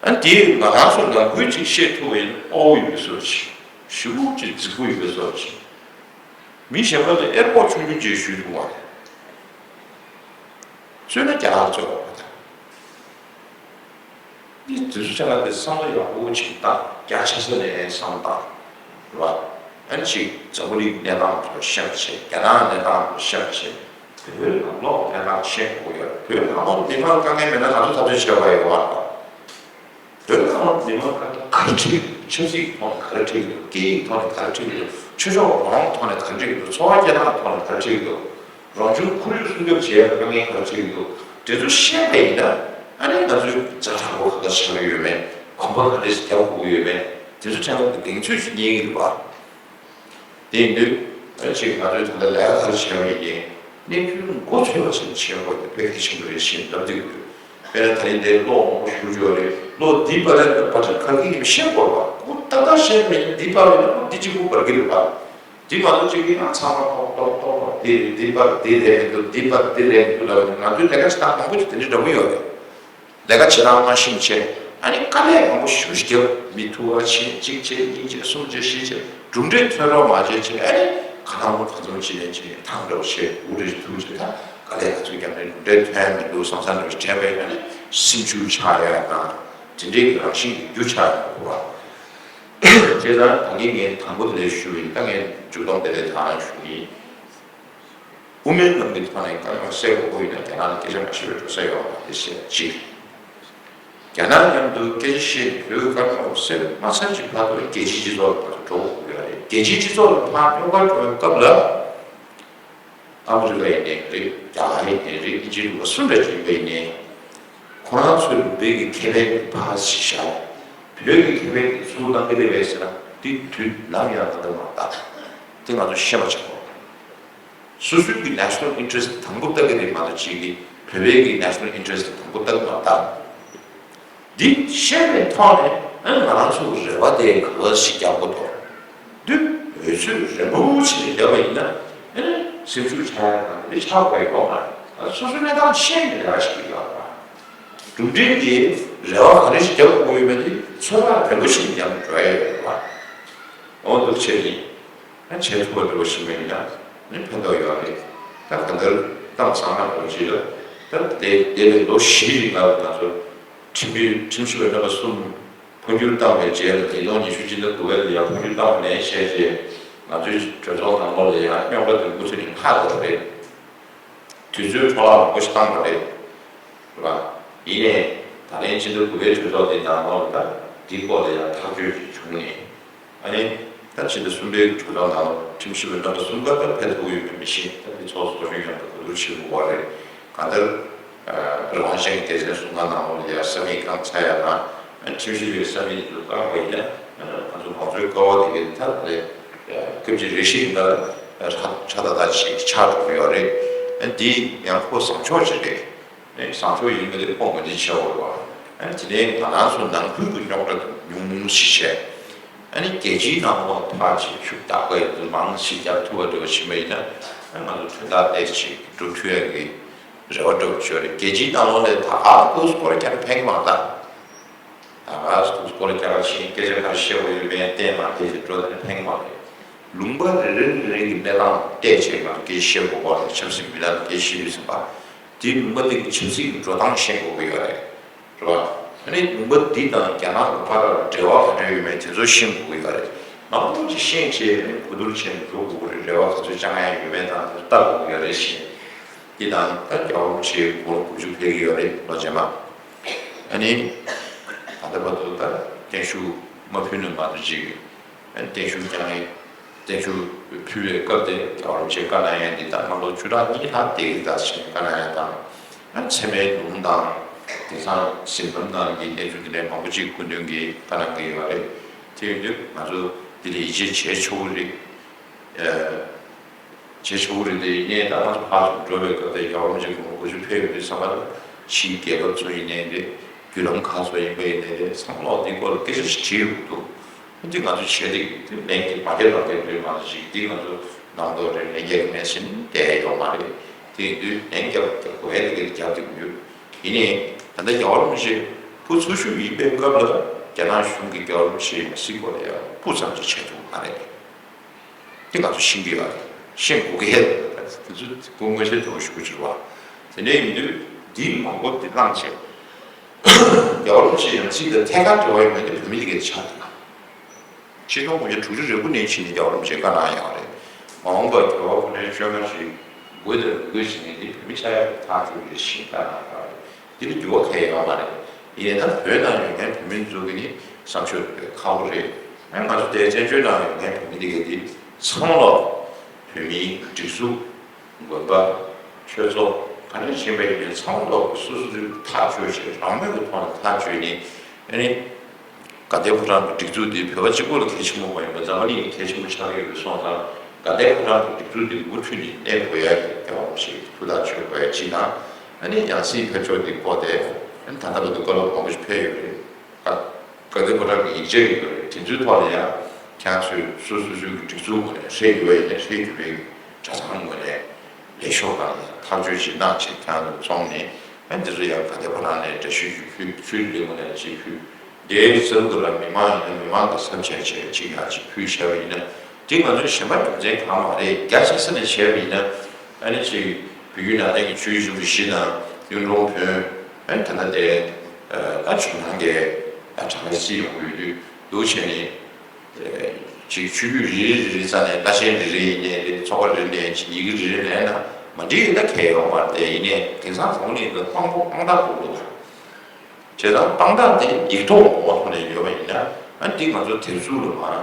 ཨ་ནི་དེ་ང་རང་ཚོ་ནང་ཁུལ་གཅིག་བཤད་ཐུབ་པ་ཡིན་ན་དཔའ་བོ་ཡིན་པའི་བཟོ་ཅིག་ཞེ་པོ་ཅིག་རྫིག་པོ་ཡིན་པའི་བཟོ་ཅིག་མི་གཞན་པ་ལ་ཨེར་པོར་ཆུང་ཆུང་ཅིག་ཞུས་ཐུབ་པ་རེད། རྩོད་ན་རྒྱ་གར་རྩོད་པ་རེད། འདི་དུས་ཚོད་ཆ་ལ་དེ་བསམ་བློ་ཡག་པོ་ཅིག་བཏང་། རྒྱ་ཆེ་ས་ནས་བསམ་བློ་བཏང་། རེད་བ། ཨ་ནི་ཅིག་འཛམ་བུ་གླིང་གནས་སྟངས་ཐོག་བཤད་པ་བྱས། རྒྱ་ནག་གནས་སྟངས་ཐོག་བཤད་པ་བྱས། བོད་ནང་ལོགས་གནས་སྟངས་བཤད་དགོས་ཡོད། བོད་ནང་ལོགས་མི་མང་དཀའ་ངལ་མེད་ན་ང་ཚོ་འཐབ་རྩོད་བྱེད་དགོས་ཡོད་བ། བོད་ནང་ལོགས་མི་མང་དཀའ་ངལ་ག་རེ་འཕྲད་ཀྱི་འདུག་ཆབ་སྲིད་ཐོག་ནས་ག་རེ་འཕྲད་ཀྱི་འདུག་སྐད་ཡིག་ཐོག་ནས་ག་རེ་འཕྲད་ཀྱི་འདུག་ཆོས་ཕྱོགས་གང་ཐོག་ནས་ག་རེ་འཕྲད་ཀྱི་འདུག་འཚོ་བ་སྐྱེལ་སྟངས་ཐོག་ནས་ག་རེ་འཕྲད་ཀྱི་འདུག་རང་བྱུང་ཁོར་ཡུག་སྲུང་སྐྱོབ་བྱེད་ཡག་དཀའ་ངལ་ག་རེ་འཕྲད་ཀྱི་འདུག་དེ་ཚོ་ཤེས་པ་ཡིན་ན་ཨ་ནི་ང་ཚོའི་ཛ་དྲག་པོ་ག་འདྲ་ཆགས་ཀྱི་ཡོད་མེད། གོམ་པ་ག་འདྲ་ཞིག་རྒྱག་དགོས་ཀྱི་ཡོད་མེད། དེ་ཚོ་ཕྲན་བུ་གི་གདེང་ཚོད་ཞིག་རྙེད་ཀྱི་རེད་པ། དེ་ཡིན་དུས་ཨ་ནི་ཅིག་ང་ཚོས་ད་ལྟ་ལས་ཀ་ག་རེ་བྱས་པ་ཡིན་ནའི་གནས་ཚུལ་མགོ་ཚོས་པ་ཞིག་བྱེད་དགོས་དེ་དཔེ་གལ་ཆེན་པོ་རེད་ཞེས་ལབ་བསྡད་ཀྱི་འདུག་དཔེར་ན་ད་རིང་འདིར་གློག་མང་པོ་ཞུགས་ཡོད་རེད། གློག་འདི་འབར་ཡ་འདི་འབར་ཆ་ག་གི་ཡིན་ཤེས་དགོས་པ། ཁོ་ཏག་ཏག་ཤེས་མེད་ན་འདི་འབར་བ་ཡིན་ན་ཁོ་འདི་གཅིག་པུ་འབར་གི་རེད་པ། འདི་མ་གཏོགས་གཅིག་གིས་ང་ཚང་མ་ཏོག་ཏོག་ཏོག་ཏོག་འདི་རེད། འདི་འབར་འདི་རེད་མི་འདུག་འདི་འབར་འདི་རེད་མི་འདུག་ལབ་ནས་ང་ཚོའི་ལས་ཀ་བྱེད་སྟངས་མང་པོ་ཅིག་དེ་འདྲ་འདྲ་པོ་ཡོད་རེད། ལས་ཀ་བྱེད་སྟངས་མ་ཤེས་བྱས། ཨ་ནི་དཀའ་ལས་མང་པོ་ཞེ་པོ་ཞིག་བརྒྱབ། མི་ཐུག་པ་བྱས། གཅིག་བྱས། གཉིས་བྱས། གསུམ་བྱས། བཞི་བྱས། གྲུབ་འབྲས་ཐོན་རོགས་མ་བྱས་བྱས། ཨ་ནི་ཁ་ཐང་པོ་ག་ཚོད་བྱས་ནས་བྱས། ཐང་འདྲ་བོ་བྱས། འུ་རེ་ཐུག་བྱས། ད་དཀའ་ལས་ག་ཚོད་བརྒྱབ་ནས་གྲུབ་འབྲས་ཐོན་མི་འདུག་བསམ་བསམ་འདྲ་བོ་ཞིག་དྲན་པས། ཨ་ནི་སེམས་ཤུགས་ཆག་ཡ་དང་དེ་འདྲའི་རང་བཞིན་གྱི་རྒྱུ་ཆགས་ཡོང་གི་རེད་པ། བྱས་ཙང་ད་གིན་ངས་དང་པོ་དེ་ལས་ཞུ་ཡིན། ད་ངས་མཇུག་སྡོམ་དེ་ལས་ད་ཞུ་ཡིན། དབུ་མའི་ལམ་གྱི་ཐོག་ནས་དཀའ་རྙོག་སེལ་དགོས་ཡིན་ན་རྒྱ་ནག་ལ་སྐད་ཆ་མ་བཤད་པའི་འགྲོ་ས་ཡོད་མ་རེད་ཞེས་གཅིག་རྒྱ་ནག་མཉམ་དུ་སྐད་ཆ་བཤད་ནས་བོད་ཀྱི་དཀའ་རྙོག་སེལ་མ་ཚར་གྱི་བར་དུ་རྒྱལ་སྤྱིའི་སྤྱི་ཚོགས་ལ་ཕར་འགྲོ་དགོས་ཀྱི་ཡོད་རེད། རྒྱལ་སྤྱིའི་སྤྱི་ཚོགས་ལ་ཕར་སྙོབ་གར་འགྲོ་བའི་སྐབས་ལ་ཨ་མི་རི་ཀ་ཡིན་ནའི་རེད། རྒྱ་གར་ཡིན་ནའི་རེད། ཨིན་ཇི་ལུགས་སུ་འདྲ་ཅིག་ཡིན་པ་ཡིན་ནའི་ཁོ་རང་ཚོའི་ལུང་པའི་གི་ཁེ་ཕན་དེ་ཕར་ཕྱིན་བཞག་བོད་ཀྱི་ཁེ་ཕན་དེ་ཚུར་གནང་གི་རེད་པས་ཟེར་ན་དེ་དུས་ནམ་ཡང་གནང་གི་མ་རེད། དེ་ང་ཚོ་ཤེས་པ་བྱེད་དགོས། སོ་སོའི་གི་national interest་དང་པོ་ལྟ་གི་རེད་མ་གཏོགས་གཅིག་གི་བོད་པའི་གི་national interest་དང་པོ་ལྟ་གི་མ་རེད། འདི་ཤེས་པའི་ཐོག་ནས་ཨ་ནི་ང་རང་ཚོ་གི་རེ་བ་དེ་ག་ལ་ཞིག་རྒྱག་དགོས་དོ། འདི་འོལ་ཚོད་རན་པོ་ཆེ་ནས་བརྒྱབ་པ་ཡིན་ན་ཨ་ནི་སེམས་ཤུགས་ཆག་ཡ་དང་འདི་ཆག་དགོས་ཡ་ཡོད་མ་རེད། སོ་སོའི་གནས་སྟངས་ཤེས་ནས་རེ་བ་ཞིག་ཡོད་པ། གྲུབ་འབྲས་དེ་རེ་བ་ག་རེ་ཞིག་རྒྱག་དགོས་ཡོད་མེད་དེ་ཚོད་དཔག་རན་པོ་ཞིག་ནས་རྒྱག་འགྲོ་ཡ་ཡོད་པ། འོ་འདུག་བྱས་ནས། ཨ་བྱེད་ཐུབ་པ་འདྲ་བོ་ཞིག་མེད་ན་ནི་ཕན་ཐོགས་ཡོད་རེད། ད་གང་ལྟར་ཏང་གསང་སྔགས་རྡོ་རྗེ་ལ་ད་དེ་འདས་པའི་ལོ་བཞིའི་རིང་ལ་ང་ཚོ་ཁྲིམས་བུ་ཁྲིམས་ཞིབ་པ་རྣམ་པ་གསུམ་འཕོ་འགྱུར་བཏང་བའི་རྗེས་ལ་ཉིས་སྟོང་ཉི་ཤུ་སྤྱི་ཟླ་དགུ་པའི་ལ་ཡང་འཕོ་འགྱུར་བཏང་བ་ནས་བྱས་རྗེས་ང་ཚོའི་གྲོས་ཚོགས་ནང་ལོགས་ལ་ཡང་རྙོག་དྲ་དེ་འགོ་ཚུགས་ནས་ལྷག་འགྲོ་བ་རེད། དུས་ཚོད་འཕྲོ་བརླག་མང་པོ་ཞིག་བཏང་བ་རེད། རེད་པ། ཡིན་ནའི་ད་ལན་ཕྱི་ཟླ་དགུ་པའི་གྲོས་ཚོགས་དེ་ནང་ལོགས་ལ་ད་འདིའི་སྐོར་ལ་ཡང་ཐག་གཅོད་ཅིག་བྱུང་ནས། ཨ་ནི་ད་ཕྱི་ཟླ་གསུམ་པའི་གྲོས་ཚོགས་ནང་ལོགས་ཁྲིམས་ཞིབ་པའི་རྣམ་པ་གསུམ་ཀ་ད་ཕེབས་ཐུབ་ཀྱི་ཡོད་མེད་མི་ཤེས། ད་དེ་ཚོགས་གཙོ་གཞོན་མཉམ་དུ་གོ་བསྡུར་བྱེད་དགོས་པ་རེད། གང་ལྟར། རང་དབང་ཅན་གྱི་སྡེ་ཚན་གསུམ་ཀ་ནང་ལོགས་ལ་ཡང་ས་མིག་བཀང་ཚར་ཡ་དང་། ཁྲིམས་ཞིབ་པའི་ས་མིག་དེ་ཚོ་བཀང་བ་ཡིན་ན། ང་ཚོ་མང་གཙོའི་ཀ་བ་དེ་གའི་ཐད་ལ་སྐབས་ཀྱི་རེ་ཞིག་ཡིན་ན་ཧྲ་ཧྲ་ཏག་ཏག་ཅིག་ཆགས་འགྲོ་གི་ཡོད་རེད། འདི་ཡང་ཁོ་བཟང་ཕྱོགས་ཅིག་རེད། བཟང་ཕྱོགས་ཡིན་མིན་དེ་ཁོ་ངོས་འཛིན་བྱེད་དགོས་རེད་པ། དེ་ནས་ང་རང་ཚོ་ནང་ཁུལ་གྱི་རྙོག་དྲ་ཉུང་ཉུང་ཞིག་བྱས། ཨ་ནི་རྒྱལ་སྤྱིའི་ནང་ལོགས་ཕར་ཅིག་ཤུགས་དྲག་པོ་ཡོད་ཚུལ་མང་ཞིག་རྒྱག་ཐུབ་པ་འདྲ་བོ་ཕྱིན་པ་ཡིན་ན། ང་ཚོ་དོན་དག་ཏོག་ཙམ་ཅིག་འགྲུབ་ཐུབ་ཡག་གི་རེ་བ་འདྲ་བོ་ཅིག་ཡོད་རེད། རྒྱལ་སྤྱིའི་ནང་ལོགས་ལ་ད་ག་སྐོར་སྐོར་རྒྱག་ཕན་གྱི་མ་རེད་ད། ད་ག་སྐོར་སྐོར་རྒྱག་ཕྱིན་སྐད་ཆ་ག་རེ་བཤད་དགོས་ཡོད་མེད་བལྟས་མ་བལྟས་ཅིག་འགྲོ་དེ་ནི་ཕན་གྱི་མ་རེད། ལུང་པ་རེ་རེ་རེ་རེ་གི་གནས་སྟངས་བལྟས་བྱས་ང་ཚོ་སྐད་ཆ་བཤད་དགོས་པ་རེད། ཆབ་སྲིད་མི་སྣ་ལ་སྐད་ཆ་བཤད་དུས་ཙམ་པ། དེའི་ལུང་པ་དེ་གི་ཆབ་སྲིད་ཀྱི་འགྲོ་སྟངས་ཤེས་དགོས་ཀྱི་ཡོད་རེད། རེད་བ། ཨ་ནི་ལུང་པ་འདི་དང་རྒྱ་ནག་གི་བར་ལ་འབྲེལ་བ་ག་འདྲ་ཡོད་མེད་དེ་ཚོ་ཤེས་དགོས་ཀྱི་ཡོད་རེད། མང་པོ་ཅིག་ཤེས་བྱས་ཨ་ནི་གོ་བསྡུར་བྱས་ནས་འགྲོ་དགོས་ཀྱི་རེད། འབྲེལ་བ་ག་ཚོད་བཅང་ཡ་ཡོད་མེད་དང་དེ་ཚོ་ལྟ་དགོས་ཀྱི་ཡོད་རེད་ཤེས། འདི་དང་ད་རྒྱལ་བ་རིན་པོ་ཆེ་དགུང་ལོ་དགུ་བཅུ་ཕེབས་ཀྱི་ཡོད་རེད་ལོ་རྗེས་མ། ཨ་ནི་ད་ལྟ་བར་དུ་ད་བརྟན་བཞུགས་མ་ཕུལ་ནས་མ་གཏོགས་ཅིག་བརྟན་བཞུགས་བསྐྱངས་ནས་བརྟན་བཞུགས་ཕུལ་བའི་སྐབས་དེ་རྒྱལ་བ་རིན་པོ་ཆེས་བཀའ་གནང་ཡས་འདི་ད་ང་ལོ་བཅུ་ཕྲག་གཉིས་ལྷག་བསྡད་ཀྱི་ད་ཞེས་བཀའ་གནང་ཡས་དང་། མཚན་མའི་ལུང་དང་། དེང་སང་ཟིན་ཐམ་ནང་གི་གནས་ཚུལ་འདི་འདྲའི་མང་པོ་ཅིག་སྐུ་མདུན་གྱིས་བཀའ་གནང་གི་ཡོད་རེད། དེ་ཡིན་དུས་ང་ཚོ་འདི་ལ་ཡིད་ཆེས་བྱེད་ཆོག་གི་རེད། བྱེད་ཆོག་གི་རེད་དེ་ཡིན་ནའི་ད་ང་ཚོ་ཕར་ཚུར་འགྲོ་བའི་སྐབས་དེ་རྒྱལ་བ་རིན་པོ་ཆེ་དགུང་ལོ་དགུ་བཅུ་ཕེབས་ཡོང་དུས་ཙམ་པ་ལ་ཕྱིའི་རྒྱལ་ཁབ་ཚོ་ཡིན་ནའི་རེད། བརྒྱུད་ལམ་ཁག་ཚོ་ཡིན་པ་ཡིན་ནའི་རེད། ཚང་མ་ལོག་འདི་སྐོར་ལ་སྐད་ཆ་ཞིག་དྲིས་ཡོང་གི་འདུག་འདི་ང་ཚོ་བྱས་ཏེ་འདི་ལན་གྱི་མ་ཁྱབ་ལ་འདེབས་རེད་མ་གཏོགས་ཅིག་འདི་ང་ཚོ་ནང་དོག་རེད། ལན་རྒྱག་གི་མེད་ཟེར་ནས་བསྡད་ཡོད་མ་རེད། དེ་ཡིན་དུས་ལན་རྒྱབ་རྒྱབ་དགོས་ཡ་དེ་ག་རྒྱབ་ཐུབ་ཀྱི་ཡོད། ཡིན་ནའི་ད་ལྟ་རྒྱལ་བ་རིན་པོ་ཆེ་སྐུ་འཚོ་བཞུགས་ཡིན་པའི་སྐབས་ལ་རྒྱ་ནག་གཞུང་གིས་རྒྱལ་བ་རིན་པོ་ཆེ་ཡང་སྲིད་སྐོར་ལ་ཡང་སྤུ་ཙམ་ཅིག་བྱས་ཐུབ་མ་རེད། དེ་ང་ཚོ་ཤེས་ཀྱི་ཡོད་རེད། ཤེས་དགོས་ཀྱི་ཡོད་རེད། དེ་ཚོ་སྐུ་ངོ་ཤེས་དོ་ཞུ་གི་ཡོད་པ། དེ་འདྲ་ཡིན་དུས་འདིའི་གོ་སྐབས་འདི་བླངས་བྱས། རྒྱལ་བ་རིན་པོ་ཆེ་ཡང་སྲིད་དང་ཐད་ཀར་འབྲེལ་བ་ཡོད་མེད་དེ་བོད་མི་དེ་གས་ཆགས་འདུག་ཆིག་སྟོང་དགུ་བརྒྱ་དྲུག་ཅུ་རེ་དགུ་ནས་ཕྱིན་ནས་རྒྱལ་བ་རིན་པོ་ཆེས་བཀའ་གནང་ཡོད་རེད། མ་འོངས་པར་རྒྱལ་བ་སྐུ་ཕྲེང་བཅོ་ལྔ་ཞིག་དགོས་དང་མི་དགོས་ཟེར་མཁན་འདི་བོད་མི་ཆགས་ཡག་ཐག་ཆོད་རེད་ཞེས་བཀའ་གནང་ཡོད་རེད། འདི་ལ་འགྱུར་བ་གང་ཡང་ཡོད་མ་རེད། ཡིན་ནའི་ད་བོད་ནང་ཡོད་མཁན་བོད་མི་ཚོ་གི་ནི་བསམ་ཤོག་དེ་ཁག་པོ་རེད། ཨ་ང་ཚོ་དེ་བཙན་བྱོལ་ནང་ཡོད་མཁན་བོད་མི་འདི་གས་འདི་ཚང་མ་ལོག་བོད་མིའི་སྒྲིག་འཛུགས། དགོན་པ། ཆོས་ཚོགས་ག་རེ་ཕྱིན་པ་ཡིན་ནའི་ཚང་མ་ལོག་སོ་སོ་སོའི་ཐག་གཅོད་བྱས། རང་མོས་ཀྱི་ཐོག་ནས་ཐག་གཅོད་ནས། ཨ་ནི་དགའ་ལྡན་ཕོ་བྲང་གི་སྒྲིག་འཛུགས་འདི་བོད་པ་གཅིག་པོ་ལ་གལ་ཆེན་པོ་མ་ཡིན་པར་འཛམ་བུ་གླིང་གི་གལ་ཆེན་པོ་ཆགས་ཀྱི་ཡོད་སོང་ཙང་། དགའ་ལྡན་ཕོ་བྲང་གི་སྒྲིག་འཛུགས་འདི་མུ་མཐུད་ནས་གནས་དགོས་ཡ་གི་རྒྱལ་བ་རིན་པོ་ཆེའི་ཐུགས་ཐག་གཅོད་དགོས་ཡ་གཅིག་དང་། ཨ་ནི་ཡང་སྲིད་ཕེབས་ཕྱོགས་འདི་སྐོར་དེ་ཨ་ནི་ད་ལྟ་བར་དུ་བཀའ་སློབ་མང་པོ་ཞིག་ཕེབས་ཡོད་རེད། དགའ་ལྡན་ཕོ་བྲང་གི་ཡིག་ཆ་ཡོད་རེད། དེ་ཚོའི་ཐོག་ལ་ཡང་ཁྱེད་ཚོས་སོ་སོ་སོའི་སྒྲིག་འཛུགས་ངོས་ནས་ཧྲེ་ཡོད་ཡིན་ན་ཧྲེ་ཡོད་པའི་གྲྭ་ཚང་ངོས་ནས་ལས་ཤོག་ཁག་ལ་ཐག་གཅོད་ཅིག་གནང་བྱས། ཁྱེད་ཚོ་ཚོགས་ནས་ཨ་འདི་ཚོ་ཡང་དགའ་ལྡན་ཕོ་བྲང་ནས་འགྲེལ་བཤད་ཅིག་ཕུལ། ཆོས་ལུགས་ངོས་ནས་ཅིག་ཕུལ། དེའི་རྩ་བ་ལ་མི་མང་ཡིན་ན་མི་མང་གི་ཚབ་བྱས་བྱས་ཅིག་ཡང་ཅིག་ཕུལ་བྱས་པ་ཡིན་ན། དེ་ང་ཚོའི་གཞན་པ་རྒྱུ་མཚན་གང་མ་རེད། རྒྱ་ཆེ་ས་ནས་བྱས་པ་ཡིན་ན། ཨ་ནི་ཅིག་བོད་བརྒྱུད་ནང་བསྟན་གྱི་ཆོས་བརྒྱུད་ཆེན་པོ་བཞི་དང་གཡུང་དྲུང་བོན། ཨ་ནི་ད་ལྟ་དེ་ད་བྱུང་ནང་གི་གྲངས་ཀ་སྲིད་ཡོང་གི་ཡོད་དུས་འདུག་བྱས་ནས། ཅིག་ཆོས་བརྒྱུད་རེ་རེ་རེ་རེ་རྩ་ནས་བླ་ཆེན་རེ་རེ་ཡིན་ནའི་རེད། ཚོགས་པ་རེ་རེ་ནས་ཅིག་ཡི་གེ་རེ་རེ་ལེན་ན་མ་འགྲིག་ཡོད་ན་གལ་ཡོད་མ་རེད། དེ་ཡིན་ནའི་དེང་སང་འཛམ་བུ་གླིང་འདི་དཔང་པོ་དཔང་རྟགས་དགོས་ཀྱི་འདུག་བྱས་ཙང་དཔང་རྟགས་དེ་ཡིག་ཐོག་འོག་ཐོག་ནས་ཡོད་པ་ཡིན་ན། ཨ་འདི་ང་ཚོ་དེབ་གཟུགས་ལ་མར་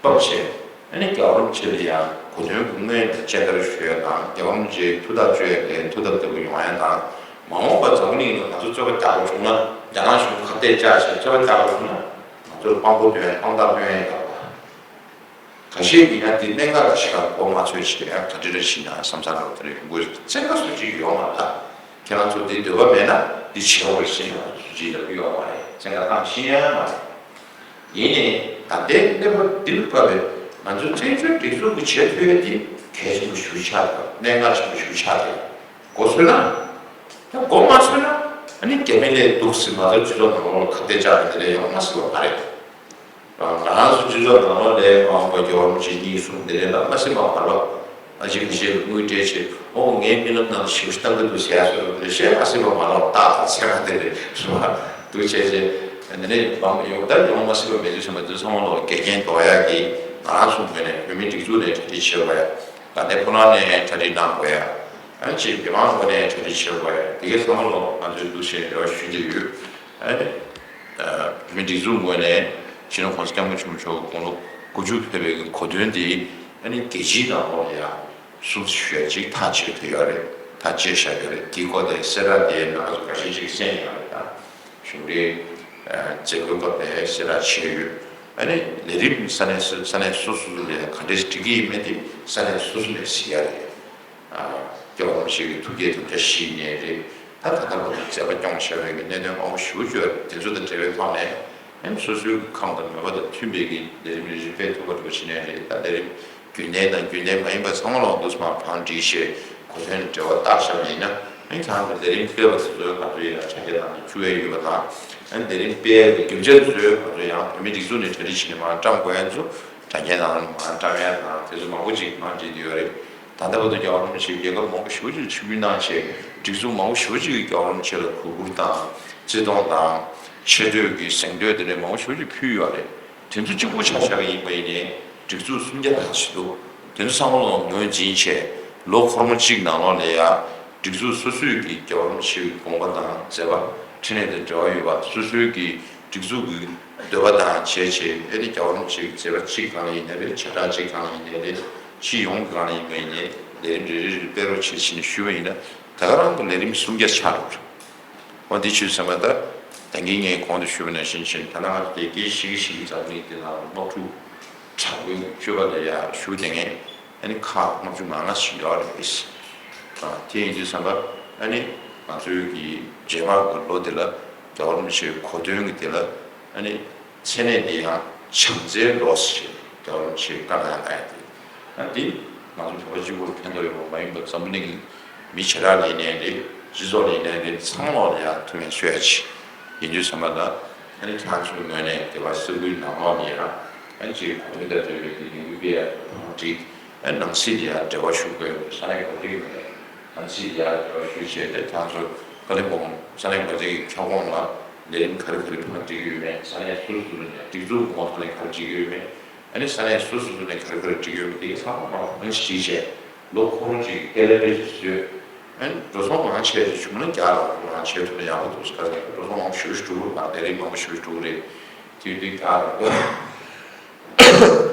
ཕབ་བྱས། ཨ་ནི་རྒྱལ་བ་རིན་པོ་ཆེ་ལ་ཡང་གོ་སྟོན་གྱི་སྔོན་ལ་སྤྱན་བསྟར་ཞུ་ཡ་དང་། རྒྱལ་བ་རིན་པོ་ཆེའི་ཐུགས་ཐག་གཅོད་ཡ་དེ་ཐུགས་སྟབས་བདེ་པོ་ཡོང་ཡ་དང་། མ་འོངས་པ་འཛམ་བུ་གླིང་ལ་ང་ཚོ་རྩོད་པ་རྒྱག་པ་བྱུང་ན། རྒྱ་ནག་གཞུང་ཁ་གཏད་བཅག་བྱས་རྩོད་པ་རྒྱག་པ་བྱུང་ན། ང་ཚོར་དཔང་པོ་སྟོན་ཡ་དཔང་རྟགས་སྟོན་ཡ་ཡག་པ། ཁ་ཤས་ཀྱིས་ཡང་འདི་གནད་འགག་ཞིག་ལ་གོ་མ་ཆོད་བྱས། ཡང་ག་འདྲ་འདྲ་ཞིག་ན་བསམ་ཚར་བ་དེ་འདྲ་ཡོང་གི་རེད། བཙན་བཀའ་སུ་གཅིག་ཡོང་བ་ལ། ཁྱེད་རང་ཚོ་འདི་འདོད་པ་མེད་ན་འདི་བྱེད་དགོས་རེད་ཟེར་ཡང་སུ་གཅིག་ལབ་ཀྱི་ཡོང་བ་རེད། བཙན་བཀའ་བཏང་ཤེས་ཡ་མ་རེད། ཡིན་ནའི་ད་ལྟའི་གནས་བབ་འདི་ལ་བབས་པའི་ང་ཚོ་བཙན་བྱོལ་སྒྲིག་འཛུགས་ཀྱི་བྱེད་ཐུབ་ཡ་འདི་གལ་ཆེན་པོ་ཞིག་ཆགས་ཡོད། གནད་འགག་ཆེན་པོ་ཞིག་ཆགས་ཡོད། གོ་ཚོད་ན། ད་གོ་མ་ཚོད་ན། ཨ་ནི་རྒྱ་མི་ལས་སྡུག་ཟེར། ང་ཚོ་སྤྱི་ཚོགས་ནང་ལོགས་ལ་ཁ་གཏད་བཅག་པ་དེ་འདྲ་ཡོང་མ་སྲིད་པ་མ་རེད། ང་རང་ཚོ་སྤྱི་ཚོགས་ནང་ལོགས་ལ་མ་འོངས་པ་རྒྱལ་བ་རིན་པོ་ཆེ་གཉིས་གསུམ་དེ་འདྲ་ལ་མ་སྲིད་པ་མ་རེད། ཨ་ཅེ་ཁ་ཤས་དངུལ་སྤྲད་བྱས། ཨོ་ངའི་རྨི་ལམ་ནང་ཞེ་པོ་ཞིག་བཏང་གི་འདུག་ཟེར་ཡ་བཟོ་འདྲ་བཤད་མ་སྲིད་པ་མ་རེད། ཏག་ཏག་ཚེ་རང་དེ་རེད་ཟེར་བ་འདུག་བྱས་བྱས། དེ་ནས་མ་ཡོང་ད་ཡོང་མ་སྲིད་པ་མེད་དུས་ཙམ་པ་དེ་ཚང་མ་ལོག་འགལ་རྐྱེན་ཟློག་ཡ་གི་ང་རང་ཚོ་ངོས་ནས་བོད་མིའི་སྒྲིག་འཛུགས་ནས་གྲ་སྒྲིག་བྱེད་དགོས་ཡ། དགའ་ལྡན་ཕོ་བྲང་ནས་གྲ་སྒྲིག་གནང་དགོས་ཡ། ཨ་ནི་ཅིག་མི་མང་ངོས་ནས་གྲ་སྒྲིག་བྱེད་དགོས་རེད། དེ་གའི་ཚང་མ་ལོ་ང་ཚོས་འདུག་བྱས་རེ་བ་ཞུ་གི་ཡོད། ཨ་ནི་བོད་མིའི་སྒྲིག་འཛུགས་ངོས་ནས་སྤྱི་ནོར་༸གོང་ས་༸སྐྱབས་མགོན་ཆེན་པོ་མཆོག་དགུང་ལོ་དགུ་བཅུ་ཕེབས་པའི་གོ་སྟོན་དེ་ཨ་ནི་རྒྱལ་སྤྱིའི་ནང་ལོགས་ལ་ཡང་སྲུང་བརྩི་ཞུ་ཡ་ཅིག་ཐག་བཅད་ཐུབ་ཡོད་རེད། ཐག་བཅད་བཞག་ཡོད་རེད། དེའི་སྐོར་དེ་གསལ་བསྒྲགས་དེ་ནང་ཚོ་འགའ་ཤས་ཅིག་གསན་ཡོད་རེད་ད། གཞུང་འབྲེལ་མཛད་སྒོའི་སྐབས་ནས་གསལ་བསྒྲགས་བྱས་ཡོད། ཨ་ནི་ལས་རིམ་ས་གནས་སོ་ས་གནས་སོ་སོ་ལ་ག་འདྲས་སྒྲིག་གི་ཡིན་མིན་དེ་ས་གནས་སོ་སོ་ནས་གཟིགས་ཡ་རེད། སྐྱབས་མགོན་རིན་པོ་ཆེ་གི་ཐུགས་བསྐྱེད་དང་བཀྲ་ཤིས་ནས་རེད། ད་ད་ལྟ་བར་དུ་མཛད་པ་སྐྱོང་བྱ་བའི་གི་གནད་དོན་མང་པོ་ཞེ་པོ་ཅིག་ཡོད་རེད། དེ་ཚོ་དང་འབྲེལ་བའི་ཐོག་ནས་ཨ་ནི་སོ་སོའི་གི་ཁམས་དང་མོས་པ་དང་མཐུན་པའི་གི་ལས་རིམ་རེ་རེ་སྤེལ་ཐུབ་པ་འདྲ་བོ་བྱས་ནས་རེད། ད་ལས་རིམ་རྒྱུན་གནས་དང་རྒྱུན་གནས་མ་ཡིན་པ་ཚང་མ་ལ་འདུག་སེ་མར་བང་སྒྲིག་བྱས་གོ་དོན་ནས་འབྲེལ་བ་བཏགས་བཞག་པ་ཡིན་ན། ཨ་ནི་ད་ལྟ་ལས་རིམ་སྤེལ་བ་དེ་ཚོའི་ང་ཚོ་ཡིན་ན་ཆ་རྐྱེན་དང་ནི་འཁྱོལ་བའི་ཡོད་པ་དང་། ཨ་ནི་ལས་རིམ་སྤེལ་བའི་རྒྱུ་ཆ་དེ་ཚོའི་ང་ཚོ་ཡང་བོད་མིའི་སྒྲིག་འཛུགས་ནས་གྲ་སྒྲིག་བྱས་ནས་མར་བཀྲམ་དགོས་ཡ་ཚོ་དྲ་རྒྱའི་ནང་ལ་མར་བཀྲམ་ཡ་དང་དེ་ཚོ་མང་པོ་ཅིག་མར་བྲིས་བསྡད་ཡོད་རེད། ད་ལྟ་བར་དུ་རྒྱལ་བ་རིན་པོ་ཆེས་རྒྱལ་ཁབ་མང་པོ་ཞེ་པོ་ཅིག་ཆིབས་བསྒྱུར་གནང་བྱས། སྒྲིག་འཛུགས་མང་པོ་ཞེ་པོ་ཅིག་གིས་རྒྱལ་བ་རིན་པོ་ཆེ་ལ་གུས་བཀུར་དང་བརྩི་མཐོང་དང་ཆེ་བསྟོད་ཀྱི་གཟེངས་བསྟོད་དེ་འདྲ་མང་པོ་ཞེ་པོ་ཅིག་ཕུལ་ཡོད་རེད། དེ་ཚོ་གཅིག་པོ་ཆ་བཞག་གི་ཡིན་པ་ཡིན་ནའི་སྒྲིག་འཛུགས་སུམ་བརྒྱ་ལྷག་ཞིག་འདུག་དེ་ཚོ་ཚང་མ་ལ་ངོས་འཛིན་བྱས་ལོ་འཁོར་མོ་གཅིག་ནང་ལོགས་ལ་ཡ་སྒྲིག་འཛུགས་སོ་སོས་ཀྱི་རྒྱལ་བ་རིན་པོ་ཆེའི་དགོངས་པ་དང་མཛད་པ་འཕྲིན་ལས་དང་འབྲེལ་བ་ཡོད་པ་སོ་སོའི་ཀྱི་སྒྲིག་འཛུགས་ཀྱི་འདོད་པ་དང་བྱས་བྱས། ཨ་ནི་རྒྱལ་བ་རིན་པོ་ཆེའི་མཛད་པ་གཅིག་སྒང་ལ་ཡིན་ནའི་རེད། བྱེ་བྲག་གཅིག་སྒང་ལ་ཡིན་ནའི་རེད། སྤྱི་ཡོངས་ཀྱི་སྒང་ལ་ཡིན་པ་ཡིན་ནའི་ལས་རིམ་རེ་རེ་རེ་སྤེལ་རོགས་བྱེད་ཅེས་ནས་ཞུས་པ་ཡིན་ན་ད་ག་རང་གི་ལས་རིམ་སུམ་བརྒྱ་ཆགས་འགྲོ་གི་རེད། འོ་འདི་ཆོས་ཟེར་བ་ད་ད་གིན་ངས་གོང་དུ་ཞུས་པ་ནང་བཞིན་བྱས་ད་ནང་དེ་སྐད་ཤིག་ཤིག་འཛམ་གླིང་འདི་ནང་དམག་འཁྲུག་དྲག་པོའི་སྤྱོད་པ་ལ་ཡ་ཞུགས་བསྡད་མཁན་ཨ་ནི་ཁག་ལྔ་བཅུ་ང་ལྔ་ཞིག་ཡོད་རེད། ཨ་དེ་ཡིན་དུས་ཙམ་པ་ཨ་ནི་ང་ཚོའི་གི་རྗེས་མ་གི་ལོ་འདི་ལ་རྒྱལ་བ་རིན་པོ་ཆེའི་གོ་སྟོན་གི་འདི་ལ་ཨ་ནི་མཚན་གནས་འདི་ཡང་བྱམས་བརྩེའི་ལོ་ཞེས་རྒྱལ་བ་རིན་པོ་ཆེས་བཀའ་གནང་ཡང་གནང་ཡ་དེ། ཨ་འདི་ང་ཚོ་བོད་པ་གཅིག་པུར་ཕན་ཐོགས་ཡོད་པ་མ་ཡིན་པར་འཛམ་བུ་གླིང་མི་བྱེ་བྲག་ལ་ཡིན་ནའི་རེད། སྤྱི་ཚོགས་ལ་ཡིན་ནའི་རེད། ཚང་མ་ལ་ཡང་ཐུགས་ཕན་གསོས་ཡ་ཅིག་ཡིན་དུས་ཙམ་པ་ལ་ཨ་ནི་ཁྱེད་ཚོའི་ངོས་ནས་སྡེ་བ་སེར་པོའི་ནང་ལོགས་ནས་ཡང་ཨ་ནི་ཅིག་གོ་མིན་ཏང་ལྟ་བུའི་གི་ལས་འགུལ་སྤེལ་ཡ་ཕར་འགྲིག་ཨ་ནི་ནང་སྲིད་ལ་ཡང་འབྲེལ་བ་ཞུ་དགོས། ས་གནས་འགོ་ཁྲིད་ངོས་ནས་ནང་སྲིད་ལ་ཡང་འབྲེལ་བ་ཞུ་བྱས་ཏེ་ཁྱེད་ཚོ་ཀ་ལི་པོང་ས་གནས་འགོ་ཁྲིད་ཀྱི་ཁྱབ་ཁོངས་ལ་ལས་རིམ་ག་རེ་ག་རེ་ཕར་འགྲིག་གི་ཡོད་མེད། ས་གནས་སོ་སོ་ནས་སྒྲིག་འཛུགས་ངོས་ནས་ག་རེ་འགྲིག་གི་ཡོད་མེད། ཨ་ནི་ས་གནས་སོ་སོ་སོ་ནས་ག་རེ་ག་རེ་འགྲིག་ཡོད་མེད་དེ་ཚང་མ་མང་ཞིག་བྱས་ལོ་འཁོར་ཅིག་སྐད་ལ་སྤེལ་ཞིག་བཟོས། ཨ་ནི་འགྲོ་སོང་མང་ཆེ་ཞིག་བྱུང་ན་རྒྱ་ལ་འགྲོ་མང་ཆེ་ཐུབ་ན་ཡག་པོ་འདུག་ས་ཁ་ས་འགྲོ་སོང་མང་པོ་ཞེ་པོ་ཞིག་འགྲོ་གི་རེད། ལས་རིམ་མང་པོ་ཞེ་པོ་ཞིག་འགྲོ་གི་རེད། དེ་དུས་རྒྱ་ལ་འགྲོ་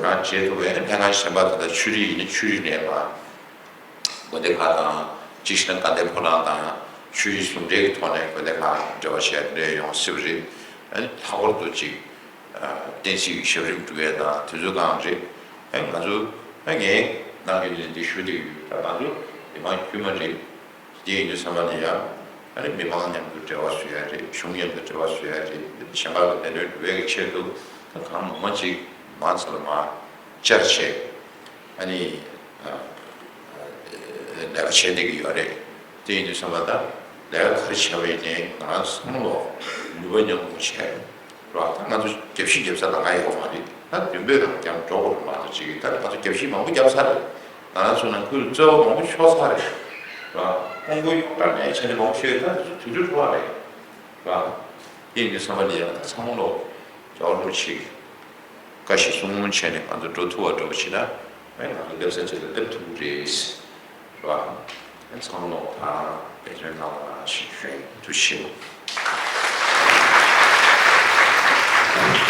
རང་བྱེད་ཐུབ་པའི་ལྷན་ཁང་གཞན་པ་ད་ལྟ་ཆོས་རིག་ཡིན་ན་ཆོས་རིག་ནས་མ་དགོན་སྡེ་ཁག་དང་གཅིག་བྱས་ན་དགའ་ལྡན་ཕོ་བྲང་དང་ཆོས་རིག་ཟུང་འབྲེལ་གྱི་ཐོག་ནས་དགོན་སྡེ་ཁག་འབྲེལ་བ་བྱས་ནས་ཡོང་སྲིད་པ་རེད། ཨ་ནི་ལྷག་པར་དུ་ཅིག་བསྟན་སྲིད་ཀྱི་ཞབས་རིམ་སྒྲུབ་ཡས་དང་དེ་ཚོའི་སྒང་རེད། ཨ་ང་ཚོ་ཨ་ངས་ནམ་རྒྱུན་ནས་འདི་ཞུ་བསྡད་ཀྱི་ཡོད། ད་ང་ཚོ་མི་མང་དཀྱུས་མ་རེད། དེ་ཡིན་དུས་ཙམ་པ་ནས་ཡང་ཨ་ནི་མི་མང་མཉམ་དུ་འབྲེལ་བ་བཟོ་ཡ་རེད། གཞུང་མཉམ་དུ་འབྲེལ་བ་བཟོ་ཡ་རེད། གཞན་པ་ལ་བདེ་དོན་སྒྲུབ་ཡ་གི་ཆེད་དུ་ད་གང་མང་མང་ཅིག་མང་ཙམ་ལ་མར་བཅར་བྱས། ཨ་ནི་ལས་ཀ་བྱེད་བསྡད་ཀྱི་ཡོད་རེད། དེ་ཡིན་དུས་ཙམ་པ་ད་ལས་ཀ་ག་རེ་བྱས་པ་ཡིན་ནའི་ང་རང་ཚང་མ་ལོ་ནུས་པ་མཉམ་སྤུངས་བྱས་རོགས། ད་ང་ཚོ་རྒྱབ་བཤིག་རྒྱབ་ས་ལ་ང་ཡོད་མ་རེད། ད་མདུན་སྤོས་རང་རྒྱབ་འགྲོ་དགོས་མ་གཏོགས་ཅིག་ད་ང་ཚོ་རྒྱབ་བཤིག་མང་པོ་རྒྱབ་ཚར་རེད། ང་རང་ཚོ་ནང་ཁུལ་རྩོད་པ་མང་པོ་ཤོར་ཚར་རེད། རོགས་ཀོང་པོའི་ཡོངས་གྲགས་ནས་བྱས་ནས་མང་པོ་ཤོར། ད་དུས་ཚོད་འཕྲོ་བ་རེད། རོགས་དེ་ཡིན་དུས་ཙམ་པ་ལ་ཡང་ད་ཚང་མ་ལོ་རྒྱལ་བ་རིན་པོ་ཆེ་བཀའ་བཞིན་སྲུང་བརྩི་བྱས་ནས་ང་ཚོ་འགྲོ་ཐུབ་པ་འགྲོ་བ་བྱེད་ན་ཨེ་ང་ཚོ་སླེབས་ས་ཅིག་ལ་སླེབས་ཐུབ་ཀྱི་རེད། རེད་བ། ཨེ་ཚང་མ་ལོག་དང་འབད་བརྩོན་གནང་བ་ཞིག་ཞུ་ཡིན། ཐུགས་རྗེ་ཆེ།